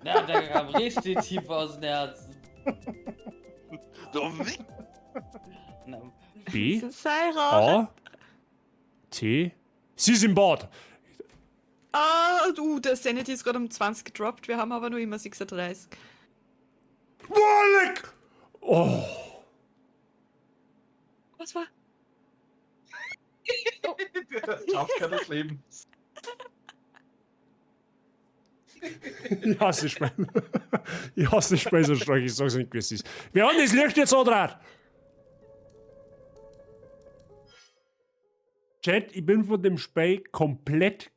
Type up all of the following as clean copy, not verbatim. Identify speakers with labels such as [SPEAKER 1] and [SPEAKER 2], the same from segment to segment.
[SPEAKER 1] Na, der kam richtig tief aus dem Herzen.
[SPEAKER 2] B A T Sie ist im Bad.
[SPEAKER 3] Ah, du, der Sanity ist gerade um 20 gedroppt, wir haben aber nur immer 36.
[SPEAKER 2] Boah, leck! Oh.
[SPEAKER 3] Was war?
[SPEAKER 4] Der Jumpscare des Lebens.
[SPEAKER 2] Ich hasse Spiel. Ich hasse Spiel so stark, ich sag's nicht, wie es ist. Wer hat das Licht jetzt andraht? Chat, ich bin von dem Spiel komplett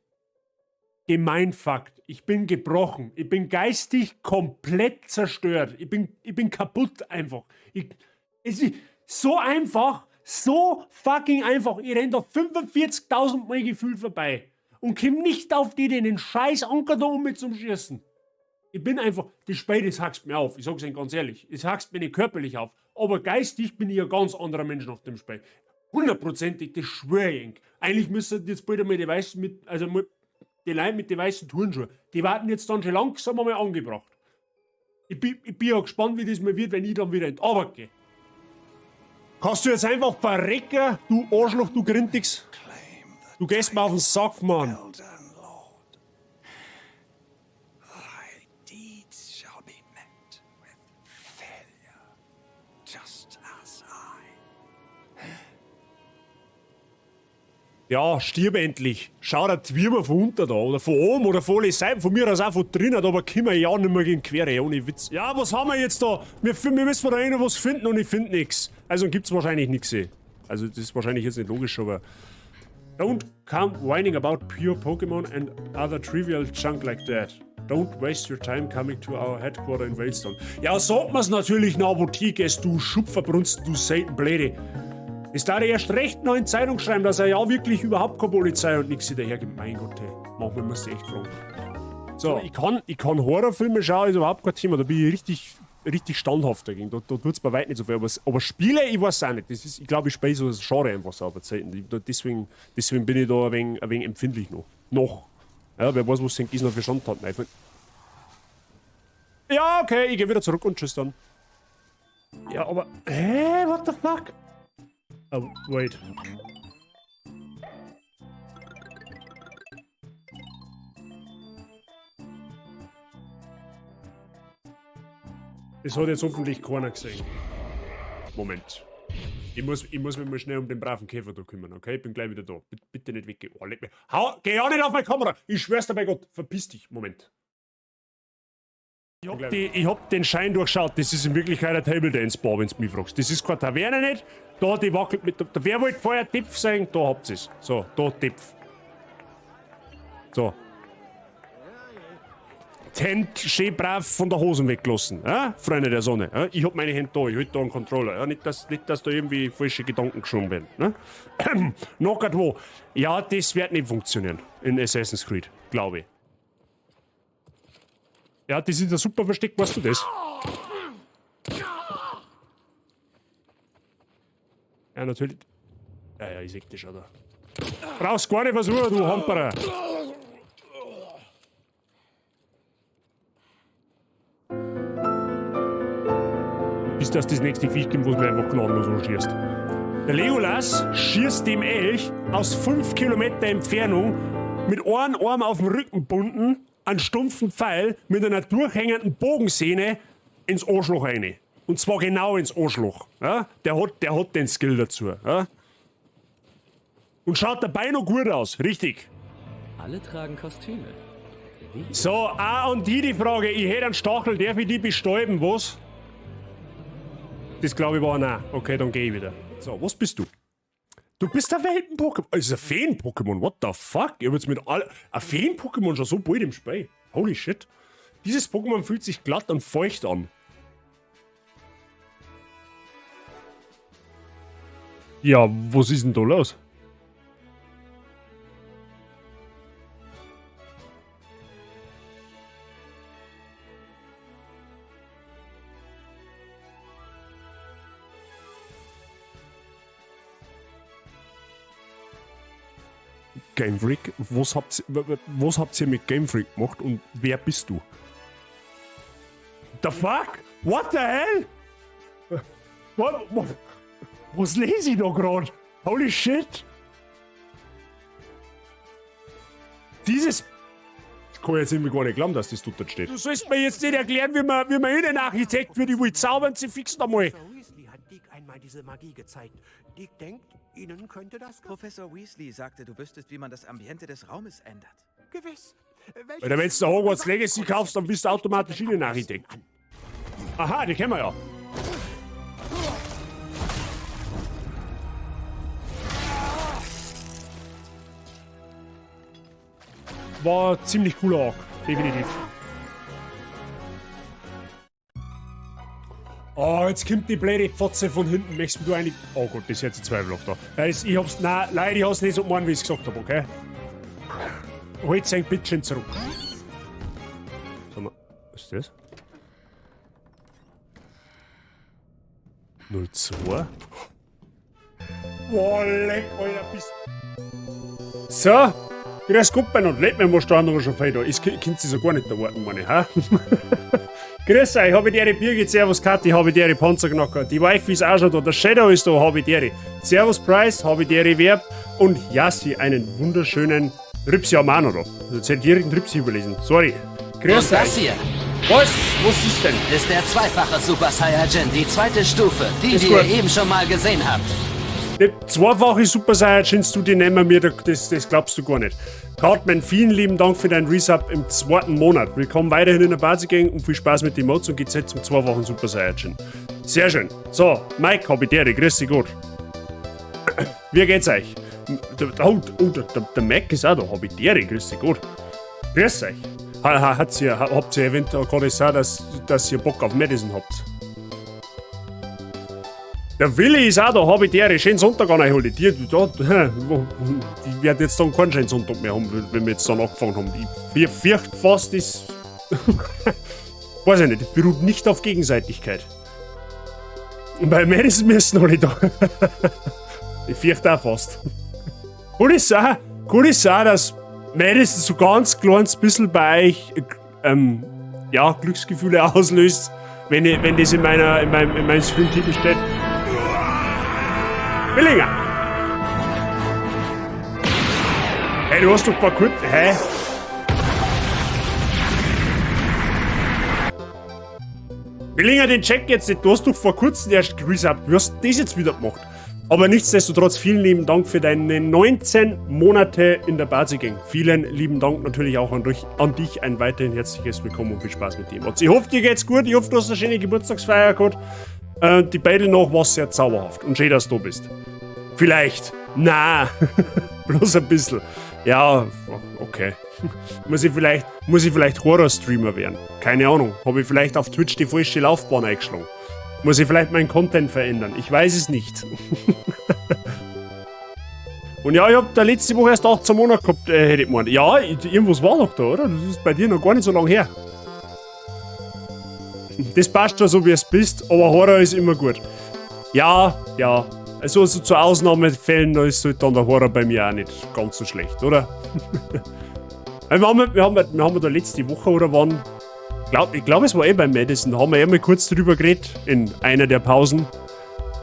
[SPEAKER 2] gemeinfuckt. Ich bin gebrochen. Ich bin geistig komplett zerstört. Ich bin kaputt einfach. Es ist so einfach, so fucking einfach. Ich renn da 45.000 Mal gefühlt vorbei und komm nicht auf die Idee, den scheiß Anker da um mit zum Schießen. Ich bin einfach, das Spiel, das hackst mir auf. Ich sag's Ihnen ganz ehrlich. Es hackst mir nicht körperlich auf. Aber geistig bin ich ein ganz anderer Mensch nach dem Spiel. Hundertprozentig, das schwör ich Ihnen. Eigentlich müssten jetzt bald einmal die weißen mit, also mit, die Leute mit den weißen Turnschuhen, die warten jetzt dann schon langsam einmal angebracht. Ich bin ja gespannt, wie das mal wird, wenn ich dann wieder in die Arbeit gehe. Kannst du jetzt einfach verrecken, du Arschloch, du Grintix? Du gehst mir auf den Sack, Mann. Ja, stirb endlich. Schau dir die Würmer von unten da oder von oben oder von alle Seiten, von mir aus auch von drinnen, aber kommen wir ja nicht mehr gegen Quere, ohne Witz. Ja, was haben wir jetzt da? Wir müssen da irgendwas finden und ich finde nix. Also gibt's wahrscheinlich nix. Also das ist wahrscheinlich jetzt nicht logisch, aber... Don't come whining about pure Pokémon and other trivial junk like that. Don't waste your time coming to our headquarter in Veilstone. Ja, sagt man's natürlich nach Apotheke, du Schupferbrunsten, du Seitenbläde. Es darf erst recht noch in Zeitung schreiben, dass er ja wirklich überhaupt keine Polizei und nix hinterhergibt. Mein Gott, hey. Manchmal musst du echt fragen. So, ich kann Horrorfilme schauen, ist überhaupt kein Thema. Da bin ich richtig, richtig standhaft dagegen. Da tut's bei weitem nicht so viel. Aber Spiele, ich weiß auch nicht. Das ist, ich glaube, ich spiele so das Genre einfach so auf Zeiten. Deswegen bin ich da ein wenig empfindlich noch. Noch. Ja, wer weiß, was denn noch für Schandtaten einfallen. Ja, okay, ich geh wieder zurück und tschüss dann. Ja, aber. Hä? What the fuck? Oh, wait. Das hat jetzt hoffentlich keiner gesehen. Moment. Ich muss mich mal schnell um den braven Käfer da kümmern, okay? Ich bin gleich wieder da. Bitte nicht weggehen. Oh, leck mich. Hau, geh ja nicht auf meine Kamera! Ich schwör's dir bei Gott. Verpiss dich. Moment. Ich hab den Schein durchschaut. Das ist in Wirklichkeit ein Table Dance Bar, wenn du mich fragst. Das ist keine Taverne nicht. Da, die wackelt mit. Da, wer wollte vorher Tipf sein? Da habt ihr's. So, da Tipf. So. Die Hände schön brav von der Hosen weggelassen, ja? Freunde der Sonne. Ja? Ich hab meine Hände da, ich halt da einen Controller. Ja? Nicht, dass da irgendwie falsche Gedanken geschoben werden. Ne? Noch grad wo. Ja, das wird nicht funktionieren in Assassin's Creed, glaube ich. Ja, das ist ein super Versteck, weißt du das? Ja, natürlich. Ja, ja, ich seh das schon da. Brauchst gar nicht versuchen, du Hamperer. Bis das nächste Viech kommt, wo es mir einfach gnadenlos anschießt. Der Legolas schießt dem Elch aus 5 Kilometer Entfernung mit einem Arm auf dem Rücken bunden, einen stumpfen Pfeil mit einer durchhängenden Bogensehne ins Arschloch rein. Und zwar genau ins Arschloch. Ja? Der hat den Skill dazu. Ja? Und schaut dabei noch gut aus, richtig.
[SPEAKER 5] Alle tragen Kostüme. Wie?
[SPEAKER 2] So, auch an die Frage, ich hätte einen Stachel, darf ich die bestäuben, was? Das glaube ich war nein. Okay, dann geh ich wieder. So, was bist du? Du bist ein Welten-Pokémon. Es ist ein Feen-Pokémon. What the fuck? Ich hab jetzt mit all. Ein Feen-Pokémon schon so bald im Spiel. Holy shit. Dieses Pokémon fühlt sich glatt und feucht an. Ja, was ist denn da los? Game Freak? Was habt ihr mit Game Freak gemacht und wer bist du? The fuck? What the hell? What, was lese ich da gerade? Holy shit! Dieses. Ich kann jetzt irgendwie gar nicht glauben, dass das dort steht. Du sollst mir jetzt nicht erklären, wie man Innenarchitekt wird. Ich will zaubern, sie fixen einmal.
[SPEAKER 6] Professor Weasley hat Deek einmal diese Magie gezeigt. Deek denkt, Ihnen könnte das gefallen.
[SPEAKER 7] Professor Weasley sagte, du wüsstest, wie man das Ambiente des Raumes ändert.
[SPEAKER 6] Gewiss. Welches
[SPEAKER 2] Alter, wenn du Hogwarts Legacy kaufst, dann bist du automatisch
[SPEAKER 6] Am besten
[SPEAKER 2] Innenarchitekt.
[SPEAKER 6] an?
[SPEAKER 2] Aha, die kennen wir ja. War ziemlich cooler Arc, definitiv. Oh, jetzt kommt die blöde Fotze von hinten. Möchtest du eigentlich. Oh Gott, das ist jetzt ein zweifelhaft da. Ich hab's. Nein, leider, ich hab's nicht so gemeint, wie ich's gesagt hab, okay? Holt sein Bitchen zurück. Sag mal, was ist das? 02? Boah, leck, Alter, bist. So, grüß Gott und leck mir mal da andere schon fein da. Ich könnt sie so gar nicht erwarten, meine, ha? Grüß euch, habe ich die Birgit, Servus Kathi, habe ich die Panzerknacker. Die Wife ist auch schon da, der Shadow ist da, habe ich die. Servus Price, habe ich die Verb und Yassi, einen wunderschönen Ripsi haben wir auch noch da. Jetzt hätte ich direkt einen Ripsi überlesen. Sorry. Grüß
[SPEAKER 5] Und das
[SPEAKER 2] euch.
[SPEAKER 5] hier
[SPEAKER 2] Was? Was ist denn?
[SPEAKER 5] ist der zweifache Super Saiyajin, die zweite Stufe, die,
[SPEAKER 2] Ist
[SPEAKER 5] die
[SPEAKER 2] gut.
[SPEAKER 5] ihr eben schon mal gesehen habt.
[SPEAKER 2] Die zweifache Super Saiyajins, du, die nehmen mir, das glaubst du gar nicht. Cartman, vielen lieben Dank für deinen Resub im zweiten Monat. Willkommen weiterhin in der Basis Gang und viel Spaß mit den Mods und GZ zum zweifachen Super Saiyajin. Sehr schön. So, Mike, hab ich dir, grüß dich Gott. Wie geht's euch? Oh, oh, der Mac ist auch da, hab ich dir, grüß dich Gott. Grüß euch. Habt ihr eventuell gerade gesagt, dass ihr Bock auf Madison habt? Der Willi ist auch da, hab ich dir. Schönen Sonntag an euch alle. Die, da, die werden jetzt dann keinen schönen Sonntag mehr haben, wenn wir jetzt dann angefangen haben. Ich fürchte fast, das. Weiß ich nicht, das beruht nicht auf Gegenseitigkeit. Bei Madison müssen alle da. Ich fürchte auch fast. Kann es sein, dass Madison so ganz kleines bisschen bei euch ja, Glücksgefühle auslöst, wenn das in meinem Stream-Titel steht? Billinger! Hey, du hast doch paar kurz. Hä? Billinger, den check jetzt nicht. Du hast doch vor kurzem erst geresubbt. Wie hast du das jetzt wieder gemacht? Aber nichtsdestotrotz, vielen lieben Dank für deine 19 Monate in der Bazi Gang. Vielen lieben Dank natürlich auch an dich. Ein weiterhin herzliches Willkommen und viel Spaß mit dem. Ich hoffe, dir geht's gut. Ich hoffe, du hast eine schöne Geburtstagsfeier gehabt. Die Battle noch war sehr zauberhaft. Und schön, dass du da bist. Vielleicht. Na, bloß ein bisschen. Ja, okay. Muss ich vielleicht Horror-Streamer werden? Keine Ahnung. Habe ich vielleicht auf Twitch die falsche Laufbahn eingeschlagen? Muss ich vielleicht meinen Content verändern? Ich weiß es nicht. Und ja, ich hab da letzte Woche erst 18 Monate gehabt, hätte ich gemeint. Ja, irgendwas war doch da, oder? Das ist bei dir noch gar nicht so lange her. Das passt schon so, wie es bist, aber Horror ist immer gut. Ja, ja. Also so zu Ausnahmefällen, da ist halt dann der Horror bei mir auch nicht ganz so schlecht, oder? Wir haben da letzte Woche oder wann, ich glaub, es war eh bei Madison, da haben wir eh mal kurz drüber geredet, in einer der Pausen,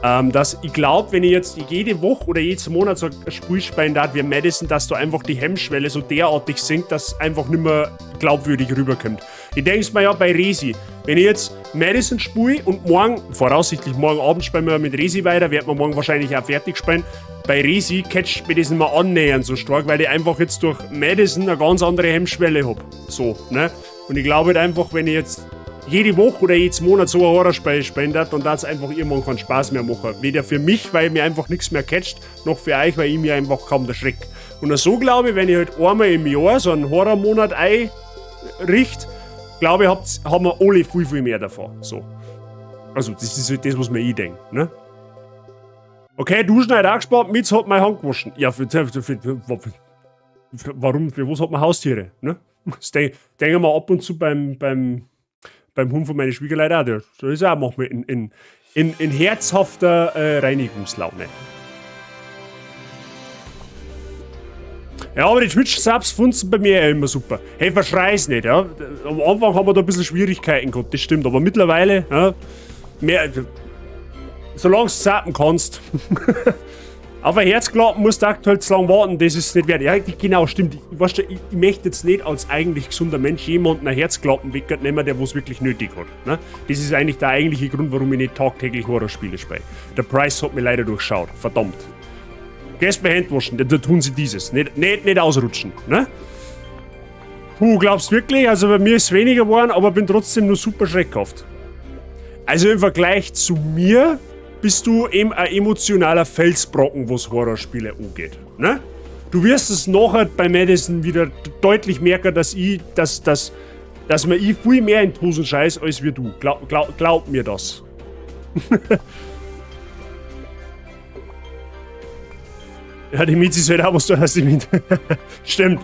[SPEAKER 2] dass ich glaub, wenn ich jetzt jede Woche oder jedes Monat so ein Spiel spielen darf wie Madison, dass da einfach die Hemmschwelle so derartig sinkt, dass einfach nicht mehr glaubwürdig rüberkommt. Ich denk's mir ja bei Resi, wenn ich jetzt Madison spiele und morgen, voraussichtlich morgen Abend spielen wir mit Resi weiter, werden wir morgen wahrscheinlich auch fertig spielen. Bei Resi catcht mir das nicht mehr annähernd so stark, weil ich einfach jetzt durch Madison eine ganz andere Hemmschwelle hab. So, ne? Und ich glaube halt einfach, wenn ich jetzt jede Woche oder jedes Monat so ein Horrorspiel spielen darf, dann darf es einfach irgendwann keinen Spaß mehr machen. Weder für mich, weil mir einfach nichts mehr catcht, noch für euch, weil ich mir einfach kaum erschrecke. Und so glaube ich, wenn ich halt einmal im Jahr so einen Horrormonat einrichte, glaube ich, haben wir alle viel, viel mehr davon. So. Also, das ist halt das, was mir ich denke, ne? Okay, Duschen hat auch gespart, Mitz hat meine Hand gewaschen. Ja, warum, für was hat man Haustiere, ne? Das denke ich mal ab und zu beim Hund von meinen Schwiegerleuten auch. Der ist auch manchmal in herzhafter Reinigungslaune. Ja, aber die Twitch-Subs funzen bei mir ja immer super. Hey, verschrei's nicht, ja. Am Anfang haben wir da ein bisschen Schwierigkeiten gehabt, das stimmt. Aber mittlerweile, ja, mehr, solange du zappen kannst. Auf ein Herzklappen musst du aktuell zu lang warten, das ist nicht wert. Ja, genau, stimmt. Ich, weißt du, ich möchte jetzt nicht als eigentlich gesunder Mensch jemanden ein Herzklappen wegnehmen, der was wirklich nötig hat. Ne? Das ist eigentlich der eigentliche Grund, warum ich nicht tagtäglich Horrorspiele spiele. Der Price hat mich leider durchschaut. Verdammt. Gehst mir Hände waschen, da tun sie dieses. Nicht ausrutschen. Ne? Puh, glaubst du wirklich? Also bei mir ist es weniger geworden, aber bin trotzdem nur super schreckhaft. Also im Vergleich zu mir bist du eben ein emotionaler Felsbrocken, was Horrorspiele angeht. Ne? Du wirst es nachher bei Madison wieder deutlich merken, dass mir ich viel mehr in die Hosen scheiß als wie du. Glaub mir das. Ja, die Mizi ist halt auch was du hast. Stimmt.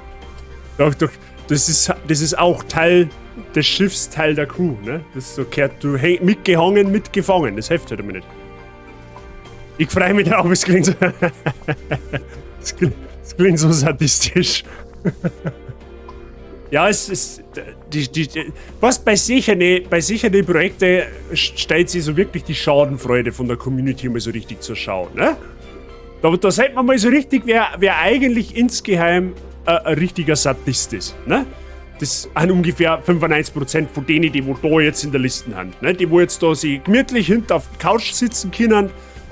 [SPEAKER 2] Doch, doch. Das ist auch Teil des Schiffs, Teil der Crew, ne? Das ist so gehört, du häng, mitgehangen, mitgefangen. Das hilft halt immer nicht. Ich freue mich drauf, es klingt so. Es klingt so sadistisch. Ja, es ist. Was bei sicheren Projekten stellt sich so wirklich die Schadenfreude von der Community mal so richtig zur Schau, ne? Da sieht man mal so richtig, wer eigentlich insgeheim ein richtiger Sadist ist, ne? Das sind ungefähr 95% von denen, die wo da jetzt in der Liste haben, ne? Die wo jetzt da sich gemütlich hinter auf der Couch sitzen können,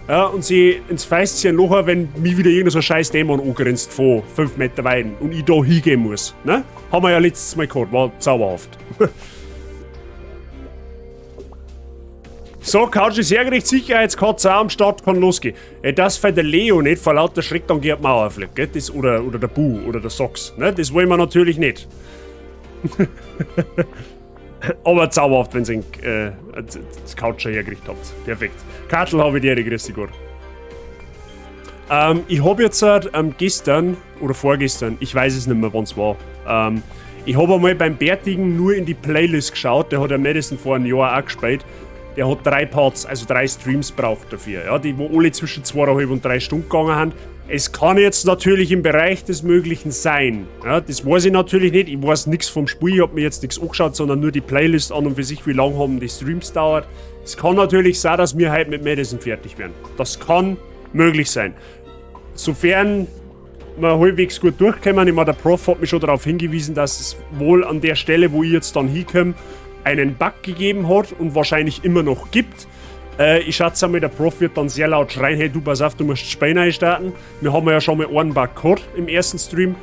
[SPEAKER 2] ja, und sie ins Feistchen lachen, wenn mich wieder irgendein so ein scheiß Dämon angrenzt von 5 Meter Weiden und ich da hingehen muss, ne? Haben wir ja letztes Mal gehabt, war zauberhaft. So, Couch ist hergerichtet, Sicherheitskatze auch am Start, kann losgehen. Das fällt der Leo nicht, vor lauter Schreck dann geht die Mauer fliegt, gell? Das, oder der Bu oder der Socks, ne? Das wollen wir natürlich nicht. Aber zauberhaft, wenn ihr das Couch schon hergerichtet habt. Perfekt. Kartel habe ich dir, grüß dich Gott. Ich habe jetzt gestern oder vorgestern, ich weiß es nicht mehr, wann es war, ich habe einmal beim Bärtigen nur in die Playlist geschaut, der hat ja Madison vor einem Jahr auch gespielt. Der hat 3 Parts, also 3 Streams braucht dafür, ja, die wo alle zwischen 2,5 und 3 Stunden gegangen haben. Es kann jetzt natürlich im Bereich des Möglichen sein. Ja, das weiß ich natürlich nicht. Ich weiß nichts vom Spiel, ich hab mir jetzt nichts angeschaut, sondern nur die Playlist an und für sich, wie lange haben die Streams dauert. Es kann natürlich sein, dass wir heute mit Madison fertig werden. Das kann möglich sein. Sofern wir halbwegs gut durchkommen. Ich meine, der Prof hat mich schon darauf hingewiesen, dass es wohl an der Stelle, wo ich jetzt dann hinkomme, einen Bug gegeben hat und wahrscheinlich immer noch gibt. Ich schätze einmal, der Prof wird dann sehr laut schreien, hey du, pass auf, du musst Spiel neu starten. Wir haben ja schon mal einen Bug gehabt im ersten Stream.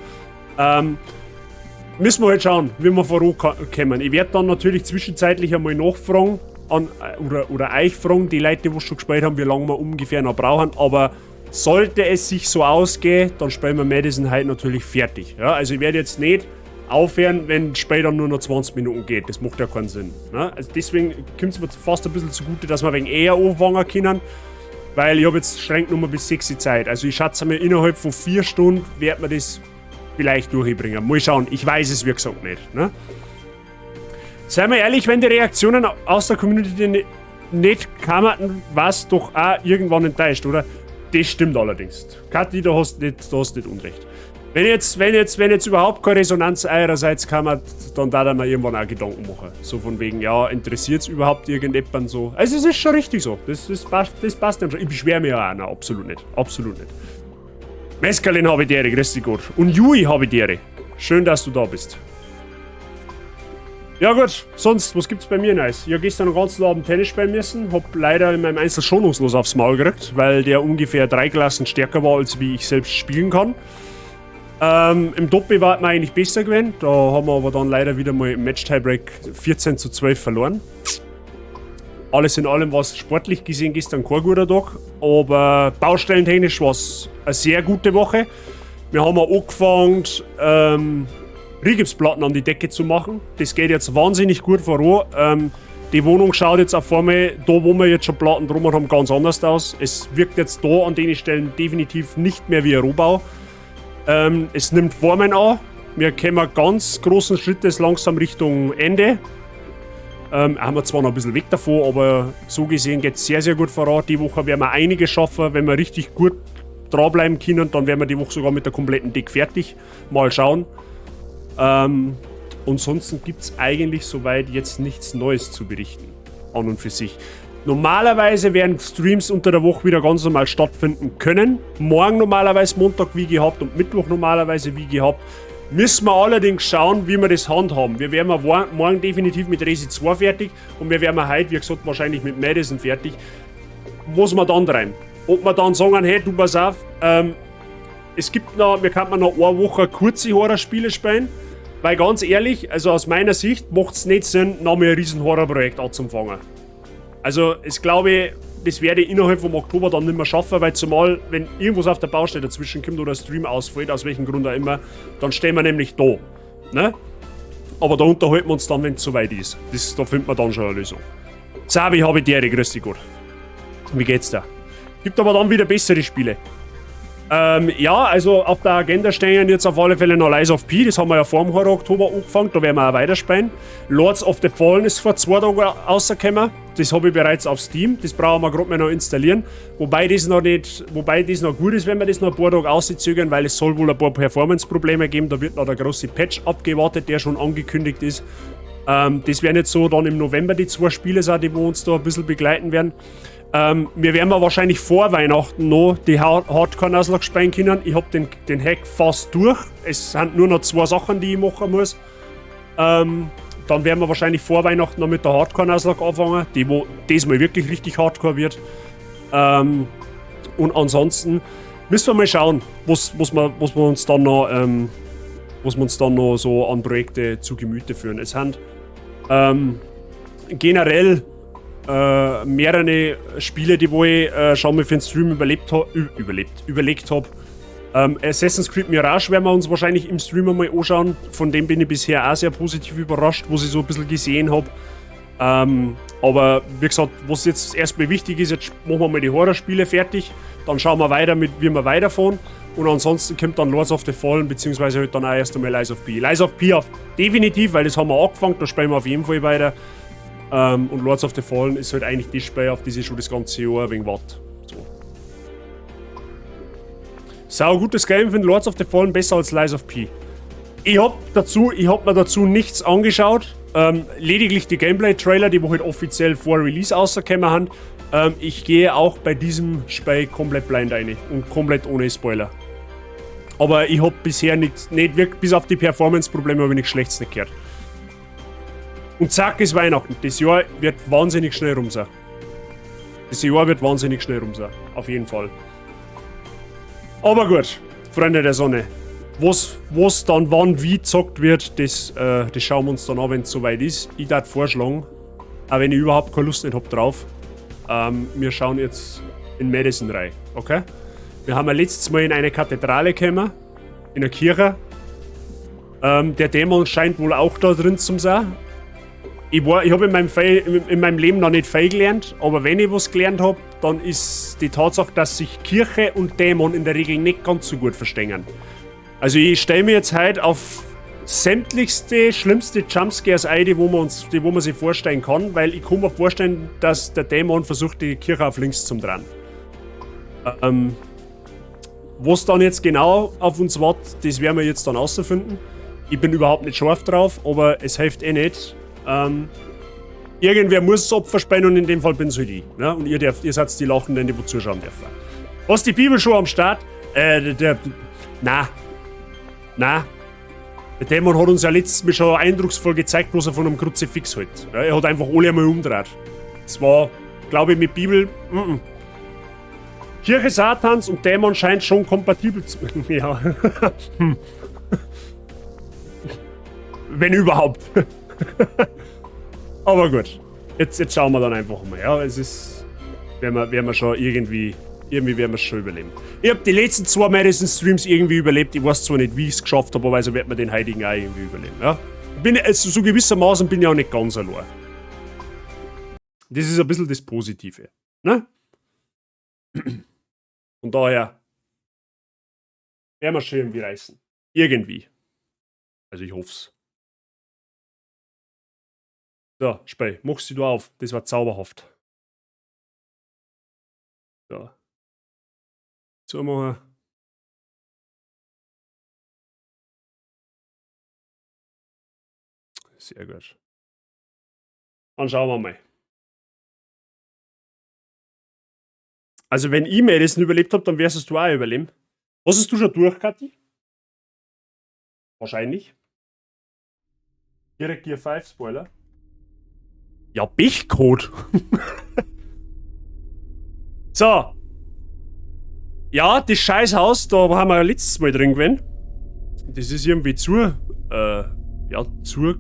[SPEAKER 2] Müssen wir halt schauen, wie wir vorankommen. Ich werde dann natürlich zwischenzeitlich einmal nachfragen, an, oder euch fragen, die Leute, die schon gespielt haben, wie lange wir ungefähr noch brauchen. Aber sollte es sich so ausgehen, dann spielen wir Madison heute natürlich fertig. Ja, also ich werde jetzt nicht aufhören, wenn es später nur noch 20 Minuten geht. Das macht ja keinen Sinn. Ne? Also deswegen kommt es mir fast ein bisschen zugute, dass wir wegen eher anfangen können, weil ich habe jetzt streng nur bis 6 Uhr Zeit. Also ich schätze mir, innerhalb von 4 Stunden wird man das vielleicht durchbringen. Mal schauen, ich weiß es wie gesagt nicht. Ne? Seien wir ehrlich, wenn die Reaktionen aus der Community nicht kamen, war es doch auch irgendwann enttäuscht, oder? Das stimmt allerdings. Kathi, da hast nicht Unrecht. Wenn jetzt überhaupt keine Resonanz eurerseits kam, dann da man irgendwann auch Gedanken machen. So von wegen, ja, interessiert es überhaupt irgendjemand so? Also es ist schon richtig so. Das passt dann schon. Ich beschwere mich ja auch, nein, absolut nicht. Absolut nicht. Mescalin habe ich dir, grüß dich Gott. Und Jui habe ich dir. Schön, dass du da bist. Ja gut, sonst, was gibt's bei mir Nice? Ich habe gestern den ganzen Abend Tennis spielen müssen, hab leider in meinem Einzel schonungslos aufs Maul gekriegt, weil der ungefähr 3 Klassen stärker war, als wie ich selbst spielen kann. Im Doppel war man eigentlich besser gewesen, da haben wir aber dann leider wieder mal im Match-Tiebreak 14:12 verloren. Alles in allem war es sportlich gesehen gestern kein guter Tag, aber baustellentechnisch war es eine sehr gute Woche. Wir haben auch angefangen, Rigipsplatten an die Decke zu machen. Das geht jetzt wahnsinnig gut voran. Die Wohnung schaut jetzt auf einmal, da wo wir jetzt schon Platten drum haben, ganz anders aus. Es wirkt jetzt da an den Stellen definitiv nicht mehr wie ein Rohbau. Es nimmt Formen an. Wir kommen ganz großen Schrittes langsam Richtung Ende. Haben wir zwar noch ein bisschen weg davon, aber so gesehen geht es sehr, sehr gut voran. Die Woche werden wir einige schaffen, wenn wir richtig gut dranbleiben können, dann wären wir die Woche sogar mit der kompletten Deck fertig. Mal schauen. Und sonst gibt es eigentlich soweit jetzt nichts Neues zu berichten. An und für sich. Normalerweise werden Streams unter der Woche wieder ganz normal stattfinden können. Morgen normalerweise Montag wie gehabt und Mittwoch normalerweise wie gehabt. Müssen wir allerdings schauen, wie wir das handhaben. Wir werden morgen definitiv mit Resi 2 fertig und wir werden heute, wie gesagt, wahrscheinlich mit Madison fertig. Muss man dann rein? Ob wir dann sagen, hey, du pass auf, es gibt noch, wir könnten noch eine Woche kurze Horrorspiele spielen. Weil ganz ehrlich, also aus meiner Sicht macht es nicht Sinn, noch mehr ein riesen Horrorprojekt anzufangen. Also, ich glaube, das werde ich innerhalb vom Oktober dann nicht mehr schaffen, weil zumal, wenn irgendwas auf der Baustelle dazwischen kommt oder ein Stream ausfällt, aus welchem Grund auch immer, dann stehen wir nämlich da. Ne? Aber da unterhalten wir uns dann, wenn es soweit ist. Da findet man dann schon eine Lösung. Sabi, habe die Ehre, grüß dich Gott. Wie geht's da? Gibt aber dann wieder bessere Spiele. Ja, also auf der Agenda stehen jetzt auf alle Fälle noch Lies of P, das haben wir ja vor dem Horror Oktober angefangen, da werden wir auch weiterspielen. Lords of the Fallen ist vor 2 Tagen rausgekommen, das habe ich bereits auf Steam, das brauchen wir gerade mal noch installieren. Wobei das noch gut ist, wenn wir das noch ein paar Tage auszögern, weil es soll wohl ein paar Performance-Probleme geben, da wird noch der große Patch abgewartet, der schon angekündigt ist. Das werden jetzt so dann im November die zwei Spiele sein, die wo uns da ein bisschen begleiten werden. Wir werden wir wahrscheinlich vor Weihnachten noch die Hardcore Nuzlocke spielen können. Ich habe den Hack fast durch. Es sind nur noch zwei Sachen, die ich machen muss. Dann werden wir wahrscheinlich vor Weihnachten noch mit der Hardcore Nuzlocke anfangen, die wo diesmal wirklich richtig Hardcore wird. Und ansonsten müssen wir mal schauen, was wir uns dann noch so an Projekte zu Gemüte führen. Es sind generell mehrere Spiele, die wo ich schon mal für den Stream überlegt habe. Assassin's Creed Mirage werden wir uns wahrscheinlich im Stream einmal anschauen. Von dem bin ich bisher auch sehr positiv überrascht, was ich so ein bisschen gesehen habe. Aber wie gesagt, was jetzt erstmal wichtig ist, jetzt machen wir mal die Horrorspiele fertig. Dann schauen wir weiter, mit wie wir weiterfahren. Und ansonsten kommt dann Lords of the Fallen, beziehungsweise halt dann auch erst einmal Lies of P. Lies of P auf definitiv, weil das haben wir angefangen, da spielen wir auf jeden Fall weiter. Und Lords of the Fallen ist halt eigentlich das Spiel, auf das ich schon das ganze Jahr ein wenig warte. So. Sau gutes Game, finde Lords of the Fallen besser als Lies of P. Ich hab mir dazu nichts angeschaut. Lediglich die Gameplay-Trailer, die wo halt offiziell vor Release rausgekommen haben. Ich gehe auch bei diesem Spiel komplett blind rein und komplett ohne Spoiler. Aber ich hab bisher nicht wirklich, bis auf die Performance-Probleme habe ich nichts Schlechtes nicht gehört. Und zack ist Weihnachten. Das Jahr wird wahnsinnig schnell rum sein. Das Jahr wird wahnsinnig schnell rum sein. Auf jeden Fall. Aber gut, Freunde der Sonne. Was dann wann wie gezockt wird, das schauen wir uns dann an, wenn es soweit ist. Ich darf vorschlagen, auch wenn ich überhaupt keine Lust nicht hab drauf, wir schauen jetzt in Madison rein, okay? Wir haben ja letztes Mal in eine Kathedrale gekommen, in der Kirche. Der Dämon scheint wohl auch da drin zu sein. Ich habe in meinem Leben noch nicht viel gelernt, aber wenn ich was gelernt habe, dann ist die Tatsache, dass sich Kirche und Dämon in der Regel nicht ganz so gut verstehen. Also ich stelle mir jetzt heute auf sämtlichste, schlimmste Jumpscares ein, die wo man sich vorstellen kann, weil ich kann mir vorstellen, dass der Dämon versucht, die Kirche auf links zu drehen. Was dann jetzt genau auf uns wartet, das werden wir jetzt dann rausfinden. Ich bin überhaupt nicht scharf drauf, aber es hilft eh nicht. Irgendwer muss das Opfer spielen und in dem Fall bin's halt ich. Ne? Und ihr seid die Lachenden, die wo zuschauen dürfen. Was, die Bibel schon am Start? Na. Na. Der Dämon hat uns ja letztes Mal schon eindrucksvoll gezeigt, was er von einem Kruzifix hält. Ja, er hat einfach alle einmal umgedreht. Das war, glaube ich, mit Bibel. Kirche Satans und Dämon scheint schon kompatibel zu. Ja. Wenn überhaupt. Aber gut. Jetzt schauen wir dann einfach mal. Ja, es ist. Werden wir schon irgendwie. Irgendwie werden wir es schon überleben. Ich habe die letzten zwei Madison Streams irgendwie überlebt. Ich weiß zwar nicht, wie ich es geschafft habe, aber also wird man den heutigen auch irgendwie überleben. Ja? Also so gewissermaßen bin ich auch nicht ganz allein. Das ist ein bisschen das Positive. Ne? Von daher werden wir schon irgendwie reißen. Irgendwie. Also ich hoff's. So, Spey, machst du auf. Das war zauberhaft. So. Zumachen. Sehr gut. Dann schauen wir mal. Also wenn ich Madison überlebt habe, dann wirst es du auch überleben. Was hast du schon durch, Kathi? Wahrscheinlich. Direkt Gear 5 Spoiler. Ja, Pechcode. So. Ja, das Scheißhaus, da haben wir ja letztes Mal drin gewesen. Das ist irgendwie zu, ja, zu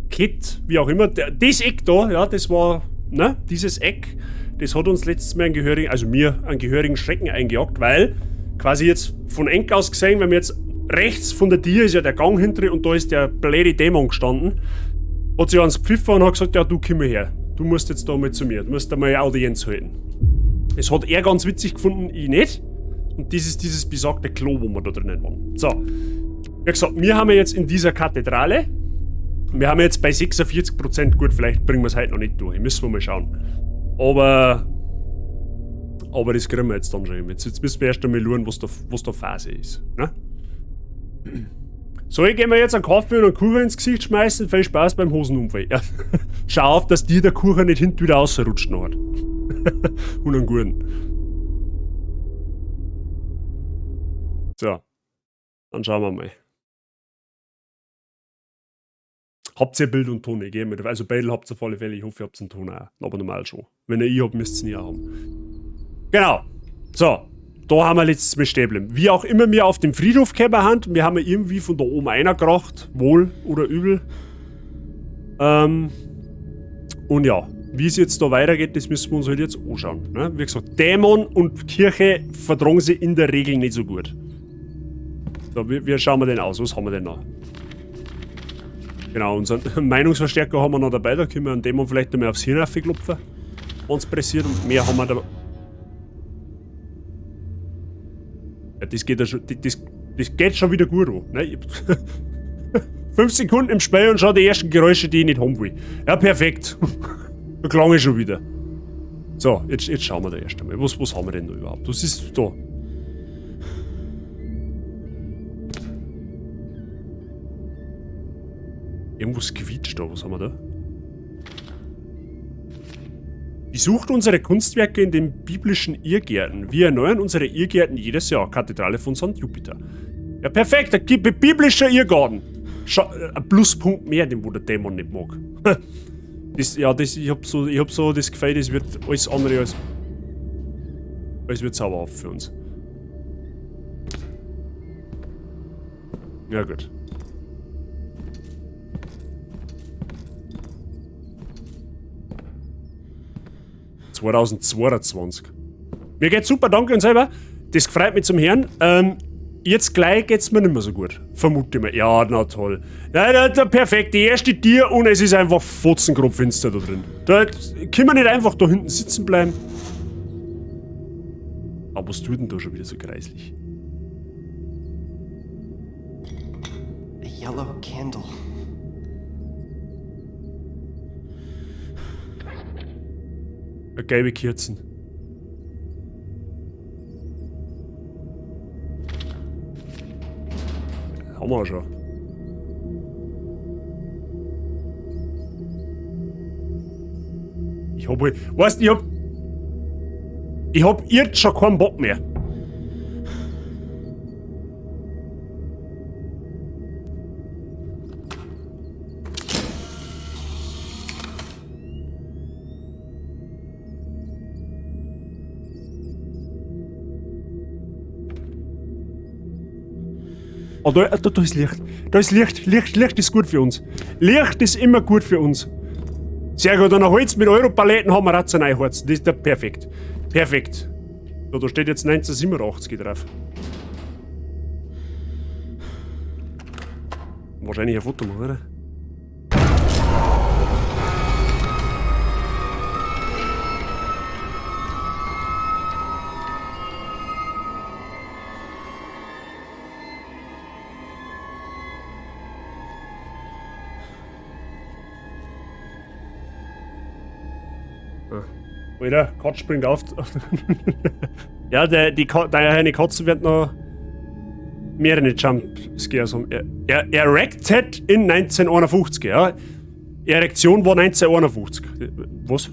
[SPEAKER 2] Kett, wie auch immer. Das Eck da, ja, das war, ne, dieses Eck, das hat uns letztes Mal einen gehörigen, also mir, einen gehörigen Schrecken eingejagt, weil quasi jetzt von Eck aus gesehen, wenn wir jetzt rechts von der Tür ist ja der Gang hinter und da ist der blöde Dämon gestanden, hat sich ans gepfiffen und hat gesagt, ja, du komm mal her, du musst jetzt da mal zu mir, du musst da mal eine Audienz halten. Das hat er ganz witzig gefunden, ich nicht. Und das ist dieses besagte Klo, wo wir da drinnen waren. So, wie gesagt, wir haben ja jetzt in dieser Kathedrale, wir haben jetzt bei 46%, gut, vielleicht bringen wir es heute noch nicht durch, müssen wir mal schauen. Aber das kriegen wir jetzt dann schon hin. Jetzt müssen wir erst einmal schauen, was da Phase ist. Ne? So, ich geh mir jetzt einen Kaffee und einen Kuchen ins Gesicht schmeißen. Viel Spaß beim Hosenunfall. Ja. Schau auf, dass dir der Kuchen nicht hinten wieder rausrutscht noch. Und einen guten. So. Dann schauen wir mal. Habt ihr Bild und Ton? Ich geh mit. Also beide habt ihr auf alle Fälle. Ich hoffe, ihr habt einen Ton auch. Aber normal schon. Wenn ihr ich habt, müsst ihr es nie auch haben. Genau. So. Da haben wir letztes Mal stehen geblieben. Wie auch immer wir auf dem Friedhof gekommen haben, wir haben ja irgendwie von da oben reingekracht. Wohl oder übel. Und ja, wie es jetzt da weitergeht, das müssen wir uns halt jetzt anschauen. Ne? Wie gesagt, Dämon und Kirche vertragen sie in der Regel nicht so gut. So, wie schauen wir denn aus? Was haben wir denn noch? Genau, unseren Meinungsverstärker haben wir noch dabei. Da können wir einen Dämon vielleicht einmal aufs Hirn raufklopfen, wenn's pressiert. Und mehr haben wir da. Ja, das geht ja schon, das geht schon wieder gut an, ne? 5 Sekunden im Spiel und schon die ersten Geräusche, die ich nicht haben will. Ja, perfekt. Da klang ich schon wieder. So, jetzt schauen wir da erst einmal. Was haben wir denn da überhaupt? Was ist da? Irgendwas quietscht da. Was haben wir da? Besucht unsere Kunstwerke in den biblischen Irrgärten. Wir erneuern unsere Irrgärten jedes Jahr. Kathedrale von Sankt Jupiter. Ja, perfekt. Der biblische Irrgarten. Ein Pluspunkt mehr, den wo der Dämon nicht mag. Das, ja, das, ich hab so, ich hab so das Gefühl, das wird alles andere als. Alles wird sauer auf für uns. Ja, gut. 2022. Mir geht's super, danke und selber. Das freut mich zum Hören. Jetzt gleich geht's mir nicht mehr so gut. Vermute ich mir. Ja, na toll. Ja, da, da, perfekt. Die erste Tür und es ist einfach fotzengrob finster da drin. Da können wir nicht einfach da hinten sitzen bleiben. Aber was tut denn da schon wieder so kreislich?
[SPEAKER 8] A yellow candle.
[SPEAKER 2] Eine gelbe Kerzen. Haben wir auch schon. Ich hab halt, weißt, ich hab, ich hab jetzt schon keinen Bock mehr. Oh, da ist Licht. Da ist Licht. Licht, Licht ist gut für uns. Licht ist immer gut für uns. Sehr gut. Und ein Holz mit Europaletten haben wir auch zu Neuholz. Das ist ja perfekt. Perfekt. So, da steht jetzt 1987 drauf. Wahrscheinlich ein Foto machen, oder? Alter, Katz springt auf. Ja, deine Katze wird noch mehrere Jumpscares haben. Erected in 1951, ja. Erektion war 1951. Was?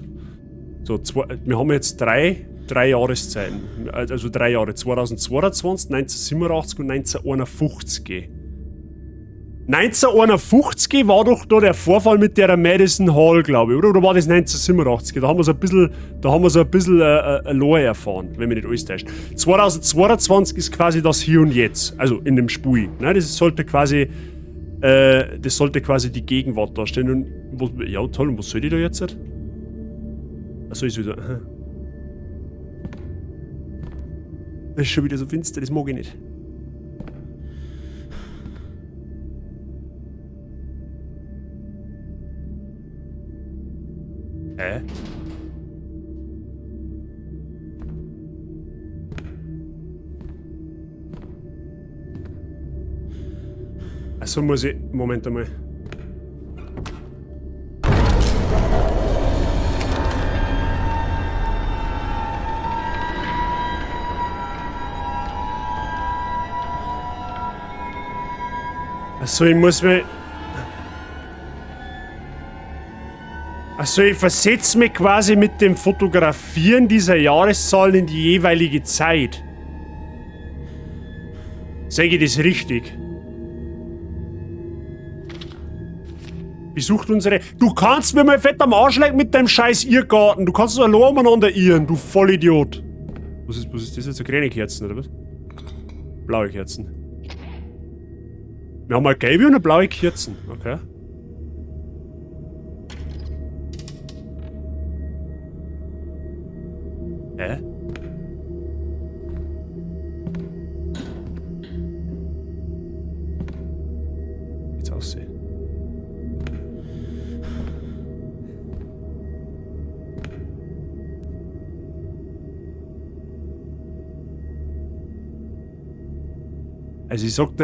[SPEAKER 2] So, zwei, wir haben jetzt drei Jahreszeiten. Also 3 Jahre. 2022, 1987 und 1951. 1951 war doch da der Vorfall mit der Madison Hall, glaube ich, oder? Oder war das 1987? Da haben wir so ein bisschen, Lore erfahren, wenn mich nicht alles täuscht. 2022 ist quasi das Hier und Jetzt, also in dem Spiel. Ne? Das sollte quasi die Gegenwart darstellen. Und was, ja, toll, und was soll ich da jetzt? Achso, ich soll da. Aha. Das ist schon wieder so finster, das mag ich nicht. Hä? Achso, muss ich... Moment einmal. Achso, ich muss mir... Also ich versetze mich quasi mit dem Fotografieren dieser Jahreszahlen in die jeweilige Zeit. Sage ich das richtig? Besucht unsere... Du kannst mir mal fett am Arsch lecken mit deinem scheiß Irrgarten. Du kannst doch allein umeinander irren, du Vollidiot. Was ist das jetzt? Grüne Kerzen, oder was? Blaue Kerzen. Wir haben eine gelbe und eine blaue Kerzen. Okay. Hä? Jetzt aussehen. Also ich sag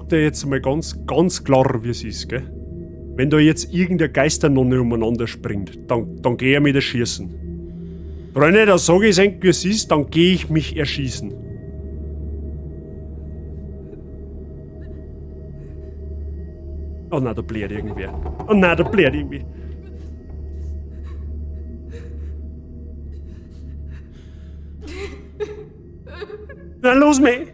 [SPEAKER 2] dir jetzt mal ganz, ganz klar, wie es ist, gell? Wenn da jetzt irgendeine Geisternonne umeinander springt, dann geh ich mich erschießen. Freunde, da sag ich's endlich, wie es ist, dann geh ich mich erschießen. Oh nein, da blärt irgendwer. Oh nein, da blärt irgendwie. Na los, meh!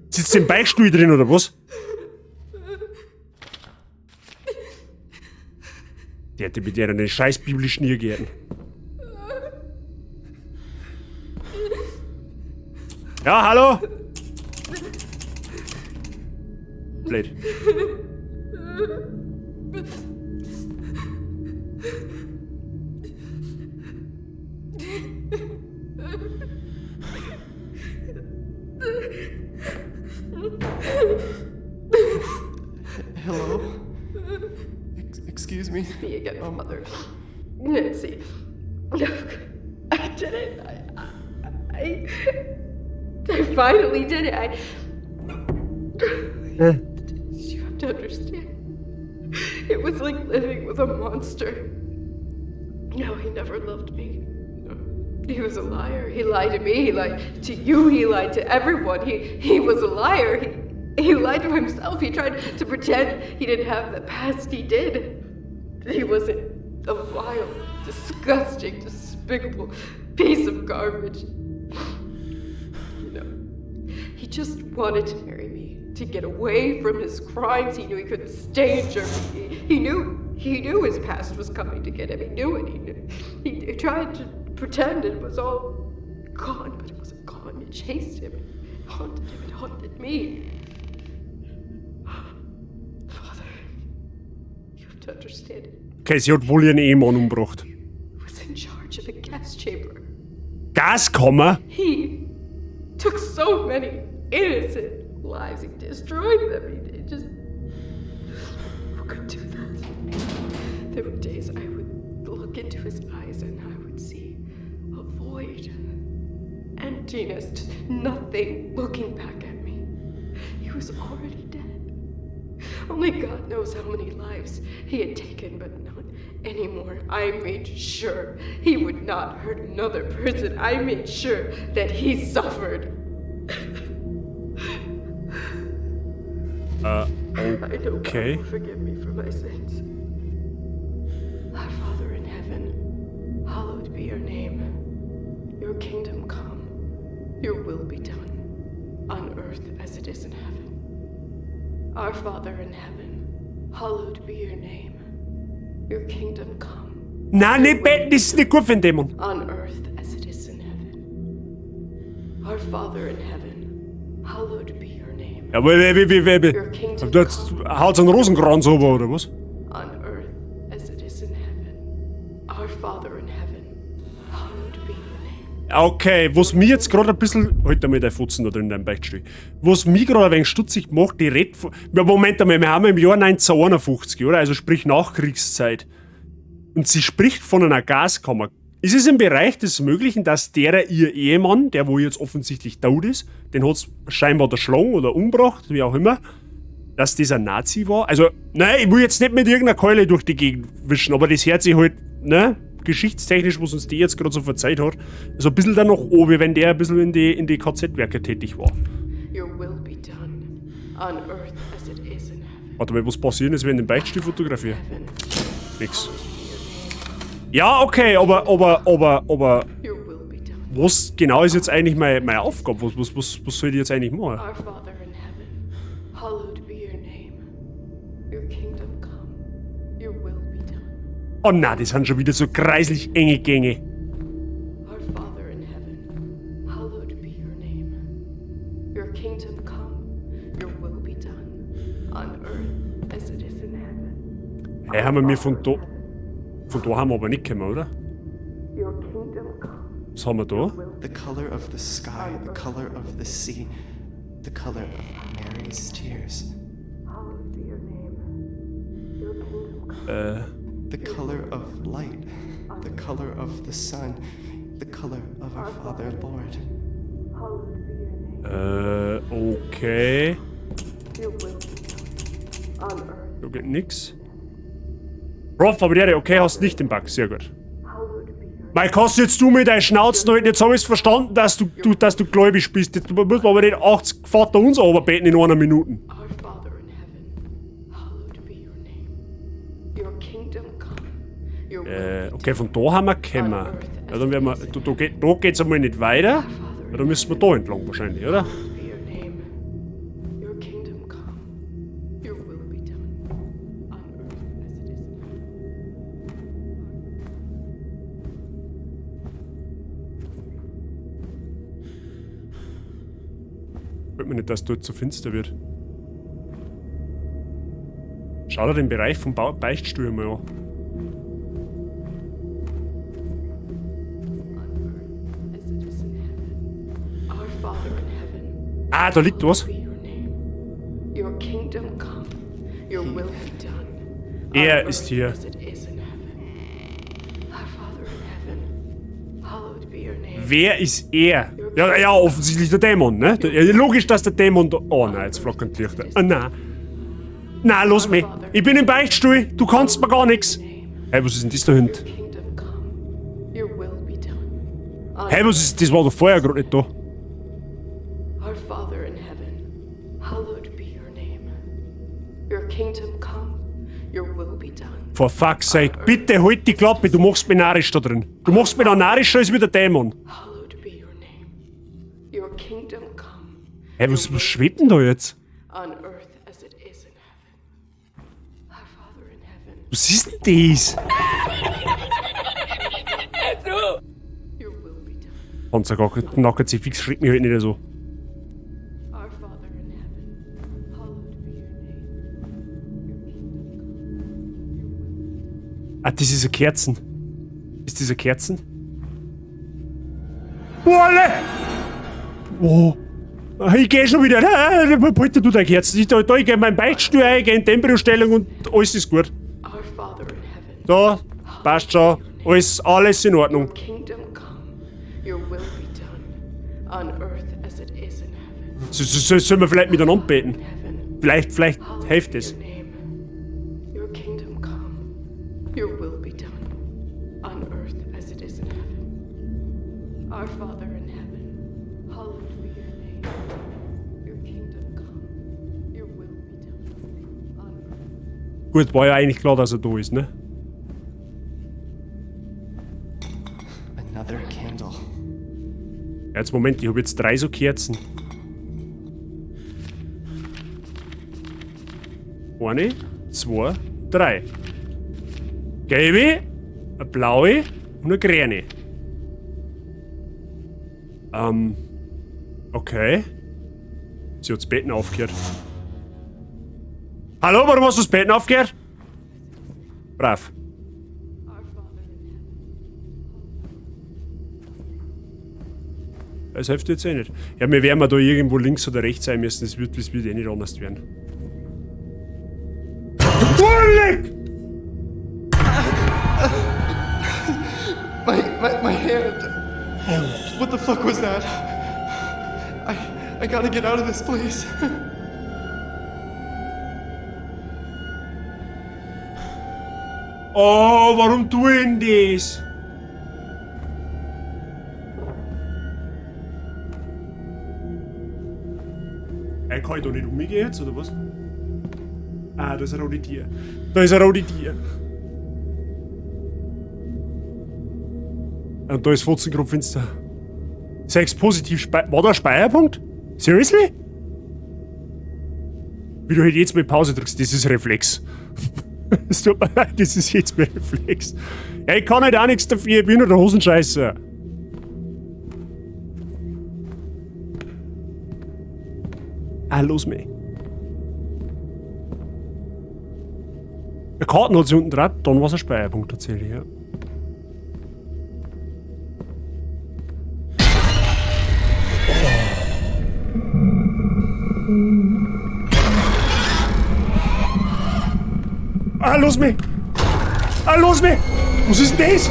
[SPEAKER 2] Sitzt im Beichtstuhl drin, oder was? Der hätte mit der einen scheiß biblischen Irrgärten. Ja, hallo? Blöd.
[SPEAKER 8] Hello? Excuse me.
[SPEAKER 9] Me again, Mother. Nancy. Look, I did it. I finally did it. You have to understand. It was like living with a monster. No, he never loved me. No. He was a liar. He lied to me. He lied to you. He lied to everyone. He was a liar. He lied to himself. He tried to pretend he didn't have the past. He did. He wasn't a vile, disgusting, despicable piece of garbage. You know, he just wanted to marry me, to get away from his crimes. He knew he couldn't stay in Germany. He knew his past was coming to get him. He knew it. He knew. He tried to pretend it was all gone, but it wasn't gone. It chased him. It haunted him. It haunted me. Father, you have to understand it.
[SPEAKER 2] Okay, sie hat wohl ihren Ehemann umgebracht.
[SPEAKER 9] Was in charge of the gas chamber.
[SPEAKER 2] Gaskammer?
[SPEAKER 9] He took so many innocent lives. He destroyed them. He just... Who could do that? There were days I would look into his eyes and I would see a void. Emptiness, just nothing looking back at me. He was already dead. Only God knows how many lives he had taken, but not anymore. I made sure he would not hurt another person. I made sure that he suffered. I know
[SPEAKER 2] Okay.
[SPEAKER 9] God will forgive me for my sins. Our Father in heaven, hallowed be your name. Your kingdom come, your will be done, on earth as it is in heaven. Our Father in heaven, hallowed be your name. Your kingdom come.
[SPEAKER 2] Nein, nicht beten, das ist nicht gut für den Dämon.
[SPEAKER 9] On earth as it is in heaven. Our Father in heaven, hallowed be your name.
[SPEAKER 2] Ja, aber wie,
[SPEAKER 9] Your kingdom
[SPEAKER 2] du jetzt haut's einen Rosenkranz runter, oder was?
[SPEAKER 9] On earth as it is in heaven. Our Father in heaven, hallowed be your name.
[SPEAKER 2] Okay, was mich jetzt gerade ein bisschen. Halt einmal dein Fotzen da drin in deinem Beichtstuhl. Was mich gerade ein wenig stutzig macht, die redet von. Ja, Moment einmal, wir haben im Jahr 1951, oder? Also sprich Nachkriegszeit. Und sie spricht von einer Gaskammer. Ist es im Bereich des Möglichen, dass derer ihr Ehemann, der wo jetzt offensichtlich tot ist, den hat's scheinbar erschlagen oder umgebracht, wie auch immer, dass dieser Nazi war? Also, nein, ich will jetzt nicht mit irgendeiner Keule durch die Gegend wischen, aber das hört sich halt, ne, geschichtstechnisch, was uns die jetzt gerade so verzeiht hat, so ein bisschen danach an, wie wenn der ein bisschen in die KZ-Werke tätig war.
[SPEAKER 9] Your will be done, on earth as it is in heaven.
[SPEAKER 2] Warte mal, was passiert ist, wenn ich den Beichtstuhl fotografiere? Nix. Ja, okay, aber
[SPEAKER 9] Your will be done.
[SPEAKER 2] was genau ist jetzt eigentlich meine Aufgabe? Was soll ich jetzt eigentlich machen?
[SPEAKER 9] Our Father in heaven, hallowed be your name. Your kingdom come, your will be done.
[SPEAKER 2] Oh nein, das sind schon wieder so kreislich enge Gänge.
[SPEAKER 9] Our Father in heaven, hallowed be your name. Your kingdom come, your will be done, on earth as it is in heaven.
[SPEAKER 2] Hey, haben wir mir von da. Von da haben wir aber nicht gekommen, oder?
[SPEAKER 9] Your kingdom come.
[SPEAKER 2] Was haben wir da?
[SPEAKER 8] The color of the sky, the color of the sea, the color of Mary's tears,
[SPEAKER 9] Hallowed be your name. Your kingdom come.
[SPEAKER 8] The color of light, the color of the sun, the color of our Father Lord.
[SPEAKER 9] Hallowed be your name.
[SPEAKER 2] Okay.
[SPEAKER 9] Your will be done, on earth.
[SPEAKER 2] Da geht nix. Prof, aber der, okay, hast nicht den Bug, sehr gut.
[SPEAKER 9] Hallowed be your
[SPEAKER 2] Mei, kannst jetzt du mit deinen Schnauzen halten? Jetzt hab ich's verstanden, dass du gläubig bist. Jetzt muss man aber nicht 80 Vater unser runterbeten in einer Minute.
[SPEAKER 9] Our Father in heaven, hallowed be your name. Your kingdom come. Your will be
[SPEAKER 2] Okay, von da haben wir gekommen. Ja, dann werden wir. Da geht's einmal nicht weiter. Ja, dann müssen wir da entlang wahrscheinlich, oder?
[SPEAKER 9] be your name. Your kingdom come. Your will be done, on earth as it is in heaven.
[SPEAKER 2] Gefällt mir nicht, dass dort so finster wird. Schau dir den Bereich vom Beichtstuhl mal an.
[SPEAKER 9] On earth as it is in heaven. Our Father in heaven,
[SPEAKER 2] Ah, da liegt was.
[SPEAKER 9] be your name. Your kingdom come. Your will be done. On
[SPEAKER 2] Er
[SPEAKER 9] earth
[SPEAKER 2] ist hier.
[SPEAKER 9] As it is in heaven. Our Father in heaven, hallowed be your name.
[SPEAKER 2] Wer ist er? Ja, ja, offensichtlich der Dämon, ne? Ja, logisch, dass der Dämon da. Oh nein, jetzt flackern die Lichter. Ah, nein. Nein, lass mich. Ich bin im Beichtstuhl. Du kannst mir gar nichts. Hey, was ist denn das da hinten?
[SPEAKER 9] Your kingdom come. Your will be done. On
[SPEAKER 2] Hey, was ist das? War doch vorher gerade nicht da.
[SPEAKER 9] Our Father in heaven, hallowed be your name. Your kingdom come, your will be done.
[SPEAKER 2] For fuck's sake. Bitte halt die Klappe, du machst mich narrisch da drin. Du machst mich da narischer als wie der Dämon.
[SPEAKER 9] Hallowed be your name. Your kingdom come.
[SPEAKER 2] Hey, was schwebt denn da jetzt?
[SPEAKER 9] On earth as it is in heaven. Our Father in heaven,
[SPEAKER 2] Was ist denn das?
[SPEAKER 9] your will be done.
[SPEAKER 2] Panzernacker, fix schreckt mich halt nicht so.
[SPEAKER 9] Our Father in heaven, hallowed be your name. Your kingdom come, your will be done.
[SPEAKER 2] Ah, das ist eine Kerzen. Ist das eine Kerzen? Wolle! Oh. Ich geh schon wieder. Bitte du deine Kerzen. Ich geh in meinen Beichtstuhl ein, ich geh in die Embryostellung und alles ist gut.
[SPEAKER 9] Our Father in heaven,
[SPEAKER 2] So, passt schon. Alles in Ordnung.
[SPEAKER 9] your kingdom come, your will be done, on earth as it is in heaven.
[SPEAKER 2] Sollen wir vielleicht miteinander beten?
[SPEAKER 9] Heaven,
[SPEAKER 2] Vielleicht
[SPEAKER 9] hallowed
[SPEAKER 2] hilft
[SPEAKER 9] be
[SPEAKER 2] es.
[SPEAKER 9] your name. Your kingdom come, your will be done, on earth as it is in heaven. Our Father in heaven, hallowed be your name. Your kingdom come, your will be done,
[SPEAKER 2] Gut, war ja eigentlich klar, dass er da ist, ne?
[SPEAKER 8] Another candle.
[SPEAKER 2] Jetzt Moment, ich habe jetzt 3 so Kerzen. 1, 2, 3. Gelbe, eine blaue und eine grüne. Okay. Sie hat das Betten aufgehört. Hallo, warum hast du das Betten aufgehört? Brav. Das hilft jetzt eh nicht. Ja, wir werden da irgendwo links oder rechts sein müssen. Das wird eh nicht anders werden. Leck!
[SPEAKER 8] My hand. What the fuck was that? I gotta get out of this place.
[SPEAKER 2] Oh, warum tue ich denn das? Kann ich da nicht umgehen jetzt, oder was? Ah, da ist ein rotes Tier. Da ist ein rotes Tier. Und da ist Fotzengruppenfenster. 6 positiv war da ein Speicherpunkt? Seriously? Wie du halt jetzt mal Pause drückst, das ist Reflex. Es tut mir leid, das ist jetzt mein Reflex. Ja, ich kann halt auch nichts dafür, ich bin nur der Hosenscheißer. Ah, los mich. Der Karten hat sich unten dran, dann war's ein Speicherpunkt tatsächlich, ja. Ah, los mich! Ah, los mich! Was ist denn das?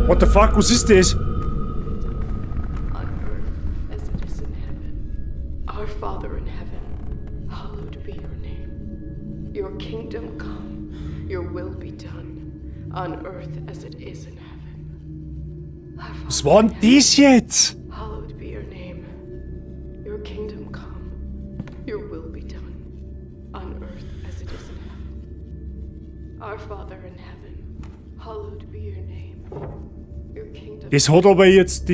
[SPEAKER 2] What the fuck, was ist das?
[SPEAKER 9] On earth as it is in heaven. Our Father in heaven, hallowed be your name. Your kingdom come, your will be done, on earth as it is in heaven. Our
[SPEAKER 2] Was war denn das jetzt?
[SPEAKER 9] Hallowed be your name. Your kingdom come, your will be done, on earth as it is in heaven. Our Father in heaven, hallowed be your name. Your kingdom
[SPEAKER 2] Das hat aber jetzt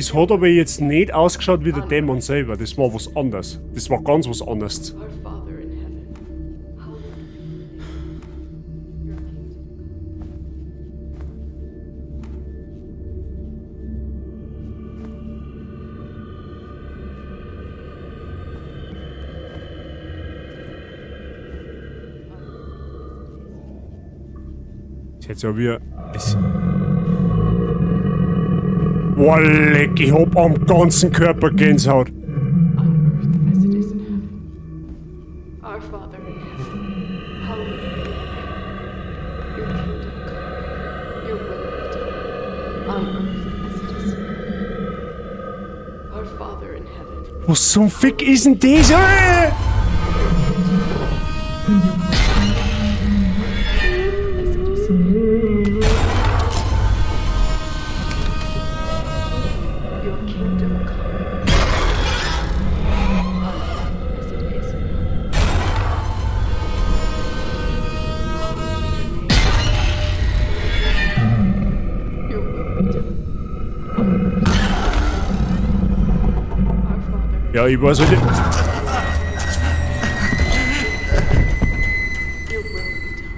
[SPEAKER 2] nicht ausgeschaut wie der Dämon selber. Das war was anderes. Das war ganz was anderes.
[SPEAKER 9] Our Father in heaven, hallowed be your name. Your kingdom
[SPEAKER 2] Das ist jetzt ja wie das. Boah, leck, ich hab am ganzen Körper Gänsehaut.
[SPEAKER 9] On earth as it is in heaven. Our Father in heaven, hallowed be your name. Your kingdom come, your will be done, on earth as it is in heaven. Our Father in heaven.
[SPEAKER 2] Was zum Fick ist denn das?
[SPEAKER 9] Your kingdom come. On earth as it is in heaven. Your will be done. On earth. Our Father in
[SPEAKER 2] Ja, ich weiß halt nicht.
[SPEAKER 9] Your will be done.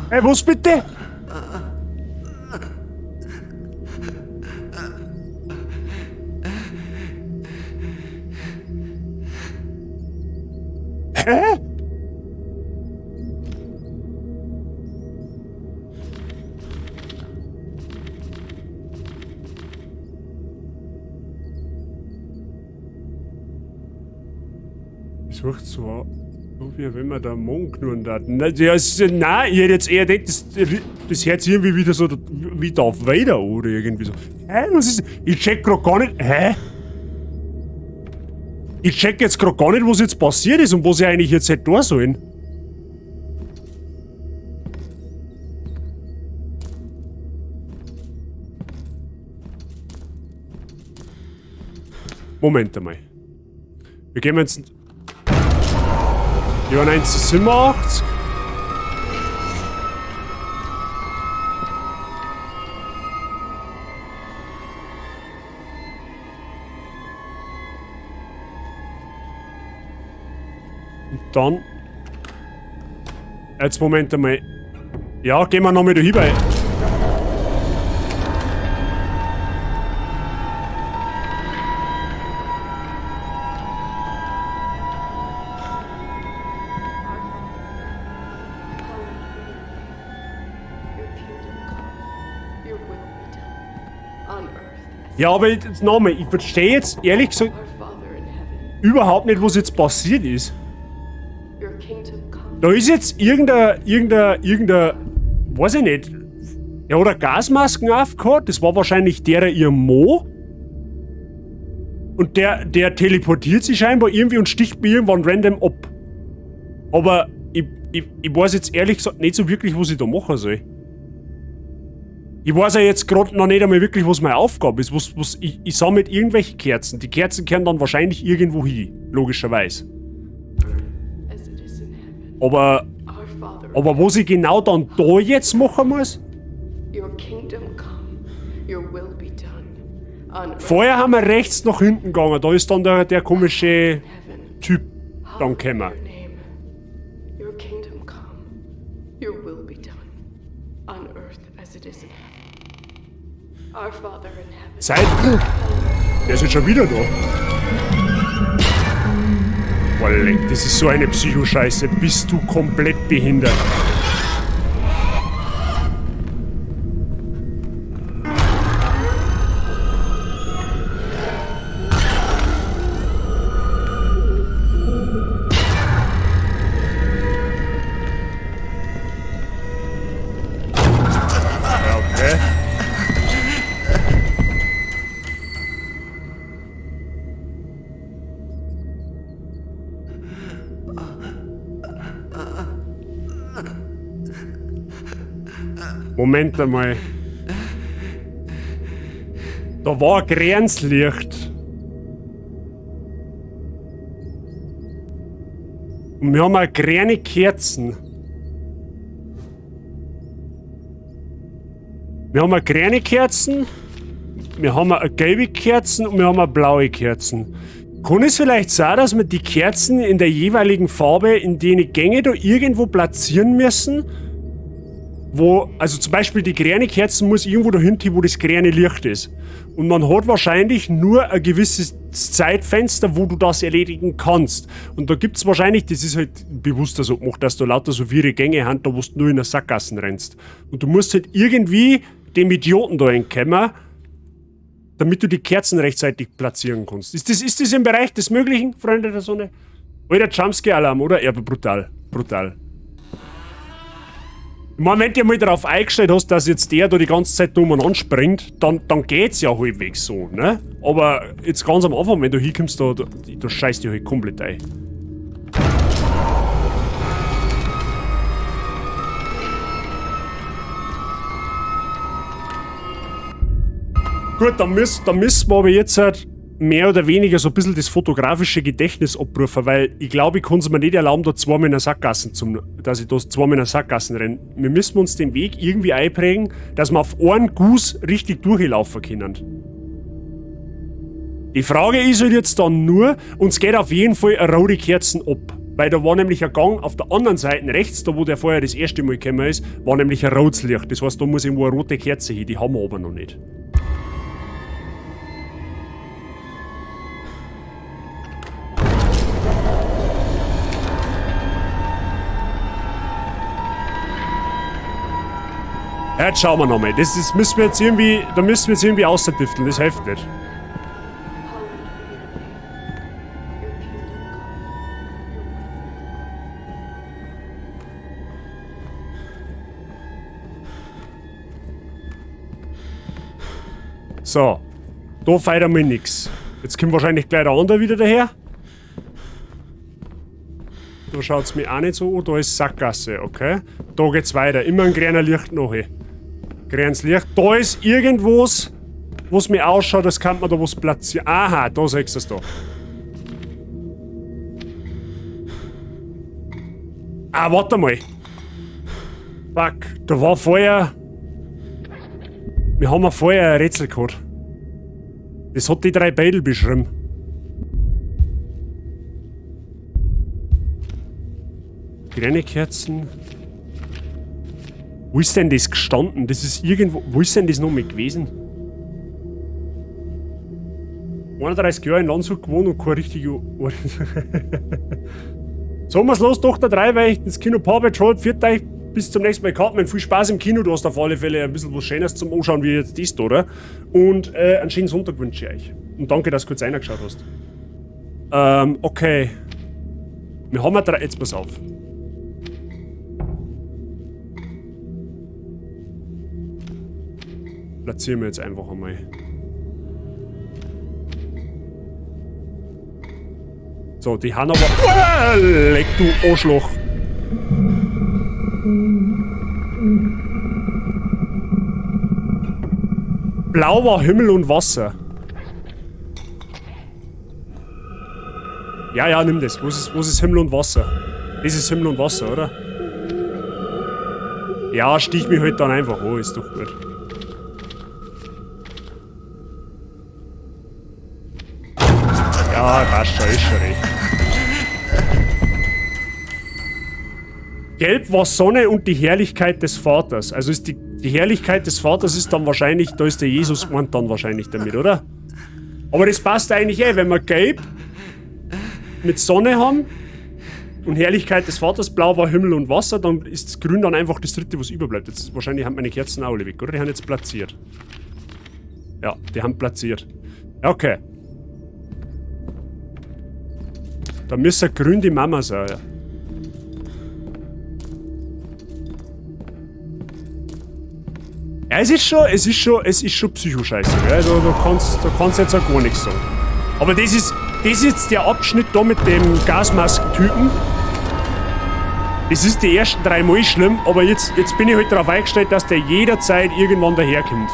[SPEAKER 2] Hey, was bitte? Hä? Das riecht so, so wie wenn man da Mond knurren hat. Na, ja, es ist, nein, ich hätte jetzt eher gedacht, das hört sich irgendwie wieder so wie Darth Vader oder irgendwie so. Hä, was ist. Ich check grad gar nicht. Hä? Ich check jetzt grad gar nicht, was jetzt passiert ist und was ich eigentlich jetzt hätte tun sollen. Moment einmal. Wir gehen jetzt... Ja, 1987. Und dann... Jetzt Moment einmal. Ja, gehen wir nochmal da hinüber. Ja, aber jetzt nochmal, ich verstehe jetzt ehrlich gesagt überhaupt nicht, was jetzt passiert ist. Da ist jetzt irgendein, weiß ich nicht, der hat eine Gasmasken aufgehabt, das war wahrscheinlich derer ihr Mo. Und der teleportiert sich scheinbar irgendwie und sticht mir irgendwann random ab. Aber ich weiß jetzt ehrlich gesagt nicht so wirklich, was ich da machen soll. Ich weiß ja jetzt gerade noch nicht einmal wirklich, was meine Aufgabe ist. Ich sammle irgendwelche Kerzen. Die Kerzen kehren dann wahrscheinlich irgendwo hin, logischerweise. Aber was ich genau dann da jetzt machen muss? Vorher haben wir rechts nach hinten gegangen. Da ist dann der komische Typ dann gekommen. Zeit. Der ist jetzt schon wieder da. Boah, leck, das ist so eine Psychoscheiße. Bist du komplett behindert? Ja, okay. Moment einmal. Da war ein grünes Licht. Und wir haben auch grüne Kerzen. Wir haben auch grüne Kerzen. Wir haben auch gelbe Kerzen und wir haben auch blaue Kerzen. Kann es vielleicht sein, dass wir die Kerzen in der jeweiligen Farbe in den Gänge da irgendwo platzieren müssen? Wo, also zum Beispiel die grüne Kerzen muss irgendwo dahinter, wo das grüne Licht ist. Und man hat wahrscheinlich nur ein gewisses Zeitfenster, wo du das erledigen kannst. Und da gibt's wahrscheinlich, das ist halt bewusst so gemacht, dass du lauter so wirre Gänge hast, da wo du nur in der Sackgassen rennst. Und du musst halt irgendwie dem Idioten da entkommen, damit du die Kerzen rechtzeitig platzieren kannst. Ist das im Bereich des Möglichen, Freunde der Sonne? Alter Jumpscare-Alarm, oder? Ja, aber brutal. Brutal. Ich meine, wenn du dir mal darauf eingestellt hast, dass jetzt der da die ganze Zeit dumm und anspringt, dann geht's ja halbwegs so, ne? Aber jetzt ganz am Anfang, wenn du hinkommst, da scheißt dich halt komplett ein. Gut, dann müssen wir aber jetzt halt mehr oder weniger so ein bisschen das fotografische Gedächtnis abrufen, weil ich glaube, ich kann es mir nicht erlauben, da zweimal in der Sackgassen dass ich da zweimal in der Sackgassen renne. Wir müssen uns den Weg irgendwie einprägen, dass wir auf einen Guss richtig durchlaufen können. Die Frage ist halt jetzt dann nur, uns geht auf jeden Fall eine rote Kerzen ab. Weil da war nämlich ein Gang auf der anderen Seite rechts, da wo der vorher das erste Mal gekommen ist, war nämlich ein rotes Licht. Das heißt, da muss irgendwo eine rote Kerze hin, die haben wir aber noch nicht. Ja, jetzt schauen wir nochmal. Das müssen wir jetzt irgendwie. Da müssen wir jetzt irgendwie außerdüfteln, das hilft nicht. So. Da feiert einmal nix. Jetzt kommt wahrscheinlich gleich der andere wieder daher. Da schaut's mir auch nicht so an. Da ist Sackgasse, okay. Da geht's weiter. Immer ein grüner Licht noch. Grünes Licht. Da ist irgendwas. was mir ausschaut, als kann man da was platzieren. Aha, da siehst du es da. Ah, warte mal. Fuck, da war vorher... Wir haben ja vorher ein Rätsel gehabt. Das hat die drei Beidel beschrieben. Grüne Kerzen. Wo ist denn das gestanden? Das ist irgendwo... Wo ist denn das nochmal gewesen? 31 Jahre in Landshut gewohnt und keine richtige... Sagen wir's los, Tochter 3, weil ich ins Kino Paw Patrol, pfiat euch, bis zum nächsten Mal, Cartman. Viel Spaß im Kino, du hast auf alle Fälle ein bisschen was Schönes zum Anschauen, wie jetzt das da, oder? Und einen schönen Sonntag wünsche ich euch. Und danke, dass du kurz reingeschaut hast. Okay. Wir haben ja drei... Jetzt pass auf. Platzieren wir jetzt einfach einmal. So, die haben aber... Uah, leck du Arschloch! Blau war Himmel und Wasser. Ja, ja, nimm das. Wo ist Himmel und Wasser? Das ist Himmel und Wasser, oder? Ja, stich mich halt dann einfach an, ist doch gut. Ja, passt schon, ist schon recht. Gelb war Sonne und die Herrlichkeit des Vaters. Also ist die Herrlichkeit des Vaters ist dann wahrscheinlich, da ist der Jesus und dann wahrscheinlich damit, oder? Aber das passt eigentlich eh, wenn wir Gelb mit Sonne haben und Herrlichkeit des Vaters, blau war Himmel und Wasser, dann ist das Grün dann einfach das dritte, was überbleibt. Jetzt wahrscheinlich haben meine Kerzen auch alle weg, oder? Die haben jetzt platziert. Ja, die haben platziert. Ja, okay. Da müsste grün die Mama sein, ja. Ja, es ist schon Psychoscheiße, gell? Also da kannst du jetzt auch gar nichts sagen. Aber das ist jetzt der Abschnitt da mit dem Gasmaskentypen. Das ist die ersten 3 Mal schlimm, aber jetzt bin ich halt darauf eingestellt, dass der jederzeit irgendwann daherkommt.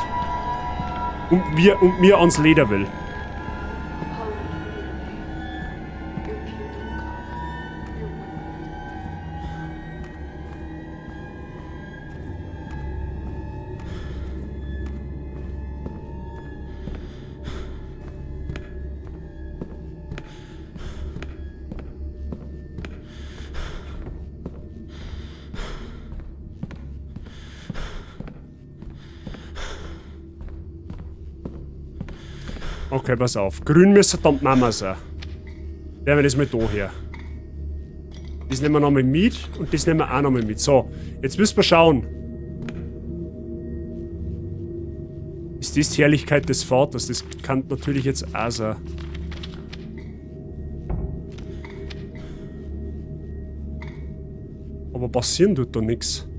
[SPEAKER 2] Und mir ans Leder will. Okay, pass auf. Grün müsste dann die Mama sein. Nehmen wir das mal da her. Das nehmen wir nochmal mit und das nehmen wir auch nochmal mit. So, jetzt müssen wir schauen. Ist das die Herrlichkeit des Vaters? Das kann natürlich jetzt auch sein. Aber passieren tut da nix.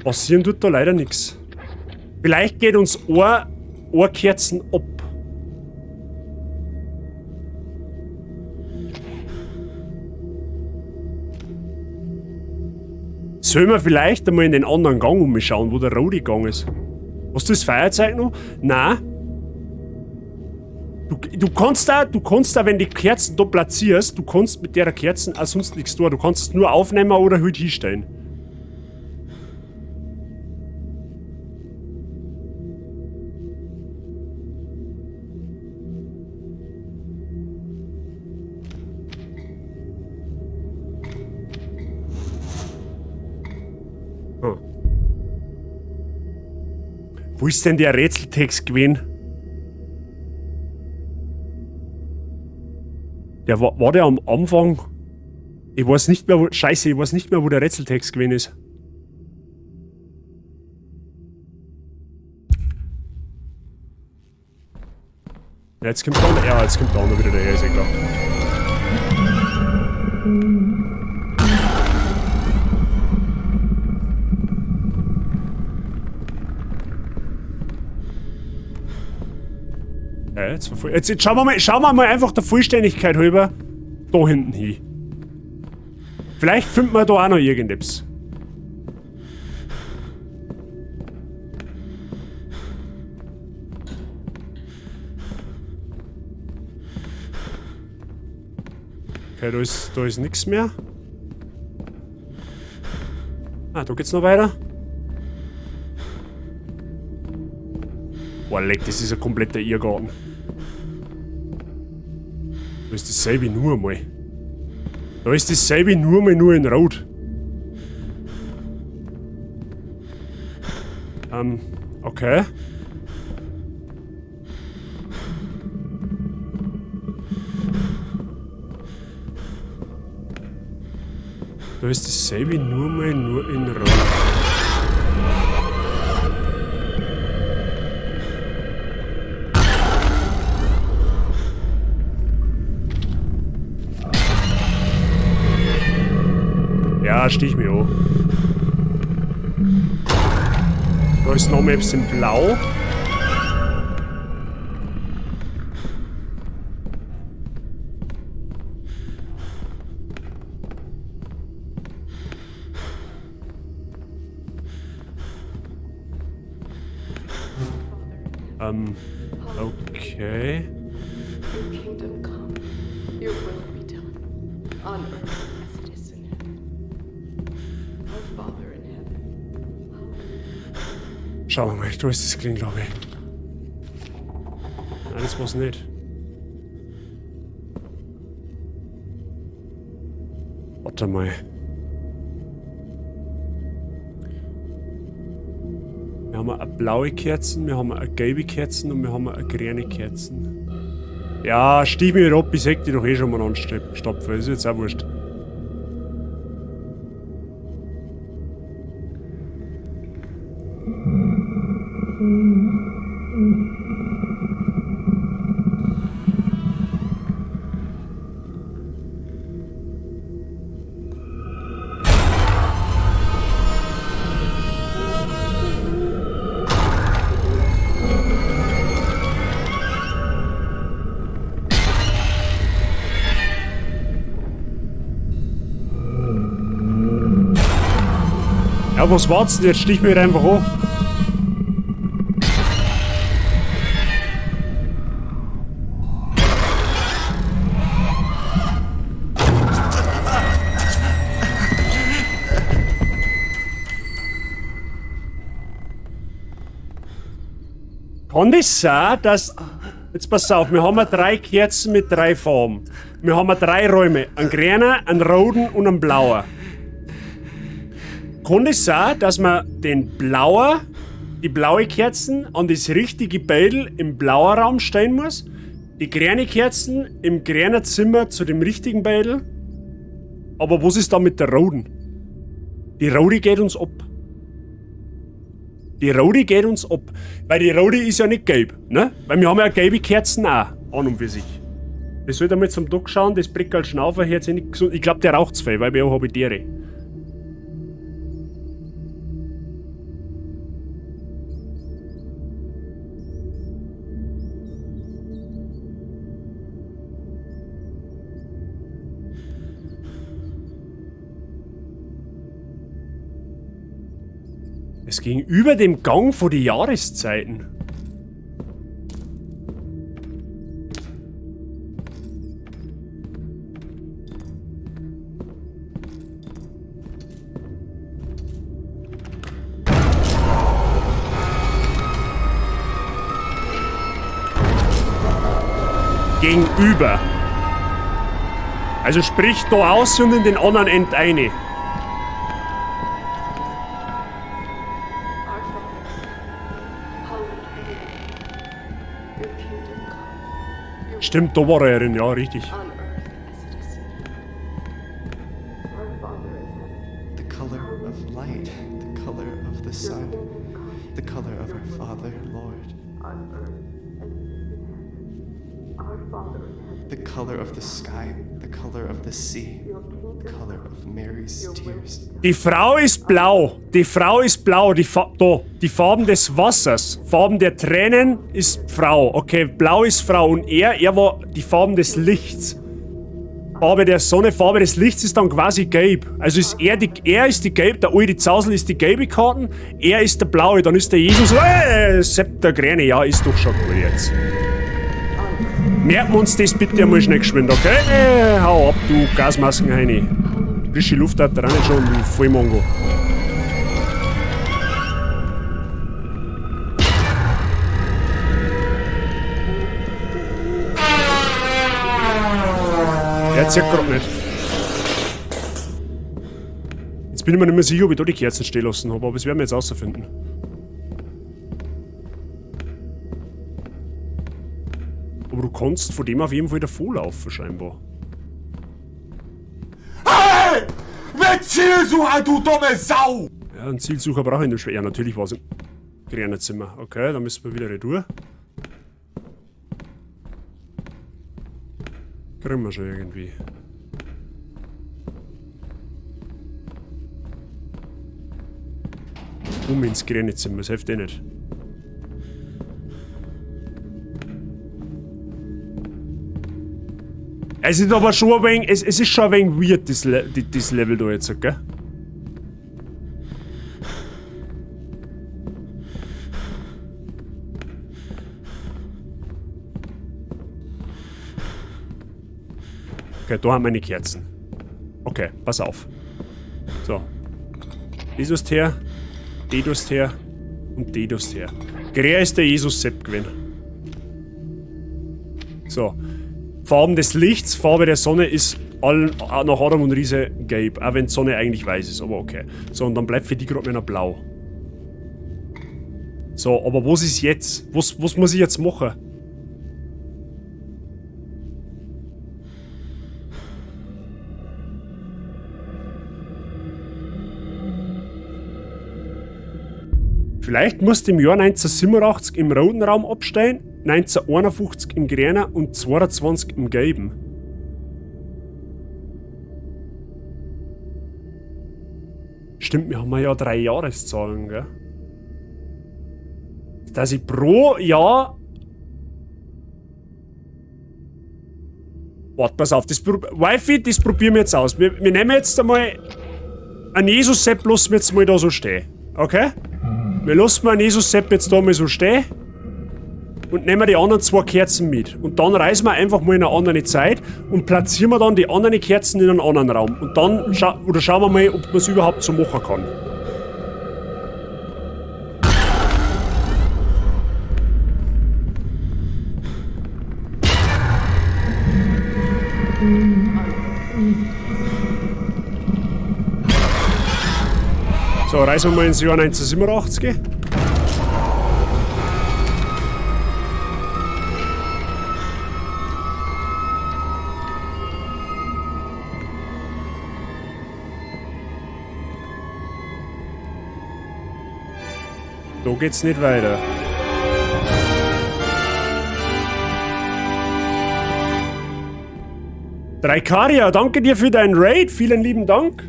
[SPEAKER 2] Passieren tut da leider nix. Vielleicht geht uns Ohrkerzen ab. Sollen wir vielleicht einmal in den anderen Gang umschauen, wo der rote Gang ist? Hast du das Feuerzeug noch? Nein. Du kannst da, wenn die Kerzen da platzierst, du kannst mit der Kerzen auch sonst nichts tun. Du kannst es nur aufnehmen oder halt hinstellen. Wo ist denn der Rätseltext gewesen? Der war der am Anfang? Ich weiß nicht mehr, wo, Scheiße, ich weiß nicht mehr, wo der Rätseltext gewesen ist. Ja, jetzt kommt da, ja, jetzt kommt da noch wieder der, ist eh klar. Ja, jetzt schauen wir mal einfach der Vollständigkeit halber da hinten hin. Vielleicht finden wir da auch noch irgendetwas. Okay, da ist nichts mehr. Ah, da geht's noch weiter. Boah, leck, das ist ein kompletter Irrgarten. Da ist dasselbe nur einmal. Da ist dasselbe nur mal nur in Rot. Okay. Da ist dasselbe nur mal nur in Rot. Ja, stich mich an. Da ist noch mal etwas in Blau. Okay.
[SPEAKER 9] Your kingdom come, your will be done, on earth as it is in heaven. Our Father in heaven.
[SPEAKER 2] Schauen wir mal, da ist das Kling, glaube ich. Nein, das war's nicht. Warte mal. Wir haben eine blaue Kerzen, wir haben eine gelbe Kerzen und wir haben eine grüne Kerzen. Ja, stich mich ab, ich seh die doch eh schon mal anstapfen, ist jetzt auch wurscht. Ja, was wart's denn jetzt? Stich mir einfach an. Kann das sein, dass... Jetzt pass auf, wir haben ja 3 Kerzen mit 3 Farben. Wir haben ja 3 Räume. Einen grünen, einen roten und einen blauen. Kann das sein, dass man den blauen, die blaue Kerzen an das richtige Bädel im blauen Raum stellen muss? Die grüne Kerzen im grünen Zimmer zu dem richtigen Bädel? Aber was ist da mit der roten? Die rote geht uns ab. Die rote geht uns ab. Weil die rote ist ja nicht gelb, ne? Weil wir haben ja gelbe Kerzen auch, an und für sich. Das sollte mal zum Doc schauen, das Brickerl Schnaufer hört sich nicht gesund. Ich glaub, der raucht zu viel, weil wir haben Tiere. Es ging über dem Gang vor die Jahreszeiten. Gegenüber. Also sprich da aus und in den anderen End eine. Stimmt, da war er ja, ja, richtig.
[SPEAKER 8] The color of light, the color of the sun, the color of our Father, Lord. The color of the sky, the color of the sea, the color of Mary's tears.
[SPEAKER 2] Die Frau ist blau. Die Frau ist blau. Die da. Die Farben des Wassers. Farben der Tränen ist Frau. Okay, blau ist Frau. Und er war die Farben des Lichts. Farbe der Sonne, Farbe des Lichts ist dann quasi gelb. Also ist er die, er ist die gelb, der alte Zausel ist die gelbe Karten, er ist der blaue, dann ist der Jesus, Sepp der Grüne, ja, ist doch schon gut jetzt. Merken wir uns das bitte einmal schnell geschwind, okay? Hau ab, du Gasmaskenheini. Frische Luft hat dran schon, du Vollmongo. Der zirkt grad nicht. Jetzt bin ich mir nicht mehr sicher, ob ich da die Kerzen stehen lassen habe, aber das werden wir jetzt rausfinden. Aber du kannst von dem auf jeden Fall davonlaufen, scheinbar.
[SPEAKER 10] Hey! Mit Zielsucher, du dumme Sau!
[SPEAKER 2] Ja, einen Zielsucher brauche ich nicht schwer. Ja, natürlich war es im grünen Zimmer. Okay, dann müssen wir wieder retour. Kriegen wir schon irgendwie. Um ins grüne Zimmer, das hilft eh nicht. Es ist aber schon ein wenig, es ist schon ein wenig weird, das Level da jetzt, gell? Okay, da haben wir meine Kerzen. Okay, pass auf. So. Jesus her, Dedus her und Dedus her. Grea ist der Jesus Sepp gewesen. So. Farben des Lichts, Farbe der Sonne ist all, nach Adam und Riese gelb. Auch wenn die Sonne eigentlich weiß ist, aber okay. So, und dann bleibt für die gerade noch blau. So, aber was ist jetzt? Was muss ich jetzt machen? Vielleicht musst du im Jahr 1987 im roten Raum abstehen, 1951 im grünen und 22 im gelben. Stimmt, wir haben ja 3 Jahreszahlen, gell? Dass ich pro Jahr... Warte, pass auf, das Wifi, das probieren wir jetzt aus. Wir nehmen jetzt einmal... Ein Jesus-Sepp lassen wir jetzt mal da so stehen. Okay? Wir lassen mal einen Jesus-Sepp jetzt da mal so stehen. Und nehmen die anderen 2 Kerzen mit. Und dann reisen wir einfach mal in eine andere Zeit und platzieren wir dann die anderen Kerzen in einen anderen Raum. Und dann schauen wir mal, ob man es überhaupt so machen kann. So, reisen wir mal ins Jahr 1987. Da geht's nicht weiter. Dreikaria, danke dir für deinen Raid. Vielen lieben Dank.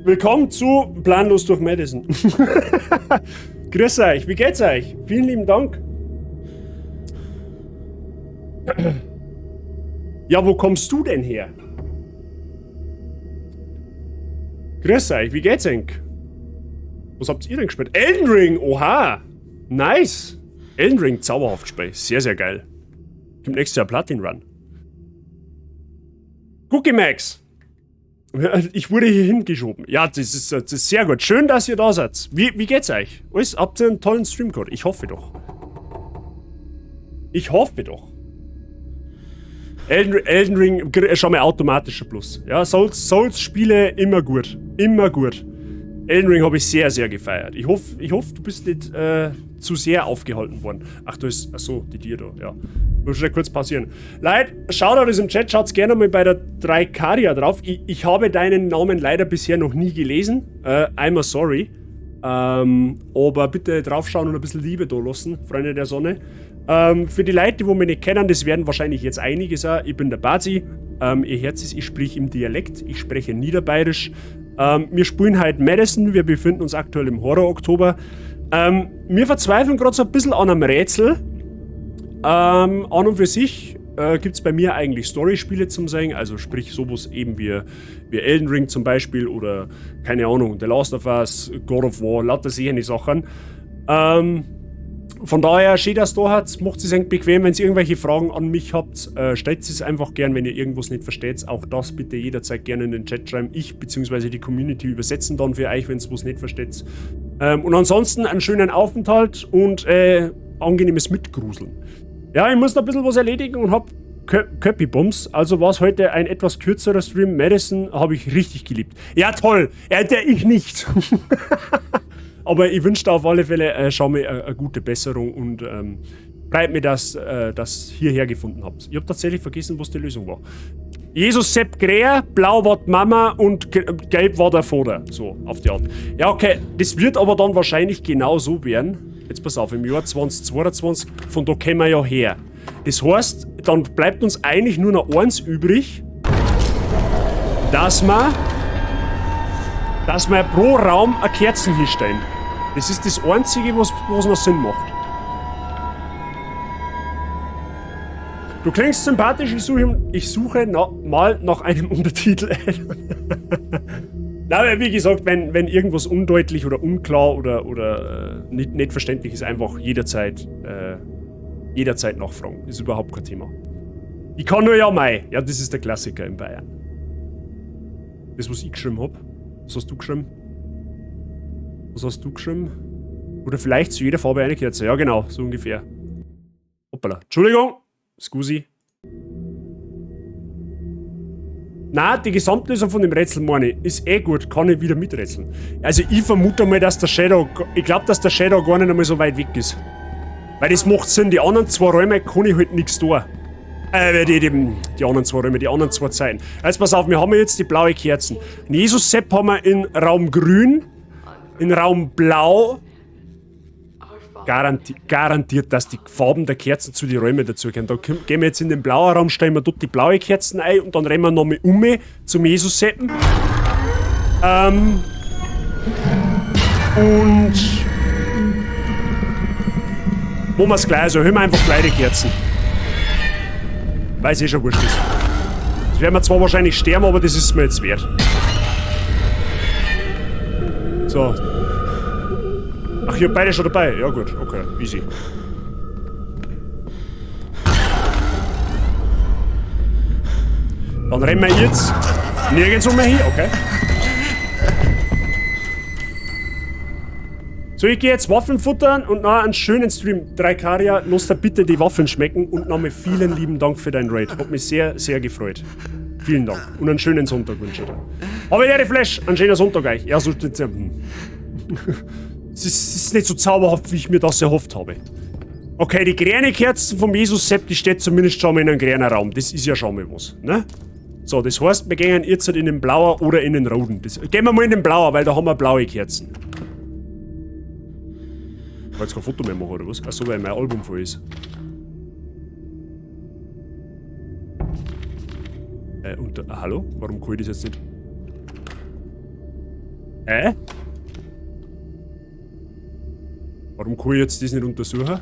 [SPEAKER 2] Willkommen zu Planlos durch Madison. Grüß euch, wie geht's euch? Vielen lieben Dank. Ja, wo kommst du denn her? Grüß euch, wie geht's euch? Was habt ihr denn gespielt? Elden Ring, oha! Nice! Elden Ring, zauberhaft Spiel. Sehr, sehr geil. Kommt nächstes Jahr Platin Run. Cookie Max! Ich wurde hier hingeschoben. Ja, das ist sehr gut. Schön, dass ihr da seid. Wie geht's euch? Alles, habt ihr einen tollen Streamcode? Ich hoffe doch. Ich hoffe doch. Elden Ring, schau mal, automatischer Plus. Ja, Souls-Spiele immer gut. Immer gut. Elden Ring habe ich sehr, sehr gefeiert. Ich hoffe, du bist nicht zu sehr aufgehalten worden. Ach, da ist... Achso, die Tür da, ja. Muss schon kurz passieren. Leute, schaut euch das im Chat, schaut gerne mal bei der Dreikaria drauf. Ich habe deinen Namen leider bisher noch nie gelesen. I'm sorry. Aber bitte draufschauen und ein bisschen Liebe da lassen, Freunde der Sonne. Für die Leute, die mich nicht kennen, das werden wahrscheinlich jetzt einige sein. Ich bin der Bazi. Ihr Herz ist, ich sprich im Dialekt, ich spreche Niederbayerisch. Wir spielen heute Madison, wir befinden uns aktuell im Horror-Oktober. Wir verzweifeln gerade so ein bisschen an einem Rätsel. An und für sich gibt's bei mir eigentlich Story-Spiele zum Sehen, also sprich sowas eben wie Elden Ring zum Beispiel oder, keine Ahnung, The Last of Us, God of War, lauter solche Sachen. Von daher, schön, dass ihr da habt. Macht es euch bequem. Wenn ihr irgendwelche Fragen an mich habt, stellt es einfach gern, wenn ihr irgendwas nicht versteht. Auch das bitte jederzeit gerne in den Chat schreiben. Ich bzw. die Community übersetzen dann für euch, wenn ihr was nicht versteht. Und ansonsten einen schönen Aufenthalt und angenehmes Mitgruseln. Ja, ich muss noch ein bisschen was erledigen und hab Köppi-Bums. Also war es heute ein etwas kürzerer Stream. Madison habe ich richtig geliebt. Ja, toll. Der ich nicht. Aber ich wünsche dir auf alle Fälle, schau mir eine gute Besserung und freut mich, dass ihr das hierher gefunden habt. Ich hab tatsächlich vergessen, was die Lösung war. Jesus Sepp Gräer, blau war die Mama und gelb war der Vater. So, auf die Art. Ja, okay, das wird aber dann wahrscheinlich genau so werden. Jetzt pass auf, im Jahr 2022, von da kommen wir ja her. Das heißt, dann bleibt uns eigentlich nur noch eins übrig, dass wir pro Raum eine Kerzen hinstellen. Das ist das Einzige, was noch Sinn macht. Du klingst sympathisch, ich suche mal nach einem Untertitel. Na, aber wie gesagt, wenn irgendwas undeutlich oder unklar oder nicht verständlich ist, einfach jederzeit nachfragen. Ist überhaupt kein Thema. Ich kann nur ja mei. Ja, das ist der Klassiker in Bayern. Das, was ich geschrieben hab. Was hast du geschrieben? Was hast du geschrieben? Oder vielleicht zu jeder Farbe eine Kerze. Ja, genau, so ungefähr. Hoppala. Entschuldigung. Scusi. Na, die Gesamtlösung von dem Rätsel, meine ich, ist eh gut, kann ich wieder miträtseln. Also ich vermute mal, dass der Shadow, ich glaub, dass der Shadow gar nicht einmal so weit weg ist. Weil das macht Sinn, die anderen zwei Räume kann ich halt nichts tun. Die anderen zwei Räume, die anderen zwei Zeiten. Also pass auf, wir haben jetzt die blaue Kerzen. Jesus Sepp haben wir in Raum Grün, in Raum Blau. Garantiert, dass die Farben der Kerzen zu den Räumen dazugehören. Da gehen wir jetzt in den blauen Raum, stellen wir dort die blaue Kerzen ein und dann rennen wir nochmal um zum Jesus Seppen. Und machen wir's gleich, also hören wir einfach gleich die Kerzen. Weil es eh schon wurscht ist. Das werden wir zwar wahrscheinlich sterben, aber das ist mir jetzt wert. So. Ach, ich hab beide schon dabei. Ja gut, okay, easy. Dann rennen wir jetzt nirgendwo mehr hin, okay. So, ich gehe jetzt Waffeln futtern und noch einen schönen Stream. Draikaria, lass dir bitte die Waffeln schmecken und nochmal vielen lieben Dank für deinen Raid. Hat mich sehr, sehr gefreut. Vielen Dank und einen schönen Sonntag wünsche ich dir. Aber der Flash, einen schönen Sonntag euch. Ja, so, Es ist nicht so zauberhaft, wie ich mir das erhofft habe. Okay, die grüne Kerze vom Jesus Sepp, die steht zumindest schon mal in einem grünen Raum. Das ist ja schon mal was, ne? So, das heißt, wir gehen jetzt in den blauen oder in den roten. Das, gehen wir mal in den blauen, weil da haben wir blaue Kerzen. Ich kann jetzt kein Foto mehr machen, oder was? Achso, weil mein Album voll ist. Hallo? Warum kann ich das jetzt nicht? Hä? Warum kann ich jetzt das nicht untersuchen?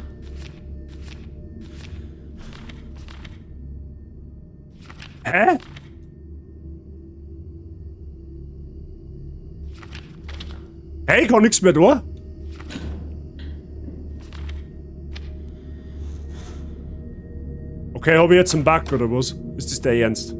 [SPEAKER 2] Hä? Hey, ich kann nichts mehr da. Okay, hab ich jetzt einen Bug oder was? Ist das der Ernst?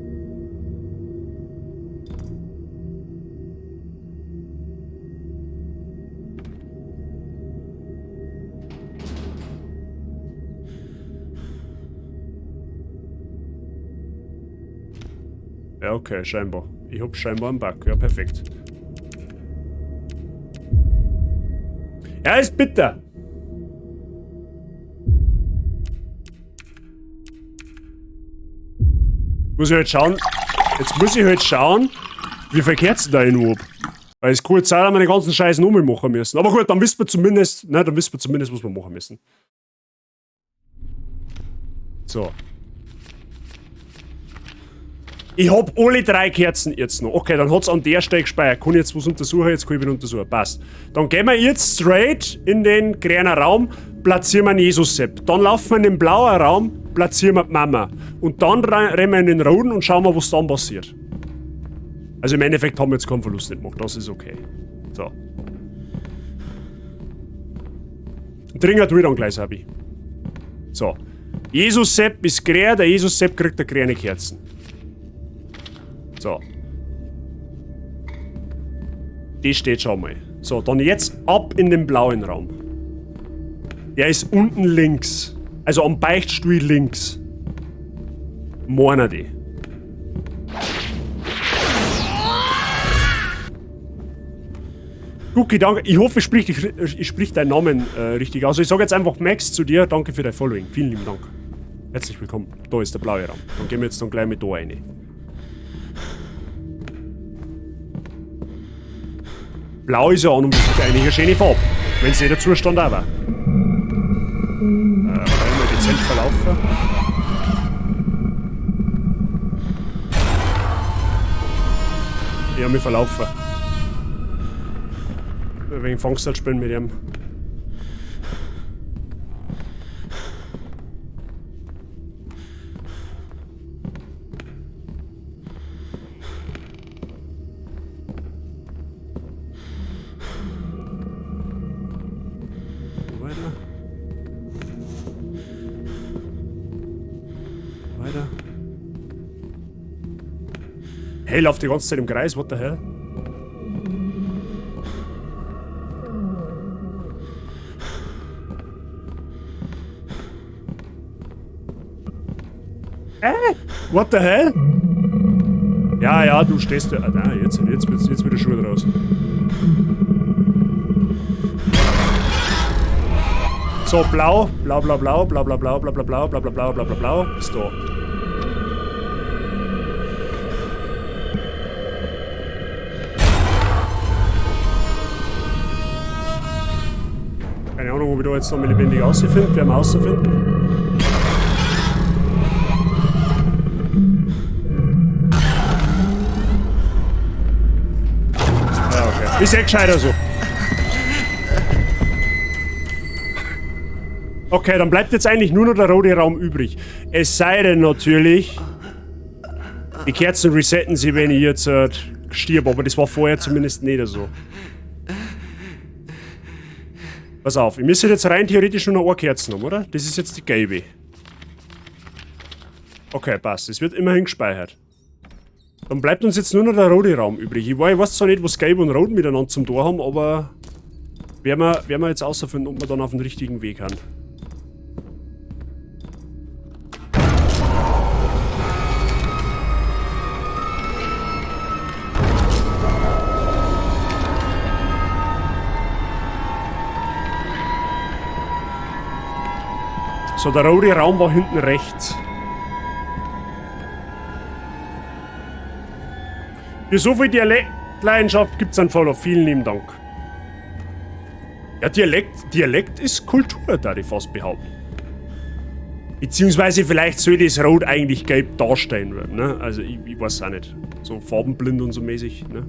[SPEAKER 2] Ja, okay, scheinbar. Ich hab scheinbar einen Bug. Ja, perfekt. Ja, ist bitter. Muss ich halt schauen. Jetzt muss ich halt schauen, wie viele Kerzen da ich noch hab. Weil es cool Zeit, haben wir den ganzen Scheiß nochmal machen müssen. Aber gut, dann wissen wir zumindest, ne, dann wissen wir zumindest, was wir machen müssen. So. Ich hab alle drei Kerzen jetzt noch. Okay, dann hat's an der Stelle gespeichert. Kann ich jetzt was untersuchen? Jetzt kann ich wieder untersuchen. Passt. Dann gehen wir jetzt straight in den grünen Raum, platzieren wir einen Jesus-Sepp. Dann laufen wir in den blauen Raum, platzieren wir die Mama. Und dann rennen wir in den roten und schauen wir, was dann passiert. Also im Endeffekt haben wir jetzt keinen Verlust nicht gemacht. Das ist okay. So. Trinken tue ich dann gleich, Sabi. So. Jesus Sepp ist grün, der Jesus Sepp kriegt eine grüne Kerzen. So. Die steht schon mal. So, dann jetzt ab in den blauen Raum. Der ist unten links. Also am Beichtstuhl links. Meiner die. Gucki, danke. Ich hoffe, ich sprich deinen Namen richtig aus. Also ich sage jetzt einfach Max zu dir. Danke für dein Following. Vielen lieben Dank. Herzlich willkommen. Da ist der blaue Raum. Dann gehen wir jetzt dann gleich mit da rein. Blau ist ja an und für sich eigentlich eine schöne Farbe. Wenn es nicht der Zustand auch war. Einmal dezent verlaufen. Ich hab mich verlaufen. Wegen Fangstall spielen mit ihm. Weiter. Weiter. Hey, lauft die ganze Zeit im Kreis, what the hell? What the hell? Ja, ja, du stehst da. Ah, nein, jetzt wird der Schuh draus. So, blau, blau, blau, blau, blau, blau, blau, blau, blau, blau, blau, blau, blau, blau, blau, blau, ist da. Keine Ahnung, ob ich da jetzt nochmal lebendig rausfinde. Werden wir rausfinden. Ja, okay. Ist eh gescheiter so. Okay, dann bleibt jetzt eigentlich nur noch der rote Raum übrig. Es sei denn natürlich, die Kerzen resetten sie, wenn ich jetzt stirb, aber das war vorher zumindest nicht so. Pass auf, ich müsste jetzt rein theoretisch nur noch eine Kerze haben, oder? Das ist jetzt die gelbe. Okay, passt. Es wird immerhin gespeichert. Dann bleibt uns jetzt nur noch der rote Raum übrig. Ich weiß zwar nicht, was gelb und rot miteinander zum Tor haben, aber werden wir jetzt rausfinden, ob wir dann auf den richtigen Weg haben. So, der rote Raum war hinten rechts. Für so viel Dialektleidenschaft gibt's einen Follow. Vielen lieben Dank. Ja, Dialekt ist Kultur, da ich fast behaupten. Beziehungsweise vielleicht soll das Rot eigentlich gelb darstellen werden, ne? Also ich weiß auch nicht. So farbenblind und so mäßig, ne?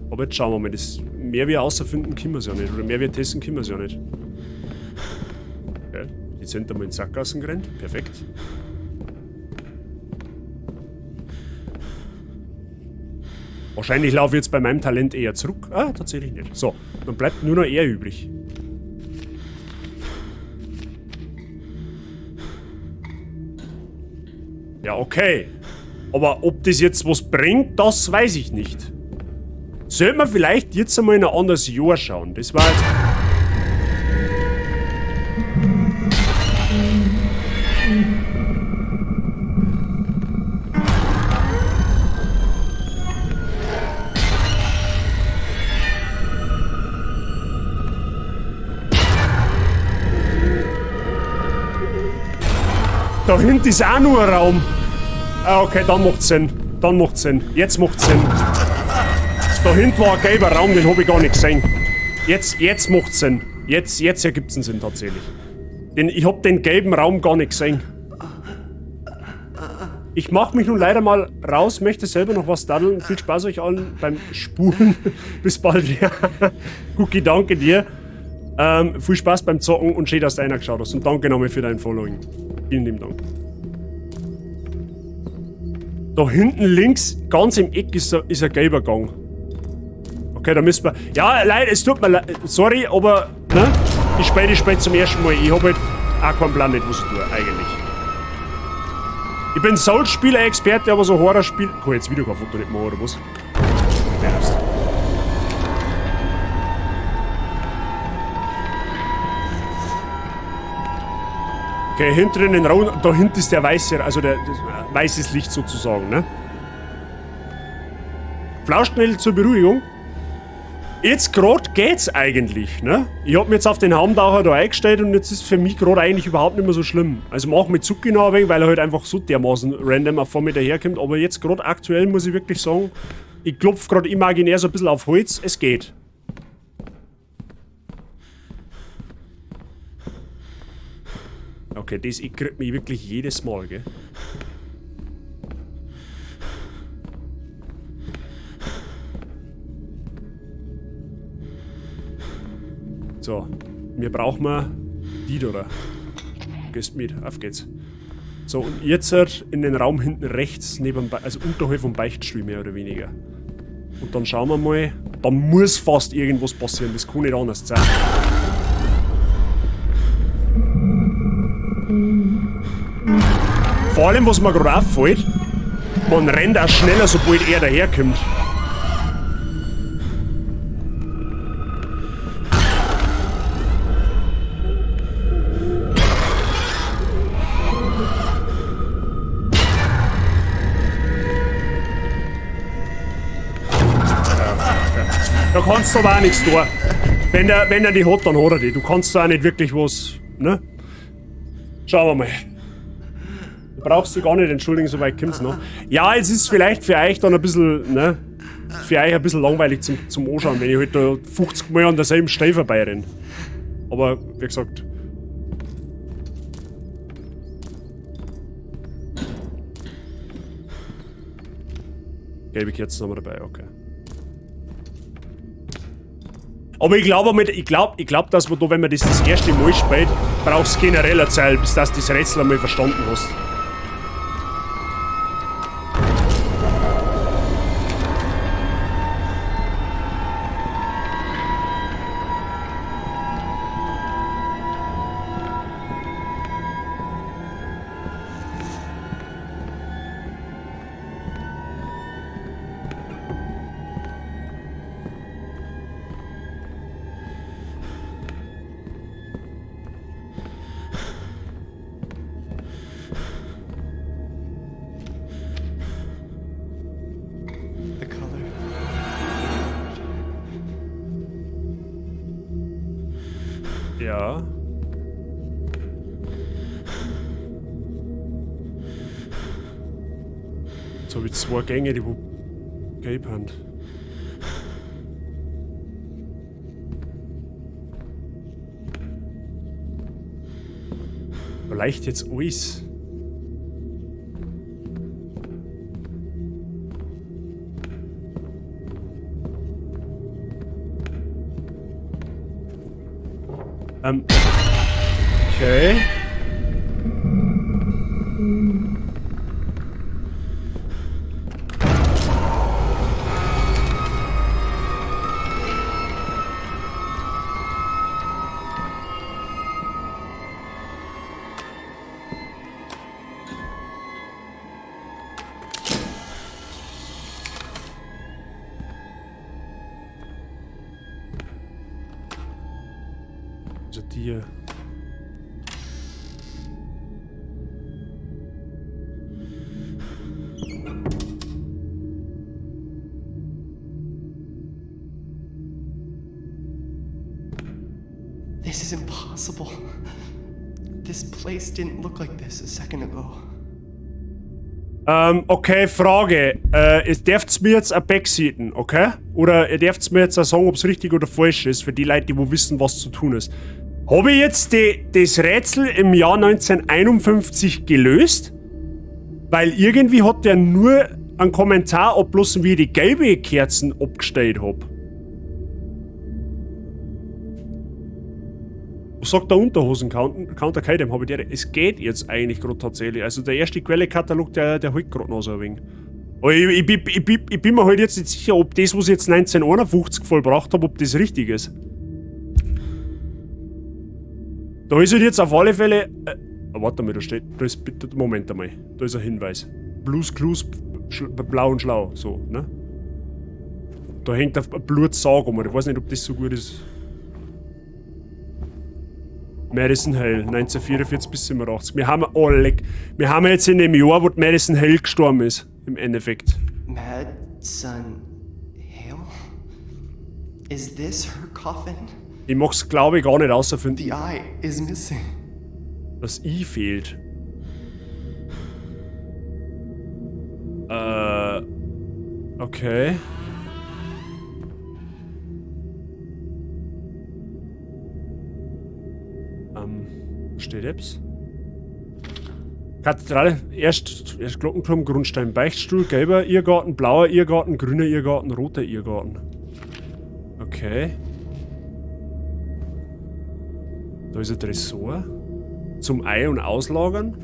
[SPEAKER 2] Aber jetzt schauen wir mal, das mehr wir außerfinden können wir's ja nicht. Oder mehr wir testen können wir's ja nicht. Okay, die sind da mal in Sackgassen gerannt. Perfekt. Wahrscheinlich laufe ich jetzt bei meinem Talent eher zurück. Ah, tatsächlich nicht. So, dann bleibt nur noch er übrig. Ja, okay. Aber ob das jetzt was bringt, das weiß ich nicht. Sollte man vielleicht jetzt einmal in ein anderes Jahr schauen? Das war jetzt... Da hinten ist auch nur ein Raum. Ah, okay, dann macht's Sinn. Dann macht's Sinn. Jetzt macht's Sinn. Da hinten war ein gelber Raum, den hab ich gar nicht gesehen. Jetzt macht's Sinn. Jetzt ergibt's einen Sinn tatsächlich. Denn ich hab den gelben Raum gar nicht gesehen. Ich mach mich nun leider mal raus, möchte selber noch was daddeln. Viel Spaß euch allen beim Spulen. Bis bald. Gucki, danke dir. Viel Spaß beim Zocken und schön, dass du einer geschaut hast. Und danke nochmal für dein Following. Vielen lieben Dank. Da hinten links, ganz im Eck, ist ein gelber Gang. Okay, da müssen wir... Ja, Leute, es tut mir leid. Sorry, aber... Ne? Ich spiele zum ersten Mal. Ich habe halt auch keinen Plan nicht, was ich tue, eigentlich. Ich bin Souls-Spieler-Experte, aber so Horror-Spiel... Kann ich jetzt wieder kein Foto nicht machen, oder was? Ernst. Okay, hinten in den Raum, da hinten ist der weiße, also der, das weißes Licht sozusagen, ne? Flauschnell zur Beruhigung. Jetzt grad geht's eigentlich, ne? Ich hab mich jetzt auf den Haumtaucher da eingestellt und jetzt ist für mich gerade eigentlich überhaupt nicht mehr so schlimm. Also mach mit Zucki noch ein wenig, weil er halt einfach so dermaßen random vor mir daherkommt. Aber jetzt gerade aktuell muss ich wirklich sagen, ich klopf gerade imaginär so ein bisschen auf Holz, es geht. Okay, das ich krieg mich wirklich jedes Mal, gell? So, wir brauchen mal die da. Gehst mit, auf geht's. So, und jetzt in den Raum hinten rechts, neben, also unterhalb vom Beichtstuhl mehr oder weniger. Und dann schauen wir mal, da muss fast irgendwas passieren, das kann nicht anders sein. Vor allem, was mir gerade auffällt, man rennt auch schneller, sobald er daherkommt. Da kannst du aber auch nichts tun. Wenn der die hat, dann hat er die. Du kannst da auch nicht wirklich was, ne? Schauen wir mal. Du brauchst dich gar nicht entschuldigen, soweit kommt's noch. Ja, es ist vielleicht für euch dann ein bisschen, ne? Für euch ein bisschen langweilig zum Anschauen, wenn ich halt da 50 Mal an derselben Stelle vorbeirenne. Aber, wie gesagt. Gelbe Kerzen haben wir dabei, okay. Aber ich glaube, ich glaub, dass man da, wenn man das erste Mal spielt, brauchst du generell eine Zeit, bis du das Rätsel einmal verstanden hast. Ja. Jetzt habe ich zwei Gänge, die wo gelb sind. Vielleicht jetzt alles. Okay. Also die.
[SPEAKER 8] This is impossible. This place didn't look like this a second ago.
[SPEAKER 2] Okay, Frage. Ihr dürft mir jetzt ein backseaten, okay? Oder ihr dürft mir jetzt auch sagen, ob's richtig oder falsch ist, für die Leute, die wo wissen, was zu tun ist. Habe ich jetzt das Rätsel im Jahr 1951 gelöst? Weil irgendwie hat der nur einen Kommentar abgelassen, wie ich die gelbe Kerzen abgestellt hab. Was sagt der Unterhosen-Counter? Okay, dem hab ich der. Es geht jetzt eigentlich grad tatsächlich. Also der erste Quellekatalog, der holt grad noch so ein wenig. Aber ich bin mir halt jetzt nicht sicher, ob das, was ich jetzt 1951 vollbracht habe, ob das richtig ist. Da ist halt jetzt auf alle Fälle. Warte mal, da steht. Da ist bitte. Moment einmal. Da ist ein Hinweis. Blues Clues, blau und schlau. So, ne? Da hängt ein Blutsarg um. Ich weiß nicht, ob das so gut ist. Madison Hale, 1944 bis 87. Wir haben oh, leck. Wir haben jetzt in dem Jahr, wo die Madison Hale gestorben ist. Im Endeffekt.
[SPEAKER 8] Madison Hale? Is this her coffin?
[SPEAKER 2] Ich mag's, glaube ich, gar nicht außerfinden.
[SPEAKER 8] The eye is missing.
[SPEAKER 2] Das I fehlt. Okay. Steht etwas? Kathedrale, erst Glockenturm, Grundstein, Beichtstuhl, gelber Irrgarten, blauer Irrgarten, grüner Irrgarten, roter Irrgarten. Okay. Da ist ein Tresor. Zum Ei- und Auslagern.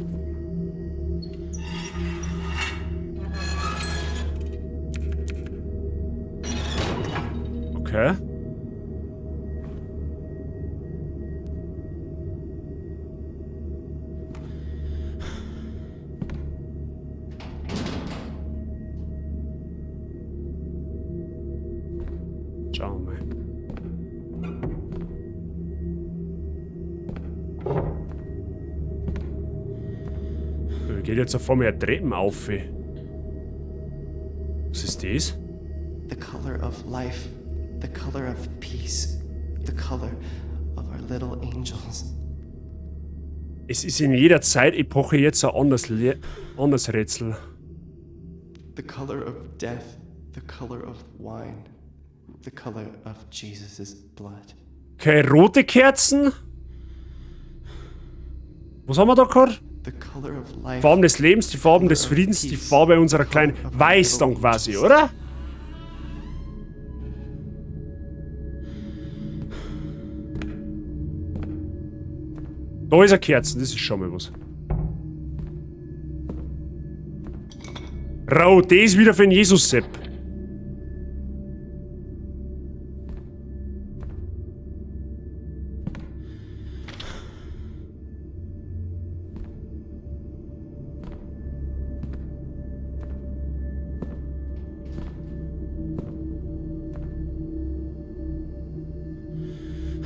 [SPEAKER 2] Okay. Schauen wir mal. Da geht jetzt auf einmal Treppen auf. Was ist das?
[SPEAKER 8] The color of life, the color of peace, the color of our little angels.
[SPEAKER 2] Es ist in jeder Zeitepoche jetzt ein anderes Rätsel.
[SPEAKER 8] The color of death, the color of wine, the color of Jesus' blood.
[SPEAKER 2] Okay, rote Kerzen. Was haben wir da gehabt?
[SPEAKER 8] The color of life.
[SPEAKER 2] Farben des Lebens, die Farben des Friedens, die Farbe unserer kleinen... Weiß dann quasi, oder? Da ist eine Kerze, das ist schon mal was. Rot, das ist wieder für den Jesus-Sepp.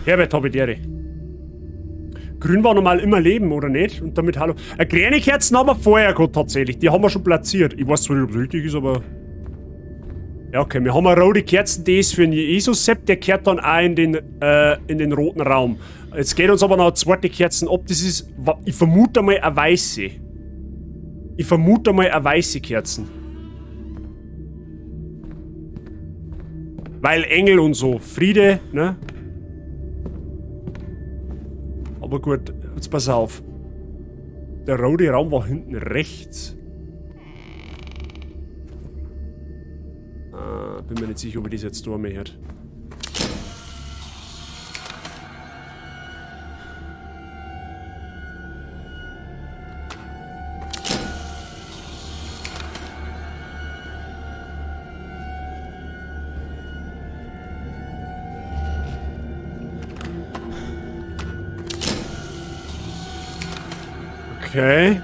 [SPEAKER 2] Herbert, hab ich die Ehre. Grün war normal immer Leben, oder nicht? Und damit hallo. Eine kleine Kerzen haben wir vorher gehabt, tatsächlich. Die haben wir schon platziert. Ich weiß zwar nicht, ob es richtig ist, aber... Ja, okay. Wir haben eine rote Kerzen, die ist für den Jesus-Sepp. Der kehrt dann auch in den roten Raum. Jetzt geht uns aber noch eine zweite Kerzen ab. Das ist, ich vermute mal, eine weiße. Ich vermute mal eine weiße Kerzen. Weil Engel und so. Friede, ne? Aber gut, jetzt pass auf. Der rote Raum war hinten rechts. Ah, bin mir nicht sicher, ob ich das jetzt da mehr hört. Okay.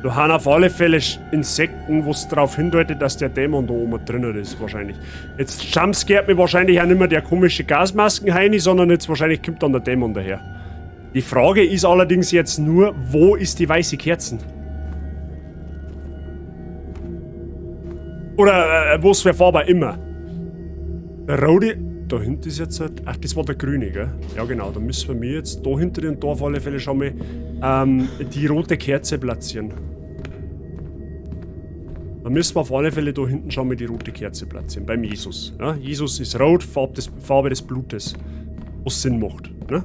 [SPEAKER 2] Da haben auf alle Fälle Insekten, wo's darauf hindeutet, dass der Dämon da oben drinnen ist, wahrscheinlich. Jetzt jumpscared mich wahrscheinlich auch nicht mehr der komische Gasmasken-Heini, sondern jetzt wahrscheinlich kommt dann der Dämon daher. Die Frage ist allerdings jetzt nur, wo ist die weiße Kerzen? Oder was für Farbe immer. Der rote... Da hinten ist jetzt halt, ach, das war der grüne, gell? Ja genau, da müssen wir jetzt da hinter den Tor auf alle Fälle schon mal die rote Kerze platzieren. Da müssen wir auf alle Fälle da hinten schon mal die rote Kerze platzieren, beim Jesus. Ja? Jesus ist rot, Farbe des Blutes. Was Sinn macht, ne?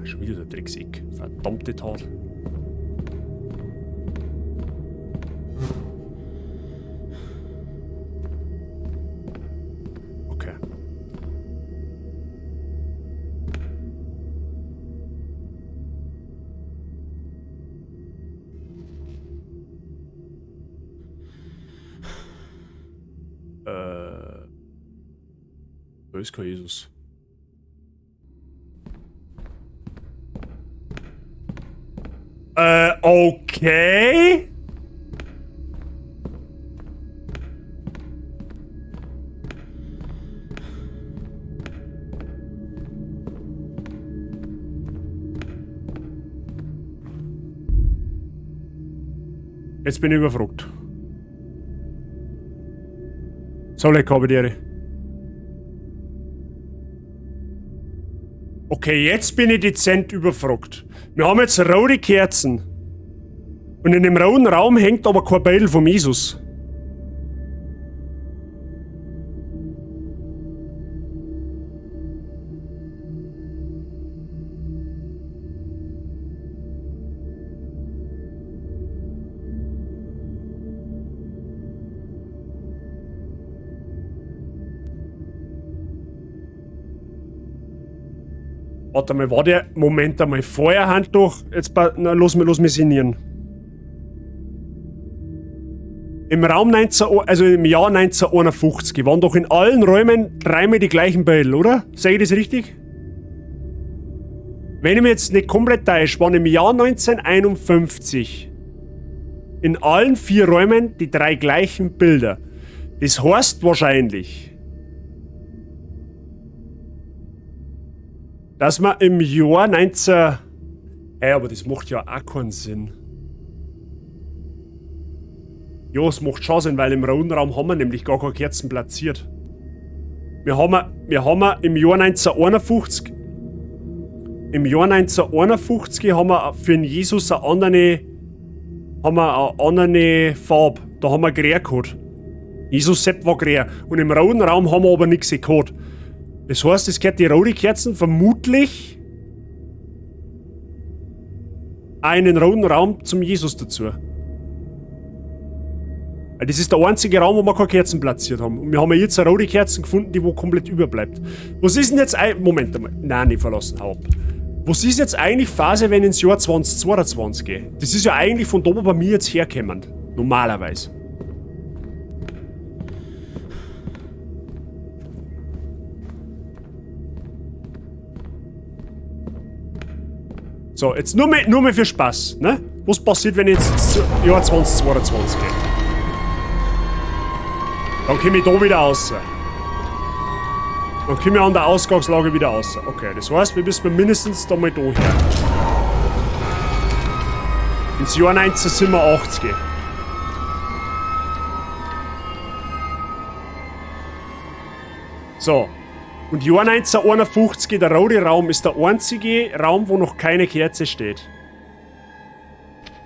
[SPEAKER 2] Schon wieder der Dreckseck. Verdammte Tat. Okay. Da ist kein Jesus. Okay. Jetzt bin ich überfragt. So, leck habe die Ehre. Okay, jetzt bin ich dezent überfragt. Wir haben jetzt rote Kerzen. Und in dem roten Raum hängt aber kein Bild vom Jesus. Warte mal, war der... Moment einmal, Feuerhandtuch... Jetzt... Na, lass mich sinnieren. Im Raum 19... Also im Jahr 1951 waren doch in allen Räumen dreimal die gleichen Bilder, oder? Sehe ich das richtig? Wenn ich mich jetzt nicht komplett täusche, waren im Jahr 1951 in allen 4 Räumen die 3 gleichen Bilder. Das heißt wahrscheinlich, dass man im Jahr 19... Ey, aber das macht ja auch keinen Sinn. Ja, es macht schon Sinn, weil im roten Raum haben wir nämlich gar keine Kerzen platziert. Wir haben im Jahr 1951... Im Jahr 1951 haben wir für den Jesus eine andere... Haben wir eine andere Farbe. Da haben wir grün gehabt. Jesus Sepp war grün. Und im roten Raum haben wir aber nichts gehabt. Das heißt, es gehört die rote Kerzen vermutlich einen roten Raum zum Jesus dazu. Weil das ist der einzige Raum, wo wir keine Kerzen platziert haben. Und wir haben ja jetzt eine rote Kerzen gefunden, die wo komplett überbleibt. Was ist denn jetzt Moment einmal. Nein, nicht verlassen. Hau ab. Was ist jetzt eigentlich Phase, wenn ich ins Jahr 2022 gehe? Das ist ja eigentlich von da, wo bei mir jetzt herkommen. Normalerweise. So, jetzt nur mehr für Spaß, ne? Was passiert, wenn ich jetzt ins Jahr 2022 gehe? Dann komme ich da wieder raus. Dann komme ich an der Ausgangslage wieder raus. Okay, das heißt, wir müssen mindestens da mal da her. Ins Jahr 1987. So. Und Jahr 1951, der rote Raum, ist der einzige Raum, wo noch keine Kerze steht.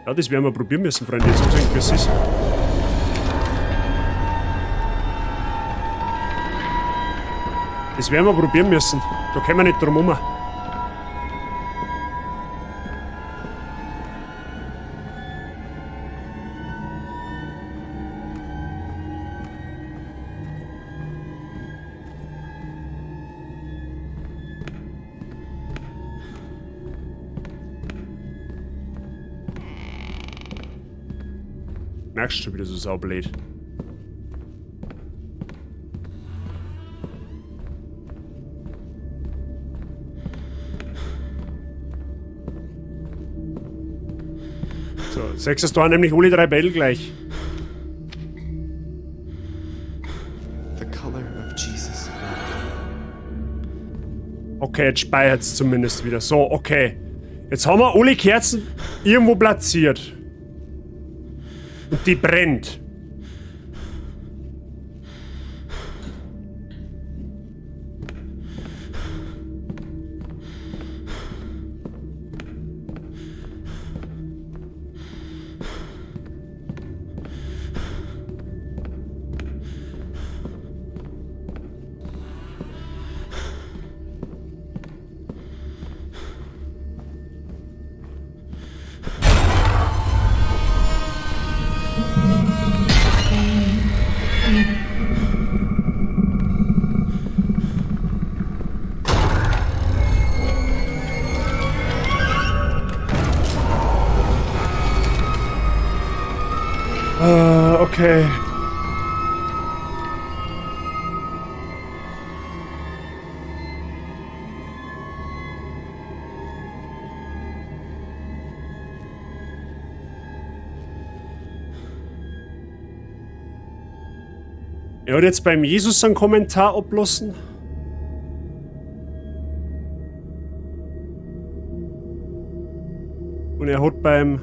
[SPEAKER 2] Ja, das werden wir probieren müssen, Freunde. Jetzt sagen, wie es ist. Das werden wir probieren müssen. Da können wir nicht drum herum. Merkst du schon wieder so saublöd. So, sechstes Tor nämlich alle drei Bälle gleich.
[SPEAKER 8] The color of Jesus.
[SPEAKER 2] Okay, jetzt speichert's zumindest wieder. So, okay. Jetzt haben wir alle Kerzen irgendwo platziert. Und die brennt. Okay. Er hat jetzt beim Jesus einen Kommentar ablassen. Und er hat bei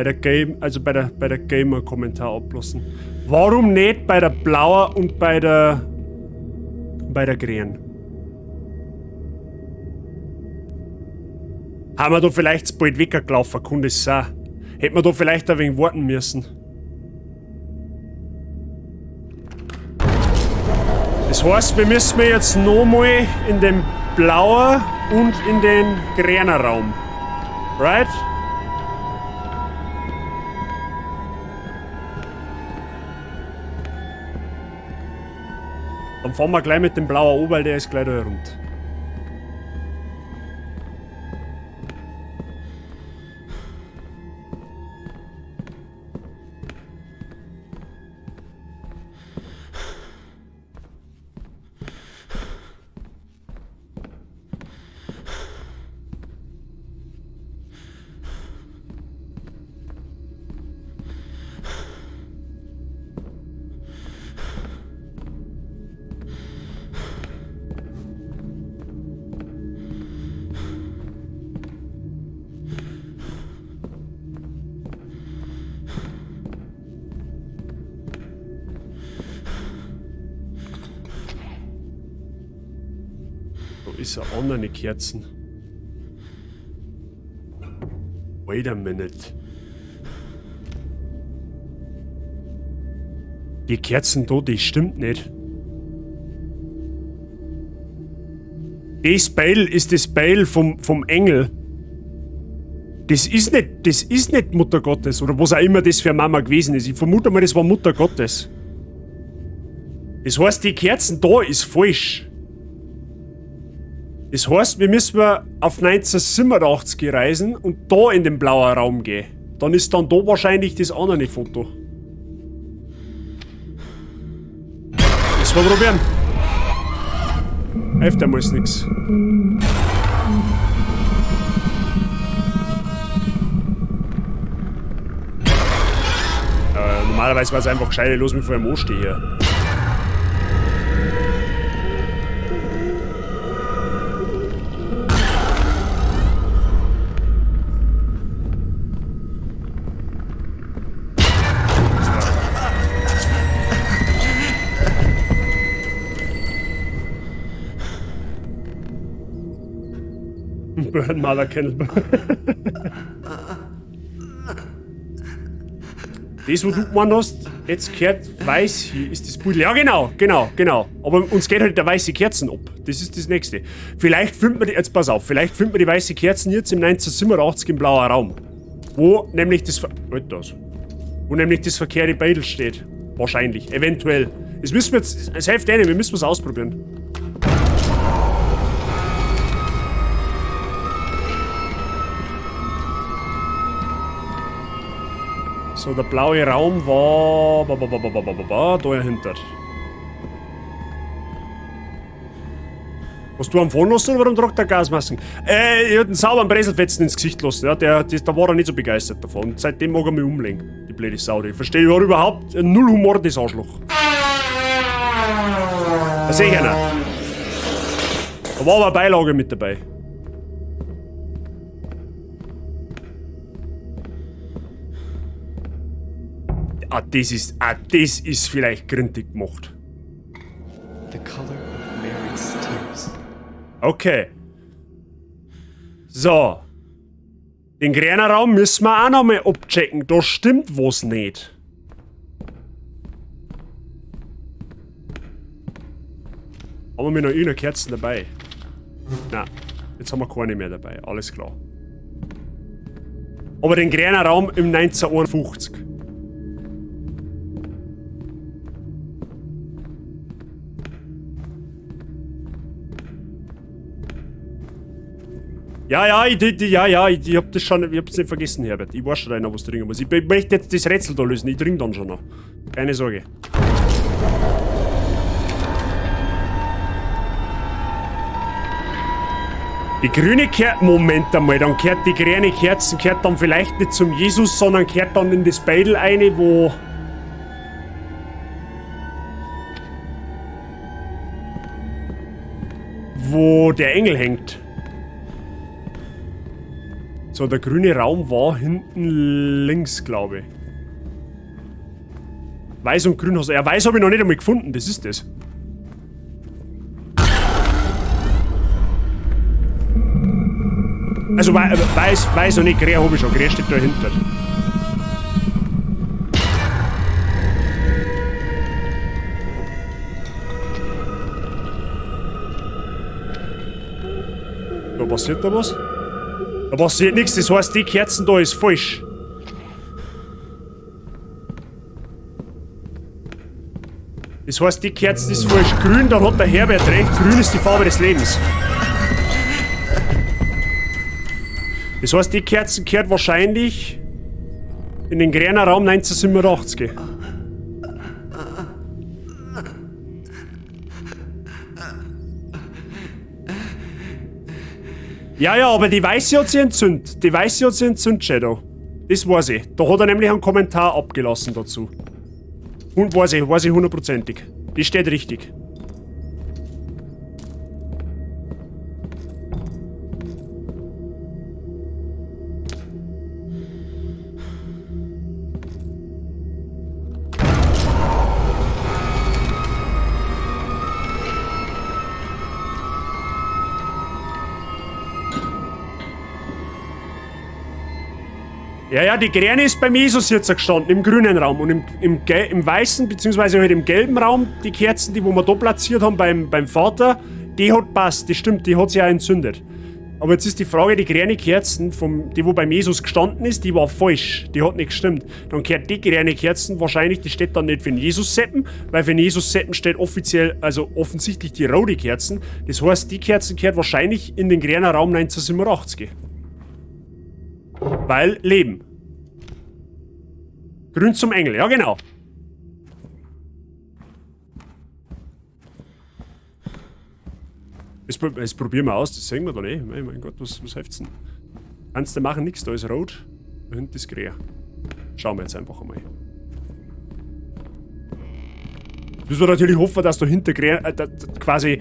[SPEAKER 2] der Game, also bei der Gamer Kommentar ablassen. Warum nicht bei der blauen und bei der grünen? Haben wir da vielleicht bald weggelaufen, kann das sein? Hätten wir da vielleicht ein wenig warten müssen. Das heißt, wir müssen jetzt nochmal in den blauen und in den grünen Raum. Right? Dann fahren wir gleich mit dem blauen an, weil der ist gleich da rund. Ist ja andere Kerzen. Wait a minute. Die Kerzen da, die stimmt nicht. Das Beil ist das Beil vom Engel. Das ist nicht Mutter Gottes oder was auch immer das für Mama gewesen ist. Ich vermute mal, das war Mutter Gottes. Das heißt, die Kerzen da ist falsch. Das heißt, wir müssen auf 1987 reisen und da in den blauen Raum gehen. Dann ist dann da wahrscheinlich das andere Foto. Das wir probieren. Hilft einmal nix. Normalerweise war es einfach gescheit, los mit vor dem Anstehen hier. Burn Mother Candle. Das, wo du gemeint hast, jetzt gehört weiß hier, ist das Pudel. Ja, genau, genau, genau. Aber uns geht halt der weiße Kerzen ab. Das ist das Nächste. Vielleicht findet man die, jetzt pass auf, vielleicht findet man die weiße Kerzen jetzt im 1987 im blauen Raum. Wo nämlich das, wo nämlich das verkehrte Beidel steht. Wahrscheinlich, eventuell. Das müssen wir jetzt, es hilft eh nicht, wir müssen es ausprobieren. So, der blaue Raum war da dahinter. Was du am Fahren lassen oder warum tragt der Gasmasken? Ich hab einen sauberen Breselfetzen ins Gesicht lassen, ja, da war er nicht so begeistert davon. Und seitdem mag er mich umlegen, die blöde Sau. Ich verstehe überhaupt null Humor, das Arschloch. Da sehe ich einer. Da war aber eine Beilage mit dabei. Ah, das ist vielleicht grindig gemacht.
[SPEAKER 8] The color of Mary's tears.
[SPEAKER 2] Okay. So. Den grünen Raum müssen wir auch noch mal abchecken. Da stimmt was nicht. Haben wir noch irgendeine Kerzen dabei? Na, jetzt haben wir keine mehr dabei. Alles klar. Aber den grünen Raum im 1951. Ja, ja, ich hab das schon, ich hab's nicht vergessen, Herbert. Ich weiß schon noch, was trinken muss. Ich möchte jetzt das Rätsel da lösen, ich trinke dann schon noch. Keine Sorge. Die grüne Kerze, Moment einmal, dann kehrt die grüne Kerzen, kehrt dann vielleicht nicht zum Jesus, sondern kehrt dann in das Beidel eine, wo... wo der Engel hängt. So, der grüne Raum war hinten links, glaube ich. Weiß und grün hast du. Ja, weiß habe ich noch nicht einmal gefunden, das ist das. Also weiß noch nicht, grün habe ich schon, grün steht dahinter. Da passiert da was? Da passiert nichts, das heißt, die Kerzen da ist falsch. Das heißt, die Kerzen ist falsch. Grün, dann hat der Herbert recht. Grün ist die Farbe des Lebens. Das heißt, die Kerzen kehrt wahrscheinlich in den grünen Raum 1987. Ja, ja, aber die Weiße hat sich entzündet. Die Weiße hat sich entzündet, Shadow. Das weiß ich. Da hat er nämlich einen Kommentar abgelassen dazu. Und weiß ich hundertprozentig. Die steht richtig. Ja, ja, die Grüne ist beim Jesus jetzt gestanden, im grünen Raum. Und im weißen, beziehungsweise halt im gelben Raum, die Kerzen, die wo wir da platziert haben beim Vater, die hat passt, die stimmt, die hat sich auch entzündet. Aber jetzt ist die Frage, die grüne Kerzen, die wo beim Jesus gestanden ist, die war falsch, die hat nicht gestimmt. Dann gehört die grüne Kerzen wahrscheinlich, die steht dann nicht für den Jesus-Seppen, weil für den Jesus-Seppen steht offiziell, also offensichtlich die rote Kerzen. Das heißt, die Kerzen gehört wahrscheinlich in den grünen Raum 1987. Weil Leben. Grün zum Engel, ja genau. Das probieren wir aus, das sehen wir dann eh. Mein Gott, was hilft's denn? Kannst du machen, nix, da ist rot, da hinten ist grün. Schauen wir jetzt einfach einmal. Jetzt müssen wir natürlich hoffen, dass da hinter grün, da, quasi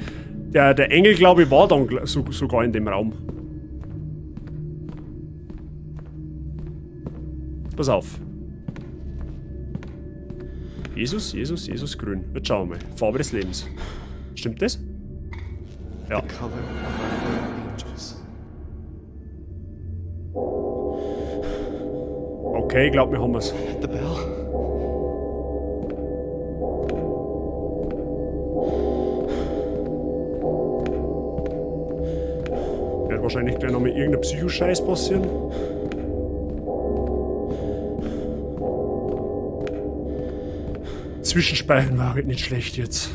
[SPEAKER 2] der Engel, glaube ich, war dann sogar in dem Raum. Pass auf. Jesus, Jesus, Jesus, grün. Jetzt schauen wir mal. Farbe des Lebens. Stimmt das? Ja. Okay, ich glaub, wir haben es.
[SPEAKER 8] The bell.
[SPEAKER 2] Wird wahrscheinlich gleich nochmal irgendein Psychoscheiß passieren. Zwischenspeichern war halt nicht schlecht jetzt.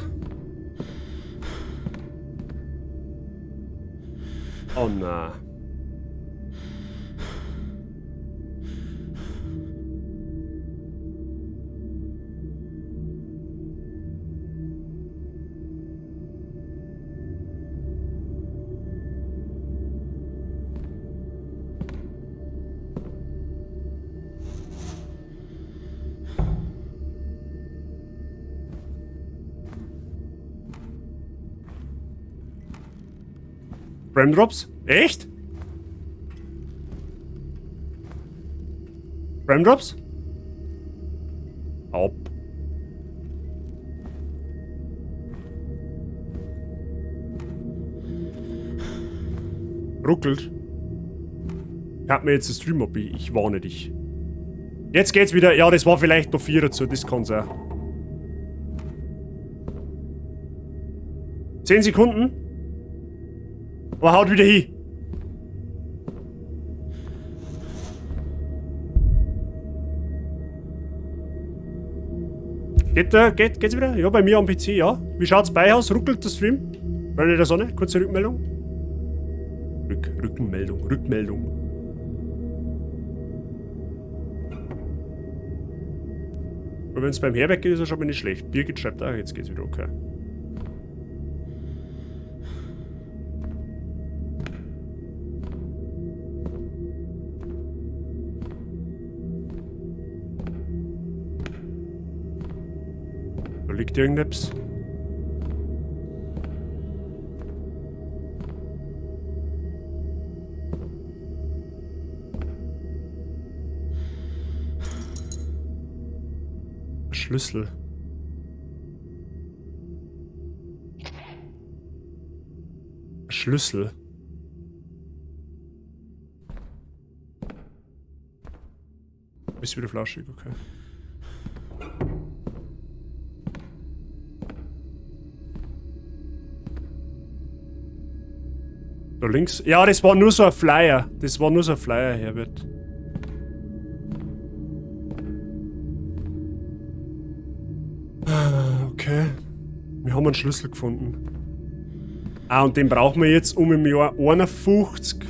[SPEAKER 2] Oh na. Frame Drops? Echt? Frame Drops? Ab. Ruckelt. Hat mir jetzt den Stream ab, ich warne dich. Jetzt geht's wieder. Ja, das war vielleicht noch 4 dazu, das kann's auch. 10 Sekunden. Aber haut wieder hin. Geht da, geht's wieder? Ja, bei mir am PC, ja. Wie schaut's bei aus? Ruckelt der Stream? Bei der Sonne? Kurze Rückmeldung. Rückmeldung, Rückmeldung. Aber wenn's beim Herbert geht, ist er schon mal nicht schlecht. Birgit schreibt auch, jetzt geht's wieder, okay. Da liegt irgendetwas. Schlüssel. Schlüssel. Bist wieder flauschig, okay. Da links. Ja, das war nur so ein Flyer. Das war nur so ein Flyer, Herbert. Okay. Wir haben einen Schlüssel gefunden. Ah, und den brauchen wir jetzt, um im Jahr 51...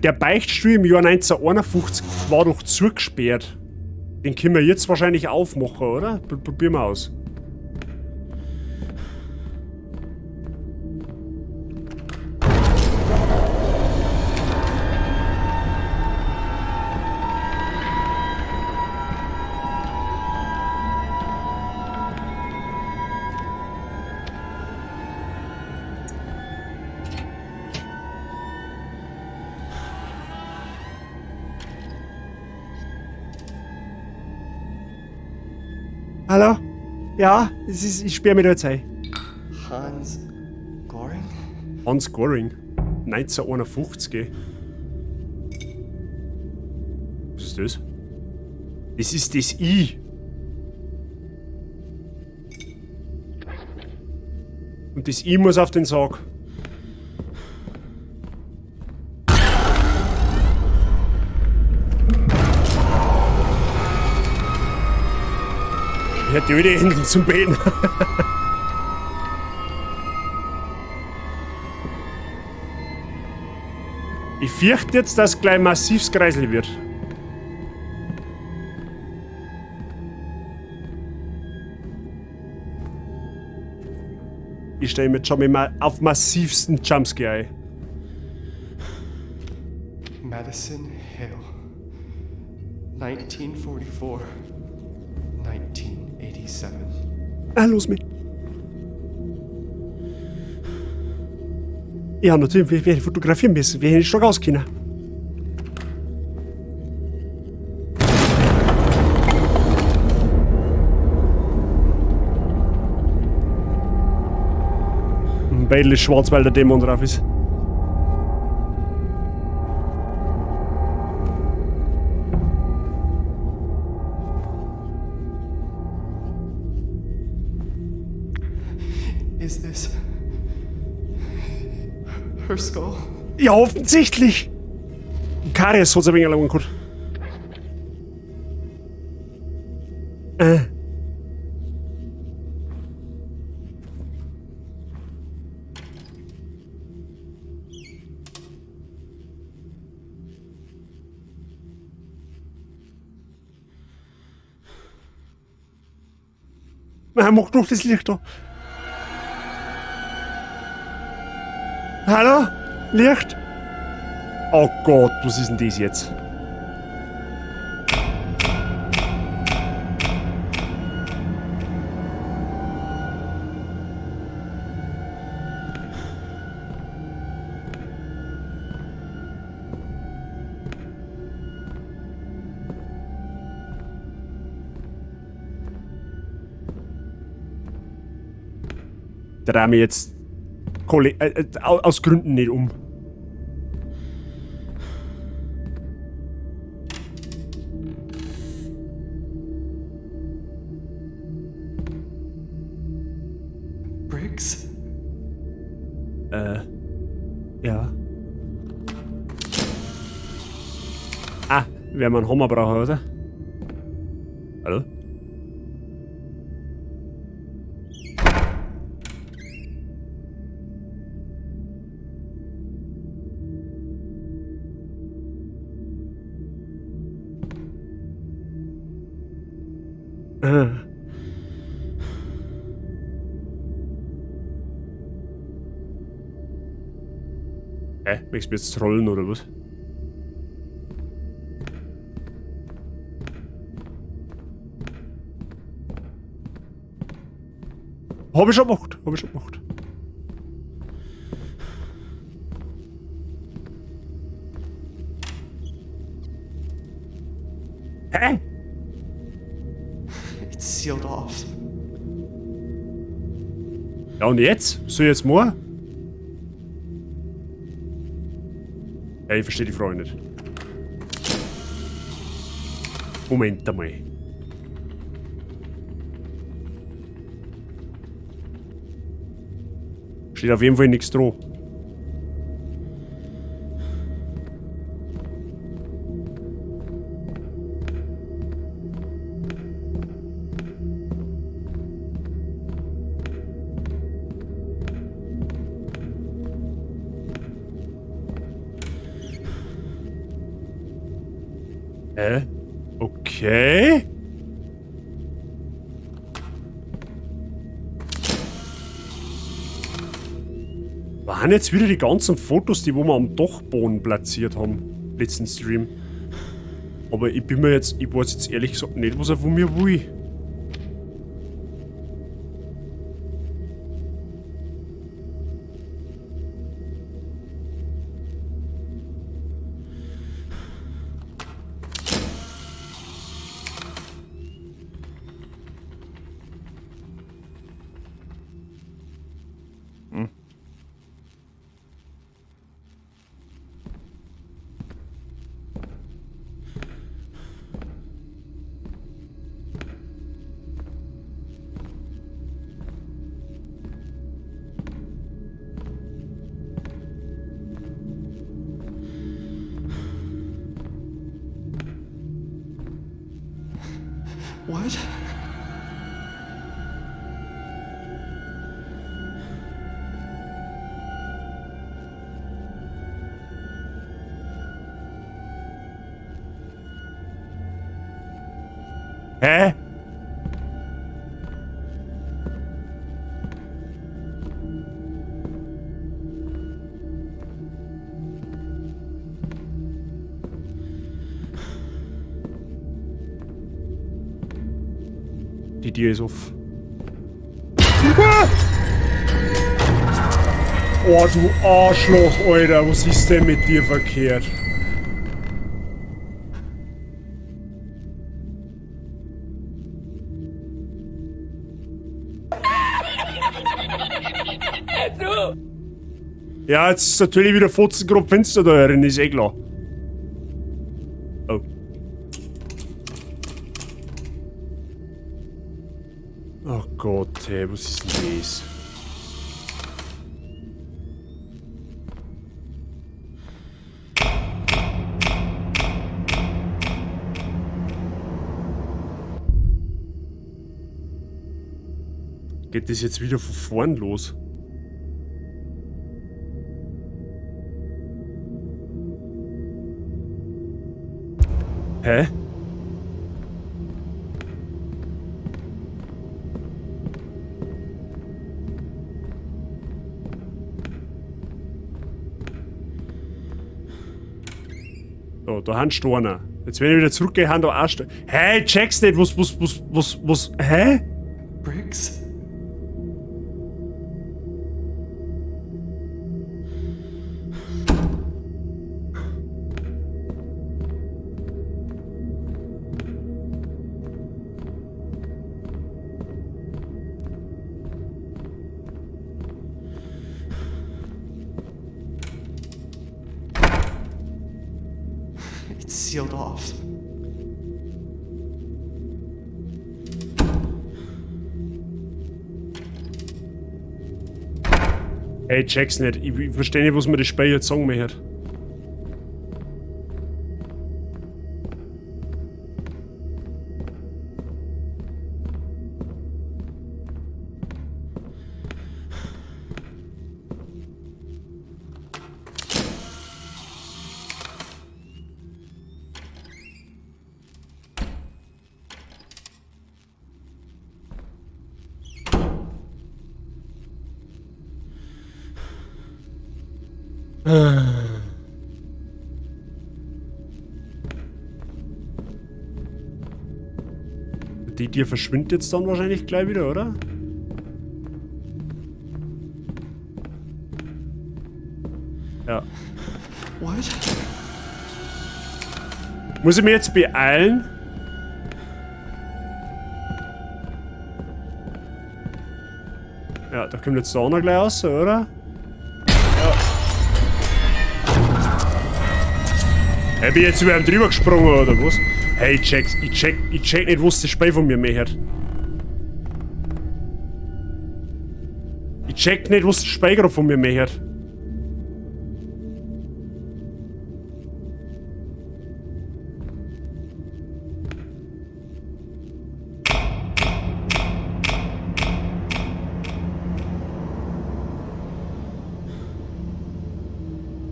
[SPEAKER 2] Der Beichtstuhl im Jahr 1951 war doch zugesperrt. Den können wir jetzt wahrscheinlich aufmachen, oder? Probieren wir aus. Hallo? Ja, es ist, ich sperre mich da jetzt ein.
[SPEAKER 8] Hans Goring?
[SPEAKER 2] Hans Goring. 1951, gell? Was ist das? Das ist das I. Und das I muss auf den Sarg. Ich hätte die alte Händel zum Beten. Ich fürchte jetzt, dass gleich massivs Kreisel wird. Ich stelle mich schon mal auf massivsten Jumpscare ein.
[SPEAKER 8] Madison Hale. 1944. 1987.
[SPEAKER 2] Ah, los mit. Ja, natürlich, wir werden fotografieren müssen. Wir hätten schon raus können. Ein ist schwarz, weil der Dämon drauf ist.
[SPEAKER 8] Is this her skull?
[SPEAKER 2] Ja, offensichtlich. Karies hat's ein wenig lang gehabt. Mach doch das Licht da. Hallo? Licht? Oh Gott, was ist denn das jetzt? Dreh mich jetzt aus Gründen nicht um.
[SPEAKER 8] Briggs?
[SPEAKER 2] Ja. Ah, werden wir einen Hammer brauchen, oder? Hallo? Hä? Möchtest du jetzt trollen oder was? Hab ich schon gemacht, hab ich schon gemacht. Hä?
[SPEAKER 8] It's sealed off.
[SPEAKER 2] Ja, und jetzt? Was soll ich jetzt machen? Ja, ich verstehe die Frage nicht. Moment einmal. Steht auf jeden Fall nichts dran. Hä? Okay. Waren jetzt wieder die ganzen Fotos, die wo wir am Dachboden platziert haben, letzten Stream. Aber ich bin mir jetzt, ich weiß jetzt ehrlich gesagt nicht, was er von mir will.
[SPEAKER 8] What?
[SPEAKER 2] Hä? Die Tür ist offen. Ah! Oh, du Arschloch, Alter. Was ist denn mit dir verkehrt? Ja, jetzt ist natürlich wieder 14 Grad finster da drin, ist eh klar. Oh. Oh Gott, hey, was ist denn das? Geht das jetzt wieder von vorn los? Hä? So, da haben Steine. Jetzt wenn ich wieder zurückgehe, haben da auch Steine. Hä, ich check's nicht, was, hä?
[SPEAKER 8] Bricks? It's sealed off.
[SPEAKER 2] Ey, ich check's nicht. Ich verstehe nicht, was mir das Spiel jetzt sagen möchte. Die Tür verschwindet jetzt dann wahrscheinlich gleich wieder, oder? Ja.
[SPEAKER 8] What?
[SPEAKER 2] Muss ich mich jetzt beeilen? Ja, da kommt jetzt der andere gleich raus, oder? Ja. Hey, bin ich jetzt über ihn drüber gesprungen, oder was? Hey, ich check's, ich check nicht, was das Spiel von mir möchte. Ich check nicht, was das Spiel gerade von mir möchte.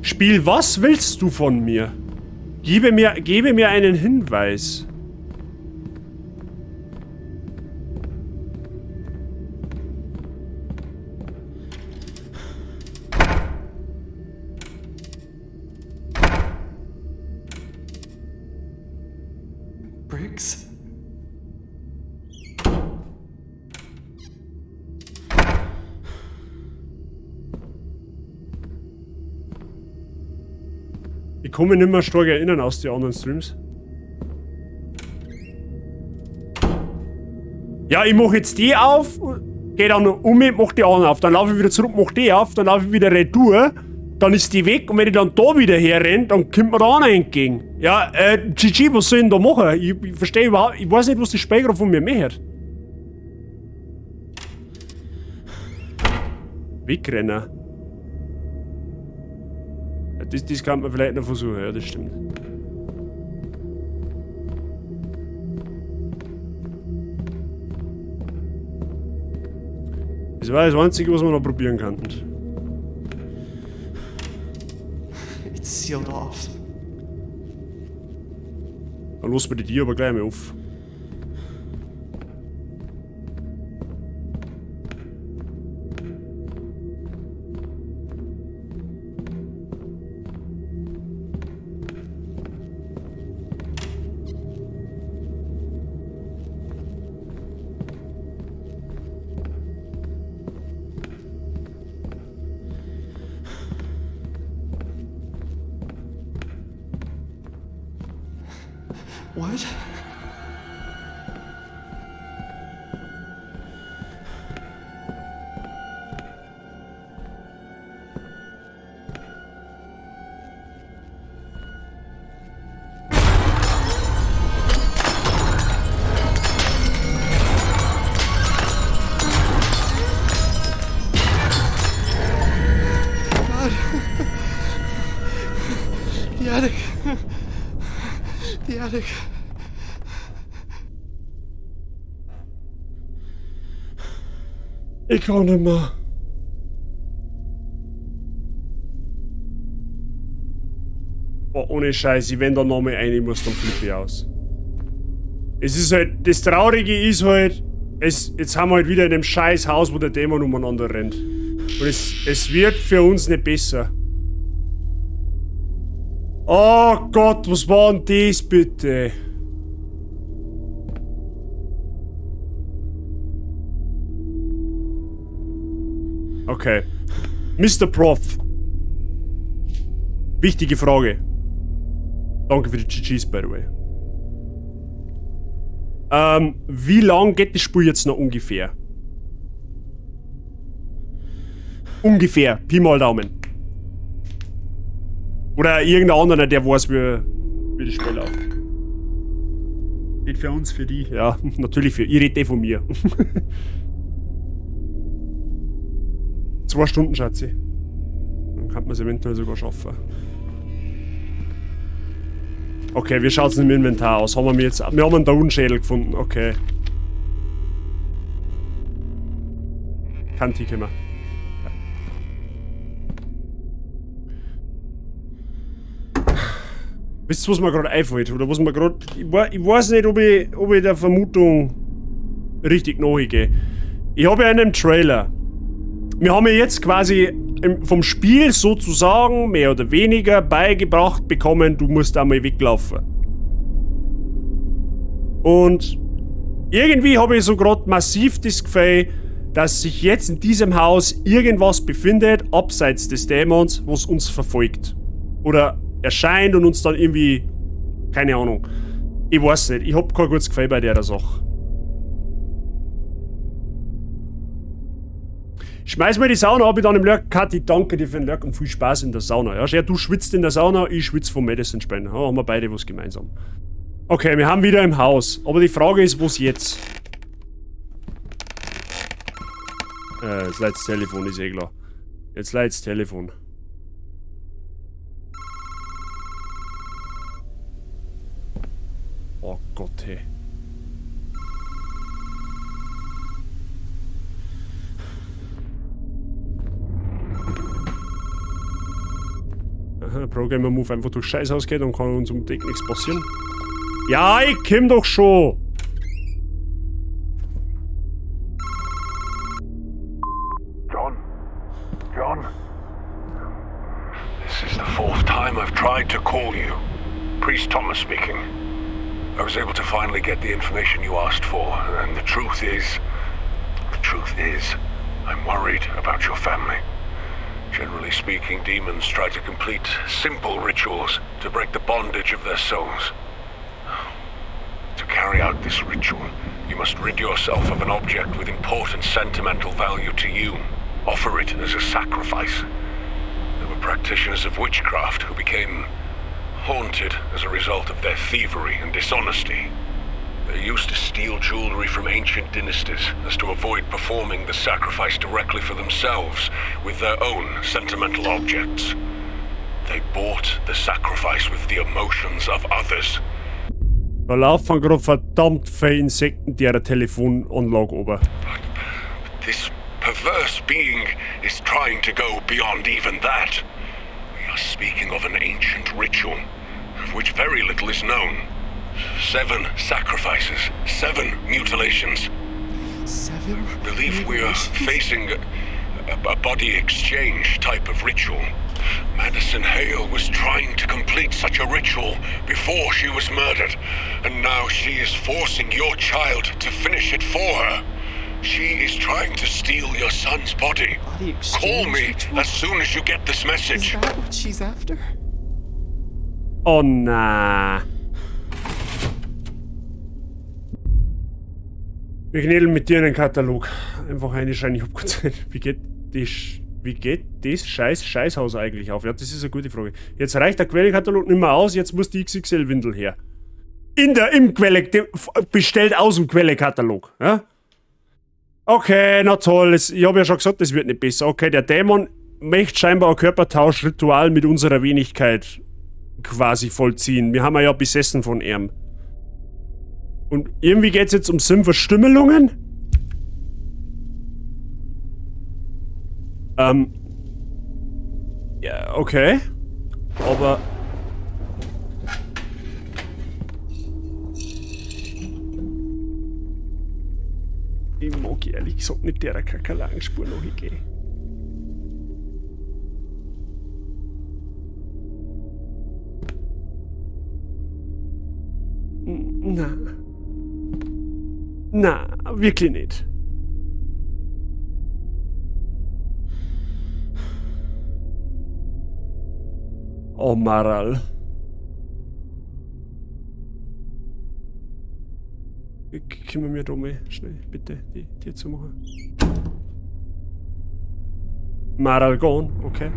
[SPEAKER 2] Spiel, was willst du von mir? Gebe mir einen Hinweis.
[SPEAKER 8] Bricks?
[SPEAKER 2] Ich kann mich nicht mehr stark erinnern aus den anderen Streams. Ja, ich mach jetzt die auf, geh dann um, mach die anderen auf, dann laufe ich wieder zurück, mach die auf, dann laufe ich wieder retour, dann ist die weg und wenn ich dann da wieder herrenne, dann kommt mir da einer entgegen. Ja, GG, was soll ich denn da machen? Ich verstehe überhaupt, ich weiß nicht, was das Spiel gerade von mir möchte. Wegrennen. Ja, das kann man vielleicht noch versuchen, ja, das stimmt. Das war das Einzige, was wir noch probieren könnten.
[SPEAKER 8] It's sealed off.
[SPEAKER 2] Dann lassen wir die Tür aber gleich mal auf.
[SPEAKER 8] What? God. The attic. The attic.
[SPEAKER 2] Ich kann nicht mehr. Boah, ohne Scheiß, wenn da nochmal rein muss, dann flippe ich aus. Es ist halt, das Traurige ist halt, jetzt haben wir halt wieder in dem scheiß Haus, wo der Dämon umeinander rennt. Und es wird für uns nicht besser. Oh Gott, was war denn das bitte? Okay. Mr. Prof. Wichtige Frage. Danke für die GGs, by the way. Wie lang geht das Spiel jetzt noch ungefähr? Ungefähr. Pi mal Daumen. Oder irgendein anderer, der weiß, wie das Spiel läuft. Nicht für uns, für die. Ja, natürlich für. Ich rede eh von mir. 2 Stunden, Schatzi. Dann kann man's eventuell sogar schaffen. Okay, wie schaut's denn im Inventar aus? Haben wir jetzt. Wir haben einen Totenschädel gefunden, okay. Kann die kommen. Ja. Wisst ihr, was mir grad einfällt? Oder was mir grad. Ich weiß nicht, ob ich der Vermutung richtig nachgehe. Ich habe ja in einem Trailer. Wir haben ja jetzt quasi vom Spiel sozusagen mehr oder weniger beigebracht bekommen, du musst einmal weglaufen. Und irgendwie habe ich so grad massiv das Gefühl, dass sich jetzt in diesem Haus irgendwas befindet, abseits des Dämons, was uns verfolgt. Oder erscheint und uns dann irgendwie... Keine Ahnung. Ich weiß nicht, ich hab kein gutes Gefühl bei der Sache. Schmeiß mal die Sauna ab mit einem Lurk. Kathi, danke dir für den Lurk und viel Spaß in der Sauna. Ja, schau, du schwitzt in der Sauna, ich schwitz vom Madison spielen. Ja, haben wir beide was gemeinsam. Okay, wir haben wieder im Haus. Aber die Frage ist, was jetzt? Jetzt läuft's Telefon, ist eh klar. Jetzt läuft's Telefon. Oh Gott, hey. Aha, Programmer Move einfach durch Scheißhaus geht und kann uns um Deck nichts passieren. Ja, ich komm doch schon!
[SPEAKER 11] John? John? This is the fourth time I've tried to call you. Priest Thomas speaking. I was able to finally get the information you asked for, and the truth is. The truth is, I'm worried about your family. Generally speaking, demons try to complete simple rituals to break the bondage of their souls. To carry out this ritual, you must rid yourself of an object with important sentimental value to you. Offer it as a sacrifice. There were practitioners of witchcraft who became haunted as a result of their thievery and dishonesty. They used to steal jewelry from ancient dynasties as to avoid performing the sacrifice directly for themselves with their own sentimental objects. They bought the sacrifice with the emotions of others.
[SPEAKER 2] Da laufen gerade verdammt viele Insekten der Telefonanlage ober.
[SPEAKER 11] This perverse being is trying to go beyond even that. We are speaking of an ancient ritual, of which very little is known. 7 sacrifices, 7 mutilations.
[SPEAKER 8] 7?
[SPEAKER 11] I believe we are facing a body exchange type of ritual. Madison Hale was trying to complete such a ritual before she was murdered, and now she is forcing your child to finish it for her. She is trying to steal your son's body.
[SPEAKER 8] Body exchange
[SPEAKER 11] Call me
[SPEAKER 8] ritual?
[SPEAKER 11] as soon as you get this message.
[SPEAKER 8] Is that what she's after?
[SPEAKER 2] Oh na. Wir knädeln mit dir in den Katalog. Einfach reinschreien, ich hab keine Zeit. Wie geht die wie geht das scheiß Scheißhaus eigentlich auf? Ja, das ist eine gute Frage. Jetzt reicht der Quellekatalog nicht mehr aus, jetzt muss die XXL-Windel her. In der, im Quelle, die, bestellt aus dem Quellekatalog. Ja? Okay, na toll, ich hab ja schon gesagt, das wird nicht besser. Okay, der Dämon möchte scheinbar ein Körpertauschritual mit unserer Wenigkeit quasi vollziehen. Wir haben ja besessen von ihm. Und irgendwie geht's jetzt um Sinnverstümmelungen? Ja, okay. Aber... Ich mag ehrlich gesagt nicht der Kakerlakenspur noch hingehen. Na. Na, wirklich nicht. Oh, Maral. Können wir mir da mal schnell, bitte, die Tür zu machen? Maral gone, okay.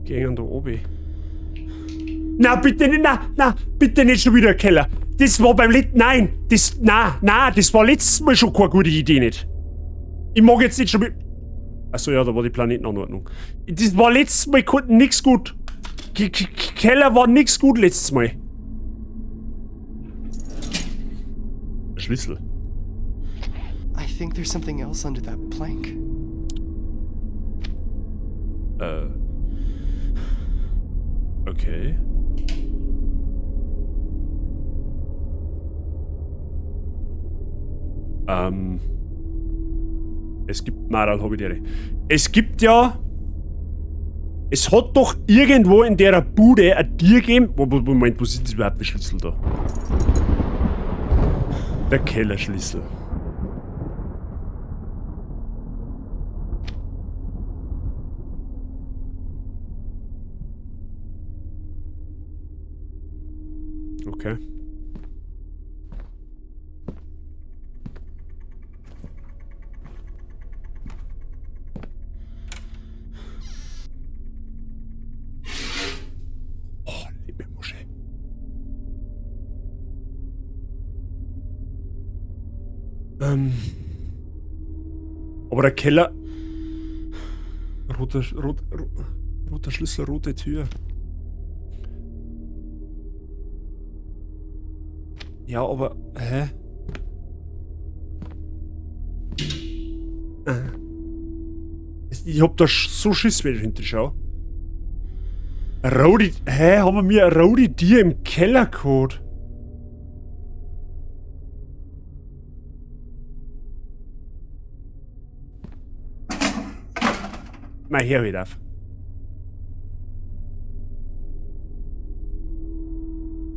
[SPEAKER 2] Gehen da oben. Na, bitte nicht, na, na, bitte nicht schon wieder Keller. Das war beim letzten, nein, das, na, na, das war letztes Mal schon keine gute Idee nicht. Ich mag jetzt nicht schon wieder. Achso, ja, da war die Planetenanordnung. Das war letztes Mal nix gut. Keller war nix gut letztes Mal. Schlüssel.
[SPEAKER 8] I think there's something else under that plank.
[SPEAKER 2] Okay. Es gibt, Maral, hab ich dir. Es gibt ja, es hat doch irgendwo in der Bude ein Tier gegeben. Moment, wo sind das überhaupt die Schlüssel da? Der Kellerschlüssel. Okay. Oh, liebe Muschi. Aber der Keller... Roter Schlüssel, rote Tür. Ja, aber... Hä? Ich hab da so Schiss, wenn ich hinter schau. Rodi... Hä? Haben wir mir eine rote Tür im Keller geholt? Mal her wieder auf.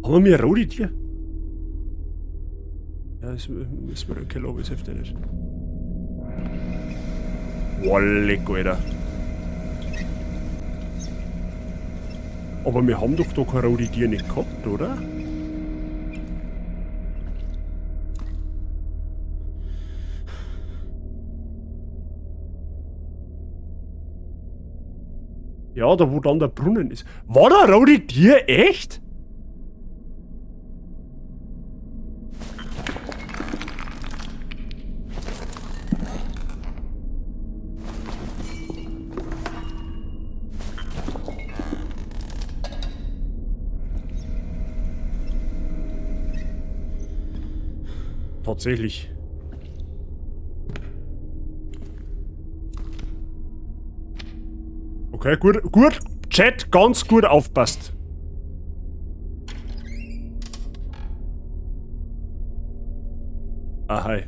[SPEAKER 2] Haben wir mir eine rote Tür? Ja, das müssen wir im Keller, aber das hilft ja nicht. Boah, leck, Alter. Aber wir haben doch da keine rote Tür nicht gehabt, oder? Ja, da wo dann der Brunnen ist. War da rote Tür echt? Tatsächlich. Okay, gut, gut. Chat, ganz gut aufpasst. Ah, hi.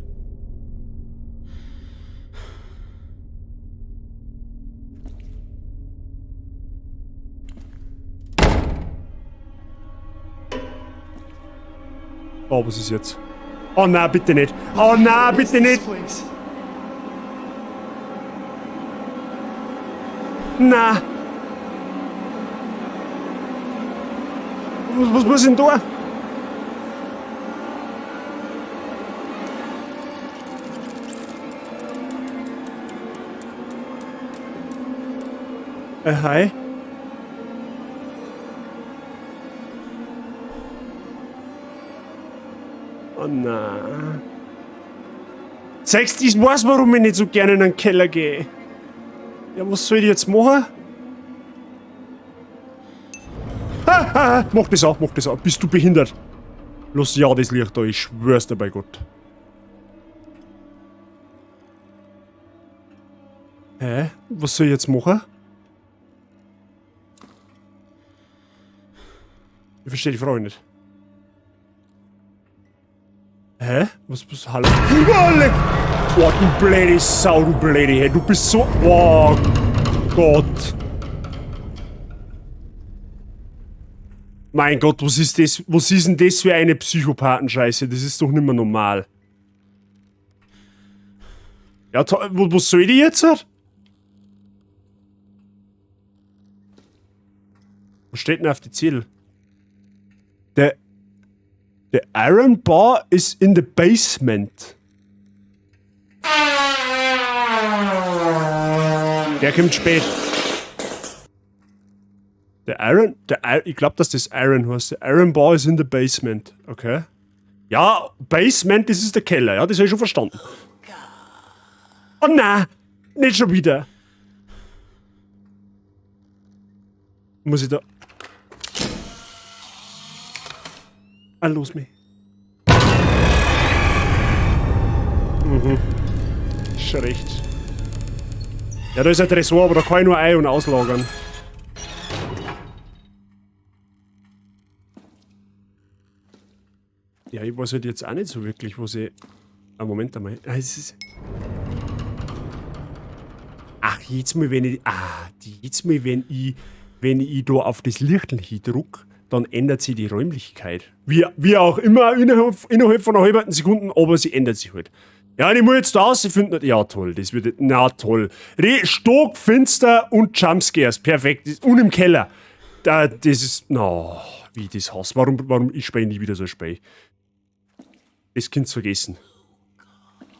[SPEAKER 2] Oh, was ist jetzt? Oh nein, bitte nicht. Oh nein, bitte nicht. Na. Was muss ich denn da? Hi. Oh nein. Sagst du, ich weiß, warum ich nicht so gerne in den Keller gehe. Ja, was soll ich jetzt machen? Ha, ha, ha. Mach das auch, mach das auch. Bist du behindert? Lass ja das Licht da, ich schwör's dir bei Gott. Hä? Was soll ich jetzt machen? Ich verstehe die Frage nicht. Hä? Was, was, hallo? Oh, du blöde Sau, du blöde, hey, du bist so... Oh Gott. Mein Gott, was ist das? Was ist denn das für eine Psychopathenscheiße? Das ist doch nicht mehr normal. Ja, was soll die jetzt? Was steht denn auf die Zettel? The Iron Bar is in the basement. Der kommt spät. The Iron, the, ich glaub, dass das Iron heißt. The Iron Bar is in the basement. Okay. Ja, Basement, das ist der Keller. Ja, das hab ich schon verstanden. Oh nein, nicht schon wieder. Muss ich da... Ah, los mich. Mhm. Schon recht. Ja, da ist ein Tresor, aber da kann ich nur ein- und auslagern. Ja, ich weiß halt jetzt auch nicht so wirklich, was ich... Ah, Moment einmal. Ah, es ist... Ach, jetzt mal, wenn ich... Ah, jetzt mal, wenn ich... Wenn ich da auf das Lichtel hindruck, dann ändert sich die Räumlichkeit. Wie auch immer, innerhalb von einer halben Sekunde, aber sie ändert sich halt. Ja, und ich muss jetzt da rausfinden. Ja, toll, das wird... Na, toll. Stockfinster und Jumpscares, perfekt. Und im Keller. Da, das ist. No, wie ich das hasse. Warum ich spiele nie wieder so ein Spiel? Das Kind vergessen.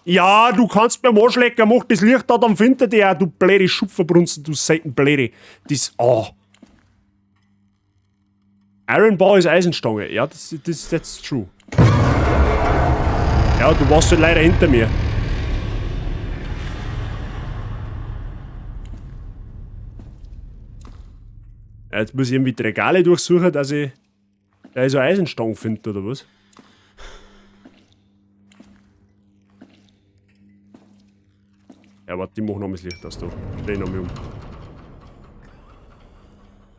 [SPEAKER 2] Ja, du kannst mir am Arsch lecken, mach das Licht da, dann findet der, du blöde Schupferbrunzen, du Seitenblöde. Das. Oh. Iron Bar ist Eisenstange. Ja, that's true. Ja, du warst halt leider hinter mir. Ja, jetzt muss ich irgendwie die Regale durchsuchen, dass ich da so eine Eisenstange finde, oder was? Ja, warte, ich mach noch mal das Licht aus da. Dreh noch mal um.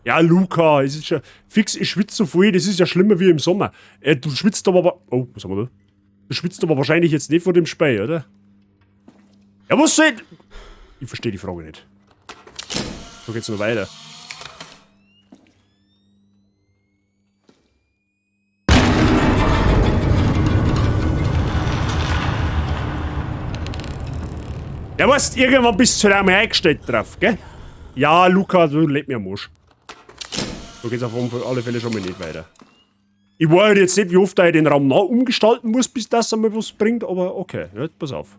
[SPEAKER 2] Ja, Luca, es ist schon. Fix, ich schwitze so viel, das ist ja schlimmer wie im Sommer. Du schwitzt aber. Oh, was haben wir da? Du schwitzt aber wahrscheinlich jetzt nicht vor dem Spiel, oder? Ja, was soll. Ich verstehe die Frage nicht. So geht's noch weiter. Ja, weißt, irgendwann bist du halt einmal eingestellt drauf, gell? Ja, Luca, du leck mir am Arsch. So geht's auf alle Fälle schon mal nicht weiter. Ich weiß halt jetzt nicht, wie oft ich den Raum nach umgestalten muss, bis das einmal was bringt, aber okay, ja, pass auf.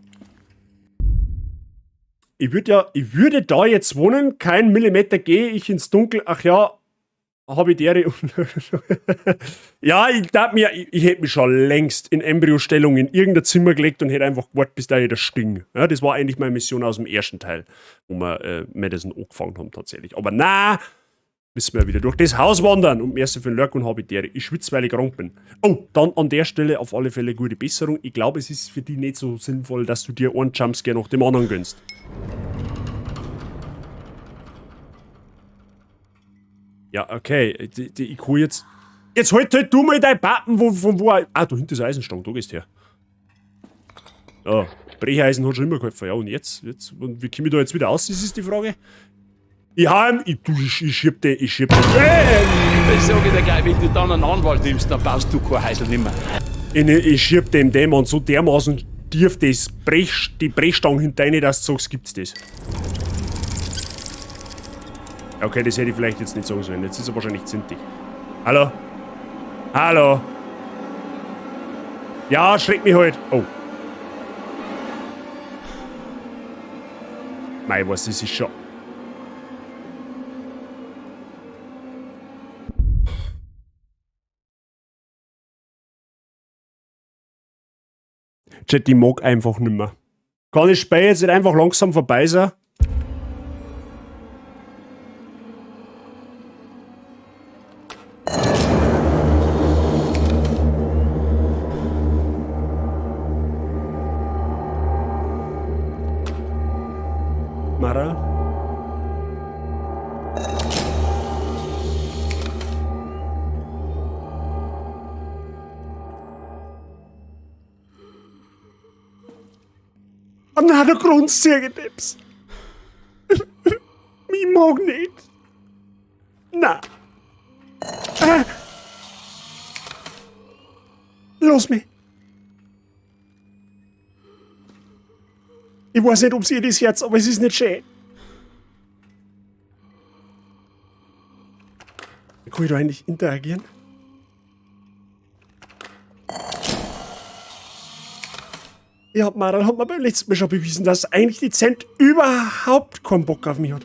[SPEAKER 2] Ich würde da jetzt wohnen, kein Millimeter gehe ich ins Dunkel, ach ja, hab ich dere. Ja, ich dachte mir, ich hätte mich schon längst in Embryostellung in irgendein Zimmer gelegt und hätte einfach gewartet, bis da jeder sting. Ja, das war eigentlich meine Mission aus dem ersten Teil, wo wir Madison angefangen haben tatsächlich. Aber na, müssen wir wieder durch das Haus wandern und merci für den Lurk und habe ich dere. Ich schwitze, weil ich krank bin. Oh, dann an der Stelle auf alle Fälle gute Besserung. Ich glaube, es ist für dich nicht so sinnvoll, dass du dir einen Jumpscare nach dem anderen gönnst. Ja, okay. Ich hol jetzt. Jetzt halt du mal dein Pappen, von wo. Ah, da hinten ist Eisenstange, da gehst du her. Ja, Brecheisen hat schon immer geholfen. Ja, und jetzt? Und wie komme ich da jetzt wieder aus? Das ist die Frage. Ich schieb den.
[SPEAKER 12] Ich sag dir gleich, wenn du dann einen Anwalt nimmst, dann baust du kein Häusl nimmer.
[SPEAKER 2] Ich schieb dem Dämon so dermaßen tief die Brechstange hinter rein, dass du sagst, gibt's das. Okay, das hätte ich vielleicht jetzt nicht sagen sollen. Jetzt ist er wahrscheinlich zintig. Hallo? Hallo? Ja, schreck mich halt. Oh. Mei, was, das ist schon... Chat, ich mag einfach nimmer. Kann das Spiel jetzt nicht einfach langsam vorbei sein? Mara? Oh nein, der Grundzirkeltips. Ich mag nicht. Nein. Lass mich. Ich weiß nicht, ob sie das Herz, aber es ist nicht schön. Kann ich da eigentlich interagieren? Ja, Maral hat mir beim letzten Mal schon bewiesen, dass eigentlich die Zent überhaupt keinen Bock auf mich hat.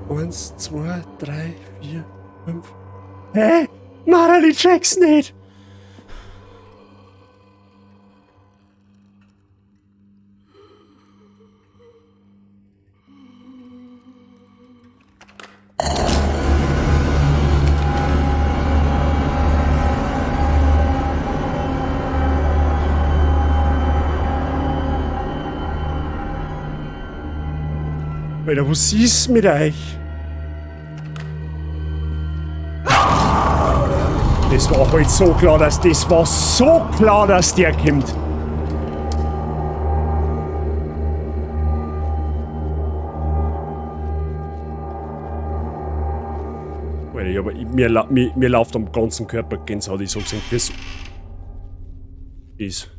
[SPEAKER 2] Eins, 2, 3, 4, 5. Hä? Maral, ich check's nicht! Alter, was ist mit euch? Das war halt so klar, dass das war so klar, dass der kommt. Alter, ich hab, ich, mir, la- mir, mir läuft am ganzen Körper Gänsehaut, ich sag's euch, das ist.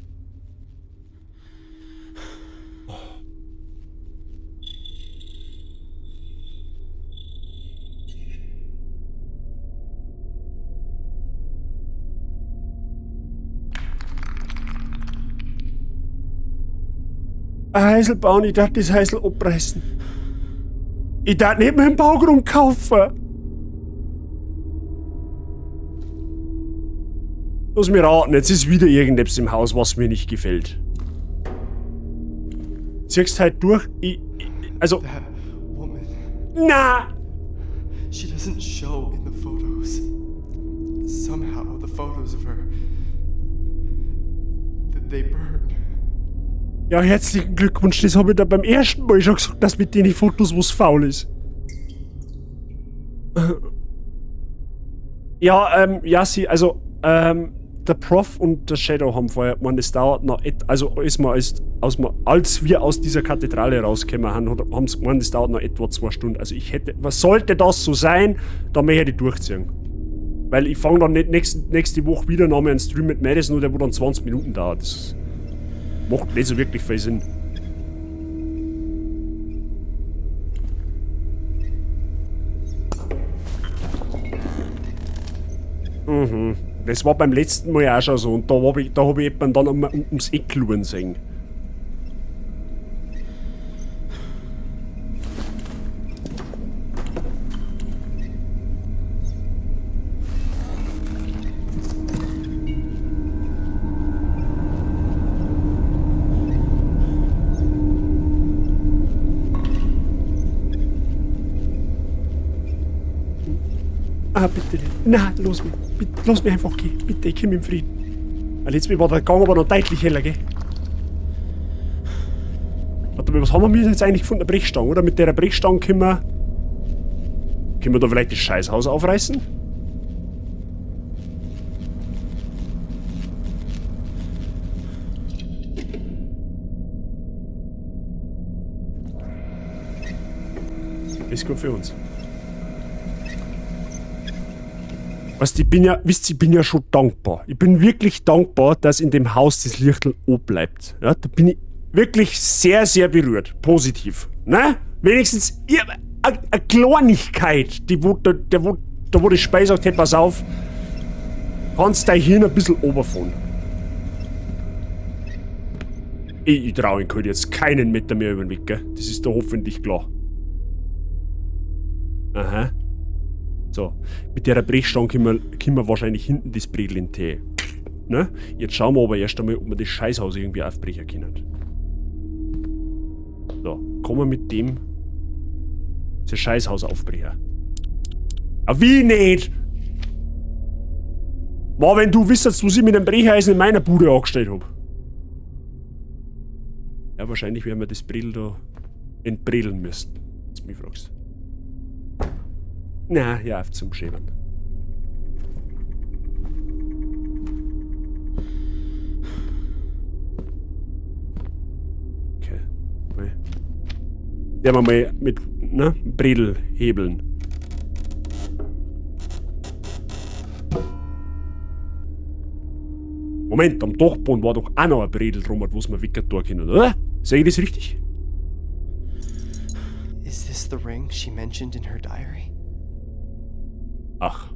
[SPEAKER 2] Ein Häusl bauen, ich darf das Häusl abreißen. Ich darf nicht mehr einen Baugrund kaufen. Lass mich raten, jetzt ist wieder irgendetwas im Haus, was mir nicht gefällt. Ziehst halt durch, ich also.
[SPEAKER 8] That woman.
[SPEAKER 2] Na!
[SPEAKER 8] She doesn't show in the photos. Somehow, the photos of her. They burn.
[SPEAKER 2] Ja, herzlichen Glückwunsch, das habe ich da beim ersten Mal schon gesagt, dass mit den Fotos was faul ist. Ja, ja, sie, also, der Prof und der Shadow haben vorher gemeint, es dauert noch also ist mal, als, aus, als wir aus dieser Kathedrale rausgekommen haben, haben sie gemeint, es dauert noch etwa 2 Stunden. Also ich hätte, was sollte das so sein, da möchte ich durchziehen. Weil ich fange dann nicht nächste Woche wieder noch mal einen Stream mit Madison, der wo dann 20 Minuten dauert. Das macht nicht so wirklich viel Sinn. Mhm. Das war beim letzten Mal auch schon so und da hab ich jemanden dann ums Eck schauen sehen. Ah, bitte nicht. Na, los mich. Bitte, lass mich einfach gehen. Bitte, ich komm im Frieden. Weil jetzt war der Gang aber noch deutlich heller, gell? Warte mal, was haben wir jetzt eigentlich gefunden? Eine Brechstange, oder? Mit der Brechstange können wir... Können wir da vielleicht das Scheißhaus aufreißen? Ist gut für uns. Weißt, ich bin ja, wisst ihr, ich bin ja schon dankbar. Ich bin wirklich dankbar, dass in dem Haus das Lichtl oben bleibt. Ja, da bin ich wirklich sehr, sehr berührt. Positiv. Ne? Wenigstens eine Kleinigkeit, die wo, da, der, wo, da wo die Speise sagt, hey, pass auf, kannst dein Hirn ein bisschen runterfahren. Ich trau ihn jetzt keinen Meter mehr über den Weg, gell? Das ist doch hoffentlich klar. Aha. So, mit der Brechstange können wir wahrscheinlich hinten das Bredel in den Tee. Ne? Jetzt schauen wir aber erst einmal, ob wir das Scheißhaus irgendwie aufbrechen können. So, kommen wir mit dem das Scheißhaus aufbrechen. Ah, wie nicht? Ma, wenn du wüsstest, was ich mit dem Brecheisen in meiner Bude angestellt hab. Ja, wahrscheinlich werden wir das Bredel da entbredeln müssen, wenn du mich fragst. Na, ja, auf zum Schäbern. Okay. Mal. Werden wir mal mit, ne, Bredel hebeln. Moment, am Dachboden war doch auch noch ein Bredel drum, was wir wecken tun können, oder? Sehe ich das richtig?
[SPEAKER 8] Is this the ring she mentioned in her diary?
[SPEAKER 2] Ach.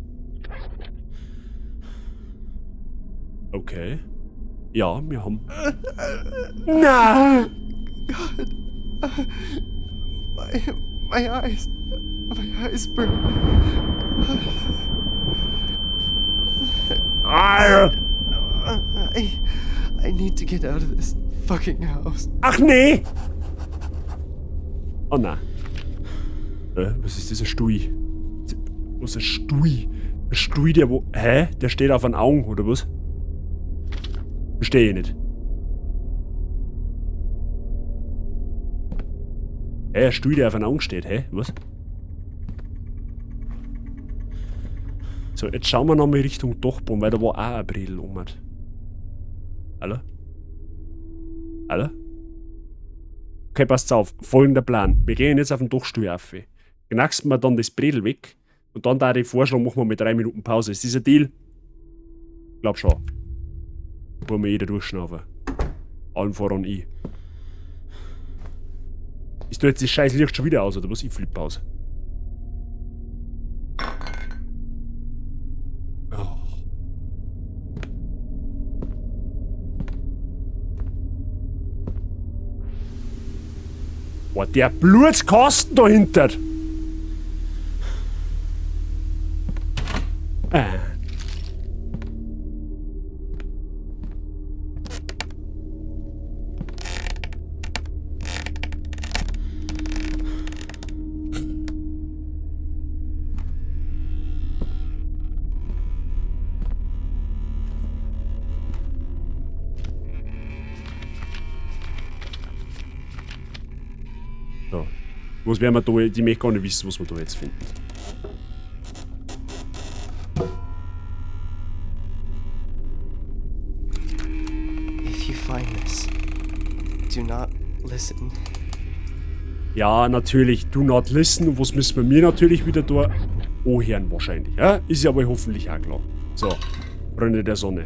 [SPEAKER 2] Okay. Ja, wir haben... Na!
[SPEAKER 8] God. My eyes. My eyes burn.
[SPEAKER 2] Ah.
[SPEAKER 8] I need to get out of this fucking house.
[SPEAKER 2] Ach nee! Oh nein. Was ist das? Ein Stuhl? Was ist ein Stuhl? Ein Stuhl, der wo... Hä? Der steht auf den Augen, oder was? Verstehe ich nicht. Hä? Ein Stuhl, der auf den Augen steht. Hä? Was? So, jetzt schauen wir nochmal Richtung Dachboden, weil da war auch ein Bredel um. Hallo? Hallo? Okay, passt auf. Folgender Plan. Wir gehen jetzt auf den Dachstuhl auf. Knackst wir dann das Bredel weg. Und dann da ich vorschlagen, machen wir mit 3 Minuten Pause. Ist das ein Deal? Glaub schon. Wollen wir jeder durchschnaufen. Allen voran ich. Ist da jetzt das scheiß Licht schon wieder aus, oder was? Ich flippe aus. Oh. Boah, der Blutskasten dahinter! So. Was werden wir da? Ich möchte gar nicht wissen, was wir da jetzt finden.
[SPEAKER 8] If you find this, do not listen.
[SPEAKER 2] Ja, natürlich, do not listen. Und was müssen wir mir natürlich wieder da anhören wahrscheinlich. Ja? Ist ja aber hoffentlich auch klar. So, Freunde der Sonne.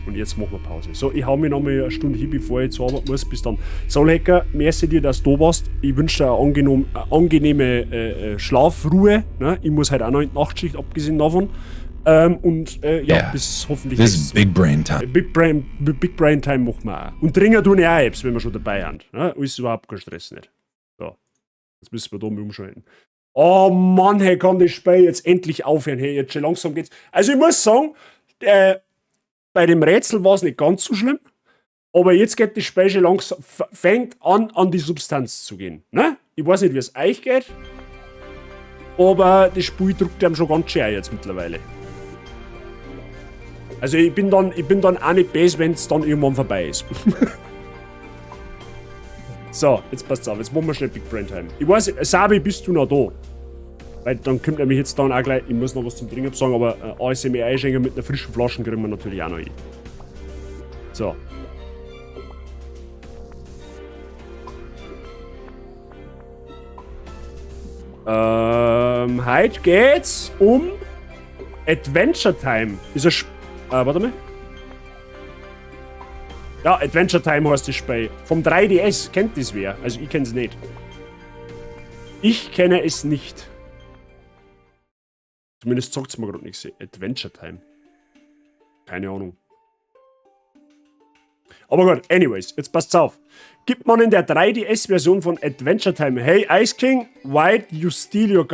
[SPEAKER 2] Und jetzt machen wir Pause. So, ich hau mich noch mal eine Stunde hin, bevor ich zur Arbeit muss. Bis dann. Soulhacker, merci dir, dass du da warst. Ich wünsche dir eine angenehme Schlafruhe. Ne? Ich muss heute auch noch in die Nachtschicht, abgesehen davon. Ja,
[SPEAKER 13] Yeah.
[SPEAKER 2] bis hoffentlich
[SPEAKER 13] This
[SPEAKER 2] nächstes
[SPEAKER 13] Big Brain Time.
[SPEAKER 2] Big Brain Time machen wir auch. Und trinken tun ich auch Apps, wenn wir schon dabei sind. Ne? Alles überhaupt kein Stress nicht. So. Jetzt müssen wir da mal umschalten. Oh Mann, hey, kann das Spiel jetzt endlich aufhören. Hey, jetzt schon langsam geht's. Also ich muss sagen, bei dem Rätsel war's nicht ganz so schlimm. Aber jetzt geht das Spiel schon langsam, fängt an, an die Substanz zu gehen. Ne? Ich weiß nicht, wie es euch geht. Aber das Spiel drückt einem schon ganz schön ein jetzt mittlerweile. Also ich bin dann auch nicht böse, wenn's dann irgendwann vorbei ist. So, jetzt passt's auf. Jetzt machen wir schnell Big Brain Time. Ich weiß nicht, Sabi, bist du noch da? Weil dann kommt nämlich jetzt dann auch gleich, ich muss noch was zum Trinken sagen, aber ASMR einschenken mit einer frischen Flasche kriegen wir natürlich auch noch hin. So. Heute geht's um Adventure Time. Ist ein warte mal. Ja, Adventure Time heißt das Spiel. Vom 3DS. Kennt das wer? Also ich kenn's nicht. Ich kenne es nicht. Zumindest sagt's mir grad nichts. Adventure Time. Keine Ahnung. Aber gut, anyways, jetzt passt's auf. Gibt man in der 3DS-Version von Adventure Time Hey Ice King, why you steal your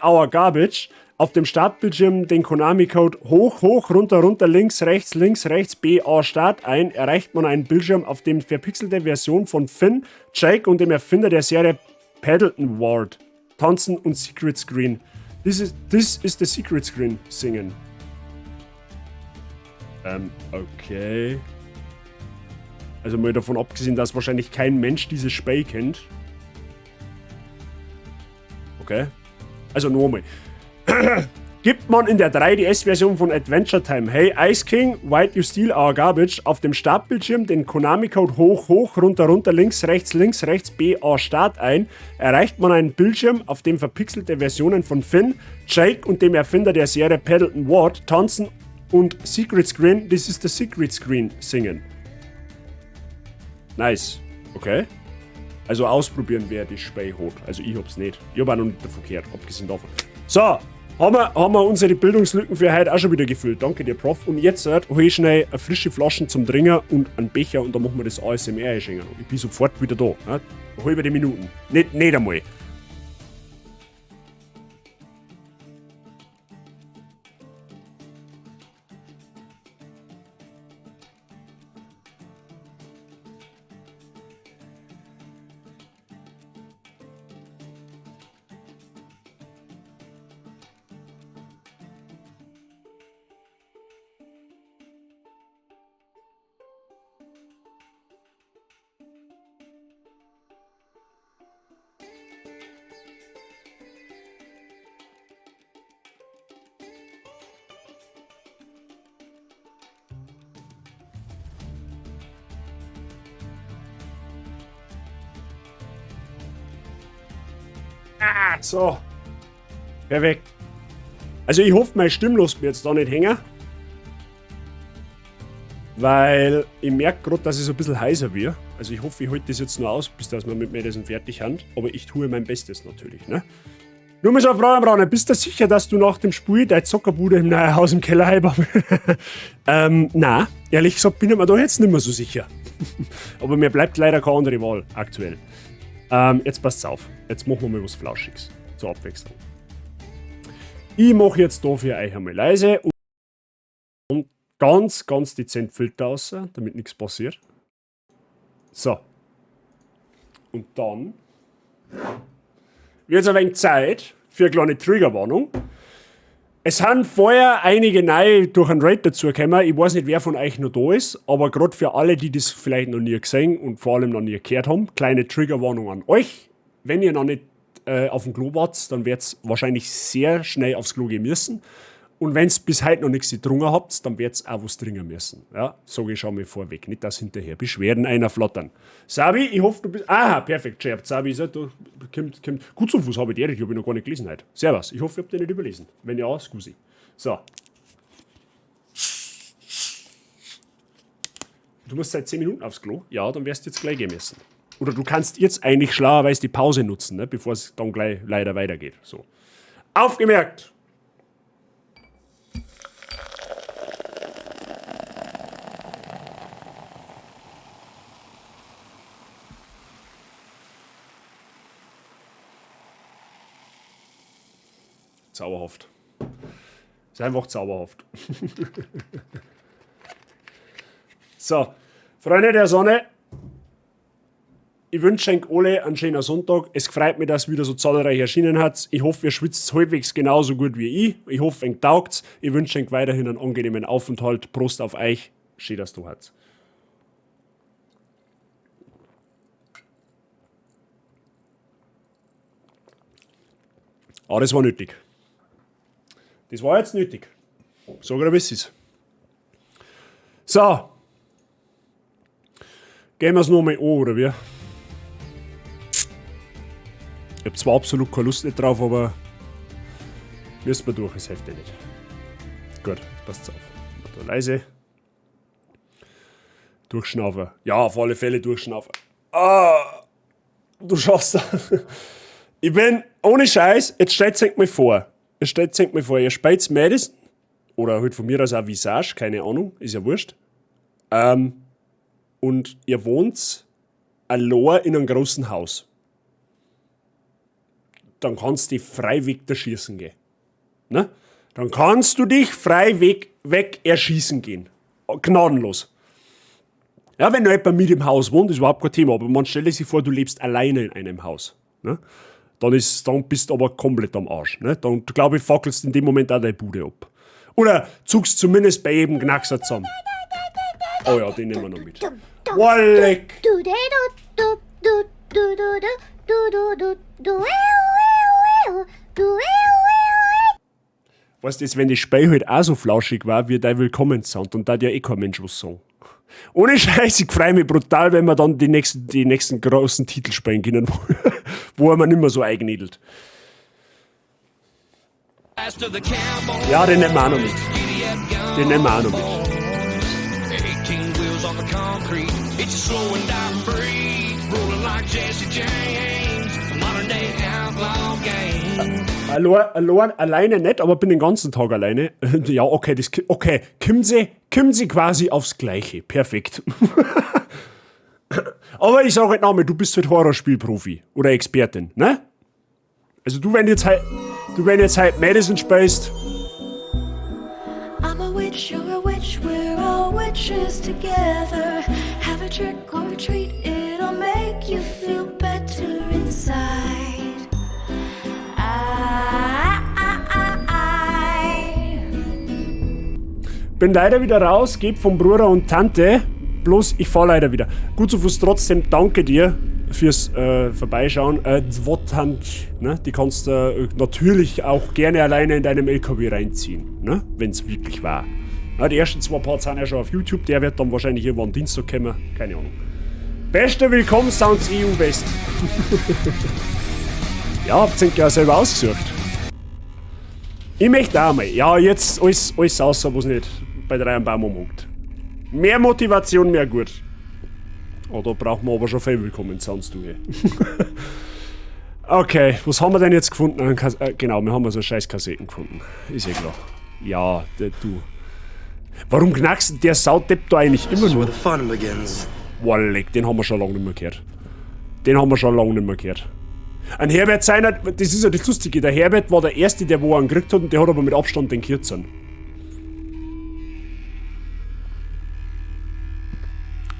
[SPEAKER 2] our garbage? Auf dem Startbildschirm den Konami-Code hoch, hoch, runter, runter, links, rechts, links, rechts, B, A, Start ein, erreicht man einen Bildschirm, auf dem verpixelte Version von Finn, Jake und dem Erfinder der Serie Pendleton Ward tanzen und Secret Screen. This is the Secret Screen singen. Okay. Also mal davon abgesehen, dass wahrscheinlich kein Mensch dieses Spiel kennt. Okay. Also nochmal. Gibt man in der 3DS-Version von Adventure Time Hey Ice King, why you steal our garbage auf dem Startbildschirm den Konami-Code hoch, hoch, runter, runter, links, rechts, links, rechts, B, A, Start ein, erreicht man einen Bildschirm, auf dem verpixelte Versionen von Finn, Jake und dem Erfinder der Serie Pendleton Ward tanzen und Secret Screen, this is the Secret Screen singen. Nice. Okay. Also ausprobieren, wer das Spiel hat. Also ich hab's nicht. Ich hab auch noch nicht davon gehört, abgesehen davon. So, haben wir unsere Bildungslücken für heute auch schon wieder gefüllt. Danke dir, Prof. Und jetzt hol ich schnell eine frische Flaschen zum Trinken und einen Becher und dann machen wir das ASMR einschenken. Ich bin sofort wieder da. Ne? Halbe Minuten. Nicht einmal. So. Perfekt. Also ich hoffe, meine Stimme lässt mir jetzt da nicht hängen. Weil ich merke gerade, dass ich so ein bisschen heiser wird. Also ich hoffe, ich halte das jetzt noch aus, bis dass wir mit Madison fertig haben. Aber ich tue mein Bestes natürlich, ne? Nur mal so eine Frage am Rande. Bist du sicher, dass du nach dem Spiel deine Zockerbude im neuen Haus im Keller heim na, ehrlich gesagt bin ich mir da jetzt nicht mehr so sicher. Aber mir bleibt leider keine andere Wahl aktuell. Jetzt passt's auf. Jetzt machen wir mal was Flauschiges. Zur Abwechslung. Ich mache jetzt da für euch einmal leise und ganz, ganz dezent Filter raus, damit nichts passiert. So. Und dann wird es ein wenig Zeit für eine kleine Triggerwarnung. Es sind vorher einige neu durch einen Raid dazugekommen. Ich weiß nicht, wer von euch noch da ist, aber gerade für alle, die das vielleicht noch nie gesehen und vor allem noch nie gehört haben, kleine Triggerwarnung an euch. Wenn ihr noch nicht auf dem Klo wart, dann werdet ihr wahrscheinlich sehr schnell aufs Klo gehen müssen. Und wenn ihr bis heute noch nichts getrunken habt, dann werdet ihr auch was trinken müssen. Ja, sage ich schon mal vorweg. Nicht, dass hinterher Beschwerden einer flattern. Sabi, ich hoffe, du bist. Aha, perfekt, Scherb. Sabi ist ja da. Kommt. Gut zu Fuß habe ich die, ich habe noch gar nicht gelesen heute. Servus, ich hoffe, ihr habt den nicht überlesen. Wenn ja, scusi. So. Du musst seit 10 Minuten aufs Klo. Ja, dann wirst du jetzt gleich gehen müssen. Oder du kannst jetzt eigentlich schlauerweise die Pause nutzen, ne, bevor es dann gleich leider weitergeht. So. Aufgemerkt! Zauberhaft. Ist einfach zauberhaft. So, Freunde der Sonne, ich wünsche euch alle einen schönen Sonntag. Es freut mich, dass ihr wieder so zahlreich erschienen habt. Ich hoffe, ihr schwitzt halbwegs genauso gut wie ich. Ich hoffe, euch taugt's. Ich wünsche euch weiterhin einen angenehmen Aufenthalt. Prost auf euch. Schön, dass du habt. Ah, das war nötig. Das war jetzt nötig. Sag ich dir, wie es ist. So. Gehen wir's nochmal an, oder wie? Ich hab zwar absolut keine Lust nicht drauf, aber müssen wir durch, es hilft ja nicht. Gut, passt's auf. Da leise. Durchschnaufen. Ja, auf alle Fälle durchschnaufen. Ah, du schaffst das. Ich bin, ohne Scheiß, jetzt stellt's euch mal vor. Jetzt stellt's euch mal vor, ihr spielt Madison, oder halt von mir aus auch Visage, keine Ahnung, ist ja wurscht. Und ihr wohnt allein in einem großen Haus. Dann kannst du dich freiweg erschießen gehen. Ne? Dann kannst du dich freiweg weg erschießen gehen. Gnadenlos. Ja, wenn du jemand mit im Haus wohnt, ist überhaupt kein Thema. Aber man stelle sich vor, du lebst alleine in einem Haus. Ne? Dann bist du aber komplett am Arsch. Ne? Dann, glaube ich, fackelst in dem Moment auch deine Bude ab. Oder zuckst zumindest bei jedem Knackser zusammen. Oh ja, den nehmen wir noch mit. Walleck! Weißt du, wenn das Spiel halt auch so flauschig war, wie dein Willkommenssound, und da hat ja eh kein Mensch was sagen. Ohne Scheiß, ich freu mich brutal, wenn wir dann die nächsten großen Titel spielen können, wo man nicht mehr so eignädelt. Ja, den nehmen wir auch noch mit. Den nehmen wir auch noch mit. Alleine nicht, aber bin den ganzen Tag alleine. Ja, okay, das, okay, kommen sie quasi aufs Gleiche. Perfekt. Aber ich sag halt nochmal, du bist halt Horrorspielprofi oder Expertin, ne? Also du, wenn jetzt halt Madison spielst.
[SPEAKER 13] I'm a witch, you're a witch, we're all witches together. Have a trick or a treat, it'll make you feel better inside.
[SPEAKER 2] Bin leider wieder raus, geb vom Bruder und Tante. Bloß, ich fahr leider wieder. Gut zu Fuß, trotzdem danke dir fürs Vorbeischauen. Die Wotthand, ne, die kannst du natürlich auch gerne alleine in deinem LKW reinziehen, ne, wenn's wirklich war. Ja, die ersten 2 Parts sind ja schon auf YouTube, der wird dann wahrscheinlich irgendwann Dienstag kommen, keine Ahnung. Beste Willkommen Sounds EU West. Ja, habt ihr ja selber ausgesucht. Ich möchte auch mal. Ja, jetzt alles, alles außer, was nicht bei drei am Baum umhängt. Mehr Motivation, mehr gut. Oh, da brauchen wir aber schon viel Willkommen, Sounds du, ey. Okay, was haben wir denn jetzt gefunden? Genau, wir haben so scheiß Kassetten gefunden. Ist eh klar. Ja, der, du. Warum knackst der Saudepp da eigentlich immer nur? Boah, leck, den haben wir schon lange nicht mehr gehört. Den haben wir schon lange nicht mehr gehört. Ein Herbert seiner, das ist ja das Lustige, der Herbert war der Erste, der wo einen gekriegt hat und der hat aber mit Abstand den Kürzeren.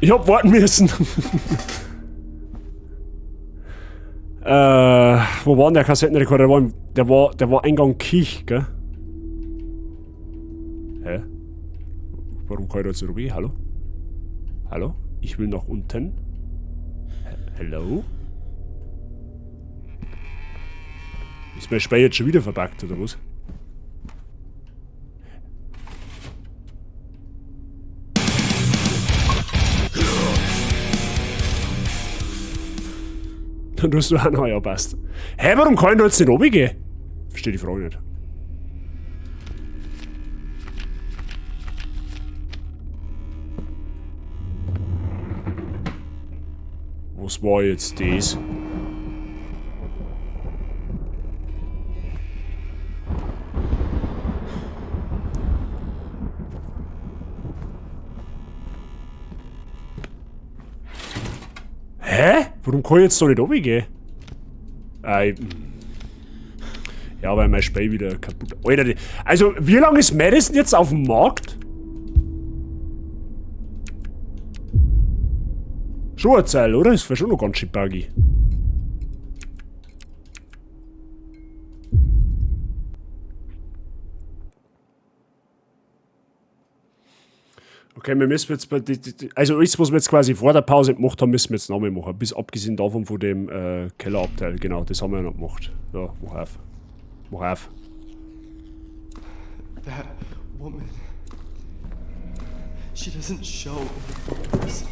[SPEAKER 2] Ich hab warten müssen. Wo war denn der Kassettenrekorder? Der war Eingang Kich, gell? Hä? Warum kann ich da jetzt nicht runter? Hallo? Hallo? Ich will nach unten. Hello? Ist mein Speicher jetzt schon wieder verpackt, oder was? Dann tust du auch noch, ja, passt. Hä, warum kann ich da jetzt nicht runtergehen? Verstehe die Frage nicht. Was war jetzt das? Hä? Warum kann ich jetzt da nicht runtergehen? Ja, weil mein Spiel wieder kaputt. Alter, also, wie lange ist Madison jetzt auf dem Markt? Schon eine Zeit, oder? Das war schon noch ganz schön buggy. Okay, wir müssen jetzt bei die, also alles, was wir jetzt quasi vor der Pause gemacht haben, müssen wir jetzt nochmal machen. Bis abgesehen davon von dem Kellerabteil. Genau, das haben wir ja noch gemacht. Ja, mach auf. Mach auf.
[SPEAKER 8] That woman. She doesn't show in the photos.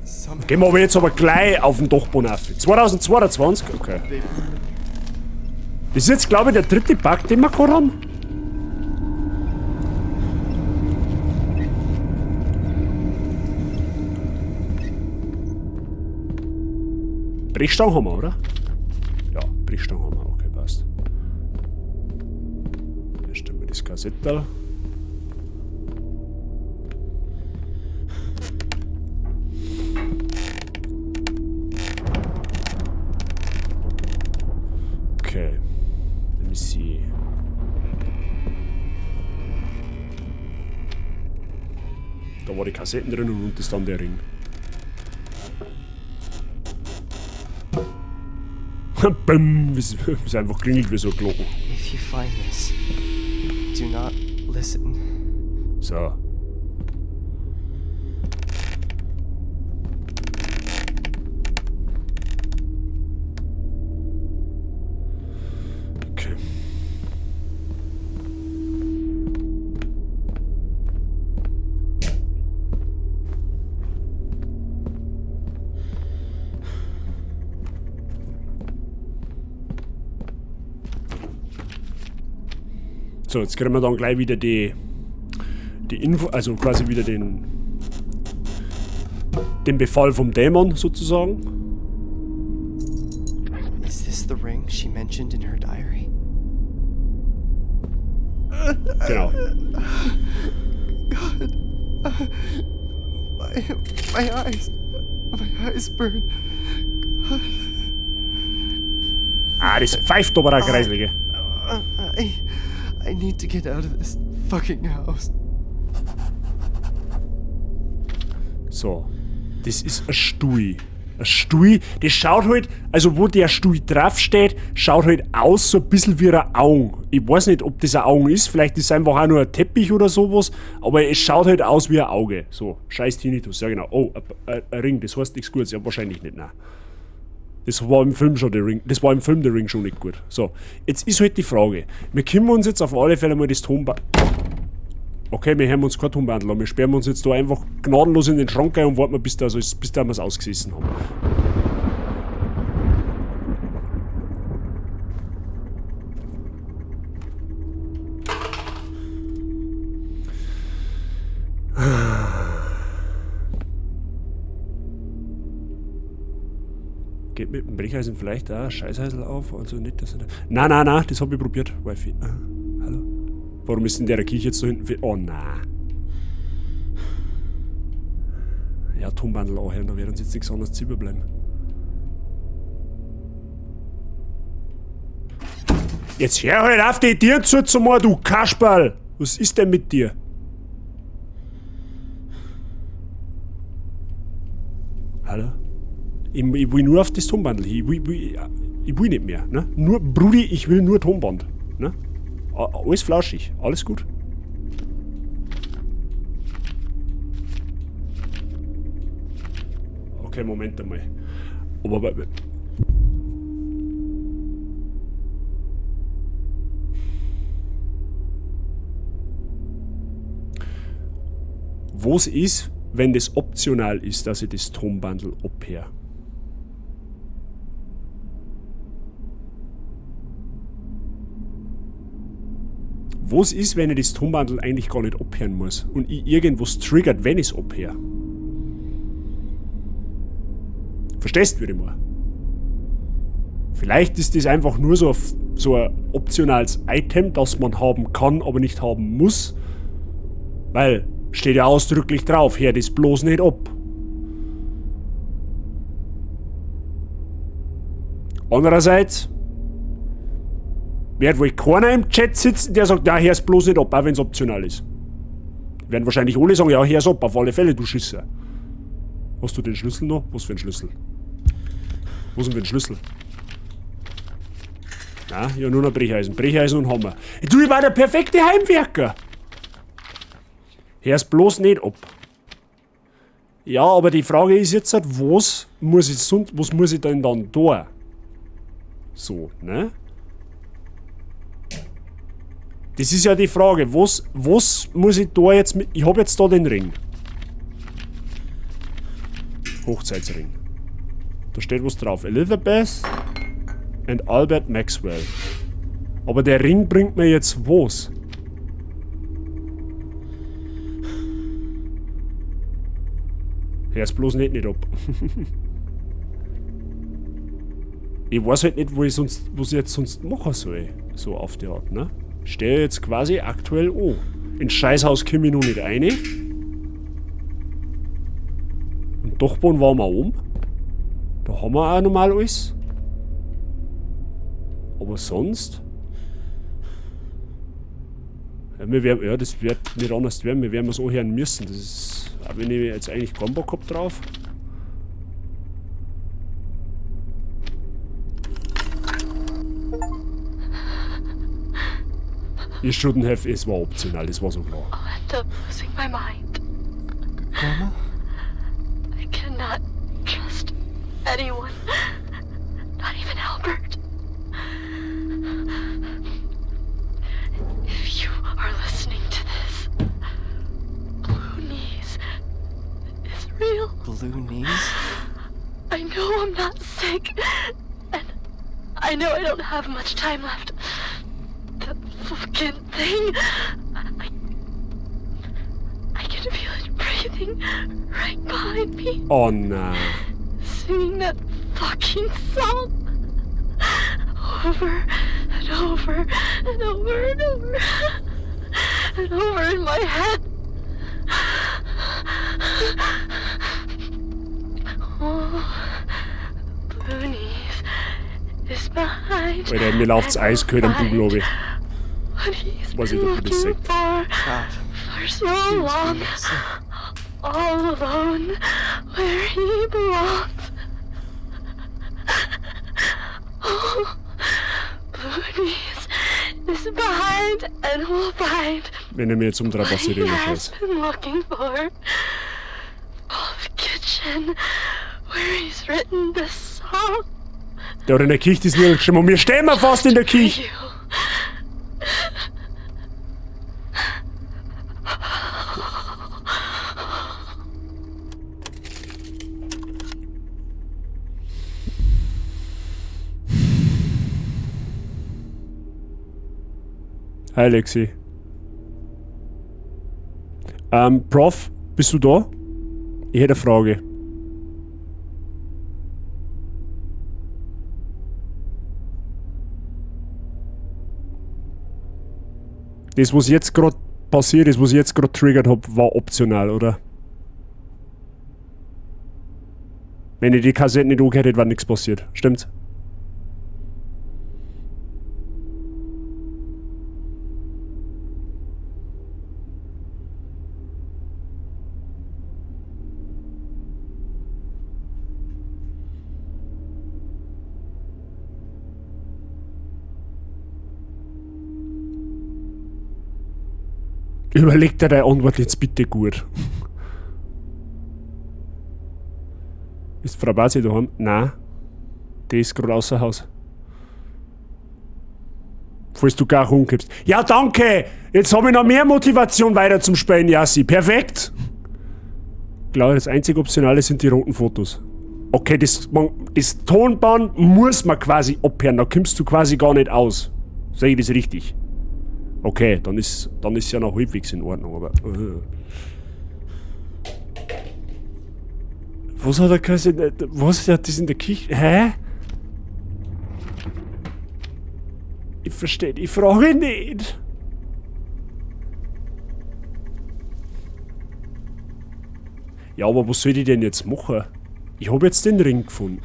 [SPEAKER 8] Somehow.
[SPEAKER 2] Gehen wir aber jetzt aber gleich auf den Dachboden auf. 2022? Okay. Das ist jetzt, glaube ich, der dritte Bug, den wir gerade haben. Brechstange haben wir, oder? Ja, Brechstange haben wir. Okay, passt. Hier stellen wir das Kassetterl. Okay. Let me see. Da war die Kassetten drin und unten ist dann der Ring. Bäm, wie es einfach klingelt wie so eine Glocke.
[SPEAKER 8] If you find this, do not listen.
[SPEAKER 2] So. Okay. So, jetzt kriegen wir dann gleich wieder die Info, also quasi wieder den Befall vom Dämon sozusagen.
[SPEAKER 8] Is this the ring she mentioned in her diary?
[SPEAKER 2] Genau.
[SPEAKER 8] God, my eyes burn. God.
[SPEAKER 2] Ah, das pfeift aber auch kreislig, gell?
[SPEAKER 8] I need to get out of this fucking house.
[SPEAKER 2] So, das ist ein Stuhl. Ein Stuhl, das schaut halt, also wo der Stuhl drauf steht, schaut halt aus so ein bisschen wie ein Auge. Ich weiß nicht, ob das ein Auge ist, vielleicht ist es einfach auch nur ein Teppich oder sowas, aber es schaut halt aus wie ein Auge. So, scheiß Tinnitus, ja genau. Oh, ein Ring, das heißt nichts Gutes, ja wahrscheinlich nicht, nein. Das war im Film schon der Ring, das war im Film der Ring schon nicht gut. So, jetzt ist halt die Frage. Wir können uns jetzt auf alle Fälle mal das Tonband... Okay, wir hören uns kein Tonbandel an. Wir sperren uns jetzt da einfach gnadenlos in den Schrank ein und warten, bis da wir's ausgesessen haben. Geht mit dem Brecheisen vielleicht auch ein Scheißhäusl auf? Also nicht, dass er. Nein, nein, nein, das hab ich probiert. Wifi. Ah, hallo? Warum ist denn der Kirche jetzt so hinten? Oh nein. Ja, Tonbandel anhören, da wird uns jetzt nichts anderes zu überbleiben. Jetzt hör halt auf, die Tür zuzumachen, du Kasperl! Was ist denn mit dir? Hallo? Ich will nur auf das Tonbandel hin. Ich will nicht mehr. Ne? Nur, Brudi, ich will nur Tonband. Ne? Alles flauschig, alles gut. Okay, Moment einmal. Aber was ist, wenn das optional ist, dass ich das Tonbandel abhöre? Was ist, wenn ich das Tonbandel eigentlich gar nicht abhören muss und ich irgendwas triggert, wenn ich's abhöre? Verstehst du, würde ich mal? Vielleicht ist das einfach nur so ein optionales Item, das man haben kann, aber nicht haben muss. Weil, steht ja ausdrücklich drauf, hör das bloß nicht ab. Andererseits wird wohl keiner im Chat sitzen, der sagt, na, hör's bloß nicht ab, auch wenn's optional ist. Werden wahrscheinlich alle sagen, ja, hör's ab, auf alle Fälle, du Schisser. Hast du den Schlüssel noch? Was für ein Schlüssel? Wo ist denn für ein Schlüssel? Na, ja, nur noch Brecheisen. Brecheisen und Hammer. Du, ich war der perfekte Heimwerker! Hör's bloß nicht ab. Ja, aber die Frage ist jetzt halt, was muss ich sonst, was muss ich denn dann da? So, ne? Das ist ja die Frage, was muss ich da jetzt mit... Ich hab jetzt da den Ring. Hochzeitsring. Da steht was drauf. Elizabeth and Albert Maxwell. Aber der Ring bringt mir jetzt was? Hör's bloß nicht ab. Ich weiß halt nicht, wo ich sonst, was ich jetzt sonst machen soll. So auf die Art, ne? Ich stehe jetzt quasi aktuell an. Ins Scheißhaus komme ich noch nicht rein. Und Dachboden waren wir oben. Da haben wir auch normal alles. Aber sonst? Ja, wir werden, ja, das wird nicht anders werden. Wir werden es anhören müssen. Das ist, auch wenn ich jetzt eigentlich keinen Bock hab drauf. Ich shouldn't have, es war optional, das war so klar.
[SPEAKER 9] I'll end up losing my mind.
[SPEAKER 8] Grandma?
[SPEAKER 9] I cannot trust anyone. Not even Albert. If you are listening to this, Blue Knees is real.
[SPEAKER 8] Blue Knees?
[SPEAKER 9] I know I'm not sick, and I know I don't have much time left. That fucking thing. I can feel it breathing right behind me.
[SPEAKER 2] Oh no.
[SPEAKER 9] Singing that fucking song. Over and over and over and over and over in my head. Oh, Blue Knees is behind.
[SPEAKER 2] Alter, mir läuft's eiskalt am Bugel runter.
[SPEAKER 9] What he's
[SPEAKER 2] Weiß
[SPEAKER 9] been
[SPEAKER 2] nicht, ob du das
[SPEAKER 9] looking
[SPEAKER 2] seht.
[SPEAKER 9] for so long, all alone, where he belongs. Oh, Blue Knees is behind and will find
[SPEAKER 2] Wenn er mir jetzt umdreht,
[SPEAKER 9] what
[SPEAKER 2] passiert
[SPEAKER 9] he
[SPEAKER 2] irgendein
[SPEAKER 9] has
[SPEAKER 2] Scheiß.
[SPEAKER 9] been looking for. Oh, the kitchen, where he's written this song.
[SPEAKER 2] Der hat in der Kirche das Lied geschrieben und wir stehen mal fast in der Kirche. Hi Lexi. Prof, bist du da? Ich hätte eine Frage. Das, was jetzt gerade passiert ist, was ich jetzt gerade triggert habe, war optional, oder? Wenn ich die Kassette nicht angehört hätte, war nichts passiert. Stimmt's? Überleg dir deine Antwort jetzt bitte gut. Ist Frau Bazi daheim? Nein. Die ist gerade außer Haus. Falls du gar rumkippst. Ja, danke! Jetzt habe ich noch mehr Motivation weiter zum Spielen, Yassi. Perfekt! Ich glaube, das einzig Optionale sind die roten Fotos. Okay, das Tonband muss man quasi abhören. Da kommst du quasi gar nicht aus. Sehe ich das richtig? Okay, dann ist ja noch halbwegs in Ordnung, aber. Was hat er gesagt? Was hat das in der Küche? Hä? Ich verstehe die Frage nicht. Ja, aber was soll ich denn jetzt machen? Ich habe jetzt den Ring gefunden.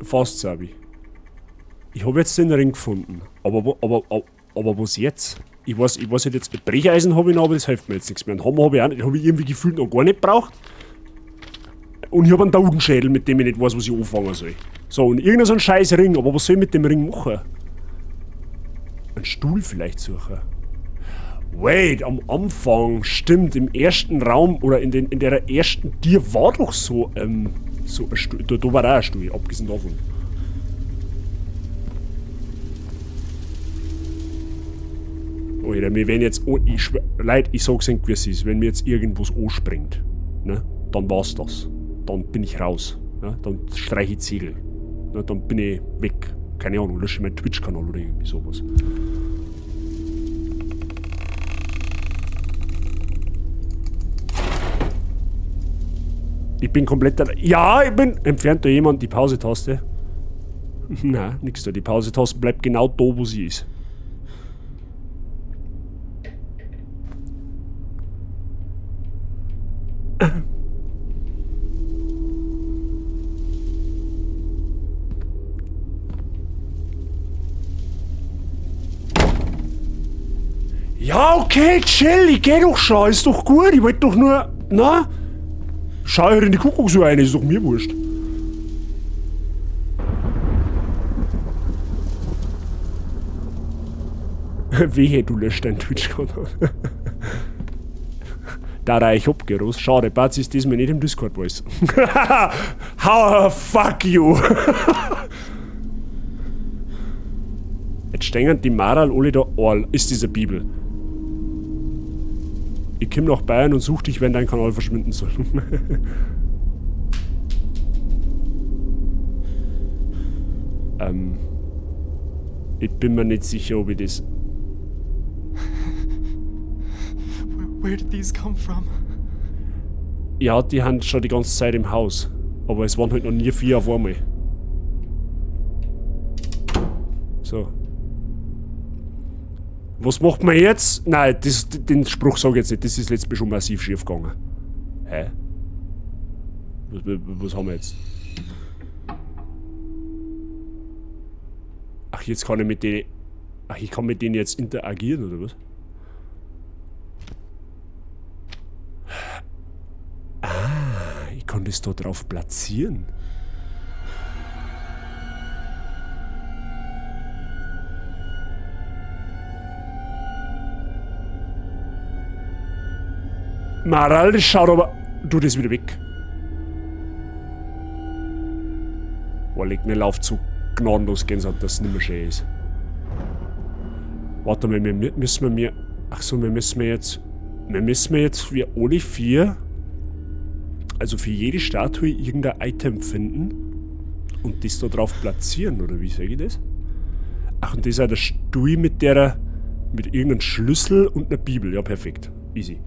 [SPEAKER 2] Fast, Sabi. Ich habe jetzt den Ring gefunden. Aber was jetzt? Ich weiß nicht jetzt. Brecheisen habe ich noch, aber das hilft mir jetzt nichts mehr. Einen Hammer habe ich auch nicht. Den habe ich irgendwie gefühlt noch gar nicht gebraucht. Und ich habe einen Totenschädel, mit dem ich nicht weiß, was ich anfangen soll. So, und irgendein so ein scheiß Ring. Aber was soll ich mit dem Ring machen? Einen Stuhl vielleicht suchen. Wait, am Anfang, stimmt, im ersten Raum oder in der ersten Tür war doch so, so ein Stuhl. Da war auch ein Stuhl, abgesehen davon. Alter, mir werden jetzt. Oh, ich schwör, Leute, ich sag's euch, wie es ist. Wenn mir jetzt irgendwas anspringt, ne, dann war's das. Dann bin ich raus. Ne? Dann streiche ich Ziegel. Ne? Dann bin ich weg. Keine Ahnung, lösche meinen Twitch-Kanal oder irgendwie sowas. Ich bin komplett. Ja, ich bin. Entfernt da jemand die Pause-Taste? Na, nix da. Die Pause-Taste bleibt genau da, wo sie ist. Ja, okay, chill, ich geh doch schon, ist doch gut, ich wollte doch nur, na? Schau in die Kuckucksuhr rein, ist doch mir wurscht. Wehe, du löscht deinen Twitch-Kanal. Da ich abgerost. Schade, Batz ist diesmal nicht im Discord, Boys. How fuck you! Jetzt stehen die Maral alle da. Oh, ist diese Bibel. Ich komm nach Bayern und such dich, wenn dein Kanal verschwinden soll. Ich bin mir nicht sicher, ob ich das.
[SPEAKER 8] Where did these come from?
[SPEAKER 2] Ja, die haben schon die ganze Zeit im Haus. Aber es waren halt noch nie 4 auf einmal. So. Was macht man jetzt? Nein, den Spruch sag ich jetzt nicht. Das ist letztes Mal schon massiv schief gegangen. Hä? Was haben wir jetzt? Ach, jetzt kann ich mit denen... Ach, ich kann mit denen jetzt interagieren, oder was? Ah, ich kann das da drauf platzieren. Maral, das schaut aber... Du, das wieder weg. Boah, leg mir Lauf zu gnadenlos Gänsehaut, dass es nicht mehr schön ist. Warte mal, wir müssen mir... Ach so, wir müssen jetzt... Wir müssen jetzt für alle 4... Also für jede Statue irgendein Item finden. Und das da drauf platzieren, oder wie sage ich das? Ach, und das ist auch der Stuhl mit der... Mit irgendeinem Schlüssel und einer Bibel. Ja, perfekt. Easy.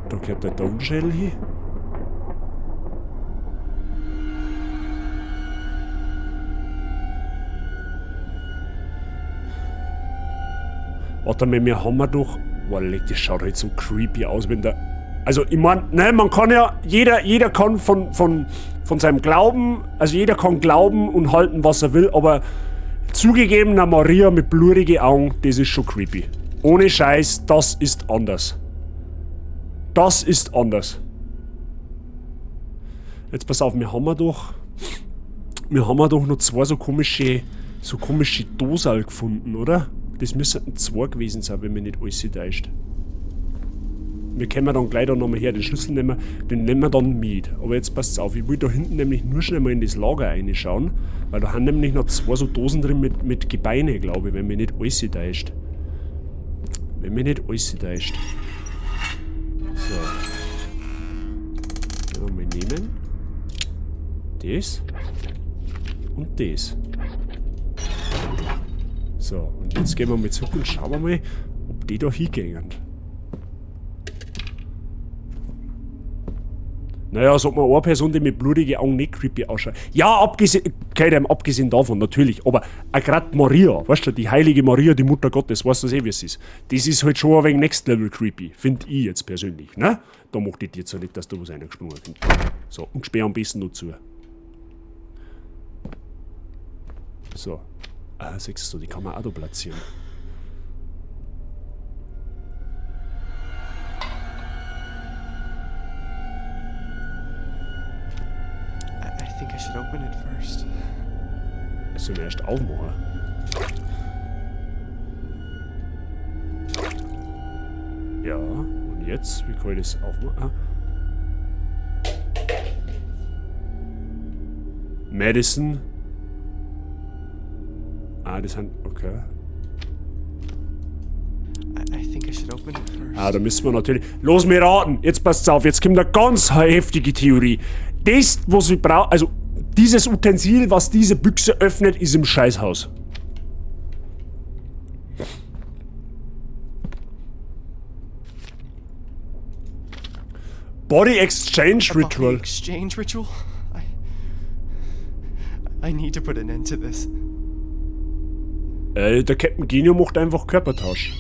[SPEAKER 2] Da gehört der Totenschädel hin. Warte mal, wir haben doch... Boah, leck, das schaut halt so creepy aus, wenn der... Also, ich mein, ne, man kann ja... Jeder kann von seinem Glauben... Also, jeder kann glauben und halten, was er will, aber... Zugegeben, eine Maria mit blutigen Augen, das ist schon creepy. Ohne Scheiß, das ist anders. Das ist anders. Jetzt pass auf, wir haben ja doch... Wir haben ja doch noch zwei so komische Dosal gefunden, oder? Das müssten zwei gewesen sein, wenn mich nicht alles täuscht. Wir können dann gleich da nochmal her, den Schlüssel nehmen, den nehmen wir dann mit. Aber jetzt passt's auf, ich will da hinten nämlich nur schnell mal in das Lager reinschauen, weil da haben nämlich noch zwei so Dosen drin mit Gebeine, glaube ich, wenn mich nicht alles täuscht. Wenn mich nicht alles täuscht. So. Mal nehmen. Das. Und das. So, und jetzt gehen wir mal zurück und schauen wir mal, ob die da hingehen. Naja, sagt man eine Person, die mit blutigen Augen nicht creepy ausschaut. Ja, abgesehen, okay, abgesehen davon, natürlich, aber auch gerade Maria, weißt du, die heilige Maria, die Mutter Gottes, weißt du eh, wie es ist. Das ist halt schon ein wenig Next Level creepy, finde ich jetzt persönlich, ne? Da macht ich dir jetzt nicht, dass da was reingesprungen kommt. So, und sperr am besten noch zu. So. Ah, siehst du, die kann man auch da platzieren.
[SPEAKER 8] I think I should open it first.
[SPEAKER 2] Das sollen wir erst aufmachen. Ja, und jetzt? Wie kann ich das aufmachen? Ah. Medicine. Ah, das sind... Okay.
[SPEAKER 8] I think I should open it first.
[SPEAKER 2] Ah, da müssen wir natürlich... Los, mir raten! Jetzt passt's auf, jetzt kommt eine ganz heftige Theorie. Das, was wir brauchen... Also, dieses Utensil, was diese Büchse öffnet, ist im Scheißhaus. Body Exchange Ritual.
[SPEAKER 8] Body Exchange Ritual? I need to put an end to this.
[SPEAKER 2] Der Captain Genio macht einfach Körpertausch.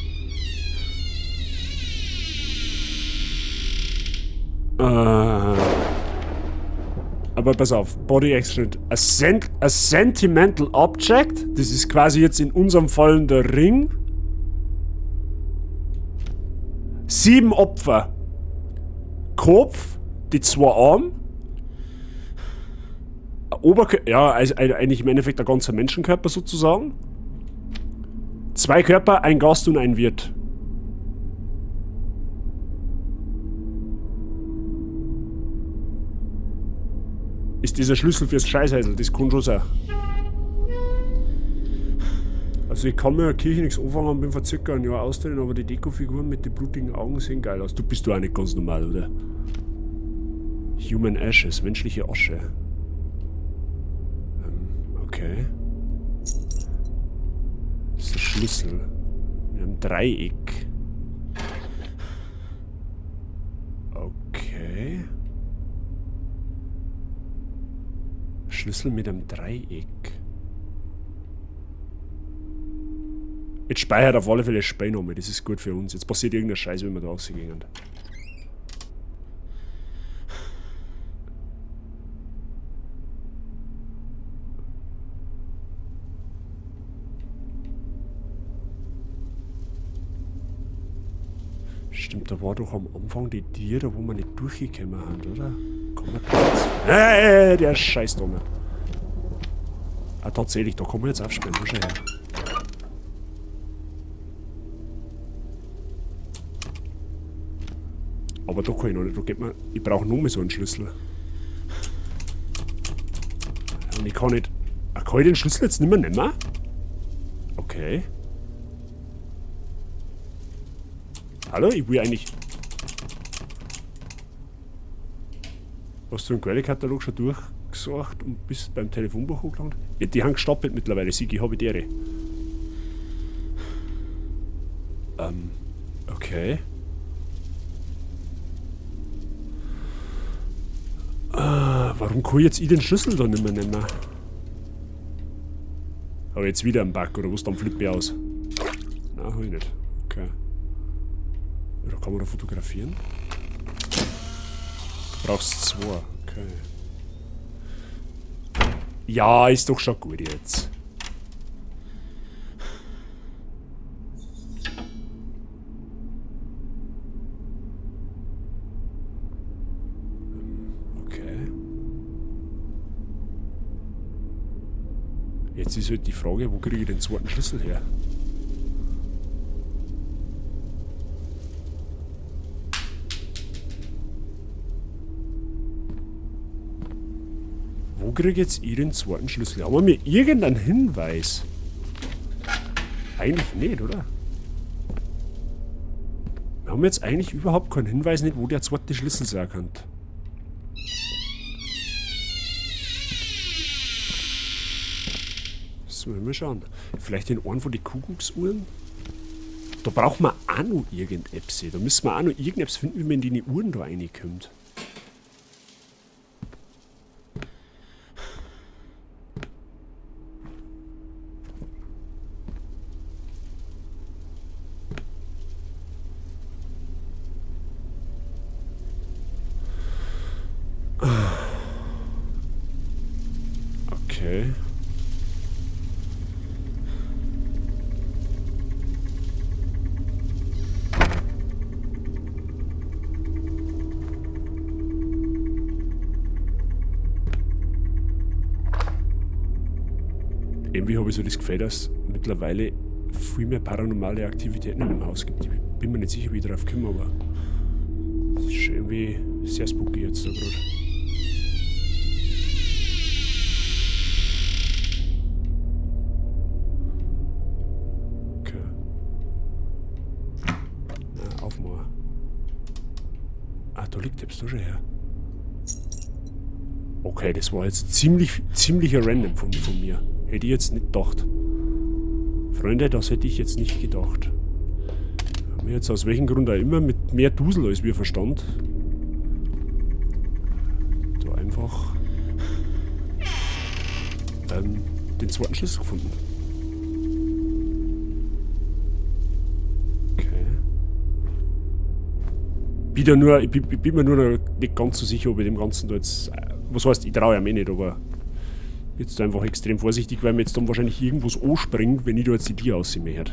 [SPEAKER 2] Aber pass auf, Body Exchange. A Sentimental Object, das ist quasi jetzt in unserem Fall der Ring. 7 Opfer. Kopf, die 2 Arme. Oberkörper, ja, also eigentlich im Endeffekt der ganze Menschenkörper sozusagen. 2 Körper, ein Gast und ein Wirt. Ist dieser Schlüssel fürs Scheißhäusl, das kann schon sein. Also ich kann mir in der Kirche nichts anfangen und bin vor circa einem Jahr austreten, aber die Dekofiguren mit den blutigen Augen sehen geil aus. Du bist doch auch nicht ganz normal, oder? Human Ashes, menschliche Asche. Okay. Das ist der Schlüssel. Mit einem Dreieck. Okay. Schlüssel mit einem Dreieck. Jetzt speichert auf alle Fälle das Spiel nochmal, das ist gut für uns. Jetzt passiert irgendein Scheiß, wenn wir da rausgehen. Stimmt, da war doch am Anfang die Tiere, wo wir nicht durchgekommen haben, oder? Komm mal kurz. Hey, der Scheiß da nicht. Ah, tatsächlich, da kommen wir jetzt aufsperren. Schau her. Aber da kann ich noch nicht. Da geht man. Ich brauche nur mehr so einen Schlüssel. Und ich kann nicht. Ach, kann ich den Schlüssel jetzt nicht mehr nehmen? Okay. Hallo, ich will eigentlich. Hast du den Quellekatalog schon durchgesucht und bist beim Telefonbuch angelangt? Ja, die haben gestapelt mittlerweile, Sigi, habe ich dere. Okay. Warum kann ich jetzt ich den Schlüssel da nicht mehr nehmen? Habe ich jetzt wieder einen Bug oder was? Dann flippe ich aus. Nein, hab ich nicht. Okay. Oder kann man da fotografieren? Brauchst zwei. Okay. Ja, ist doch schon gut jetzt. Okay. Jetzt ist halt die Frage, wo kriege ich den zweiten Schlüssel her? Wo kriege ich jetzt ich den zweiten Schlüssel? Haben wir mir irgendeinen Hinweis? Eigentlich nicht, oder? Wir haben jetzt eigentlich überhaupt keinen Hinweis nicht, wo der zweite Schlüssel sein kann. Das müssen wir mal schauen. Vielleicht in einen von den Kuckucksuhren? Da braucht man auch noch irgendetwas. Da müssen wir auch noch irgendetwas finden, wie man in die Uhren da reinkommt. Okay. Irgendwie habe ich so das Gefühl, dass mittlerweile viel mehr paranormale Aktivitäten in dem Haus gibt. Ich bin mir nicht sicher, wie ich drauf komme, aber es ist schon irgendwie sehr spooky jetzt da gerade. Okay. Na, aufmachen. Ah, da liegt etwas da schon her. Okay, das war jetzt ziemlicher Random von mir. Hätte ich jetzt nicht gedacht. Freunde, das hätte ich jetzt nicht gedacht. Haben wir jetzt aus welchem Grund auch immer mit mehr Dusel als wir Verstand da einfach den zweiten Schlüssel gefunden. Okay. Wieder nur, ich bin mir nur noch nicht ganz so sicher, ob ich dem Ganzen da jetzt. Was heißt, ich traue ja mir nicht, aber jetzt einfach extrem vorsichtig, weil mir jetzt dann wahrscheinlich irgendwas anspringt, wenn ich da jetzt die Tür aussehen möchte.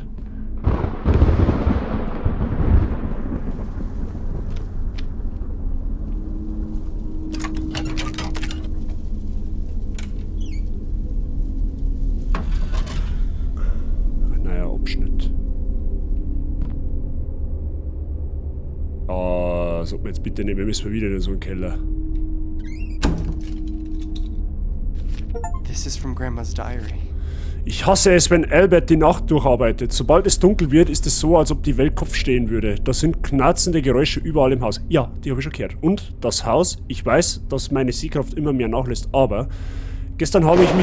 [SPEAKER 2] Ein neuer Abschnitt. Ah, sollte man jetzt bitte nicht, wir müssen wieder in so einen Keller.
[SPEAKER 8] This is from Grandma's diary.
[SPEAKER 2] Ich hasse es, wenn Albert die Nacht durcharbeitet. Sobald es dunkel wird, ist es so, als ob die Welt Kopf stehen würde. Da sind knarzende Geräusche überall im Haus. Ja, die habe ich schon gehört. Und das Haus, ich weiß, dass meine Sehkraft immer mehr nachlässt, aber gestern habe ich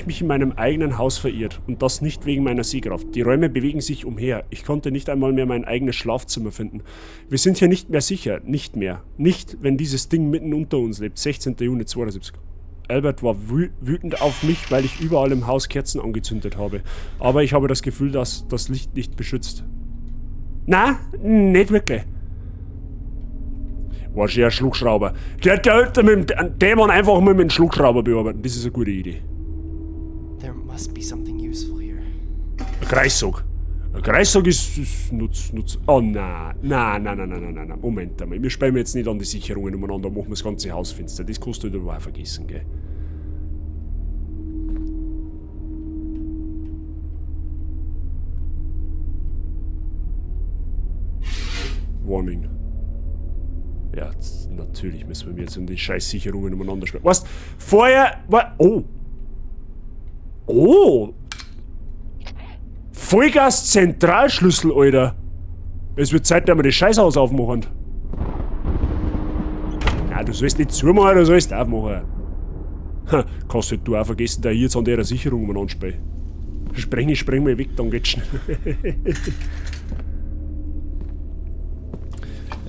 [SPEAKER 2] mich in meinem eigenen Haus verirrt. Und das nicht wegen meiner Sehkraft. Die Räume bewegen sich umher. Ich konnte nicht einmal mehr mein eigenes Schlafzimmer finden. Wir sind hier nicht mehr sicher. Nicht mehr. Nicht, wenn dieses Ding mitten unter uns lebt. 16. Juni 72. Albert war wütend auf mich, weil ich überall im Haus Kerzen angezündet habe. Aber ich habe das Gefühl, dass das Licht nicht beschützt. Na, nicht wirklich. War schon ein Schluckschrauber. Der mit dem Dämon einfach mal mit dem Schluckschrauber bearbeiten. Das ist eine gute Idee.
[SPEAKER 8] There must be something useful here.
[SPEAKER 2] Ein Kreissog. Ein Kreissog ist nutz. Oh nein. Nein, nein, nein, nein, nein, nein. Moment einmal. Wir spielen jetzt nicht an die Sicherungen umeinander, machen wir das ganze Haus finster. Das kannst du überhaupt vergessen, gell? Warning. Ja, natürlich müssen wir jetzt um die Scheißsicherungen umeinander spielen. Was? Vorher war. Oh! Oh! Vollgas Zentralschlüssel, Alter! Es wird Zeit, dass wir das Scheißhaus aufmachen. Nein, du sollst nicht zumachen, du sollst aufmachen. Ha, kannst halt du auch vergessen, da ich jetzt an der Sicherung umeinander spiele. Spreng mal weg, dann geht's schnell.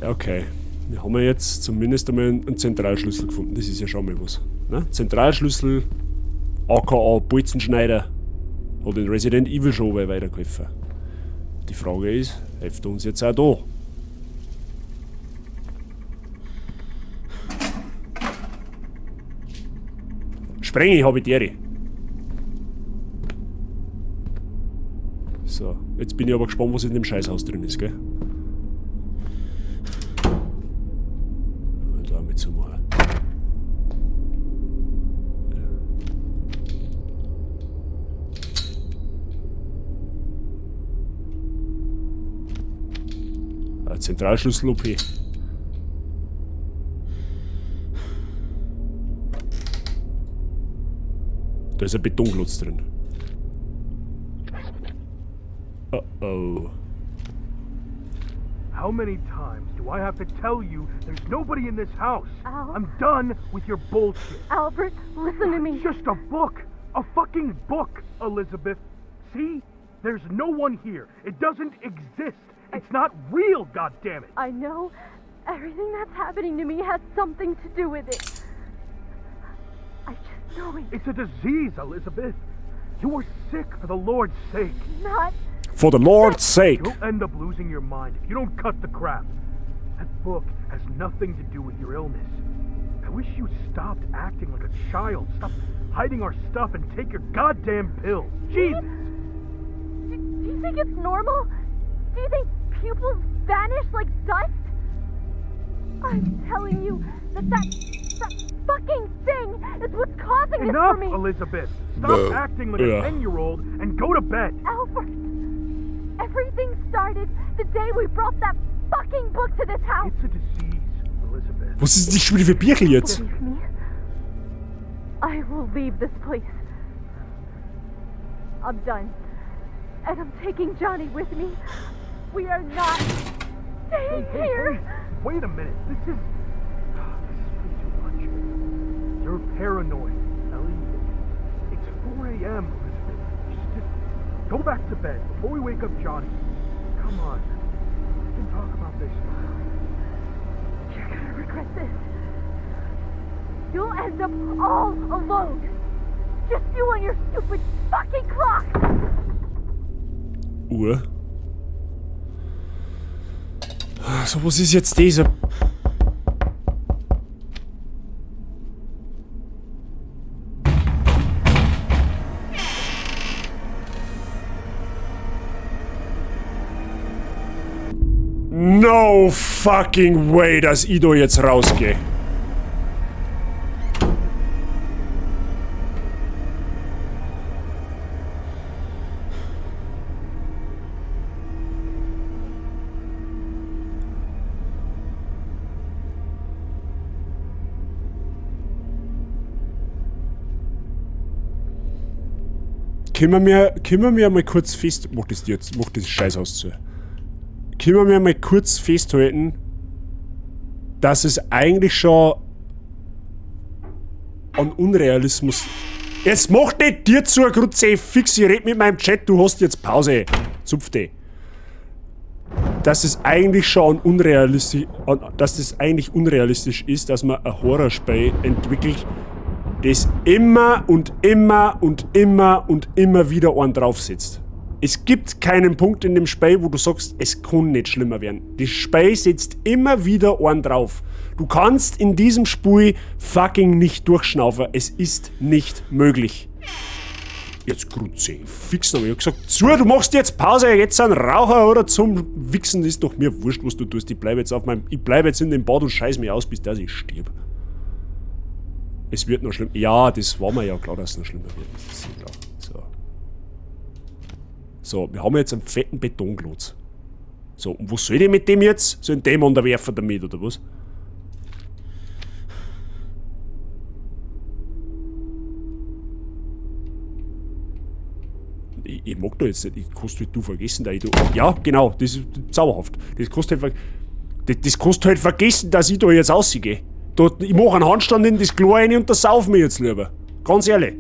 [SPEAKER 2] Okay. Wir haben ja jetzt zumindest einmal einen Zentralschlüssel gefunden. Das ist ja schon mal was. Ne? Zentralschlüssel, aka Bolzenschneider, hat in Resident Evil schon weitergeholfen. Die Frage ist, hilft er uns jetzt auch da? Sprenge habe ich dere. So, jetzt bin ich aber gespannt, was in dem Scheißhaus drin ist, gell? Da mit zumachen. Ja. Zentralschlüssel OP. Da ist ein Betonklotz drin. Oh oh.
[SPEAKER 14] How many times do I have to tell you there's nobody in this house?
[SPEAKER 13] Al?
[SPEAKER 14] I'm done with your bullshit.
[SPEAKER 13] Albert, listen to me.
[SPEAKER 14] It's just a book. A fucking book, Elizabeth. See? There's no one here. It doesn't exist. It's not real, goddammit.
[SPEAKER 13] I know everything that's happening to me has something to do with it. I just know it.
[SPEAKER 14] It's a disease, Elizabeth. You are sick for the Lord's sake.
[SPEAKER 13] Not
[SPEAKER 2] For the Lord's sake.
[SPEAKER 14] You'll end up losing your mind if you don't cut the crap. That book has nothing to do with your illness. I wish you stopped acting like a child. Stop hiding our stuff and take your goddamn pills. Jesus!
[SPEAKER 13] Do you think it's normal? Do you think pupils vanish like dust? I'm telling you that fucking thing is what's causing
[SPEAKER 14] Enough,
[SPEAKER 13] this for me.
[SPEAKER 14] Elizabeth! Stop
[SPEAKER 2] Buh.
[SPEAKER 14] acting like
[SPEAKER 2] Yeah.
[SPEAKER 14] a 10-year-old and go to bed.
[SPEAKER 13] Albert, everything started the day we brought that fucking book to this house.
[SPEAKER 14] It's a disease, Elizabeth.
[SPEAKER 2] Was ist das schon wieder für Birkel jetzt?
[SPEAKER 13] Believe me, I will leave this place. I'm done. And I'm taking Johnny with me. We are not staying
[SPEAKER 14] Hey, hey,
[SPEAKER 13] here.
[SPEAKER 14] hey. Wait a minute. This is way too much. You're paranoid, Ellie. It's 4 a.m., Elizabeth. Just go back to bed before we wake up Johnny. Come on. We can talk about this.
[SPEAKER 13] You're gonna regret this. You'll end up all alone. Just you and your stupid fucking clock.
[SPEAKER 2] Uhr. So, was ist jetzt dieser? No fucking way, dass ich da jetzt rausgehe. Können wir mal kurz fest... Mach das jetzt, mach das Scheißhaus zu. Können wir mal kurz festhalten, dass es eigentlich schon an Unrealismus... Jetzt mach nicht dir zu, Grutze, fix, ich red mit meinem Chat, du hast jetzt Pause. Zupf dich. Dass es eigentlich schon unrealistisch, dass es eigentlich unrealistisch ist, dass man ein Horrorspiel entwickelt, das immer und immer und immer und immer wieder einen draufsetzt. Es gibt keinen Punkt in dem Spiel, wo du sagst, es kann nicht schlimmer werden. Das Spiel setzt immer wieder einen drauf. Du kannst in diesem Spiel fucking nicht durchschnaufen. Es ist nicht möglich. Jetzt Grutze, fix noch. Ich hab gesagt, zu, du machst jetzt Pause, jetzt einen Raucher oder zum Wichsen, ist doch mir wurscht, was du tust. Ich bleib jetzt auf meinem, ich bleib jetzt in dem Bad und scheiß mich aus, bis dass ich stirb. Es wird noch schlimmer. Ja, das war mir ja klar, dass es noch schlimmer wird. Das ist ja klar. So. So, wir haben jetzt einen fetten Betonklotz. So, und was soll ich mit dem jetzt? Soll ich einen Dämon da werfen damit, oder was? Ich mag da jetzt nicht, ich kannst halt du vergessen, da ich da. Ja, genau, das ist zauberhaft. Das kannst halt, das kannst halt vergessen, dass ich da jetzt rausgehe. Da, ich mach einen Handstand in das Klo rein und da sauf mir jetzt lieber. Ganz ehrlich.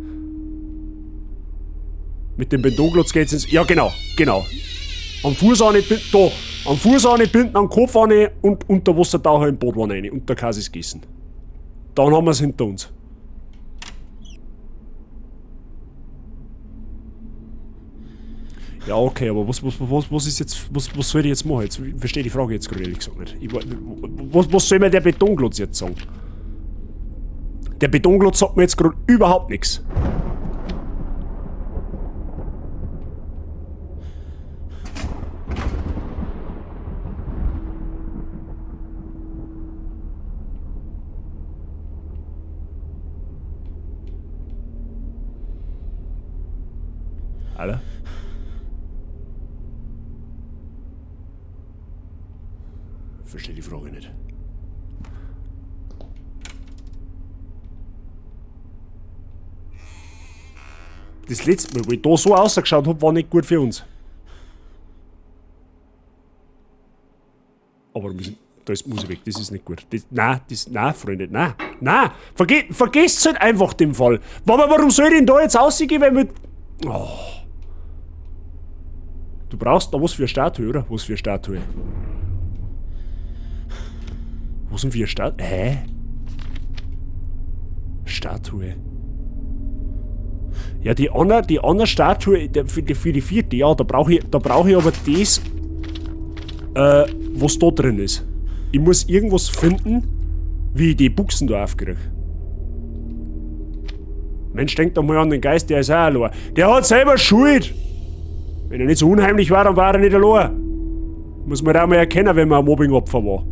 [SPEAKER 2] Mit dem Betonklotz geht's ins. Ja, genau, genau. Am Fuß auch nicht. Da, Am Fuß binden, am Kopf an und unter Wassertaucher im Badwanne rein. Und der Käse ist gegessen. Dann haben wir es hinter uns. Ja, okay, aber was ist jetzt, was soll ich jetzt machen? Jetzt, ich verstehe die Frage jetzt gerade ehrlich gesagt nicht. Was soll mir der Betonklotz jetzt sagen? Der Betonklotz sagt mir jetzt gerade überhaupt nichts. Alter. Verstehe die Frage nicht. Das letzte Mal, wo ich da so ausgeschaut habe, war nicht gut für uns. Aber da ist Musik weg, das ist nicht gut. Das, nein, nein, Freunde, nein, nein! Vergesst halt einfach den Fall. Aber warum soll ich denn da jetzt rausgehen, wenn wir. Oh. Du brauchst da was für eine Statue, oder? Was für eine Statue? Was denn für eine Statue? Hä? Statue. Ja, die andere Statue für die vierte, ja, da brauche ich aber das, was da drin ist. Ich muss irgendwas finden, wie ich die Buchsen da aufkriege. Mensch, denk doch mal an den Geist, der ist auch allein. Der hat selber Schuld! Wenn er nicht so unheimlich war, dann war er nicht allein. Muss man auch mal erkennen, wenn man ein Mobbingopfer war.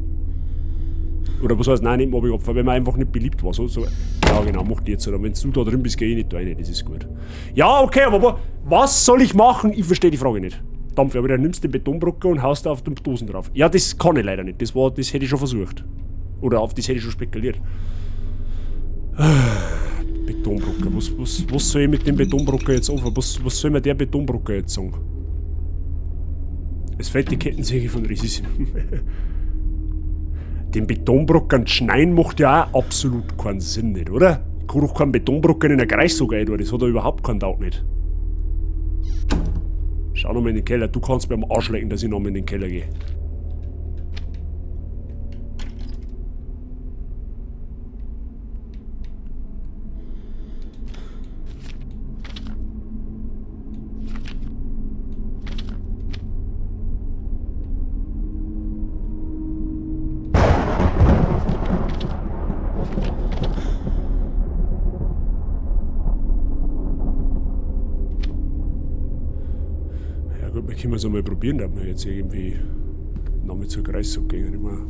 [SPEAKER 2] Oder was heißt, nein, nicht Mobbingopfer, wenn man einfach nicht beliebt war. So. Ja, genau, mach die jetzt. Oder wenn du da drin bist, geh ich nicht da rein, das ist gut. Ja, okay, aber was soll ich machen? Ich verstehe die Frage nicht. Dampf, aber dann nimmst du den Betonbrocken und haust da auf den Dosen drauf. Ja, das kann ich leider nicht. Das hätte ich schon versucht. Oder auf das hätte ich schon spekuliert. Betonbrocken. Was soll ich mit dem Betonbrocken jetzt anfangen? Was soll mir der Betonbrocken jetzt sagen? Es fällt die Kettensäge von Risis. Den Betonbrocken schneiden macht ja auch absolut keinen Sinn nicht, oder? Ich kann doch keinen Betonbrocken in einen Kreissaug rein tun, das hat ja überhaupt keinen Tag nicht. Schau nochmal in den Keller, du kannst mir am Arsch lecken, dass ich nochmal in den Keller gehe. Können wir es einmal probieren, da wir jetzt irgendwie nochmal zur Kreissack gehen. Ich meine.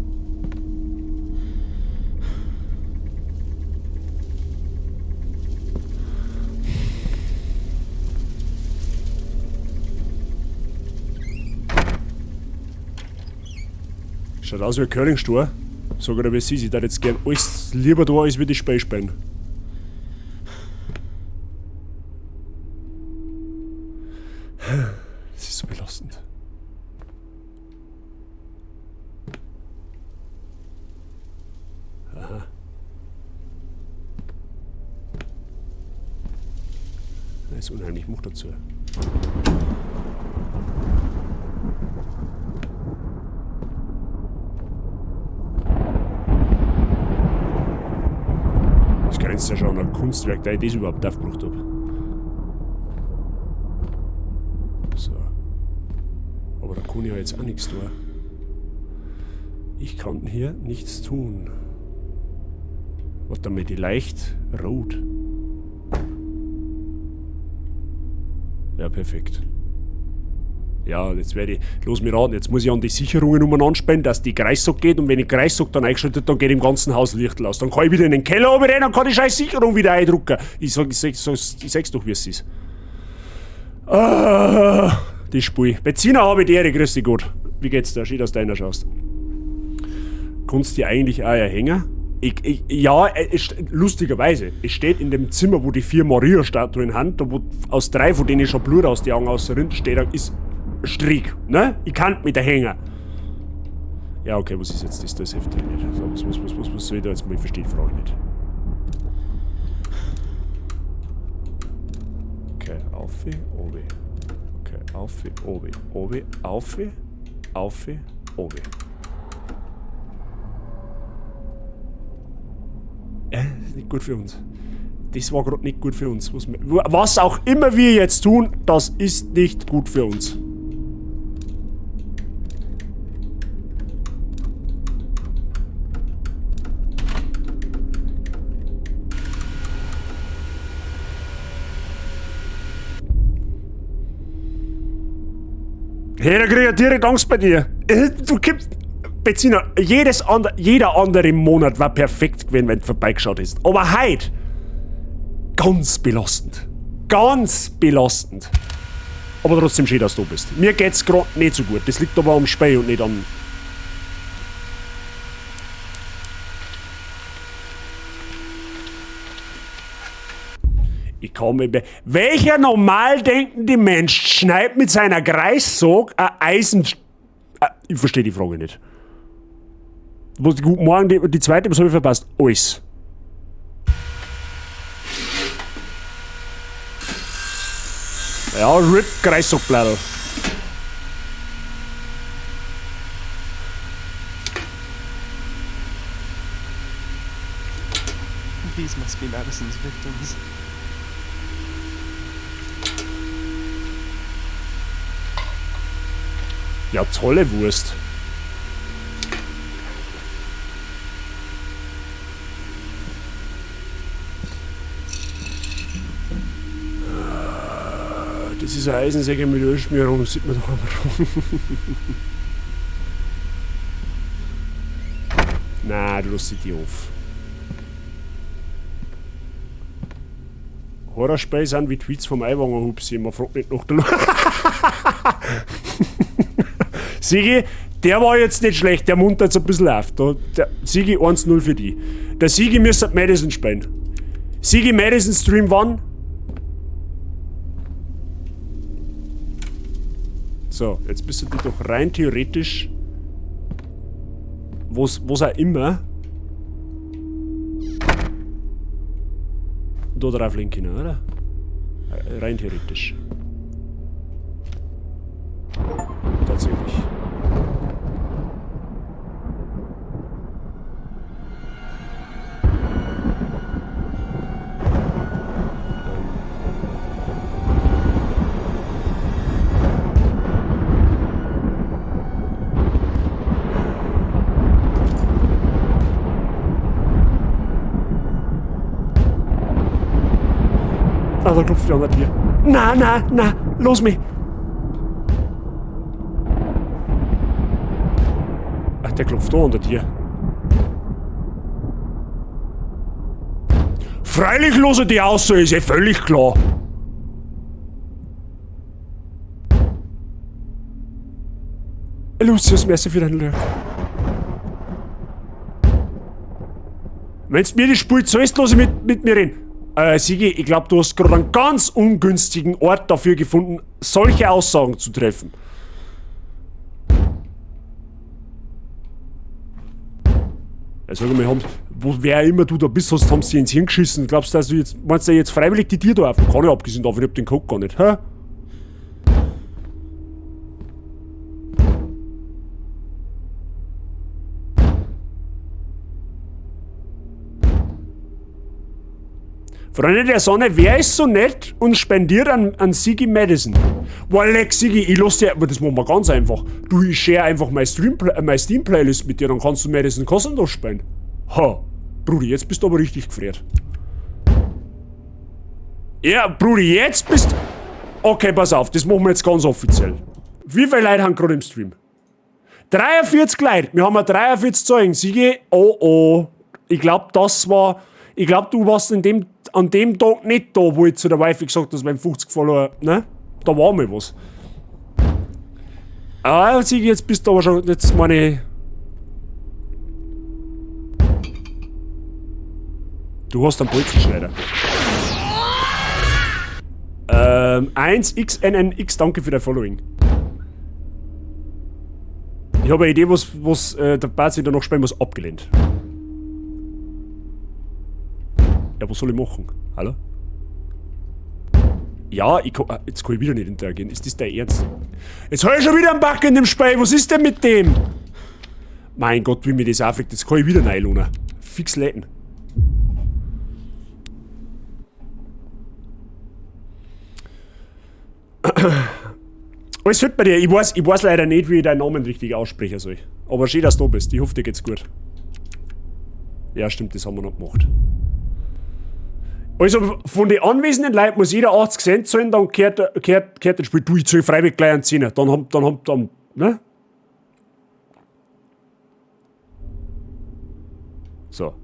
[SPEAKER 2] Schaut aus wie ein Curlingstuhl. Sag ich dir, wie es ist. Ich würde jetzt gern alles lieber da als wie die Speispein. Das ist so belastend. Aha. Da ist unheimlich Much dazu. Das grenzt ja schon an ein Kunstwerk, da ich das überhaupt aufgebracht habe. So. Aber da kann ich ja jetzt auch nichts tun. Ich kann hier nichts tun. Warte mal, die leicht rot. Ja, perfekt. Ja, jetzt werde ich. Los mir raten, jetzt muss ich an die Sicherungen umeinander spielen, dass die Kreissack geht und wenn die Kreissack dann eingeschaltet, dann geht im ganzen Haus Licht aus. Dann kann ich wieder in den Keller runter rein und kann die scheiß Sicherung wieder eindrucken. Ich sag's doch, wie es ist. Ah, die Spul. Bettina habe ich die Ehre, grüß dich Gott. Wie geht's dir? Schön, dass du reinschaust. Kannst du die eigentlich auch erhängen? Ja, lustigerweise, es steht in dem Zimmer, wo die 4 Maria-Statuen haben, da wo aus 3 von denen schon Blut aus den Augen rausrinnt, steht da, ist Strick, ne? Ich kann mit der Hänger. Ja, okay, was ist jetzt das? Das hilft ja nicht. So, was soll ich da jetzt mal? Ich verstehe die Frage nicht. Okay, auf, obi. Okay, auf, obi, obi, auf. Auf, obi. Ist nicht gut für uns. Das war gerade nicht gut für uns. Was auch immer wir jetzt tun, das ist nicht gut für uns. Hey, da krieg ich direkt Angst bei dir. Du kippst. Bettina, jeder andere Monat war perfekt gewesen, wenn du vorbeigeschaut hast. Aber heute, ganz belastend. Ganz belastend. Aber trotzdem schön, dass du bist. Mir geht's grad nicht so gut. Das liegt aber am Spiel und nicht am. Ich kann mich be- Welcher normal denkende Mensch schneidet mit seiner Kreissog ein Eisen. Ich verstehe die Frage nicht. Was, guten Morgen, die zweite, was hab ich verpasst? Alles. Ja, RIP Kreissagbladel.
[SPEAKER 8] These must be Madison's victims.
[SPEAKER 2] Ja, tolle Wurst. Das ist eine Eisensäge mit Ölschmierung, das sieht man doch aber schon. Nein, du lässt die auf. Horrorspiele sind wie Tweets vom Aiwanger Hupsi, man fragt nicht nach der Lu- Sigi, der war jetzt nicht schlecht, der muntert jetzt ein bisschen auf. Da, der, Sigi 1-0 für die. Der Sigi müsste Madison spielen. Sigi Madison Stream wann? So, jetzt bist du die doch rein theoretisch, wo's auch immer, da drauf legen können, oder? Rein theoretisch. Tatsächlich. Ah, da klopft an der Tür. Na, na, na, los mich! Ach, der klopft da an der Tür. Freilich los er die aus, so ist eh völlig klar. Lucius, merci für deinen Lurk. Wenn's mir die Spur zahlst, lass ich mit mir reden. Sigi, ich glaub, du hast gerade einen ganz ungünstigen Ort dafür gefunden, solche Aussagen zu treffen. Ja, sag mal, wer immer du da bist, hast, haben sie ins Hirn geschissen. Glaubst du, dass du jetzt, meinst du jetzt freiwillig die Tür da auf? Kann ich abgesehen davon, ich hab den Code gar nicht. Hä? Freunde der Sonne, wer ist so nett und spendiert an Sigi Madison? Boah, leck, Sigi, ich lass dir, aber das machen wir ganz einfach. Du, ich share einfach meine Steam-Playlist mit dir, dann kannst du Madison kostenlos spielen. Ha, Brudi, jetzt bist du aber richtig gefriert. Ja, Brudi, jetzt bist... Okay, pass auf, das machen wir jetzt ganz offiziell. Wie viele Leute haben gerade im Stream? 43 Leute, wir haben ja 43 Zeugen. Sigi, oh oh. Ich glaub, das war... Ich glaub, du warst an dem Tag nicht da, wo ich zu der Wifi gesagt habe, dass 50 Follower, ne? Da war mal was. Ah, Sigi, jetzt bist du aber schon, jetzt meine... Du hast einen Bolzenschneider. 1xnnx, danke für dein Following. Ich habe eine Idee, was der Bazi da noch spielen muss, abgelehnt. Ja, was soll ich machen? Hallo? Ja, ich kann, jetzt kann ich wieder nicht interagieren. Ist das dein Ernst? Jetzt hab ich schon wieder einen Bug in dem Spiel. Was ist denn mit dem? Mein Gott, wie mir das aufregt. Jetzt kann ich wieder reinlohnen. Fix leiten. Alles fit bei dir. Ich weiß leider nicht, wie ich deinen Namen richtig aussprechen soll. Aber schön, dass du da bist. Ich hoffe, dir geht's gut. Ja, stimmt, das haben wir noch gemacht. Also, von den anwesenden Leuten muss jeder 80 Cent zahlen, dann kehrt das Spiel. Du, ich zahle freiwillig gleich einen Zehner. Dann, ne? So.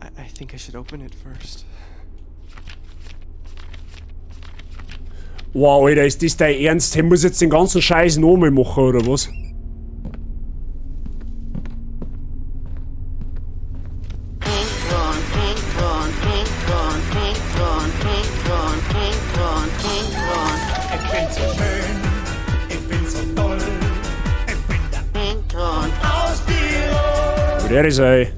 [SPEAKER 8] I think I should open it first.
[SPEAKER 2] Wow, Alter, ist das dein Ernst? Ich muss jetzt den ganzen Scheiß nochmal machen, oder was?
[SPEAKER 6] Ich bin so schön, ich bin so toll, ich bin der aus Tirol.
[SPEAKER 2] Der ist ey.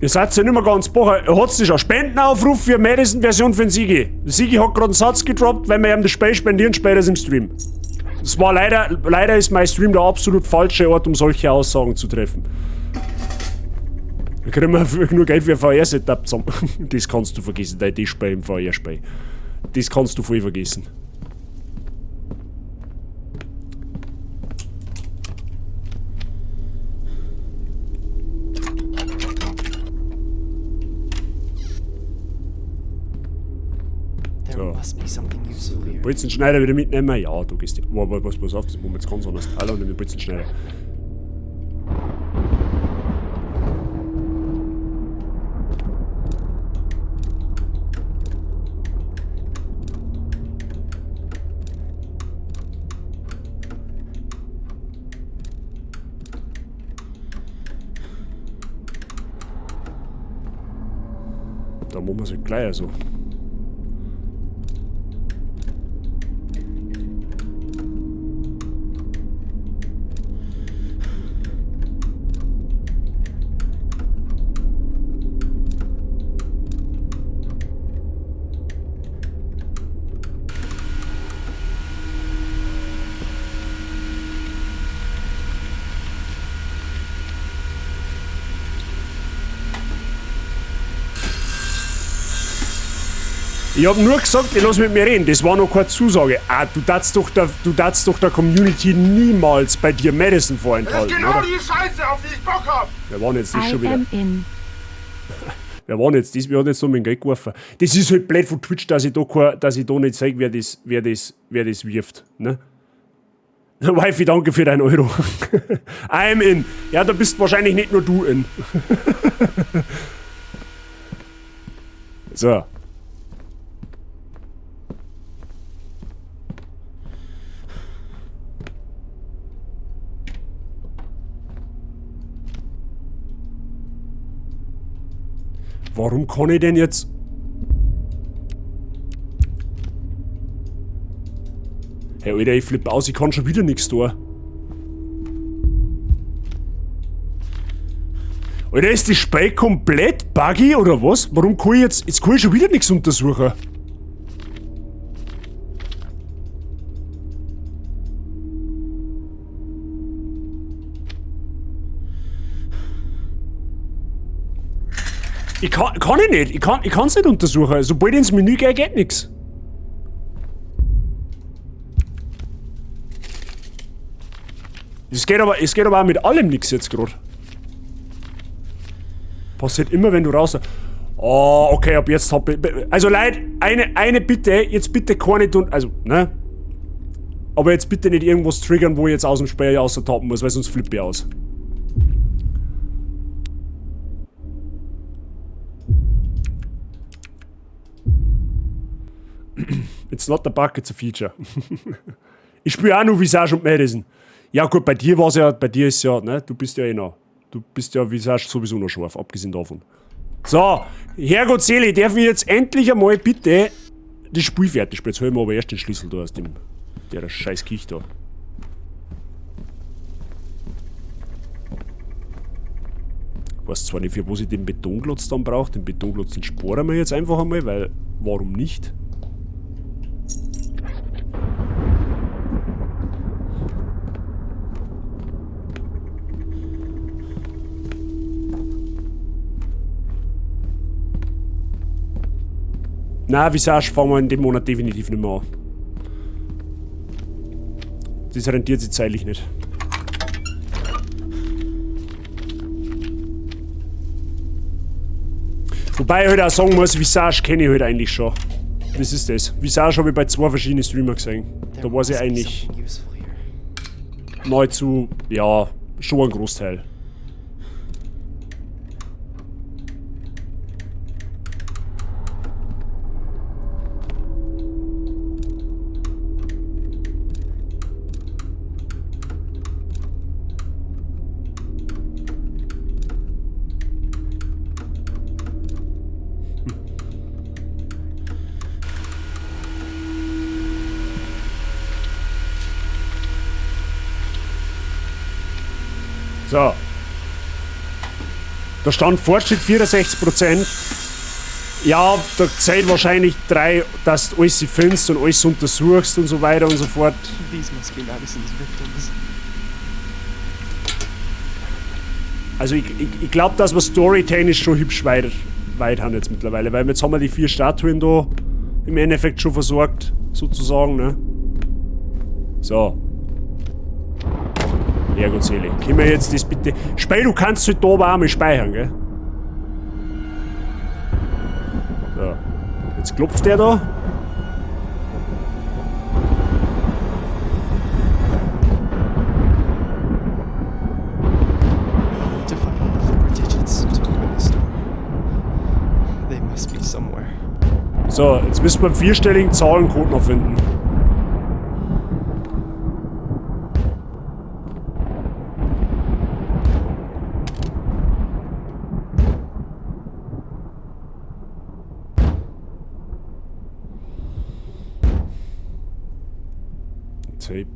[SPEAKER 2] Ihr seid ja nicht mehr ganz bocher. Hat's nicht schon Spendenaufruf für Madison-Version für den Sigi? Sigi hat gerade einen Satz gedroppt, wenn wir ihm das Spiel spendieren, später im Stream. Das war leider ist mein Stream der absolut falsche Ort, um solche Aussagen zu treffen. Da kriegen wir nur Geld für ein VR-Setup zusammen. Das kannst du vergessen, dein Display im VR-Spiel. Das kannst du voll vergessen. So. Bolzenschneider wieder mitnehmen? Ja, du gehst. Wobei, pass auf, das machen wir jetzt ganz anders. Alter, und den Bolzenschneider. Da machen wir es halt gleich so. Ich hab nur gesagt, ich lass mit mir reden. Das war noch keine Zusage. Ah, du darfst doch der Community niemals bei dir Madison vorenthalten,
[SPEAKER 10] Das ist genau
[SPEAKER 2] oder?
[SPEAKER 10] die Scheiße, auf die ich Bock hab!
[SPEAKER 2] Wer war denn jetzt das schon wieder? Wer war denn jetzt das? Wer hat jetzt so mein Geld geworfen? Das ist halt blöd von Twitch, dass ich da, nicht zeige, wer das wirft. Ne? Wifi, danke für deinen Euro. I'm in. Ja, da bist wahrscheinlich nicht nur du in. So. Warum kann ich denn jetzt... Hey, Alter, ich flippe aus, ich kann schon wieder nichts tun. Alter, ist das Spiel komplett buggy oder was? Warum kann ich jetzt... Jetzt kann ich schon wieder nichts untersuchen. Ich kann ich nicht. Ich kann's nicht untersuchen. Sobald ich ins Menü gehe, geht nichts. Es geht aber auch mit allem nichts jetzt gerade. Passiert immer, wenn du raus... Oh, okay, ab jetzt hab ich... Also Leute, eine Bitte, jetzt bitte keine tun... Also, ne? Aber jetzt bitte nicht irgendwas triggern, wo ich jetzt aus dem Spiel außertappen muss, weil sonst flippe ich aus. It's not a bug, it's a feature. Ich spiele auch nur Visage und Madison. Ja gut, bei dir war's ja, bei dir ist ja, ne, du bist ja eh noch. Du bist ja Visage sowieso noch scharf, abgesehen davon. So, Herrgott Selig, darf ich jetzt endlich einmal bitte das Spiel fertig spielen? Jetzt hol ich mir aber erst den Schlüssel da aus dem, der scheiß Kicht da. Ich weiß zwar nicht, für was ich den Betonklotz dann brauche. Den Betonklotz, den sporen wir jetzt einfach einmal, weil warum nicht? Na, Visage fangen wir in dem Monat definitiv nicht mehr an. Das rentiert sich zeitlich nicht. Wobei ich halt auch sagen muss, Visage kenne ich halt eigentlich schon. Was ist das? Visage habe ich bei 2 verschiedenen Streamer gesehen. Da weiß ich eigentlich nahezu, ja, schon ein Großteil. So. Da stand Fortschritt 64%. Ja, da zählt wahrscheinlich 3, dass du alles findest und alles untersuchst und so weiter und so fort.
[SPEAKER 8] These must be Madison's victims.
[SPEAKER 2] Also ich glaub, dass wir storytechnisch schon hübsch weit haben jetzt mittlerweile, weil jetzt haben wir die 4 Statuen da im Endeffekt schon versorgt, sozusagen, ne? So. Herrgott selig. Können wir jetzt das bitte... Spei, du kannst halt da aber auch mal speichern, gell? So. Jetzt klopft der da. So, jetzt müssen wir einen vierstelligen Zahlencode noch finden. Tape.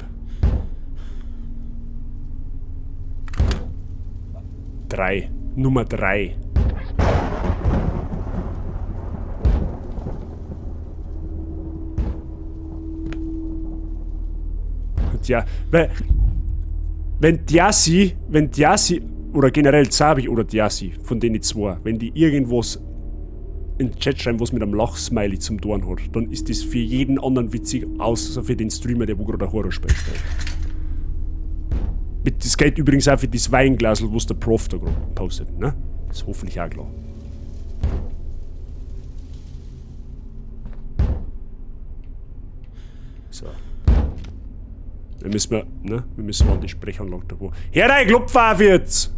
[SPEAKER 2] 3. Nummer 3. Tja, weil, wenn Diassi, oder generell Zabi oder Diassi, von denen zwei, wenn die irgendwas in den Chat schreiben, was mit einem Lachsmiley zum Tun hat, dann ist das für jeden anderen witzig, außer für den Streamer, der wo gerade ein Horrorspiel spielt. Das geht übrigens auch für das Weinglasl, was der Prof da gerade postet, ne? Ist hoffentlich auch klar. So. Dann müssen wir, ne? Wir müssen an die Sprechanlage da wo. Her rein, klopf auf jetzt!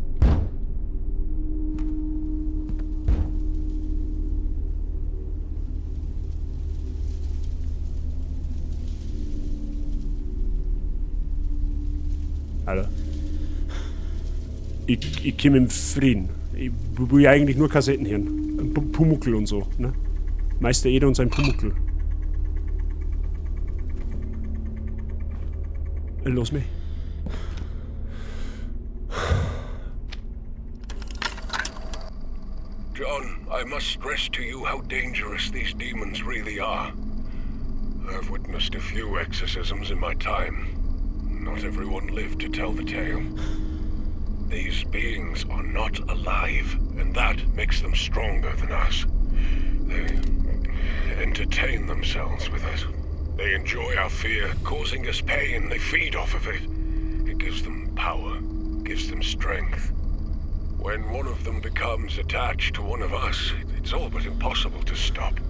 [SPEAKER 2] Alter. Ich komm im Frieden. Ich will ja eigentlich nur Kassetten hören. Ein Pumuckl und so, ne? Meister Eder und sein Pumuckl. Los mich.
[SPEAKER 11] John, I must stress to you how dangerous these demons really are. I've witnessed a few exorcisms in my time. Not everyone lived to tell the tale. These beings are not alive, and that makes them stronger than us. They entertain themselves with us. They enjoy our fear, causing us pain. They feed off of it. It gives them power, gives them strength. When one of them becomes attached to one of us, it's all but impossible to stop.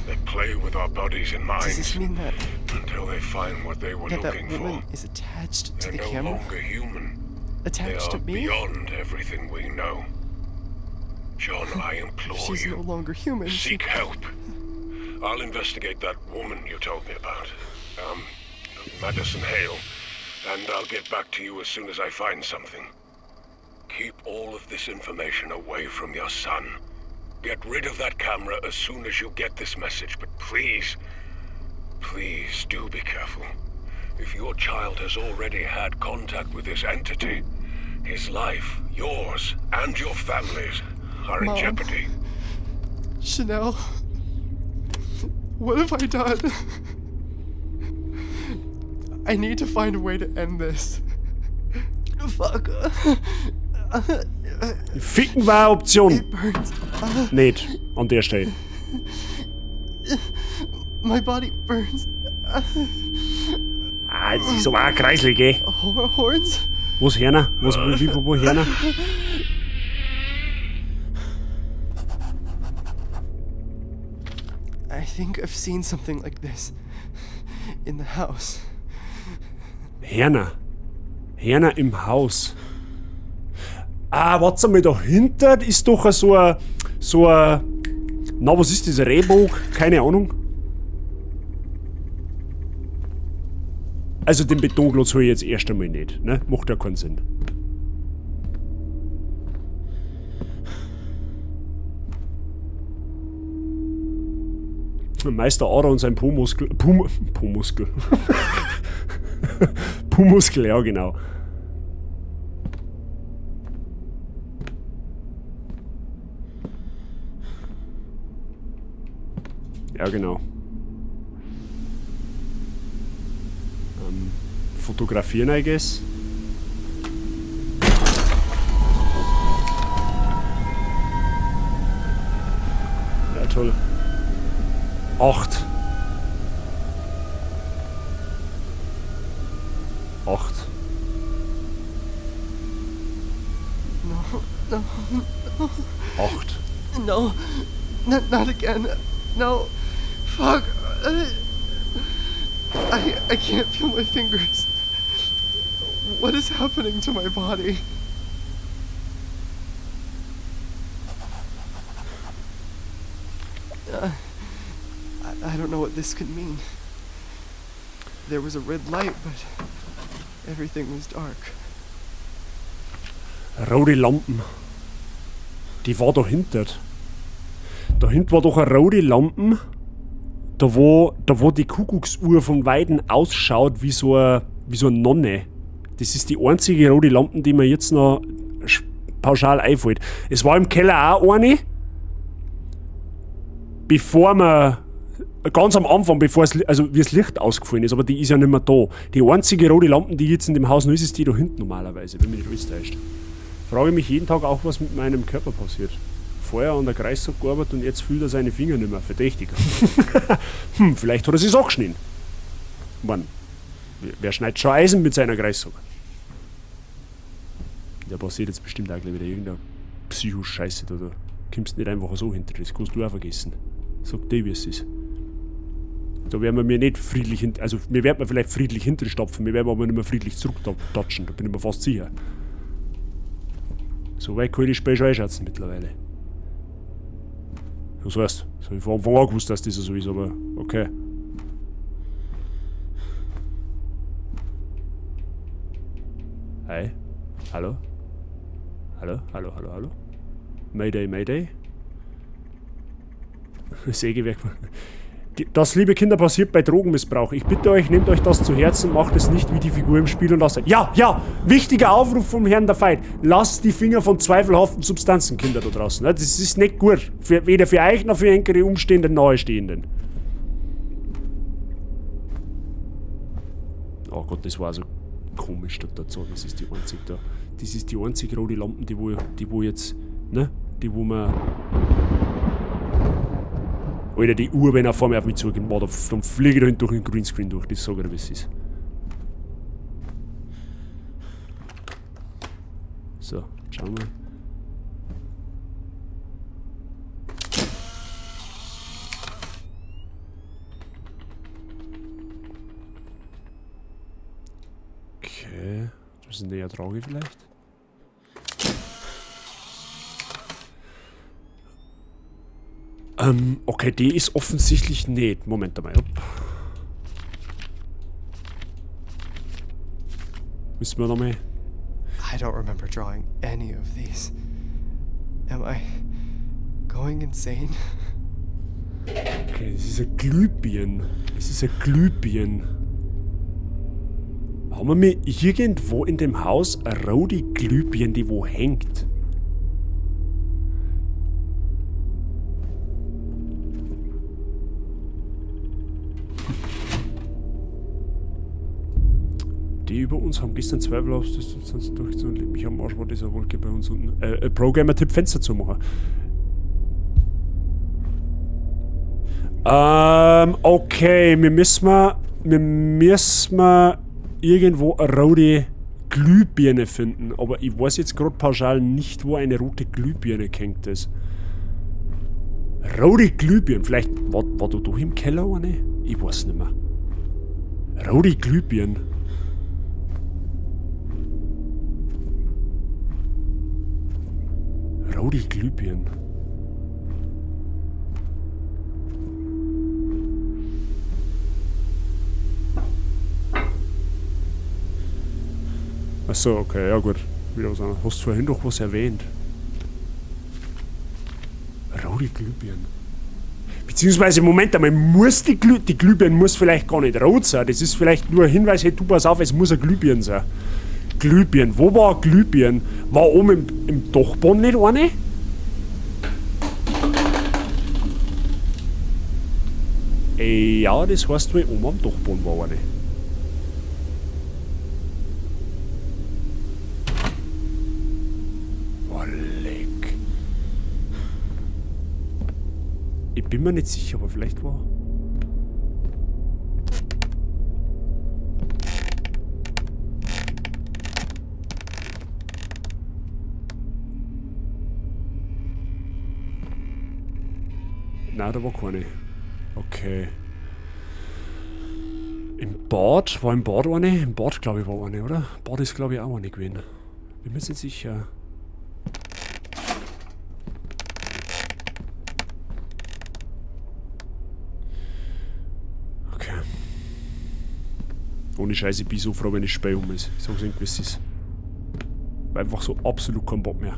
[SPEAKER 11] They play with our bodies and minds.
[SPEAKER 8] Does this mean that
[SPEAKER 11] until they find what they were
[SPEAKER 8] that
[SPEAKER 11] looking
[SPEAKER 8] that woman
[SPEAKER 11] for?
[SPEAKER 8] is attached to
[SPEAKER 11] They're
[SPEAKER 8] the
[SPEAKER 11] no
[SPEAKER 8] camera?
[SPEAKER 11] longer human.
[SPEAKER 8] Attached
[SPEAKER 11] They
[SPEAKER 8] to
[SPEAKER 11] are
[SPEAKER 8] me?
[SPEAKER 11] beyond everything we know. John, I implore
[SPEAKER 8] She's
[SPEAKER 11] you.
[SPEAKER 8] no longer human.
[SPEAKER 11] Seek help. I'll investigate that woman you told me about. Madison Hale. And I'll get back to you as soon as I find something. Keep all of this information away from your son. Get rid of that camera as soon as you get this message, but please, please do be careful. If your child has already had contact with this entity, His life, yours, and your family's are in
[SPEAKER 8] Mom.
[SPEAKER 11] jeopardy.
[SPEAKER 8] Chanel, what have I done? I need to find a way to end this. Fuck.
[SPEAKER 2] Ficken war eine Option.
[SPEAKER 8] It burns.
[SPEAKER 2] Nicht an der Stelle.
[SPEAKER 8] My body burns.
[SPEAKER 2] Ah, das ist aber auch kreislig, gell?
[SPEAKER 8] Horns?
[SPEAKER 2] Was Hörner? Was, wie, wo, wo Hörner?
[SPEAKER 8] I think I've seen something like this in the house.
[SPEAKER 2] Hörner. Hörner im Haus. Ah, warte mal, dahinter ist doch so ein. So ein. Na, was ist das? Rehbock? Keine Ahnung. Also den Betonklotz hol ich jetzt erst einmal nicht, ne? Macht ja keinen Sinn. Meister Ada und sein Po-Muskel. Po-Muskel. Po-Muskel, ja genau. Ja, genau. Fotografieren, I guess. Ja, toll. 8. 8.
[SPEAKER 8] No, no, no.
[SPEAKER 2] 8.
[SPEAKER 8] No, not again. No, fuck. I can't feel my fingers. What is happening to my body? I don't know what this could mean. There was a red light, but everything was dark.
[SPEAKER 2] Rote Lampen. Die war dahinter. Dahinter war doch eine rote Lampen, da wo die Kuckucksuhr von Weiden ausschaut wie so eine Nonne. Das ist die einzige rote Lampe, die mir jetzt noch pauschal einfällt. Es war im Keller auch eine, bevor man ganz am Anfang, bevor es, also wie das Licht ausgefallen ist, aber die ist ja nicht mehr da. Die einzige rote Lampe, die jetzt in dem Haus noch ist, ist die da hinten normalerweise, wenn mich nicht alles täuscht. Frage mich jeden Tag auch, was mit meinem Körper passiert. Vorher an der Kreissack gearbeitet und jetzt fühlt er seine Finger nicht mehr. Verdächtig. Vielleicht hat er sich's auch geschnitten. Mann, wer schneidet schon Eisen mit seiner Kreissack? Da passiert jetzt bestimmt auch gleich wieder irgendeine Psycho-Scheiße da. Da kommst du nicht einfach so hinter, das kannst du auch vergessen. Sag dir, wie es ist. Da werden wir mir nicht friedlich, also wir werden wir vielleicht friedlich hinterstapfen, wir werden aber nicht mehr friedlich zurücktatschen, da bin ich mir fast sicher. So weit kann ich das Spiel schon einschätzen mittlerweile. Das heißt, das habe ich von Anfang an gewusst, dass das so ist, aber okay. Hi. Hallo? Hallo, hallo, hallo, hallo? Mayday, Mayday? Sägewerk. Das, liebe Kinder, passiert bei Drogenmissbrauch. Ich bitte euch, nehmt euch das zu Herzen, macht es nicht wie die Figur im Spiel und lasst... Ja, ja! Wichtiger Aufruf vom Herrn der Feind. Lasst die Finger von zweifelhaften Substanzen, Kinder da draußen. Das ist nicht gut. Weder für euch noch für eure umstehenden Nahestehenden. Oh Gott, das war so komisch dazu. Das ist die einzige da. Das ist die einzige rote Lampe, die wo jetzt... Ne? Die wo man... Alter, die Uhr, wenn er vor mir auf mich zugeht, dann fliege ich da hinten durch den Greenscreen durch. Das sag ich dir, wie es ist. So, schauen wir mal. Okay, ein bisschen näher trage vielleicht. Okay, die ist offensichtlich nicht. Moment einmal. Müssen wir nochmal.
[SPEAKER 8] I don't remember drawing any of these. Am I going insane?
[SPEAKER 2] Okay, das ist ein Glühbirn. Es ist ein Glühbirn. Haben wir mir irgendwo in dem Haus eine rote Glühbirne, die wo hängt? Die über uns haben gestern Zweifel auf, das sonst durchzuziehen und mich am Arsch war dieser Wolke bei uns unten. Programmer-Tipp, Fenster zu machen. Okay, wir müssen irgendwo eine rote Glühbirne finden, aber ich weiß jetzt gerade pauschal nicht, wo eine rote Glühbirne gehängt ist. Rote Glühbirne, vielleicht war da doch im Keller eine? Ich weiß nicht mehr. Rote Glühbirne. Rote Glühbirne. Achso, okay, ja gut. Wieder was anderes. Hast du vorhin doch was erwähnt? Rote Glühbirne. Beziehungsweise, Moment einmal, muss die Glühbirne muss vielleicht gar nicht rot sein. Das ist vielleicht nur ein Hinweis, hey, du pass auf, es muss eine Glühbirne sein. Glühbirne. Wo war eine Glühbirne? War oben im Dachboden nicht eine? Ja, das heißt, weil oben am Dachboden war eine. Oh, leck. Ich bin mir nicht sicher, aber vielleicht war... Nein, da war keine. Okay. Im Bad? War im Bad eine? Im Bad, glaube ich, war eine, oder? Bad ist, glaube ich, auch eine gewesen. Bin mir nicht sicher. Okay. Ohne Scheiße, ich bin so froh, wenn das Spiel um ist. Ich sag's Ihnen, wie es ist. War einfach so absolut kein Bock mehr.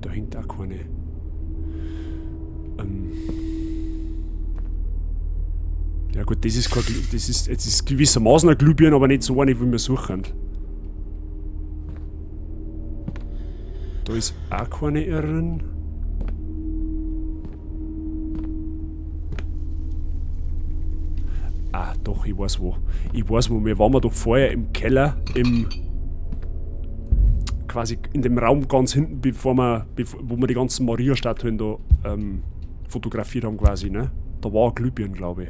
[SPEAKER 2] Da hängt auch keine. Ja gut, das ist kein, das ist, es ist gewissermaßen eine Glühbirne, aber nicht so eine, wie wir suchen. Da ist auch keine Irren. Ah, doch, ich weiß wo. Ich weiß wo. Wir waren doch vorher im Keller, im... quasi in dem Raum ganz hinten, bevor wir, wo wir die ganzen Maria-Statuen da fotografiert haben quasi, ne? Da war eine Glühbirne, glaube ich.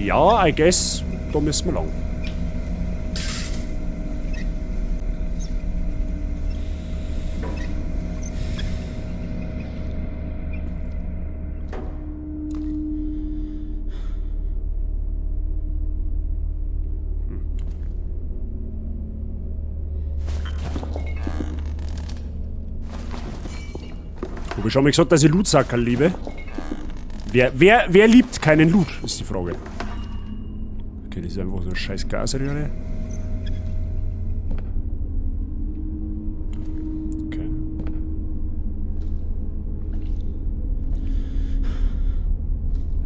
[SPEAKER 2] Ja, I guess, da müssen wir lang. Hab ich schon mal gesagt, dass ich Lootsacker liebe? Wer liebt keinen Loot, ist die Frage. Okay, das ist einfach so eine scheiß Gasröhre. Okay.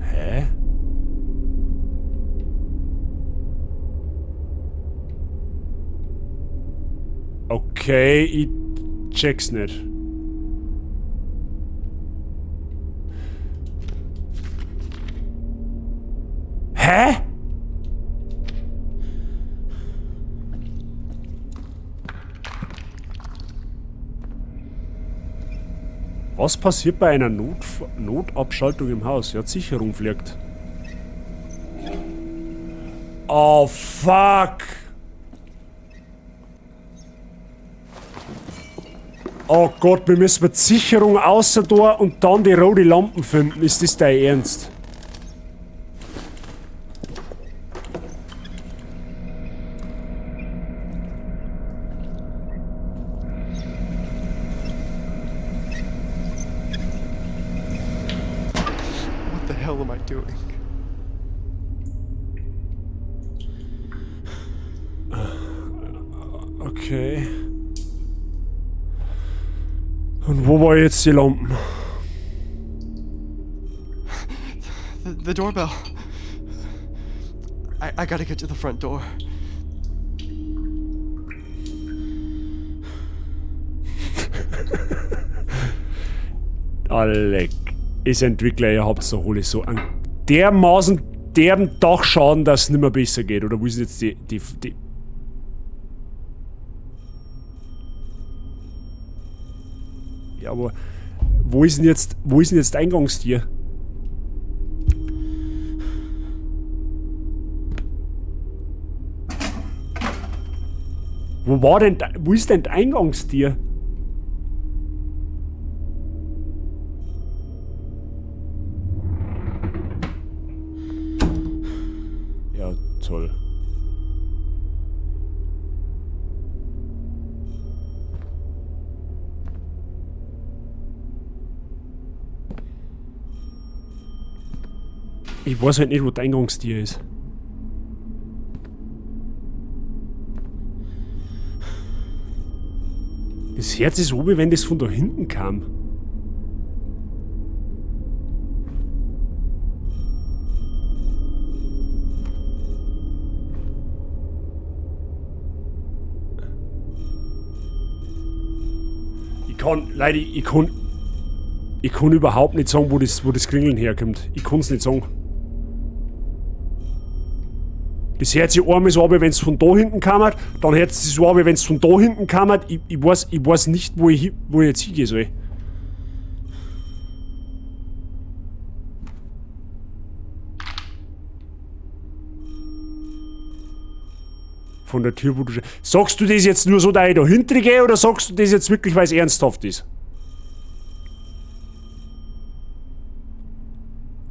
[SPEAKER 2] Hä? Okay, ich check's nicht. Hä? Was passiert bei einer Notabschaltung im Haus? Ja, die Sicherung fliegt. Oh, fuck! Oh Gott, wir müssen mit Sicherung außer da und dann die rote Lampen finden. Ist das dein Ernst?
[SPEAKER 8] What the hell am I doing?
[SPEAKER 2] Okay. Und wo war jetzt die Lampen?
[SPEAKER 8] The doorbell. I gotta get to the front door.
[SPEAKER 2] Alec, ist Entwickler, ihr habt's doch alle so einen dermaßen derben Dachschaden, dass es nimmer besser geht. Oder wo ist jetzt die. Ja, aber wo ist denn jetzt Eingangstier? Wo ist denn das Eingangstier? Ja, toll. Ich weiß halt nicht, wo das Eingangstier ist. Das Herz ist oben, wenn das von da hinten kam. Ich kann, Leute, ich kann überhaupt nicht sagen, wo das Klingeln herkommt. Ich kann's nicht sagen. Das hört sich einmal so an, wenn es von da hinten kam, dann hört es sich so an, wenn es von da hinten kam. Ich weiß nicht, wo ich jetzt hingehen soll. Von der Tür, wo du... Sagst du das jetzt nur so, dass ich da hinten gehe, oder sagst du das jetzt wirklich, weil es ernsthaft ist?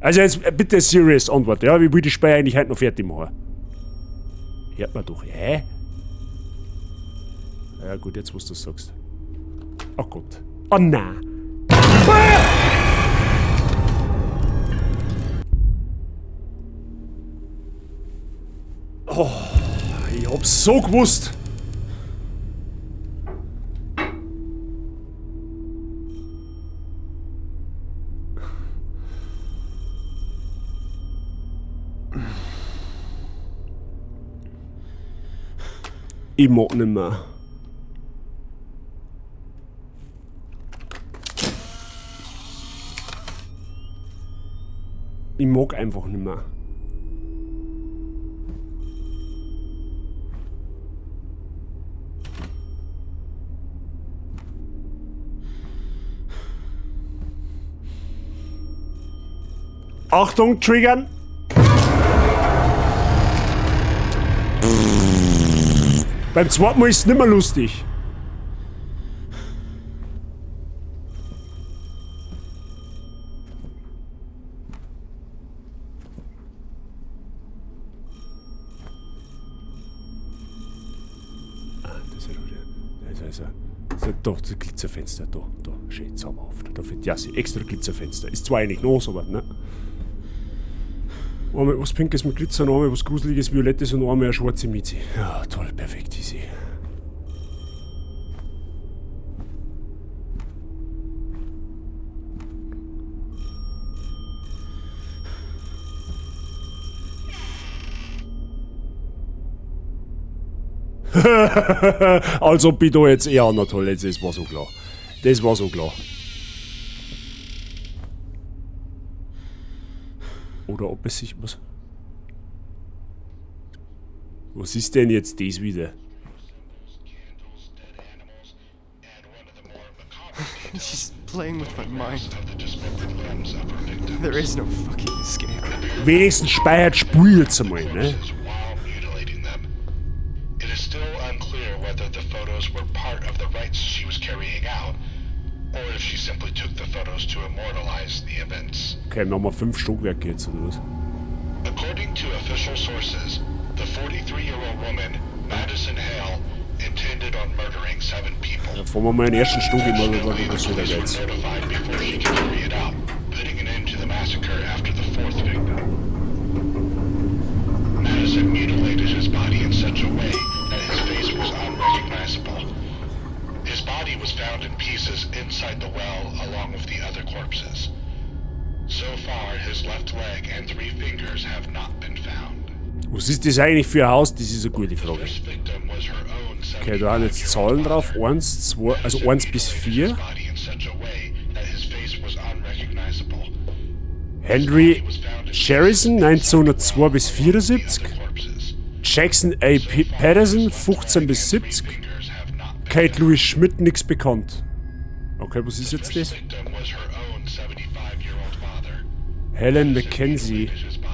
[SPEAKER 2] Also jetzt bitte serious Antwort, ja? Ich will die Spiel eigentlich heute noch fertig machen. Hört man doch, hä? Ja gut, jetzt wo du das sagst. Oh Gott. Oh nein. Ah! Oh, ich hab's so gewusst. Ich mag nicht mehr. Ich mag einfach nicht mehr. Achtung, triggern! Beim zweiten Mal ist es nicht mehr lustig. Ah, das ist ja wieder. Das ist ja. Doch, das Glitzerfenster, da, schön zauberhaft. Da wird ja extra Glitzerfenster. Ist zwar eigentlich nass, aber ne? Einmal was Pinkes mit Glitzer, einmal was Gruseliges, Violettes und einmal eine schwarze Mieze. Ja, toll, perfekt, easy. Also ob ich da jetzt eher, na toll, jetzt, das war so klar. Das war so klar. Oder ob es sich... Was? Was ist denn jetzt das wieder?
[SPEAKER 8] She's playing with my mind. There is no fucking escape.
[SPEAKER 2] Wenigstens speichert Spur jetzt einmal, ne?
[SPEAKER 15] It is still unclear whether the photos were part of the rites she was carrying out, or if she simply took the photos to immortalize the events.
[SPEAKER 2] Okay, machen wir 5 Stockwerke jetzt, oder was?
[SPEAKER 15] According to official sources, the 43-year-old woman, Madison Hale, intended on murdering 7 people.
[SPEAKER 2] Da fahren wir mal den ersten Stock immer, was soll der Geiz?
[SPEAKER 15] Notified before she could carry it out, putting an end to the massacre after the 4th victim. Madison mutilated his body in such a way that his face was unrecognizable. His body body was found in pieces inside the well along with the other corpses. So far, his left leg and three fingers have not been found.
[SPEAKER 2] Was ist das eigentlich für ein Haus? Das ist eine gute Frage. Okay, da haben jetzt Zahlen drauf. 1, 2, also 1 bis 4. Henry Sherrison, 1902 bis 74. Jackson A. Patterson, 15 bis 70. Kate Louis Schmidt, nichts bekannt. Okay, was ist jetzt das? Helen McKenzie,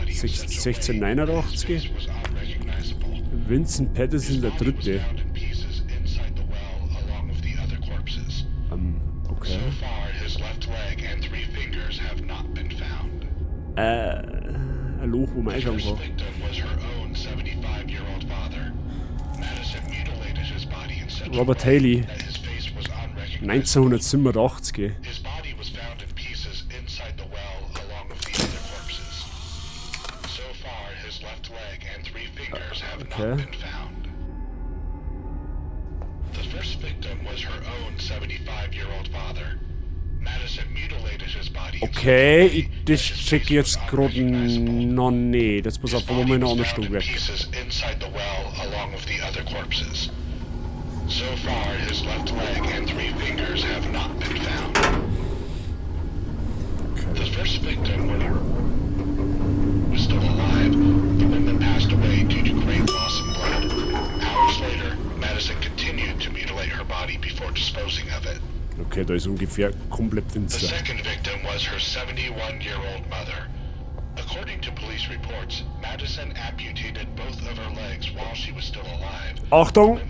[SPEAKER 2] 1689. Vincent Patterson, der Dritte. Okay. Ein Loch, wo man einschauen kann. Robert Haley, 1987. Okay. Okay, das check ich jetzt gerade noch nicht. Jetzt pass auf, wo wir in ein anderes Stockwerk.
[SPEAKER 15] So far, his left leg and three fingers have not been found. The first victim was still alive. The woman passed away due to great loss of blood. Hours later, Madison continued to mutilate her body before disposing of it.
[SPEAKER 2] Okay, da ist ungefähr komplett finster.
[SPEAKER 15] The second victim was her 71-year-old mother. According to police reports, Madison amputated both of her legs while she was still alive.
[SPEAKER 2] Achtung!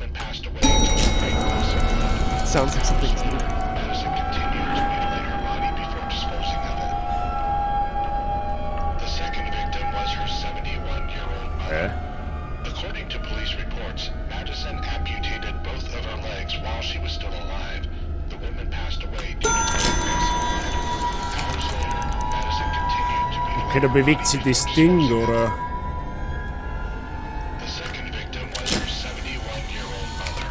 [SPEAKER 8] It sounds like something's moving.
[SPEAKER 15] Madison continued to mutilate her body before disposing of it. The second victim was her 71-year-old mother. According to police reports, Madison amputated both of her legs while she was still alive. The woman passed away due to great loss of blood. Hours later, Madison continued to mutilate
[SPEAKER 2] Okay, da bewegt sich das Ding, oder?
[SPEAKER 15] The second victim was her 71-year-old mother.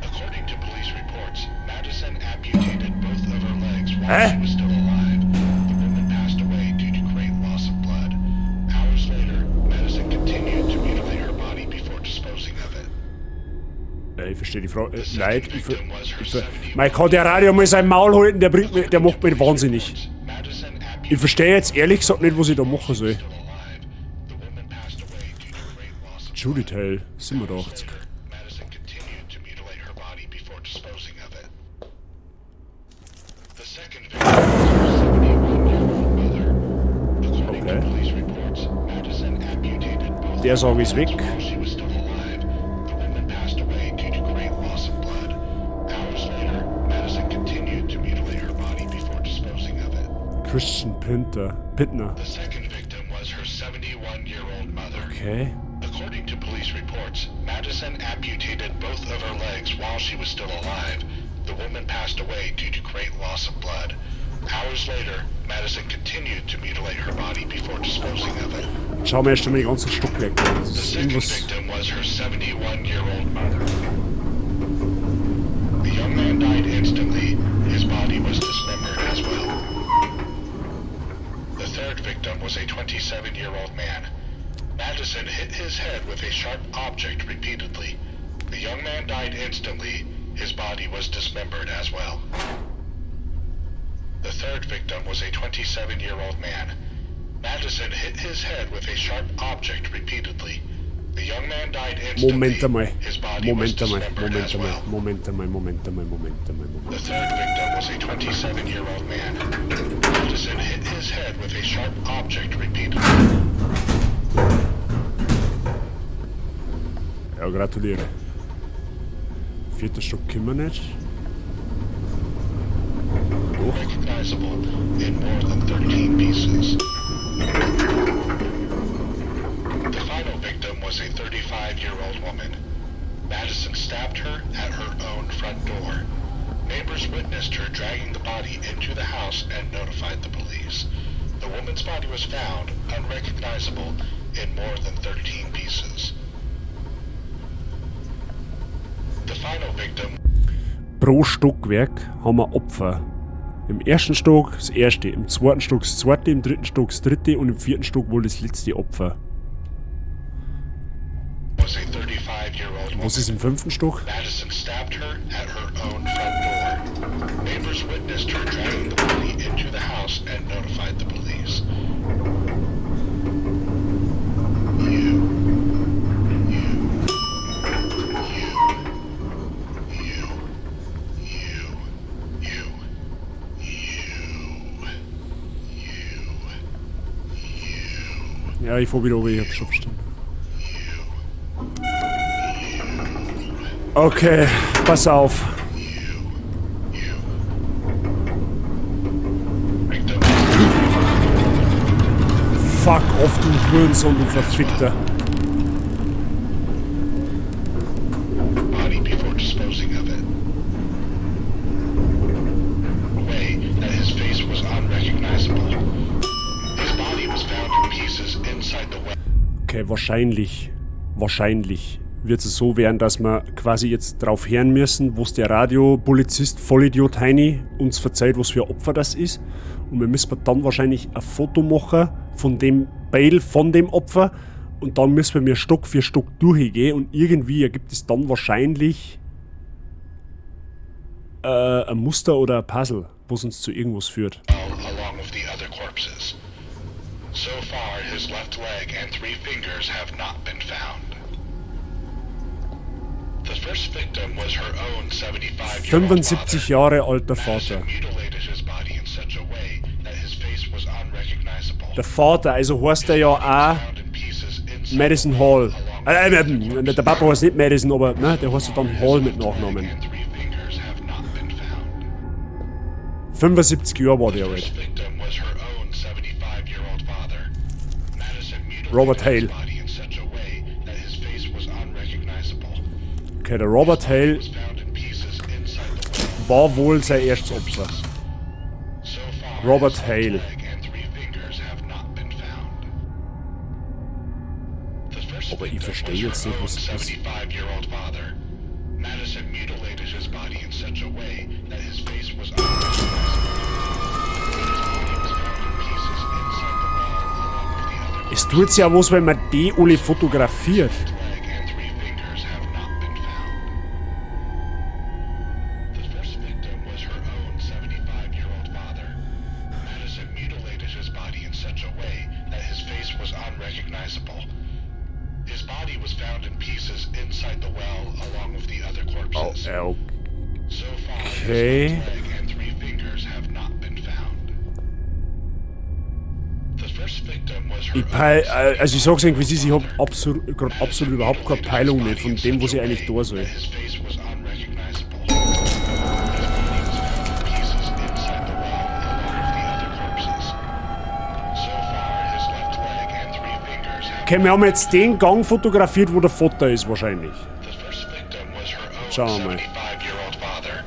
[SPEAKER 15] According to police reports, Madison amputated both of her legs while she was still alive. The woman passed away due to great loss of blood. Hours later, Madison continued to mutilate her body before disposing of it.
[SPEAKER 2] Ich verstehe die Frage. Leid, ich Man kann der Radio mal sein Maul halten, der bringt mich, der macht mich wahnsinnig. Ich verstehe jetzt ehrlich gesagt nicht, was ich da machen soll. Judith Hale, 87. Okay. Der Sag ist weg. Christian Pittner.
[SPEAKER 15] The second victim was her 71-year-old mother.
[SPEAKER 2] Okay.
[SPEAKER 15] According to police reports, Madison amputated both of her legs while she was still alive. The woman passed away due to great loss of blood. Hours later, Madison continued to mutilate her body before disposing of it.
[SPEAKER 2] Schauen wir erst einmal die ganzen Stockwerke an. Das
[SPEAKER 15] The
[SPEAKER 2] ist
[SPEAKER 15] second
[SPEAKER 2] irgendwas.
[SPEAKER 15] victim was her 71-year-old mother. The young man died instantly. His body was dismembered as well. The third victim was a 27-year-old man. Madison hit his head with a sharp object repeatedly. The young man died instantly. His body was dismembered as well. The third victim was a 27-year-old man. Madison hit his head with a sharp object repeatedly. The young man died instantly.
[SPEAKER 2] Moment einmal.
[SPEAKER 15] His body was
[SPEAKER 2] Moment einmal.
[SPEAKER 15] dismembered
[SPEAKER 2] Moment
[SPEAKER 15] as
[SPEAKER 2] einmal.
[SPEAKER 15] well.
[SPEAKER 2] Moment einmal. Moment einmal. Moment einmal. Moment.
[SPEAKER 15] The third victim was a 27-year-old man. Madison hit his head with a sharp object repeatedly.
[SPEAKER 2] Ja, gratuliere. Vierter Stock können wir nicht. Doch.
[SPEAKER 15] Recognizable in more than 13 pieces. The final victim was a 35-year-old woman. Madison stabbed her at her own front door. Neighbors witnessed her dragging the body into the house and notified the police. The woman's body was found, unrecognizable, in more than 13 pieces. The final victim
[SPEAKER 2] Pro Stockwerk haben wir Opfer. Im ersten Stock das erste, im zweiten Stock das zweite, im dritten Stock das dritte und im vierten Stock wohl das letzte Opfer.
[SPEAKER 15] Was a 35-year-old
[SPEAKER 2] Was ist im fünften Stock?
[SPEAKER 15] Madison stabbed her at her own front door. Neighbors witnessed her dragging the body into the house and notified the police.
[SPEAKER 2] Ja, ich fahr wieder runter, ich hab's schon verstanden. Okay, pass auf. Fuck off, du Hurensohn, du Verfickter.
[SPEAKER 15] Body before disposing of it. Way that his face was unrecognizable. His body was found in pieces inside the well.
[SPEAKER 2] Okay, wahrscheinlich wird es so werden, dass wir quasi jetzt drauf hören müssen, wo's der Radiopolizist Vollidiot Heini uns verzeiht, was für ein Opfer das ist. Und wir müssen dann wahrscheinlich ein Foto machen von dem Beil, von dem Opfer. Und dann müssen wir Stock für Stock durchgehen und irgendwie ergibt es dann wahrscheinlich ein Muster oder ein Puzzle, was uns zu irgendwas führt.
[SPEAKER 15] Along with the other corpses. So far, his left leg and 3 fingers have not been found. The first victim was her own 75-year-old
[SPEAKER 2] 75 Jahre alter Vater.
[SPEAKER 15] mutilated his body in such a way that his face was unrecognizable.
[SPEAKER 2] Der Vater, also heißt er ja auch Madison Hall. Der Papa heißt nicht Madison, aber ne, der heißt ja dann Hall mit Nachnamen. 75 Jahre war der alt.
[SPEAKER 15] Victim was her own 75-year-old father. Madison mutilated
[SPEAKER 2] Robert Hale.
[SPEAKER 15] his body in such a way that his face was unrecognizable.
[SPEAKER 2] Okay, der Robert Hale war wohl sein erstes Opfer. Robert Hale. Aber ich verstehe jetzt nicht, was
[SPEAKER 15] 75-year-old father. Madison mutilated his body in such a way that his face was unrecognizable.
[SPEAKER 2] Es tut ja was, wenn man die alle fotografiert.
[SPEAKER 15] The first victim was her own 75-year-old father. Madison mutilated his body in such a way that his face was unrecognizable. His body was found in pieces inside the well along with the other corpses.
[SPEAKER 2] Oh,
[SPEAKER 15] So far, his
[SPEAKER 2] okay.
[SPEAKER 15] left leg and 3 fingers have not been found. The first victim was her
[SPEAKER 2] Ich peil, also ich sag's irgendwie, ich hab absolut, grad absolut überhaupt keine Peilung nicht von dem, was ich eigentlich da soll.
[SPEAKER 15] His face was unrecognizable. His body was found in pieces inside the well along with the other corpses. So far, his left leg and 3 fingers have
[SPEAKER 2] Okay, wir haben jetzt den Gang fotografiert, wo der Vater ist wahrscheinlich.
[SPEAKER 15] The first victim was her own
[SPEAKER 2] Schauen wir mal.
[SPEAKER 15] 75-year-old father.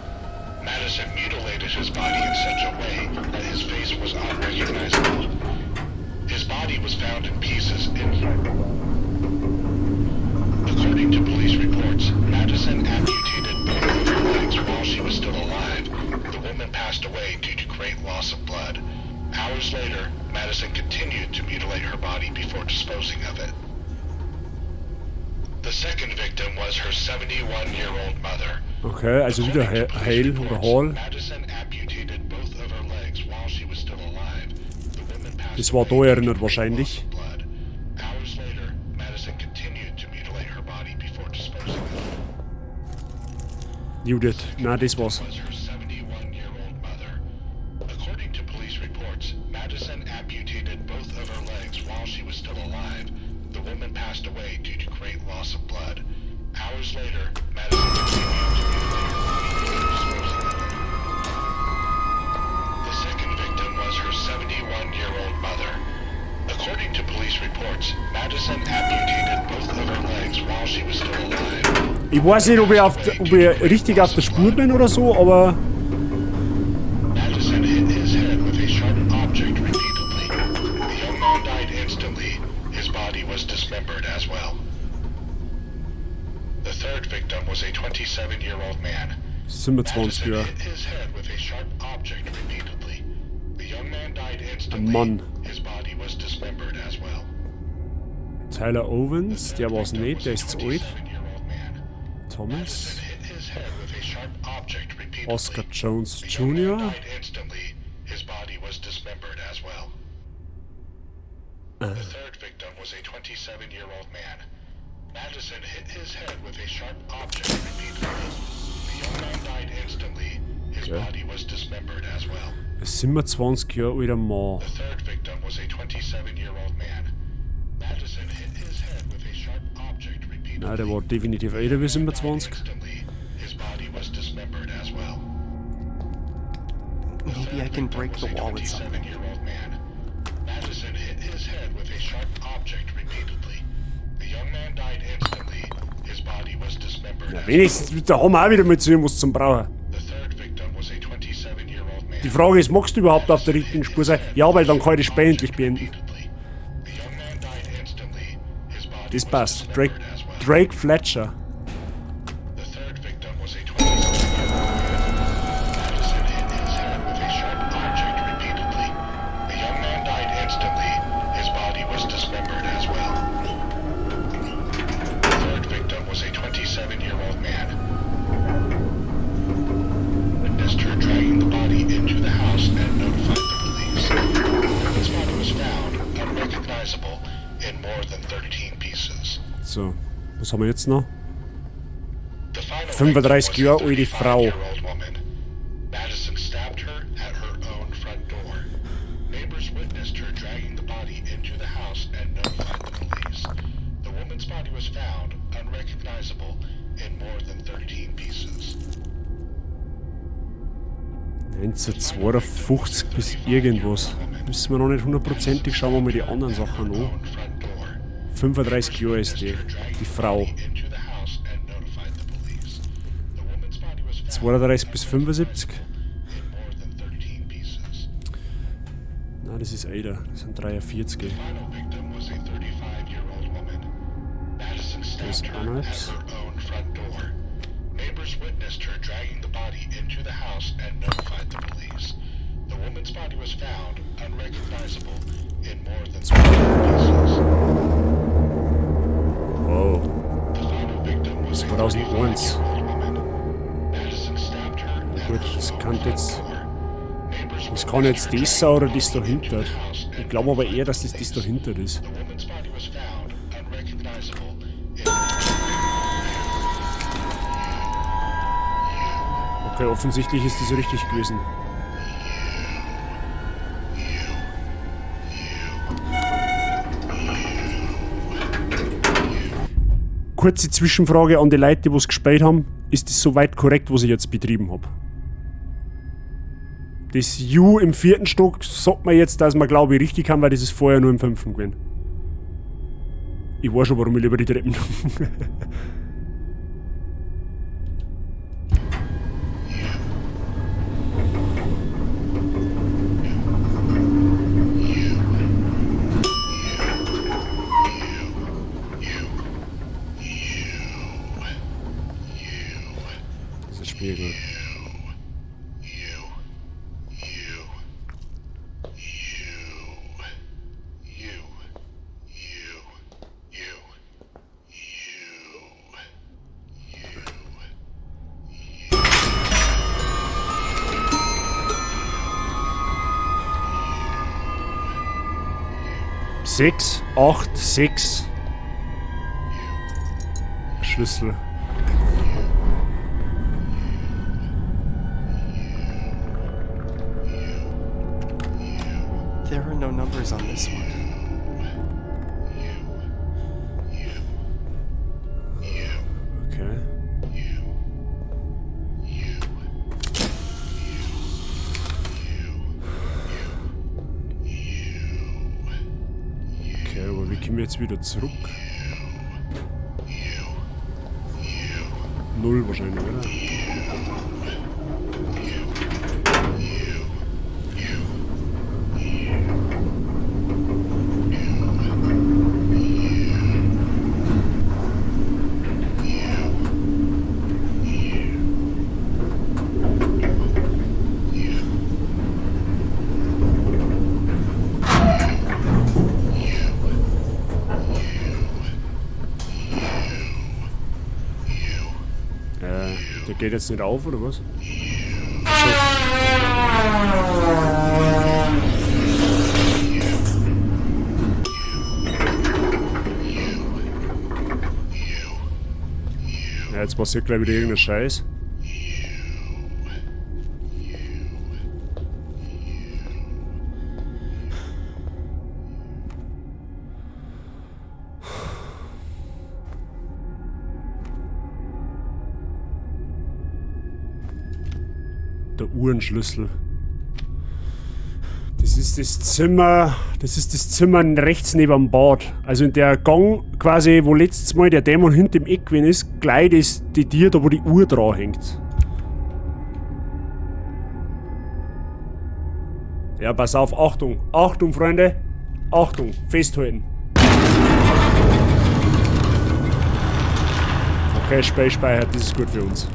[SPEAKER 15] Madison mutilated his body in such a way that his face was unrecognizable. His body was found in pieces inside the well. According to police reports, Madison amputated both of her legs while she was still alive. The woman passed away due to great loss of blood. Hours later, Madison continued to mutilate her body before disposing of it. The second victim was her 71-year-old mother.
[SPEAKER 2] Okay, also wieder Hale oder Hall.
[SPEAKER 15] Madison amputated both of her legs while she was still alive. The woman passed
[SPEAKER 2] Das war da erinnert wahrscheinlich.
[SPEAKER 15] blood. Hours later, Madison continued to mutilate her body before disposing of it.
[SPEAKER 2] Judith, na das war's.
[SPEAKER 15] Was her 71-year-old mother. According to police reports, Madison amputated both of her legs while she was still alive. The woman passed away due to great loss of blood. Hours later, Madison continued to mutilate her body before disposing of it. The second victim was her 71-year-old mother. According to police reports, Madison amputated both of her legs while she was still alive.
[SPEAKER 2] Ich weiß nicht, ob ich richtig auf der Spur bin oder so, aber
[SPEAKER 15] Madison hit his head with a sharp object repeatedly. The young man died instantly. His body was dismembered as well. The third victim was a 27-year-old man.
[SPEAKER 2] 27 Jahre. Ein Mann. Tyler Owens, der war's nicht, der ist zu alt. Thomas. Oscar Jones Jr.
[SPEAKER 15] The third victim was a 27-year-old man. Madison hit his head with a sharp object repeatedly. The young man died instantly. His body was dismembered as well.
[SPEAKER 2] Ein 27 Jahre alter Mann.
[SPEAKER 15] The third victim was a 27-year-old man. Madison hit his head with a sharp object repeatedly.
[SPEAKER 2] Nein, der war definitiv älter wie 27.
[SPEAKER 15] His body was dismembered as well.
[SPEAKER 8] Maybe I can break the wall with something.
[SPEAKER 15] Madison hit his head with a sharp object repeatedly. The young man died instantly. His body was dismembered.
[SPEAKER 2] Ja, wenigstens, da haben wir auch wieder mal zu ihm was zum Brauchen. Die Frage ist, magst du überhaupt auf der richtigen Spur sein? Ja, weil dann kann ich das Spiel endlich beenden. Das passt. Drake Fletcher.
[SPEAKER 15] The young man died instantly. His body was dismembered as well. The third victim was a 27-year-old man. Witnessed her dragging the body into the house and notified the police. His body was found, unrecognizable, in more than 13 pieces.
[SPEAKER 2] So, was haben wir jetzt noch? 35 Jahre alte Frau.
[SPEAKER 15] Madison stabbed her at her own front door. Neighbors witnessed her dragging the body into the house and notified the police. The woman's body was found, unrecognizable, in more than 13 pieces.
[SPEAKER 2] 1952 bis irgendwas. Wissen wir noch nicht hundertprozentig, schauen wir mal die anderen Sachen an. 35 Jahre ist die Frau. 32 bis 75. Nein, das ist älter. Das sind 43. Das ist auch noch etwas.
[SPEAKER 15] Neighbors witnessed her dragging the body into the house and notified the police. The woman's body was found, unrecognizable, in more than 13 pieces.
[SPEAKER 2] Wow. 2001. Ja gut, das kann jetzt. Das kann jetzt das sein oder das dahinter. Ich glaube aber eher, dass das dahinter ist. Okay, offensichtlich ist das richtig gewesen. Kurze Zwischenfrage an die Leute, die es gespielt haben. Ist das soweit korrekt, was ich jetzt betrieben habe? Das U im 4. Stock sagt mir jetzt, dass wir, glaube ich, richtig haben, weil das ist vorher nur im 5. gewesen. Ich weiß schon, warum ich lieber die Treppen. Das ist ein Spiegel. Sechs, 8, 6. Schlüssel.
[SPEAKER 8] There are no numbers on this one.
[SPEAKER 2] Okay. Okay, aber wie kommen wir jetzt wieder zurück? 0 wahrscheinlich, oder? Geht jetzt nicht auf, oder was? So. Ja, jetzt passiert gleich wieder irgendein Scheiß. Der Uhrenschlüssel. Das ist das Zimmer. Das ist das Zimmer rechts neben dem Bad. Also in der Gang quasi, wo letztes Mal der Dämon hinter dem Eck gewesen ist, gleich das, die Tür da, wo die Uhr dran hängt. Ja, pass auf, Achtung. Achtung, Freunde. Achtung, festhalten. Okay, Spiel speichert, das ist gut für uns.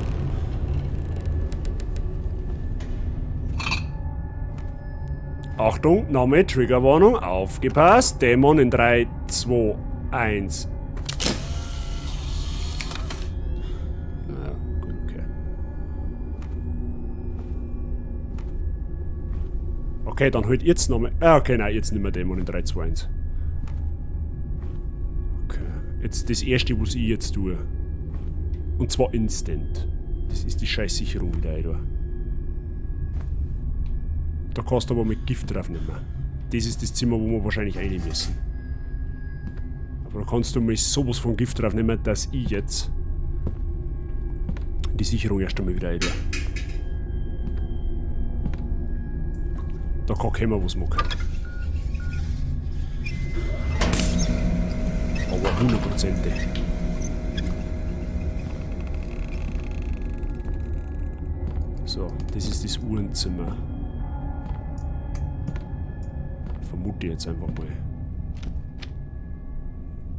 [SPEAKER 2] Achtung, Name, Triggerwarnung, aufgepasst. Dämon in 3, 2, 1. Na, gut, okay. Okay, dann halt jetzt nochmal. Ah, okay, nein, jetzt nicht mehr Dämon in 3, 2, 1. Okay, jetzt das erste, was ich jetzt tue. Und zwar instant. Das ist die Scheißsicherung wieder, da. Da kannst du aber mit Gift drauf nehmen. Das ist das Zimmer, wo wir wahrscheinlich rein müssen. Aber da kannst du mal sowas von Gift drauf nehmen, dass ich jetzt die Sicherung erst einmal wieder rein tue. Da kann keiner was machen. Aber hundertprozentig. So, das ist das Uhrenzimmer. Vermute ich jetzt einfach mal.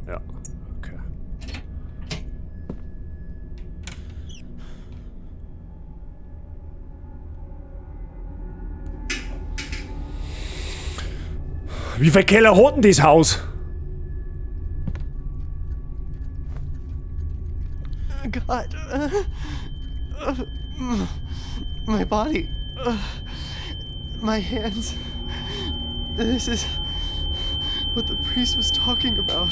[SPEAKER 2] Ja, okay. Wie viel Keller hat denn das Haus?
[SPEAKER 8] God. My body. My hands. This is what the priest was talking about.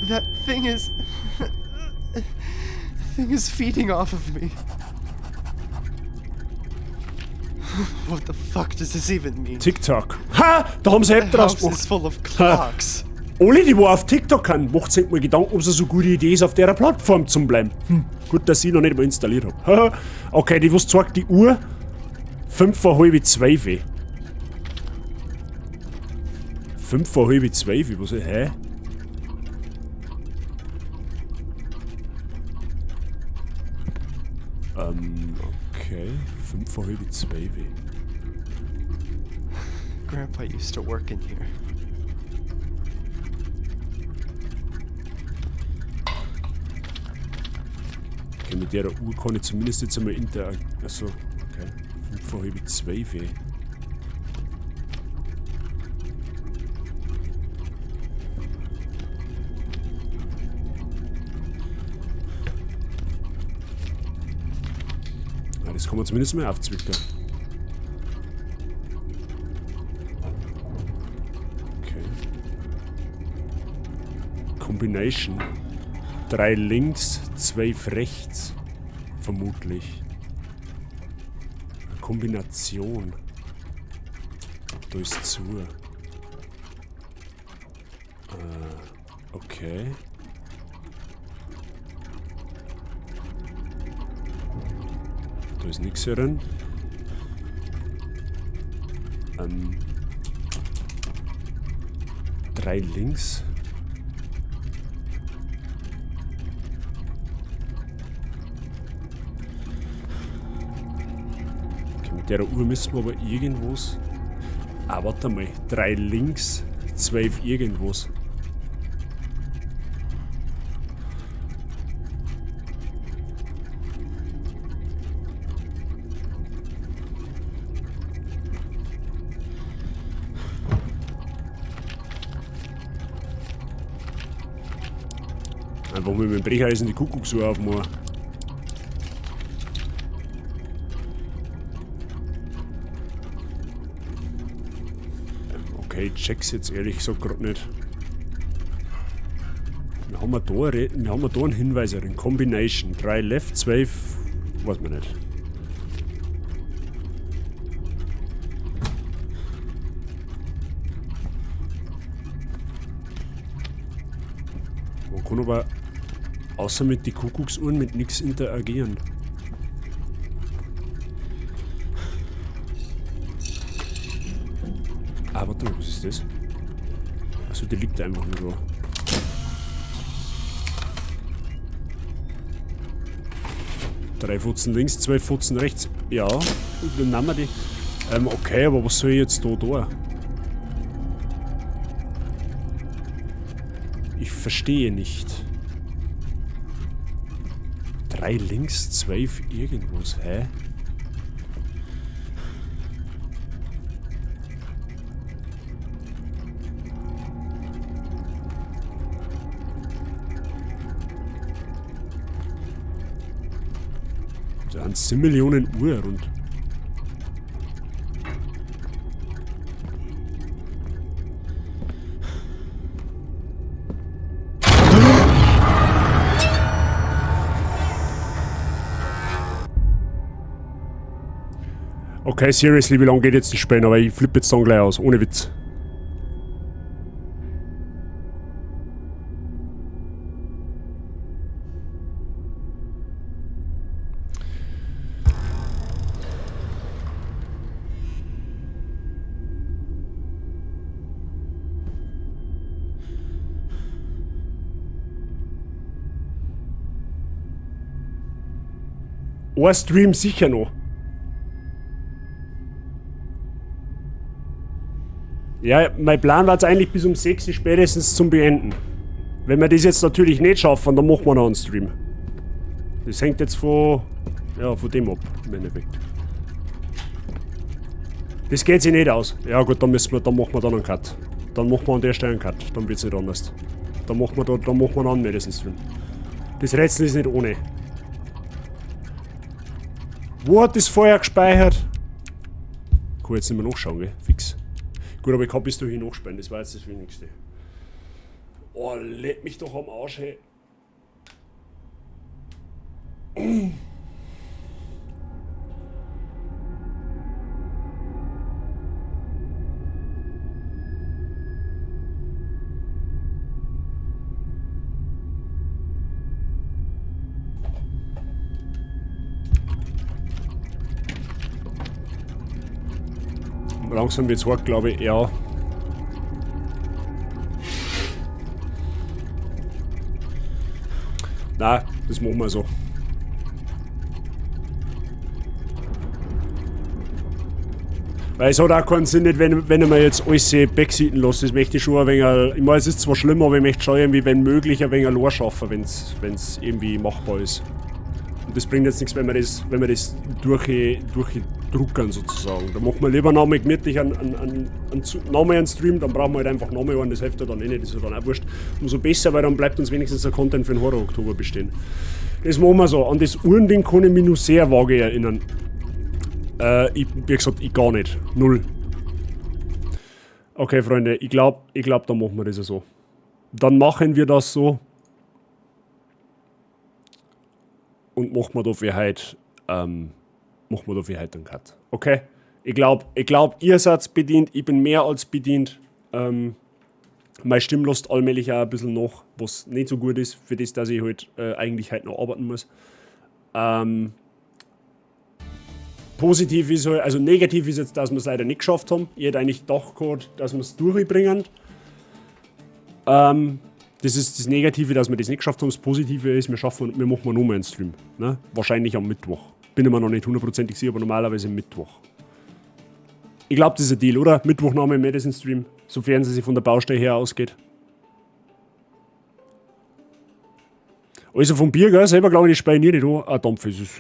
[SPEAKER 8] That thing is. Thing is feeding off of me. What the fuck does this even mean?
[SPEAKER 2] TikTok. Ha! Da haben sie App
[SPEAKER 8] The
[SPEAKER 2] draus
[SPEAKER 8] house
[SPEAKER 2] gemacht.
[SPEAKER 8] is full of clocks.
[SPEAKER 2] Ha. Alle, die wo auf TikTok sind, macht sich mal Gedanken, ob es so eine gute Idee ist, auf der Plattform zu bleiben. Hm. Gut, dass ich noch nicht mal installiert hab. Okay, die was zeigt die Uhr? 11:25. 11:25, was? Hä? Okay. 11:25.
[SPEAKER 8] Grandpa used to work in here.
[SPEAKER 2] Okay, mit der Uhr kann ich zumindest jetzt einmal interagieren. Achso, okay. 11:25. Ah, das kann man zumindest mal aufzwicken. Okay. Combination. 3 links, 12 rechts. Vermutlich. Eine Kombination. Da ist zu. Okay. Da ist nichts drin. 3 links. Okay, mit der Uhr müssen wir aber irgendwas. Ah, warte mal. 3 links, 12 irgendwas. Einfach mal mit dem Brecheisen die Kuckucksuhr aufmachen. Okay, ich check's jetzt ehrlich gesagt grad nicht. Wir haben da einen Hinweis, in Combination. 3 left, 12, weiß man nicht. Man kann aber außer mit den Kuckucksuhren mit nichts interagieren. Ah, warte mal, was ist das? Achso, die liegt einfach nur da. 3 Futzen links, 2 Futzen rechts. Ja, dann nehmen wir die. Okay, aber was soll ich jetzt da tun? Ich verstehe nicht. 3 links, 12 irgendwas, hä? Da sind 7 Millionen Uhr rund. Okay, seriously, wie lange geht jetzt das Spiel? Aber ich flippe jetzt dann gleich aus, ohne Witz. Ein Stream sicher noch. Ja, mein Plan war jetzt eigentlich bis um 6 Uhr spätestens zum Beenden. Wenn wir das jetzt natürlich nicht schaffen, dann machen wir noch einen Stream. Das hängt jetzt von dem ab, im Endeffekt. Das geht sich nicht aus. Ja gut, dann müssen wir, dann machen wir dann einen Cut. Dann machen wir an der Stelle einen Cut, dann wird's nicht anders. Dann machen wir da, dann machen wir einen anderen Stream. Das Rätsel ist nicht ohne. Wo hat das vorher gespeichert? Kann jetzt nicht mehr nachschauen, gell? Fix. Gut, aber ich kann bis dahin nachspeichern, das war jetzt das Wenigste. Oh, leck mich doch am Arsch, hey. Langsam wird's hart, glaube ich, ja. Nein, das machen wir so. Weil es hat auch keinen Sinn, nicht, wenn ich mir jetzt alles backseaten lasse. Das möchte ich schon ein wenig. Ich meine, es ist zwar schlimm, aber ich möchte schon irgendwie, wenn möglich, ein wenig allein schaffen, wenn's irgendwie machbar ist. Und das bringt jetzt nichts, wenn wir das durchdruckern sozusagen. Da machen wir lieber nochmal gemütlich nochmal einen Stream, dann brauchen wir halt einfach nochmal einen, das hilft ja dann eh nicht, das ist ja dann auch wurscht. Umso besser, weil dann bleibt uns wenigstens der Content für den Horror-Oktober bestehen. Das machen wir so. An das Uhrending kann ich mich nur sehr vage erinnern. Ich, wie gesagt, ich gar nicht. Null. Okay, Freunde, ich glaub, dann machen wir das ja so. Dann machen wir das so. Und machen wir dafür heute, einen Cut. Okay? Ich glaub, ihr seid bedient, ich bin mehr als bedient. Meine Stimme lässt allmählich auch ein bisschen nach, was nicht so gut ist, für das, dass ich halt eigentlich heute noch arbeiten muss. Positiv ist halt, also negativ ist jetzt, dass wir es leider nicht geschafft haben. Ich hätte eigentlich gedacht gehabt, dass wir es durchbringen. Das ist das Negative, dass wir das nicht geschafft haben. Das Positive ist, wir machen nochmal einen Stream. Ne? Wahrscheinlich am Mittwoch. Bin ich mir noch nicht hundertprozentig sicher, aber normalerweise Mittwoch. Ich glaube, das ist ein Deal, oder? Mittwochname im Madison Stream, sofern sie sich von der Baustelle her ausgeht. Also vom Bier, gell? Selber glaube ich, die speien nie nicht an. Ah, Dampf, es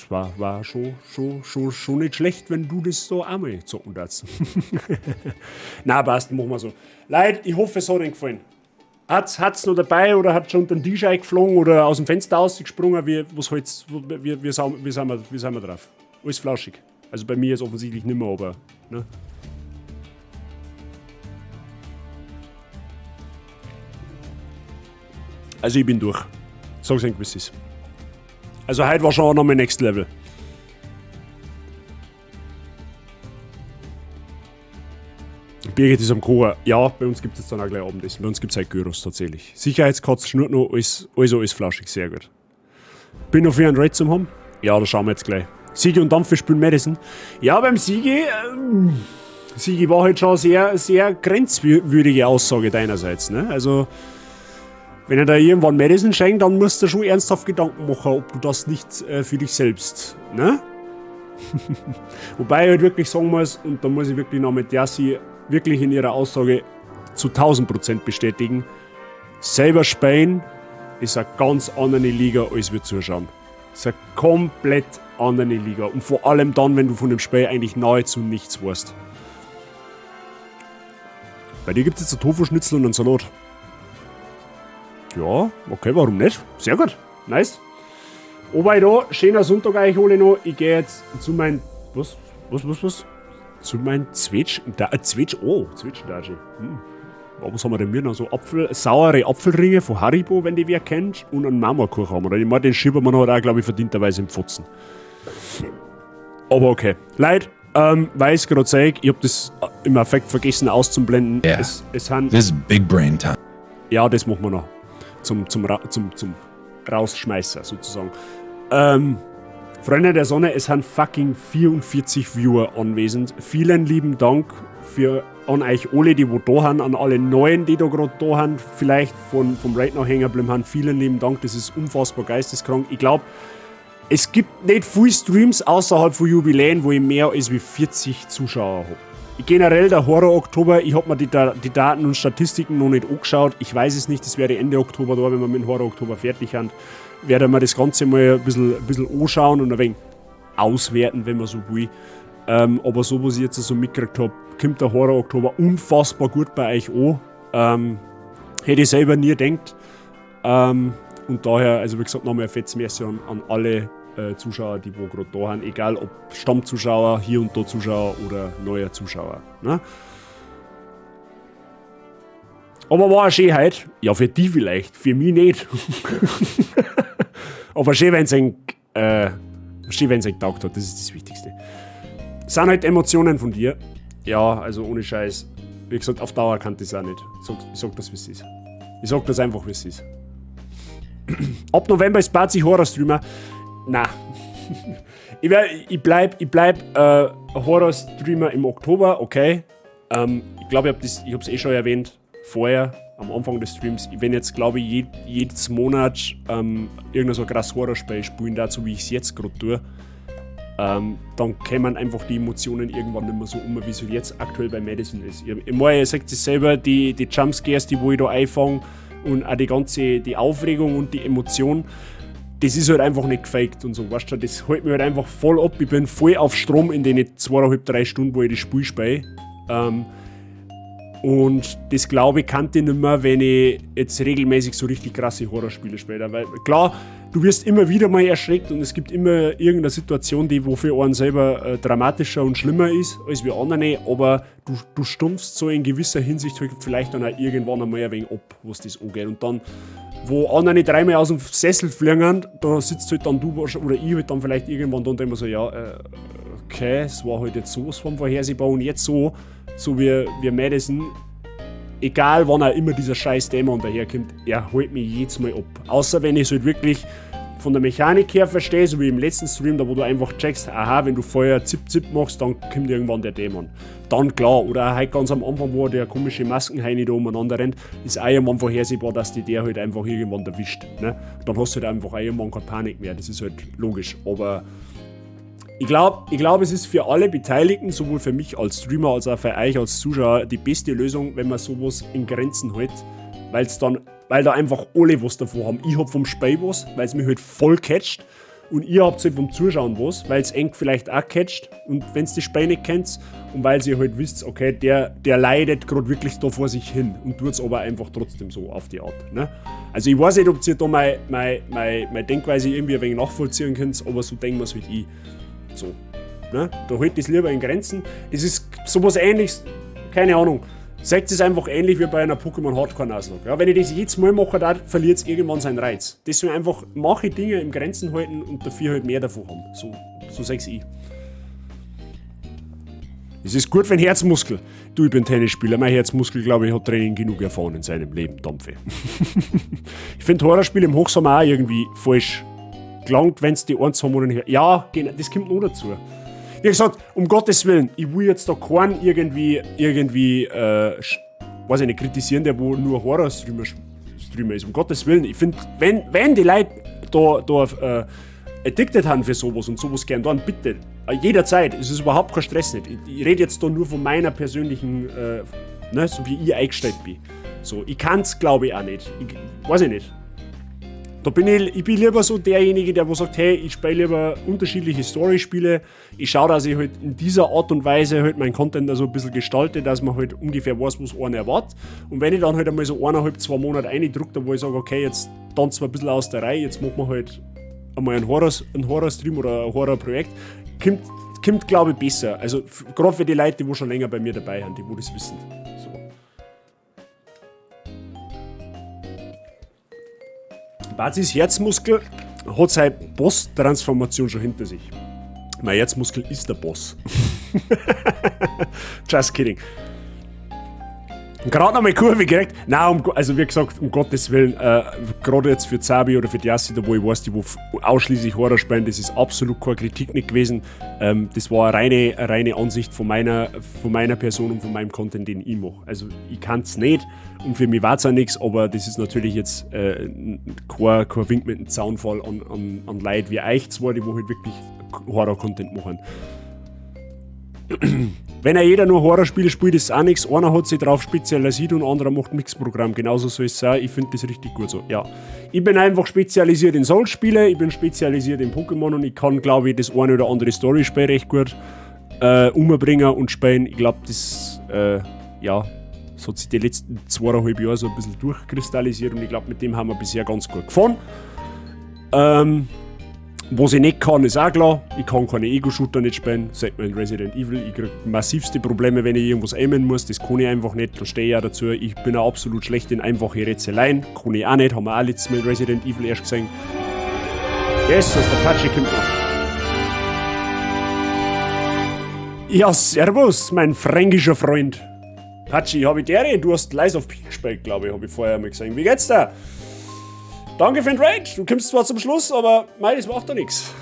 [SPEAKER 2] war schon nicht schlecht, wenn du das so einmal zocken darfst. Na, passt, machen wir so. Leute, ich hoffe, es hat euch gefallen. Hat's noch dabei oder hat schon unter den Tisch eingeflogen oder aus dem Fenster ausgesprungen? Wie, was halt's, wie sind wir drauf? Alles flauschig. Also bei mir ist offensichtlich nimmer, aber. Ne? Also ich bin durch. Sag's ihnen, wie es ist. Also heute war schon nochmal Next Level. Birgit ist am Kochen. Ja, bei uns gibt es jetzt dann auch gleich Abendessen. Bei uns gibt es halt Gyros tatsächlich. Sicherheitskatz schnurrt noch, alles, also alles flauschig, sehr gut. Bin noch für einen Raid zum haben? Ja, da schauen wir jetzt gleich. Sigi und Dampfe spielen Madison. Ja, beim Sigi. Sigi war halt schon sehr, sehr grenzwürdige Aussage deinerseits. Ne? Also, wenn er da irgendwann Madison schenkt, dann musst du schon ernsthaft Gedanken machen, ob du das nicht für dich selbst. Ne? Wobei ich halt wirklich sagen muss, und da muss ich wirklich noch mit Yassi wirklich in ihrer Aussage zu 1000% bestätigen, selber spielen ist eine ganz andere Liga, als wir zuschauen. Ist eine komplett andere Liga. Und vor allem dann, wenn du von dem Spiel eigentlich nahezu nichts weißt. Bei dir gibt es jetzt ein Tofu-Schnitzel und einen Salat. Ja, okay, warum nicht? Sehr gut. Nice. Wobei da, schöner Sonntag euch alle noch. Ich gehe jetzt zu meinem. Was? Was, was, was? Zu meinem Zwetsch. Da, Zwetsch. Oh, Zwetschgendatschi. Oh, was haben wir denn wir noch? So Apfel, saure Apfelringe von Haribo, wenn die wer kennt. Und einen Marmorkuchen haben wir. Ich meine, den schieben wir noch auch, glaube ich, verdienterweise im Pfotzen. Aber okay. Leute, weil ich es gerade sage, ich hab das im Affekt vergessen auszublenden.
[SPEAKER 16] Yeah.
[SPEAKER 2] Es sind
[SPEAKER 16] This is big brain time.
[SPEAKER 2] Ja, das machen wir noch. Zum Rausschmeißer sozusagen. Freunde der Sonne, es sind fucking 44 Viewer anwesend. Vielen lieben Dank für an euch alle, die wo da sind, an alle Neuen, die da gerade da sind, vielleicht vom Raid noch hängen geblieben haben. Vielen lieben Dank, das ist unfassbar geisteskrank. Ich glaub, es gibt nicht viele Streams außerhalb von Jubiläen, wo ich mehr als wie 40 Zuschauer hab. Generell der Horror Oktober, ich hab mir die Daten und Statistiken noch nicht angeschaut. Ich weiß es nicht, das wäre Ende Oktober da, wenn wir mit dem Horror Oktober fertig sind. Werde mir das Ganze mal ein bisschen anschauen und ein wenig auswerten, wenn man so will. Aber so, was ich jetzt so mitgekriegt hab, kommt der Horror Oktober unfassbar gut bei euch an. Hätte ich selber nie gedacht. Und daher, also wie gesagt, nochmal ein fettes Merci an alle Zuschauer, die wo gerade da sind, egal ob Stammzuschauer, hier und da Zuschauer oder neuer Zuschauer. Ne? Aber war auch schön heute. Ja, für die vielleicht, für mich nicht. Aber schön, wenn's ein getaugt hat, das ist das Wichtigste. Sind halt Emotionen von dir. Ja, also ohne Scheiß. Wie gesagt, auf Dauer kann das auch nicht. Ich sag das, wie es ist. Ich sag das einfach, wie es ist. Ab November ist Bazi Horror-Streamer. Na. Ich bleib Horror-Streamer im Oktober, okay. Ich glaube, ich hab's eh schon erwähnt, vorher, am Anfang des Streams. Ich wenn jetzt, glaube ich, jedes Monat irgendein so krass Horrorspiel spielen, dazu wie ich es jetzt gerade tue, dann kämen einfach die Emotionen irgendwann nicht mehr so um, wie es jetzt aktuell bei Madison ist. Ich meine, ihr seht es selber, die Jumpscares, die wo ich da einfange und auch die ganze die Aufregung und die Emotion, das ist halt einfach nicht gefaked und so, weißt du, das hält mich halt einfach voll ab. Ich bin voll auf Strom in den 2,5, 3 Stunden, wo ich das Spiel spiele. Und das, glaube ich, kannte ich nicht mehr, wenn ich jetzt regelmäßig so richtig krasse Horrorspiele spiele. Weil klar, du wirst immer wieder mal erschreckt und es gibt immer irgendeine Situation, die wo für einen selber dramatischer und schlimmer ist als wir andere, aber du stumpfst so in gewisser Hinsicht halt vielleicht dann auch irgendwann einmal ein wenig ab, was das angeht. Und dann, wo andere dreimal aus dem Sessel fliegen, da sitzt halt dann du oder ich halt dann vielleicht irgendwann da und immer so, ja, okay, es war halt jetzt sowas von vorhersehbar und jetzt so wie Madison, egal wann auch immer dieser scheiß Dämon daherkommt, er holt mich jedes Mal ab. Außer wenn ich es halt wirklich von der Mechanik her verstehe, so wie im letzten Stream, da wo du einfach checkst, aha, wenn du vorher Zip Zip machst, dann kommt irgendwann der Dämon. Dann klar, oder auch halt ganz am Anfang, wo der komische Maskenheini da umeinander rennt, ist auch irgendwann vorhersehbar, dass die der halt einfach irgendwann erwischt. Ne? Dann hast du halt einfach auch irgendwann keine Panik mehr, das ist halt logisch, aber ich glaub, es ist für alle Beteiligten, sowohl für mich als Streamer als auch für euch als Zuschauer, die beste Lösung, wenn man sowas in Grenzen hält, weil da einfach alle was davon haben. Ich hab vom Spiel was, weil es mich halt voll catcht, und ihr habt halt vom Zuschauen was, weil es eng vielleicht auch catcht und wenn's die Spiel nicht kennt und weil ihr halt wisst, okay, der leidet grad wirklich da vor sich hin und tut's aber einfach trotzdem so auf die Art. Ne? Also ich weiß nicht, ob ihr da meine Denkweise irgendwie ein wenig nachvollziehen könnt, aber so denken wir's halt ich. So, ne? Da hält das lieber in Grenzen. Das ist sowas Ähnliches, keine Ahnung. Seht es einfach ähnlich wie bei einer Pokémon Hardcore Nuzlocke. Ja, wenn ich das jedes Mal mache, dann verliert es irgendwann seinen Reiz. Deswegen einfach mache Dinge im Grenzen halten und dafür halt mehr davon haben. So sech's ich. Es ist gut für den Herzmuskel. Du, ich bin Tennisspieler. Mein Herzmuskel, glaube ich, hat Training genug erfahren in seinem Leben. Dampfe. Ich finde Horrorspiele im Hochsommer auch irgendwie falsch. Gelangt, wenn's die 1, 2 Monate her. Ja, genau, das kommt noch dazu. Wie gesagt, um Gottes Willen, ich will jetzt da keinen irgendwie, weiß ich nicht, kritisieren, der wo nur Horror-Streamer Streamer ist. Um Gottes Willen, ich finde, wenn die Leute da addicted haben für sowas und sowas gern dann bitte, jederzeit, es ist überhaupt kein Stress nicht. Ich rede jetzt da nur von meiner persönlichen, ne, so wie ich eingestellt bin. So, ich kann's, glaube ich, auch nicht. Ich, weiß ich nicht. Da bin ich, ich bin lieber so derjenige, der wo sagt, hey, ich spiele lieber unterschiedliche Story-Spiele. Ich schaue, dass ich halt in dieser Art und Weise halt meinen Content also ein bisschen gestalte, dass man halt ungefähr weiß, was einen erwartet. Und wenn ich dann halt einmal so 1,5, 2 Monate reindrücke, da wo ich sage, okay, jetzt tanzen wir ein bisschen aus der Reihe, jetzt machen wir halt einmal einen Horror-Stream oder ein Horror-Projekt, kommt glaube ich, besser. Also gerade für die Leute, die wo schon länger bei mir dabei sind, die wo das wissen. So. Bazis Herzmuskel hat seine Boss-Transformation schon hinter sich. Mein Herzmuskel ist der Boss. Just kidding. Und gerade noch mal Kurve gekriegt. Nein, also wie gesagt, um Gottes Willen, gerade jetzt für Zabi oder für die Yassi, da wo ich weiß, die wo ausschließlich Horror spielen, das ist absolut keine Kritik nicht gewesen. Das war eine reine Ansicht von meiner Person und von meinem Content, den ich mache. Also ich kann's nicht und für mich war's auch nichts, aber das ist natürlich jetzt kein Wink mit dem Zaunpfahl an Leute wie euch zwei, die wo halt wirklich Horror-Content machen. Wenn ja jeder nur Horrorspiele spielt, ist auch nichts. Einer hat sich drauf spezialisiert und anderer macht Mixprogramm. Genauso soll es sein. Ich finde das richtig gut so. Ja. Ich bin einfach spezialisiert in Souls-Spiele, ich bin spezialisiert in Pokémon und ich kann, glaube ich, das eine oder andere Story-Spiel recht gut umbringen und spielen. Ich glaube, das, ja, das hat sich die letzten 2,5 Jahre so ein bisschen durchkristallisiert und ich glaube, mit dem haben wir bisher ganz gut gefahren. Was ich nicht kann, ist auch klar. Ich kann keine Ego-Shooter nicht spielen. Seit man in Resident Evil. Ich krieg massivste Probleme, wenn ich irgendwas aimen muss. Das kann ich einfach nicht. Da stehe ich auch dazu. Ich bin auch absolut schlecht in einfache Rätseleien. Kann ich auch nicht. Haben wir auch letztes Mal in Resident Evil erst gesehen. Jesus, der Patschi kommt noch. Ja, servus, mein fränkischer Freund. Patschi, hab ich der, du hast Lies of P gespielt, glaube ich, habe ich vorher mal gesehen. Wie geht's dir? Danke für den Raid. Du kommst zwar zum Schluss, aber mei, das macht doch nichts.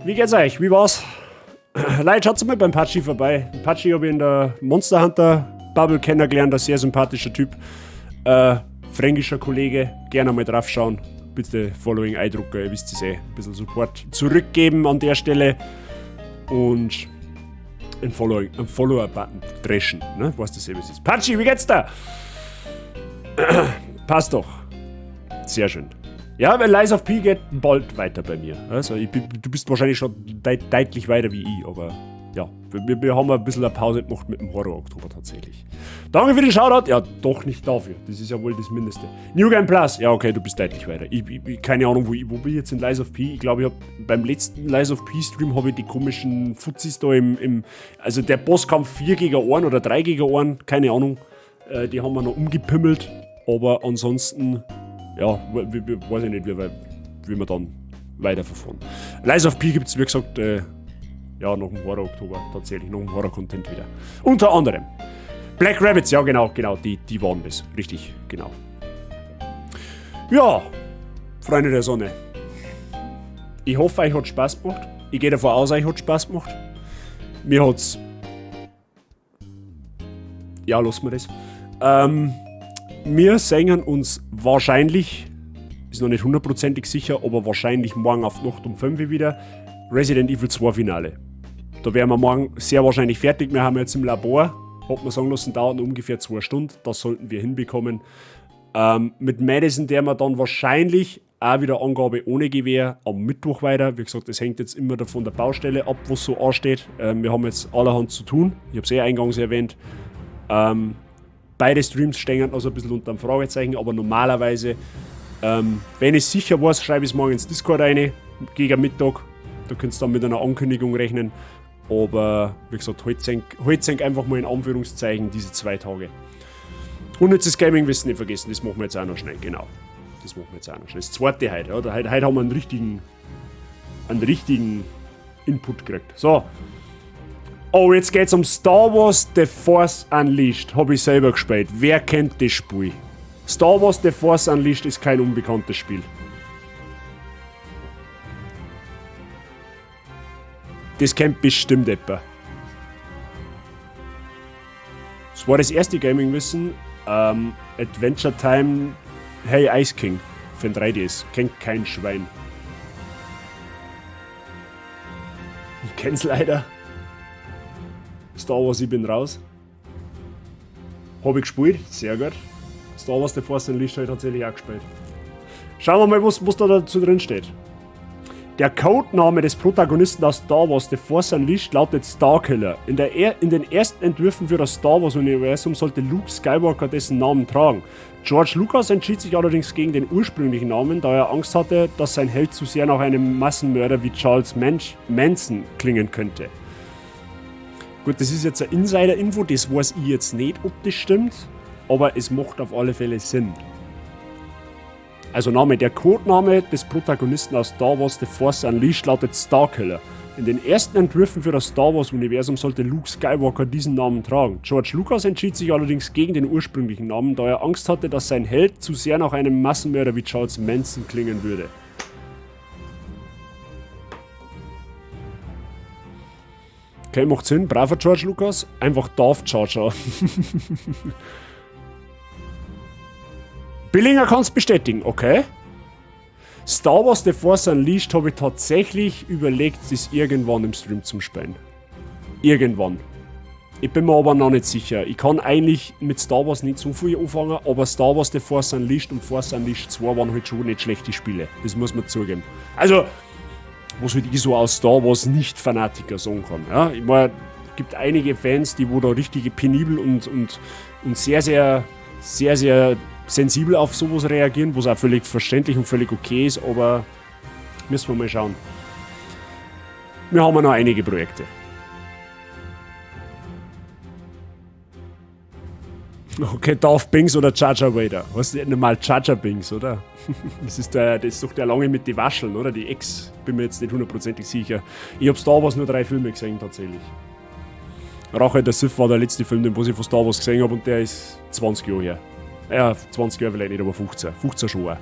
[SPEAKER 2] Wie geht's euch? Wie war's? Leute, schaut mal beim Patschi vorbei. Patschi habe ich in der Monster Hunter Bubble kennengelernt, ein sehr sympathischer Typ. Fränkischer Kollege, gerne mal draufschauen. Bitte Following eindrucken, ihr wisst es eh. Ein bisschen Support zurückgeben an der Stelle. Und einen Follower-Button dreschen. Ne? Weißt du eh, was ist. Patschi, wie geht's da? Passt doch. Sehr schön. Ja, weil Lies of P geht bald weiter bei mir. Also du bist wahrscheinlich schon deutlich weiter wie ich, aber ja, wir haben ein bisschen eine Pause gemacht mit dem Horror-Oktober tatsächlich. Danke für den Shoutout. Ja, doch nicht dafür. Das ist ja wohl das Mindeste. New Game Plus. Ja, okay, du bist deutlich weiter. Ich, keine Ahnung, wo bin ich jetzt in Lies of P? Ich glaube, ich habe beim letzten Lies of P Stream habe ich die komischen Fuzzis da im. Also der Bosskampf 4 gegen 1 oder 3 gegen 1, keine Ahnung. Die haben wir noch umgepimmelt. Aber ansonsten, ja, weiß ich nicht, wie wir dann weiterverfahren. Lies of P gibt es, wie gesagt, ja, nach dem Horror-Oktober tatsächlich, nach dem Horror-Content wieder. Unter anderem. Black Rabbits, ja genau, die waren das. Richtig, genau. Ja, Freunde der Sonne. Ich hoffe, euch hat Spaß gemacht. Ich gehe davon aus, euch hat Spaß gemacht. Mir hat's. Ja, lassen wir das. Wir sehen uns wahrscheinlich, ist noch nicht hundertprozentig sicher, aber wahrscheinlich morgen auf Nacht um 5 Uhr wieder. Resident Evil 2 Finale. Da werden wir morgen sehr wahrscheinlich fertig. Wir haben jetzt im Labor, hat man sagen lassen, dauert noch ungefähr 2 Stunden. Das sollten wir hinbekommen. Mit Madison, der wir dann wahrscheinlich auch wieder Angabe ohne Gewehr am Mittwoch weiter. Wie gesagt, es hängt jetzt immer davon der Baustelle ab, was so ansteht. Wir haben jetzt allerhand zu tun. Ich habe es eh eingangs erwähnt. Beide Streams stehen noch so ein bisschen unter dem Fragezeichen, aber normalerweise, wenn ich sicher weiß, schreibe ich es morgen ins Discord rein, gegen Mittag. Da könnt ihr dann mit einer Ankündigung rechnen. Aber wie gesagt, heute sind einfach mal in Anführungszeichen diese 2 Tage. Und jetzt das Gaming-Wissen nicht vergessen, das machen wir jetzt auch noch schnell, genau. Das machen wir jetzt auch noch schnell. Das zweite heute, oder? Heute haben wir einen richtigen Input gekriegt. So. Oh, jetzt geht's um Star Wars The Force Unleashed. Hab ich selber gespielt. Wer kennt das Spiel? Star Wars The Force Unleashed ist kein unbekanntes Spiel. Das kennt bestimmt jemand. Das war das erste Gaming-Wissen. Adventure Time, Hey Ice King für den 3DS. Kennt kein Schwein. Ich kenn's leider. Star Wars, ich bin raus. Hab ich gespielt, sehr gut. Star Wars The Force Unleashed habe ich tatsächlich auch gespielt. Schauen wir mal, was da dazu drin steht. Der Codename des Protagonisten aus Star Wars The Force Unleashed lautet Starkiller. In den ersten Entwürfen für das Star Wars-Universum sollte Luke Skywalker dessen Namen tragen. George Lucas entschied sich allerdings gegen den ursprünglichen Namen, da er Angst hatte, dass sein Held zu sehr nach einem Massenmörder wie Charles Manson klingen könnte. Gut, das ist jetzt eine Insider-Info, das weiß ich jetzt nicht, ob das stimmt, aber es macht auf alle Fälle Sinn. Also Name, der Codename des Protagonisten aus Star Wars The Force Unleashed lautet Starkiller. In den ersten Entwürfen für das Star Wars-Universum sollte Luke Skywalker diesen Namen tragen. George Lucas entschied sich allerdings gegen den ursprünglichen Namen, da er Angst hatte, dass sein Held zu sehr nach einem Massenmörder wie Charles Manson klingen würde. Okay, macht Sinn. Braver George Lucas. Einfach Darth Jar Jar. Billinger kann's bestätigen, okay. Star Wars The Force Unleashed habe ich tatsächlich überlegt, das irgendwann im Stream zu spielen. Irgendwann. Ich bin mir aber noch nicht sicher. Ich kann eigentlich mit Star Wars nicht so viel anfangen, aber Star Wars The Force Unleashed und Force Unleashed 2 waren halt schon nicht schlechte Spiele. Das muss man zugeben. Also, was halt ich so aus Star Wars Nicht-Fanatiker sagen kann. Ja? Ich meine, es gibt einige Fans, die wo da richtig penibel und sehr, sehr, sehr, sehr sensibel auf sowas reagieren, was auch völlig verständlich und völlig okay ist, aber müssen wir mal schauen. Wir haben ja noch einige Projekte. Okay, Darth Binks oder Jar Jar Vader. Was ist denn normal Jar Jar Binks, oder? Das ist doch der lange mit den Wascheln, oder? Die Ex, bin mir jetzt nicht hundertprozentig sicher. Ich hab Star Wars nur 3 Filme gesehen, tatsächlich. Rache der Sith war der letzte Film, den ich von Star Wars gesehen hab, und der ist 20 Jahre her. Ja, 20 Jahre vielleicht nicht, aber 15. 15 schon auch.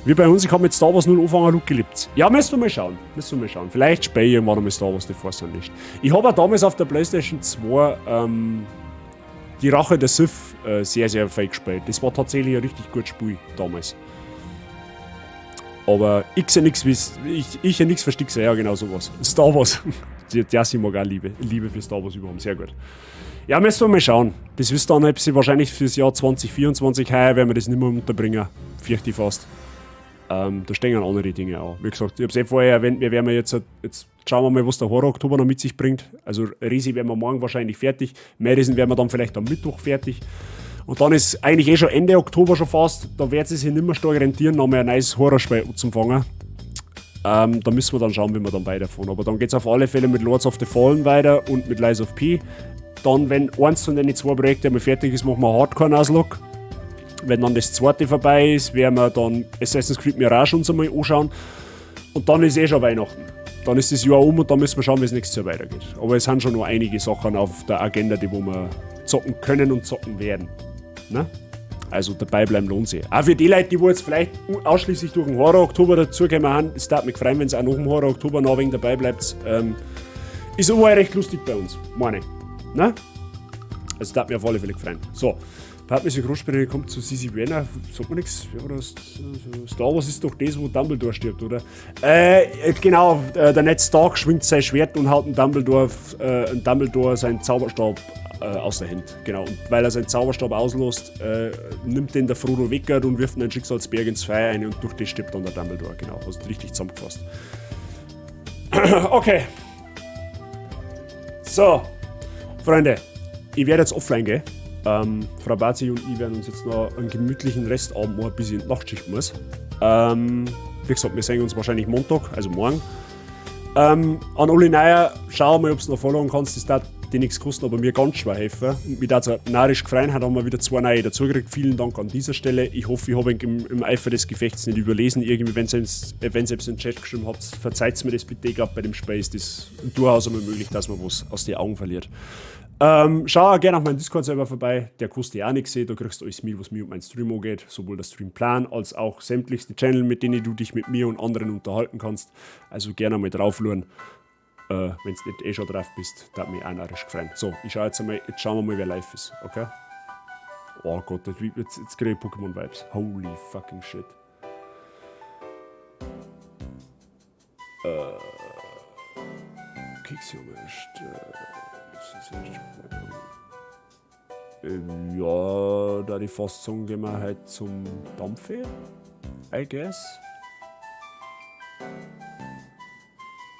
[SPEAKER 2] Wie bei uns, ich hab mit Star Wars 0 angefangen, Luke geliebt. Ja, müssen wir mal schauen. Müssen wir mal schauen. Vielleicht spiele ich irgendwann einmal Star Wars The Force Unleashed. Ich hab auch damals auf der PlayStation 2 die Rache der Sith sehr, sehr viel gespielt. Das war tatsächlich ein richtig gutes Spiel damals. Aber ich sehe nix, wie's, ich nix verstehe, ja, genau sowas. Star Wars. Die Jassi mag auch Liebe für Star Wars überhaupt. Sehr gut. Ja, müssen wir mal schauen. Das ist dann halt wahrscheinlich fürs Jahr 2024 heuer, werden wir das nicht mehr unterbringen. Fürchte ich fast. Da stehen andere Dinge auch. Wie gesagt, ich hab's eh vorher erwähnt, wir werden jetzt schauen wir mal, was der Horror Oktober noch mit sich bringt. Also Resi werden wir morgen wahrscheinlich fertig. Madison werden wir dann vielleicht am Mittwoch fertig. Und dann ist eigentlich eh schon Ende Oktober schon fast. Da wird es sich nicht mehr stark rentieren, noch mal ein neues Horrorspiel zum Fangen. Da müssen wir dann schauen, wie wir dann weiterfahren. Aber dann geht's auf alle Fälle mit Lords of the Fallen weiter und mit Lies of P. Dann, wenn eins von den 2 Projekten einmal fertig ist, machen wir Hardcore-Nuzlocke. Wenn dann das zweite vorbei ist, werden wir dann Assassin's Creed Mirage uns einmal anschauen. Und dann ist eh schon Weihnachten. Dann ist das Jahr um und dann müssen wir schauen, wie es nächstes Jahr weitergeht. Aber es sind schon noch einige Sachen auf der Agenda, die wo wir zocken können und zocken werden. Ne? Also dabei bleiben lohnt sich. Auch für die Leute, die wo jetzt vielleicht ausschließlich durch den Horror Oktober dazugekommen sind, es würde mich freuen, wenn es auch nach dem Horror Oktober noch ein wenig dabei bleibt. Ist überall recht lustig bei uns, meine ich. Ne? Also das würde mich auf alle Fälle freuen. So. Partner Großsprecher kommt zu Sisi Werner, sagt man nichts. Wer war das? Star Wars ist doch das, wo Dumbledore stirbt, oder? Genau, der Ned Stark schwingt sein Schwert und haut einen Dumbledore seinen Zauberstab aus der Hand. Genau, und weil er seinen Zauberstab auslässt, nimmt den der Frodo weg und wirft einen Schicksalsberg ins Feuer ein und durch das stirbt dann der Dumbledore. Genau, hast du richtig zusammengefasst. Okay. So, Freunde, ich werde jetzt offline gehen. Frau Bazi und ich werden uns jetzt noch einen gemütlichen Restabend machen, bis ich in die Nachtschicht muss. Wie gesagt, wir sehen uns wahrscheinlich Montag, also morgen. An Uli Neuer, schau mal, ob du noch followen kannst. Das darf die nichts kosten, aber mir ganz schwer helfen. Und mich dazu narrisch gefreut hat, haben wir wieder zwei neue dazugekriegt. Vielen Dank an dieser Stelle. Ich hoffe, ich habe ihn im Eifer des Gefechts nicht überlesen. Irgendwie, wenn ihr selbst in den Chat geschrieben habt, verzeiht mir das bitte. Ich glaube, bei dem Spiel ist das durchaus einmal möglich, dass man was aus den Augen verliert. Schau auch gerne auf meinen Discord-Server vorbei, der kostet ja auch nichts, da kriegst du alles mit, was mir und meinen Stream angeht, sowohl der Streamplan als auch sämtlichste Channel, mit denen du dich mit mir und anderen unterhalten kannst. Also gerne mal draufluren, wenn du nicht eh schon drauf bist, da mich auch narrisch gefreut. So, ich schau jetzt einmal, jetzt schauen wir mal, wer live ist, okay? Oh Gott, jetzt krieg ich Pokémon-Vibes. Holy fucking shit. Keksjunge ist. Ja, da die fast sagen, gehen wir halt zum Dampfe, I guess.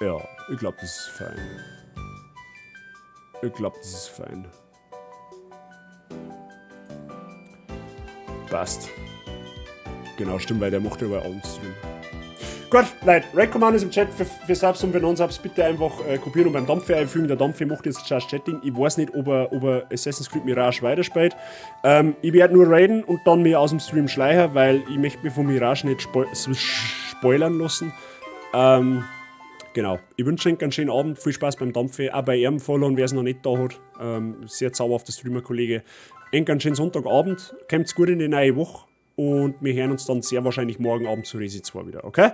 [SPEAKER 2] Ja, ich glaub, das ist fein. Ich glaub, das ist fein. Passt. Genau, stimmt, weil der macht ja über Abendstream. Gut, Leute, Raid Command ist im Chat für Subs und für Non-Subs bitte einfach kopieren und beim Dampfe einfügen. Der Dampfe macht jetzt Just Chatting. Ich weiß nicht, ob er Assassin's Creed Mirage weiterspielt. Ich werde nur raiden und dann mir aus dem Stream schleichen, weil ich möchte mich von Mirage nicht spoilern lassen. Genau. Ich wünsche euch einen schönen Abend, viel Spaß beim Dampfe, auch bei ihrem Follow und wer es noch nicht da hat. Sehr zauberhafter Streamer-Kollege. Einen ganz schönen Sonntagabend, kommt's gut in die neue Woche. Und wir hören uns dann sehr wahrscheinlich morgen Abend zu Resi 2 wieder, okay?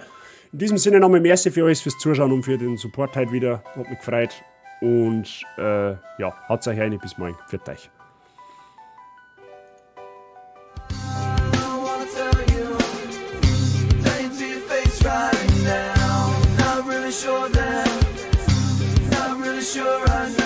[SPEAKER 2] In diesem Sinne nochmal merci für alles, fürs Zuschauen und für den Support heute wieder. Hat mich gefreut. Und ja, haut's euch rein, bis morgen. Pfiat euch.
[SPEAKER 6] Not really sure I know.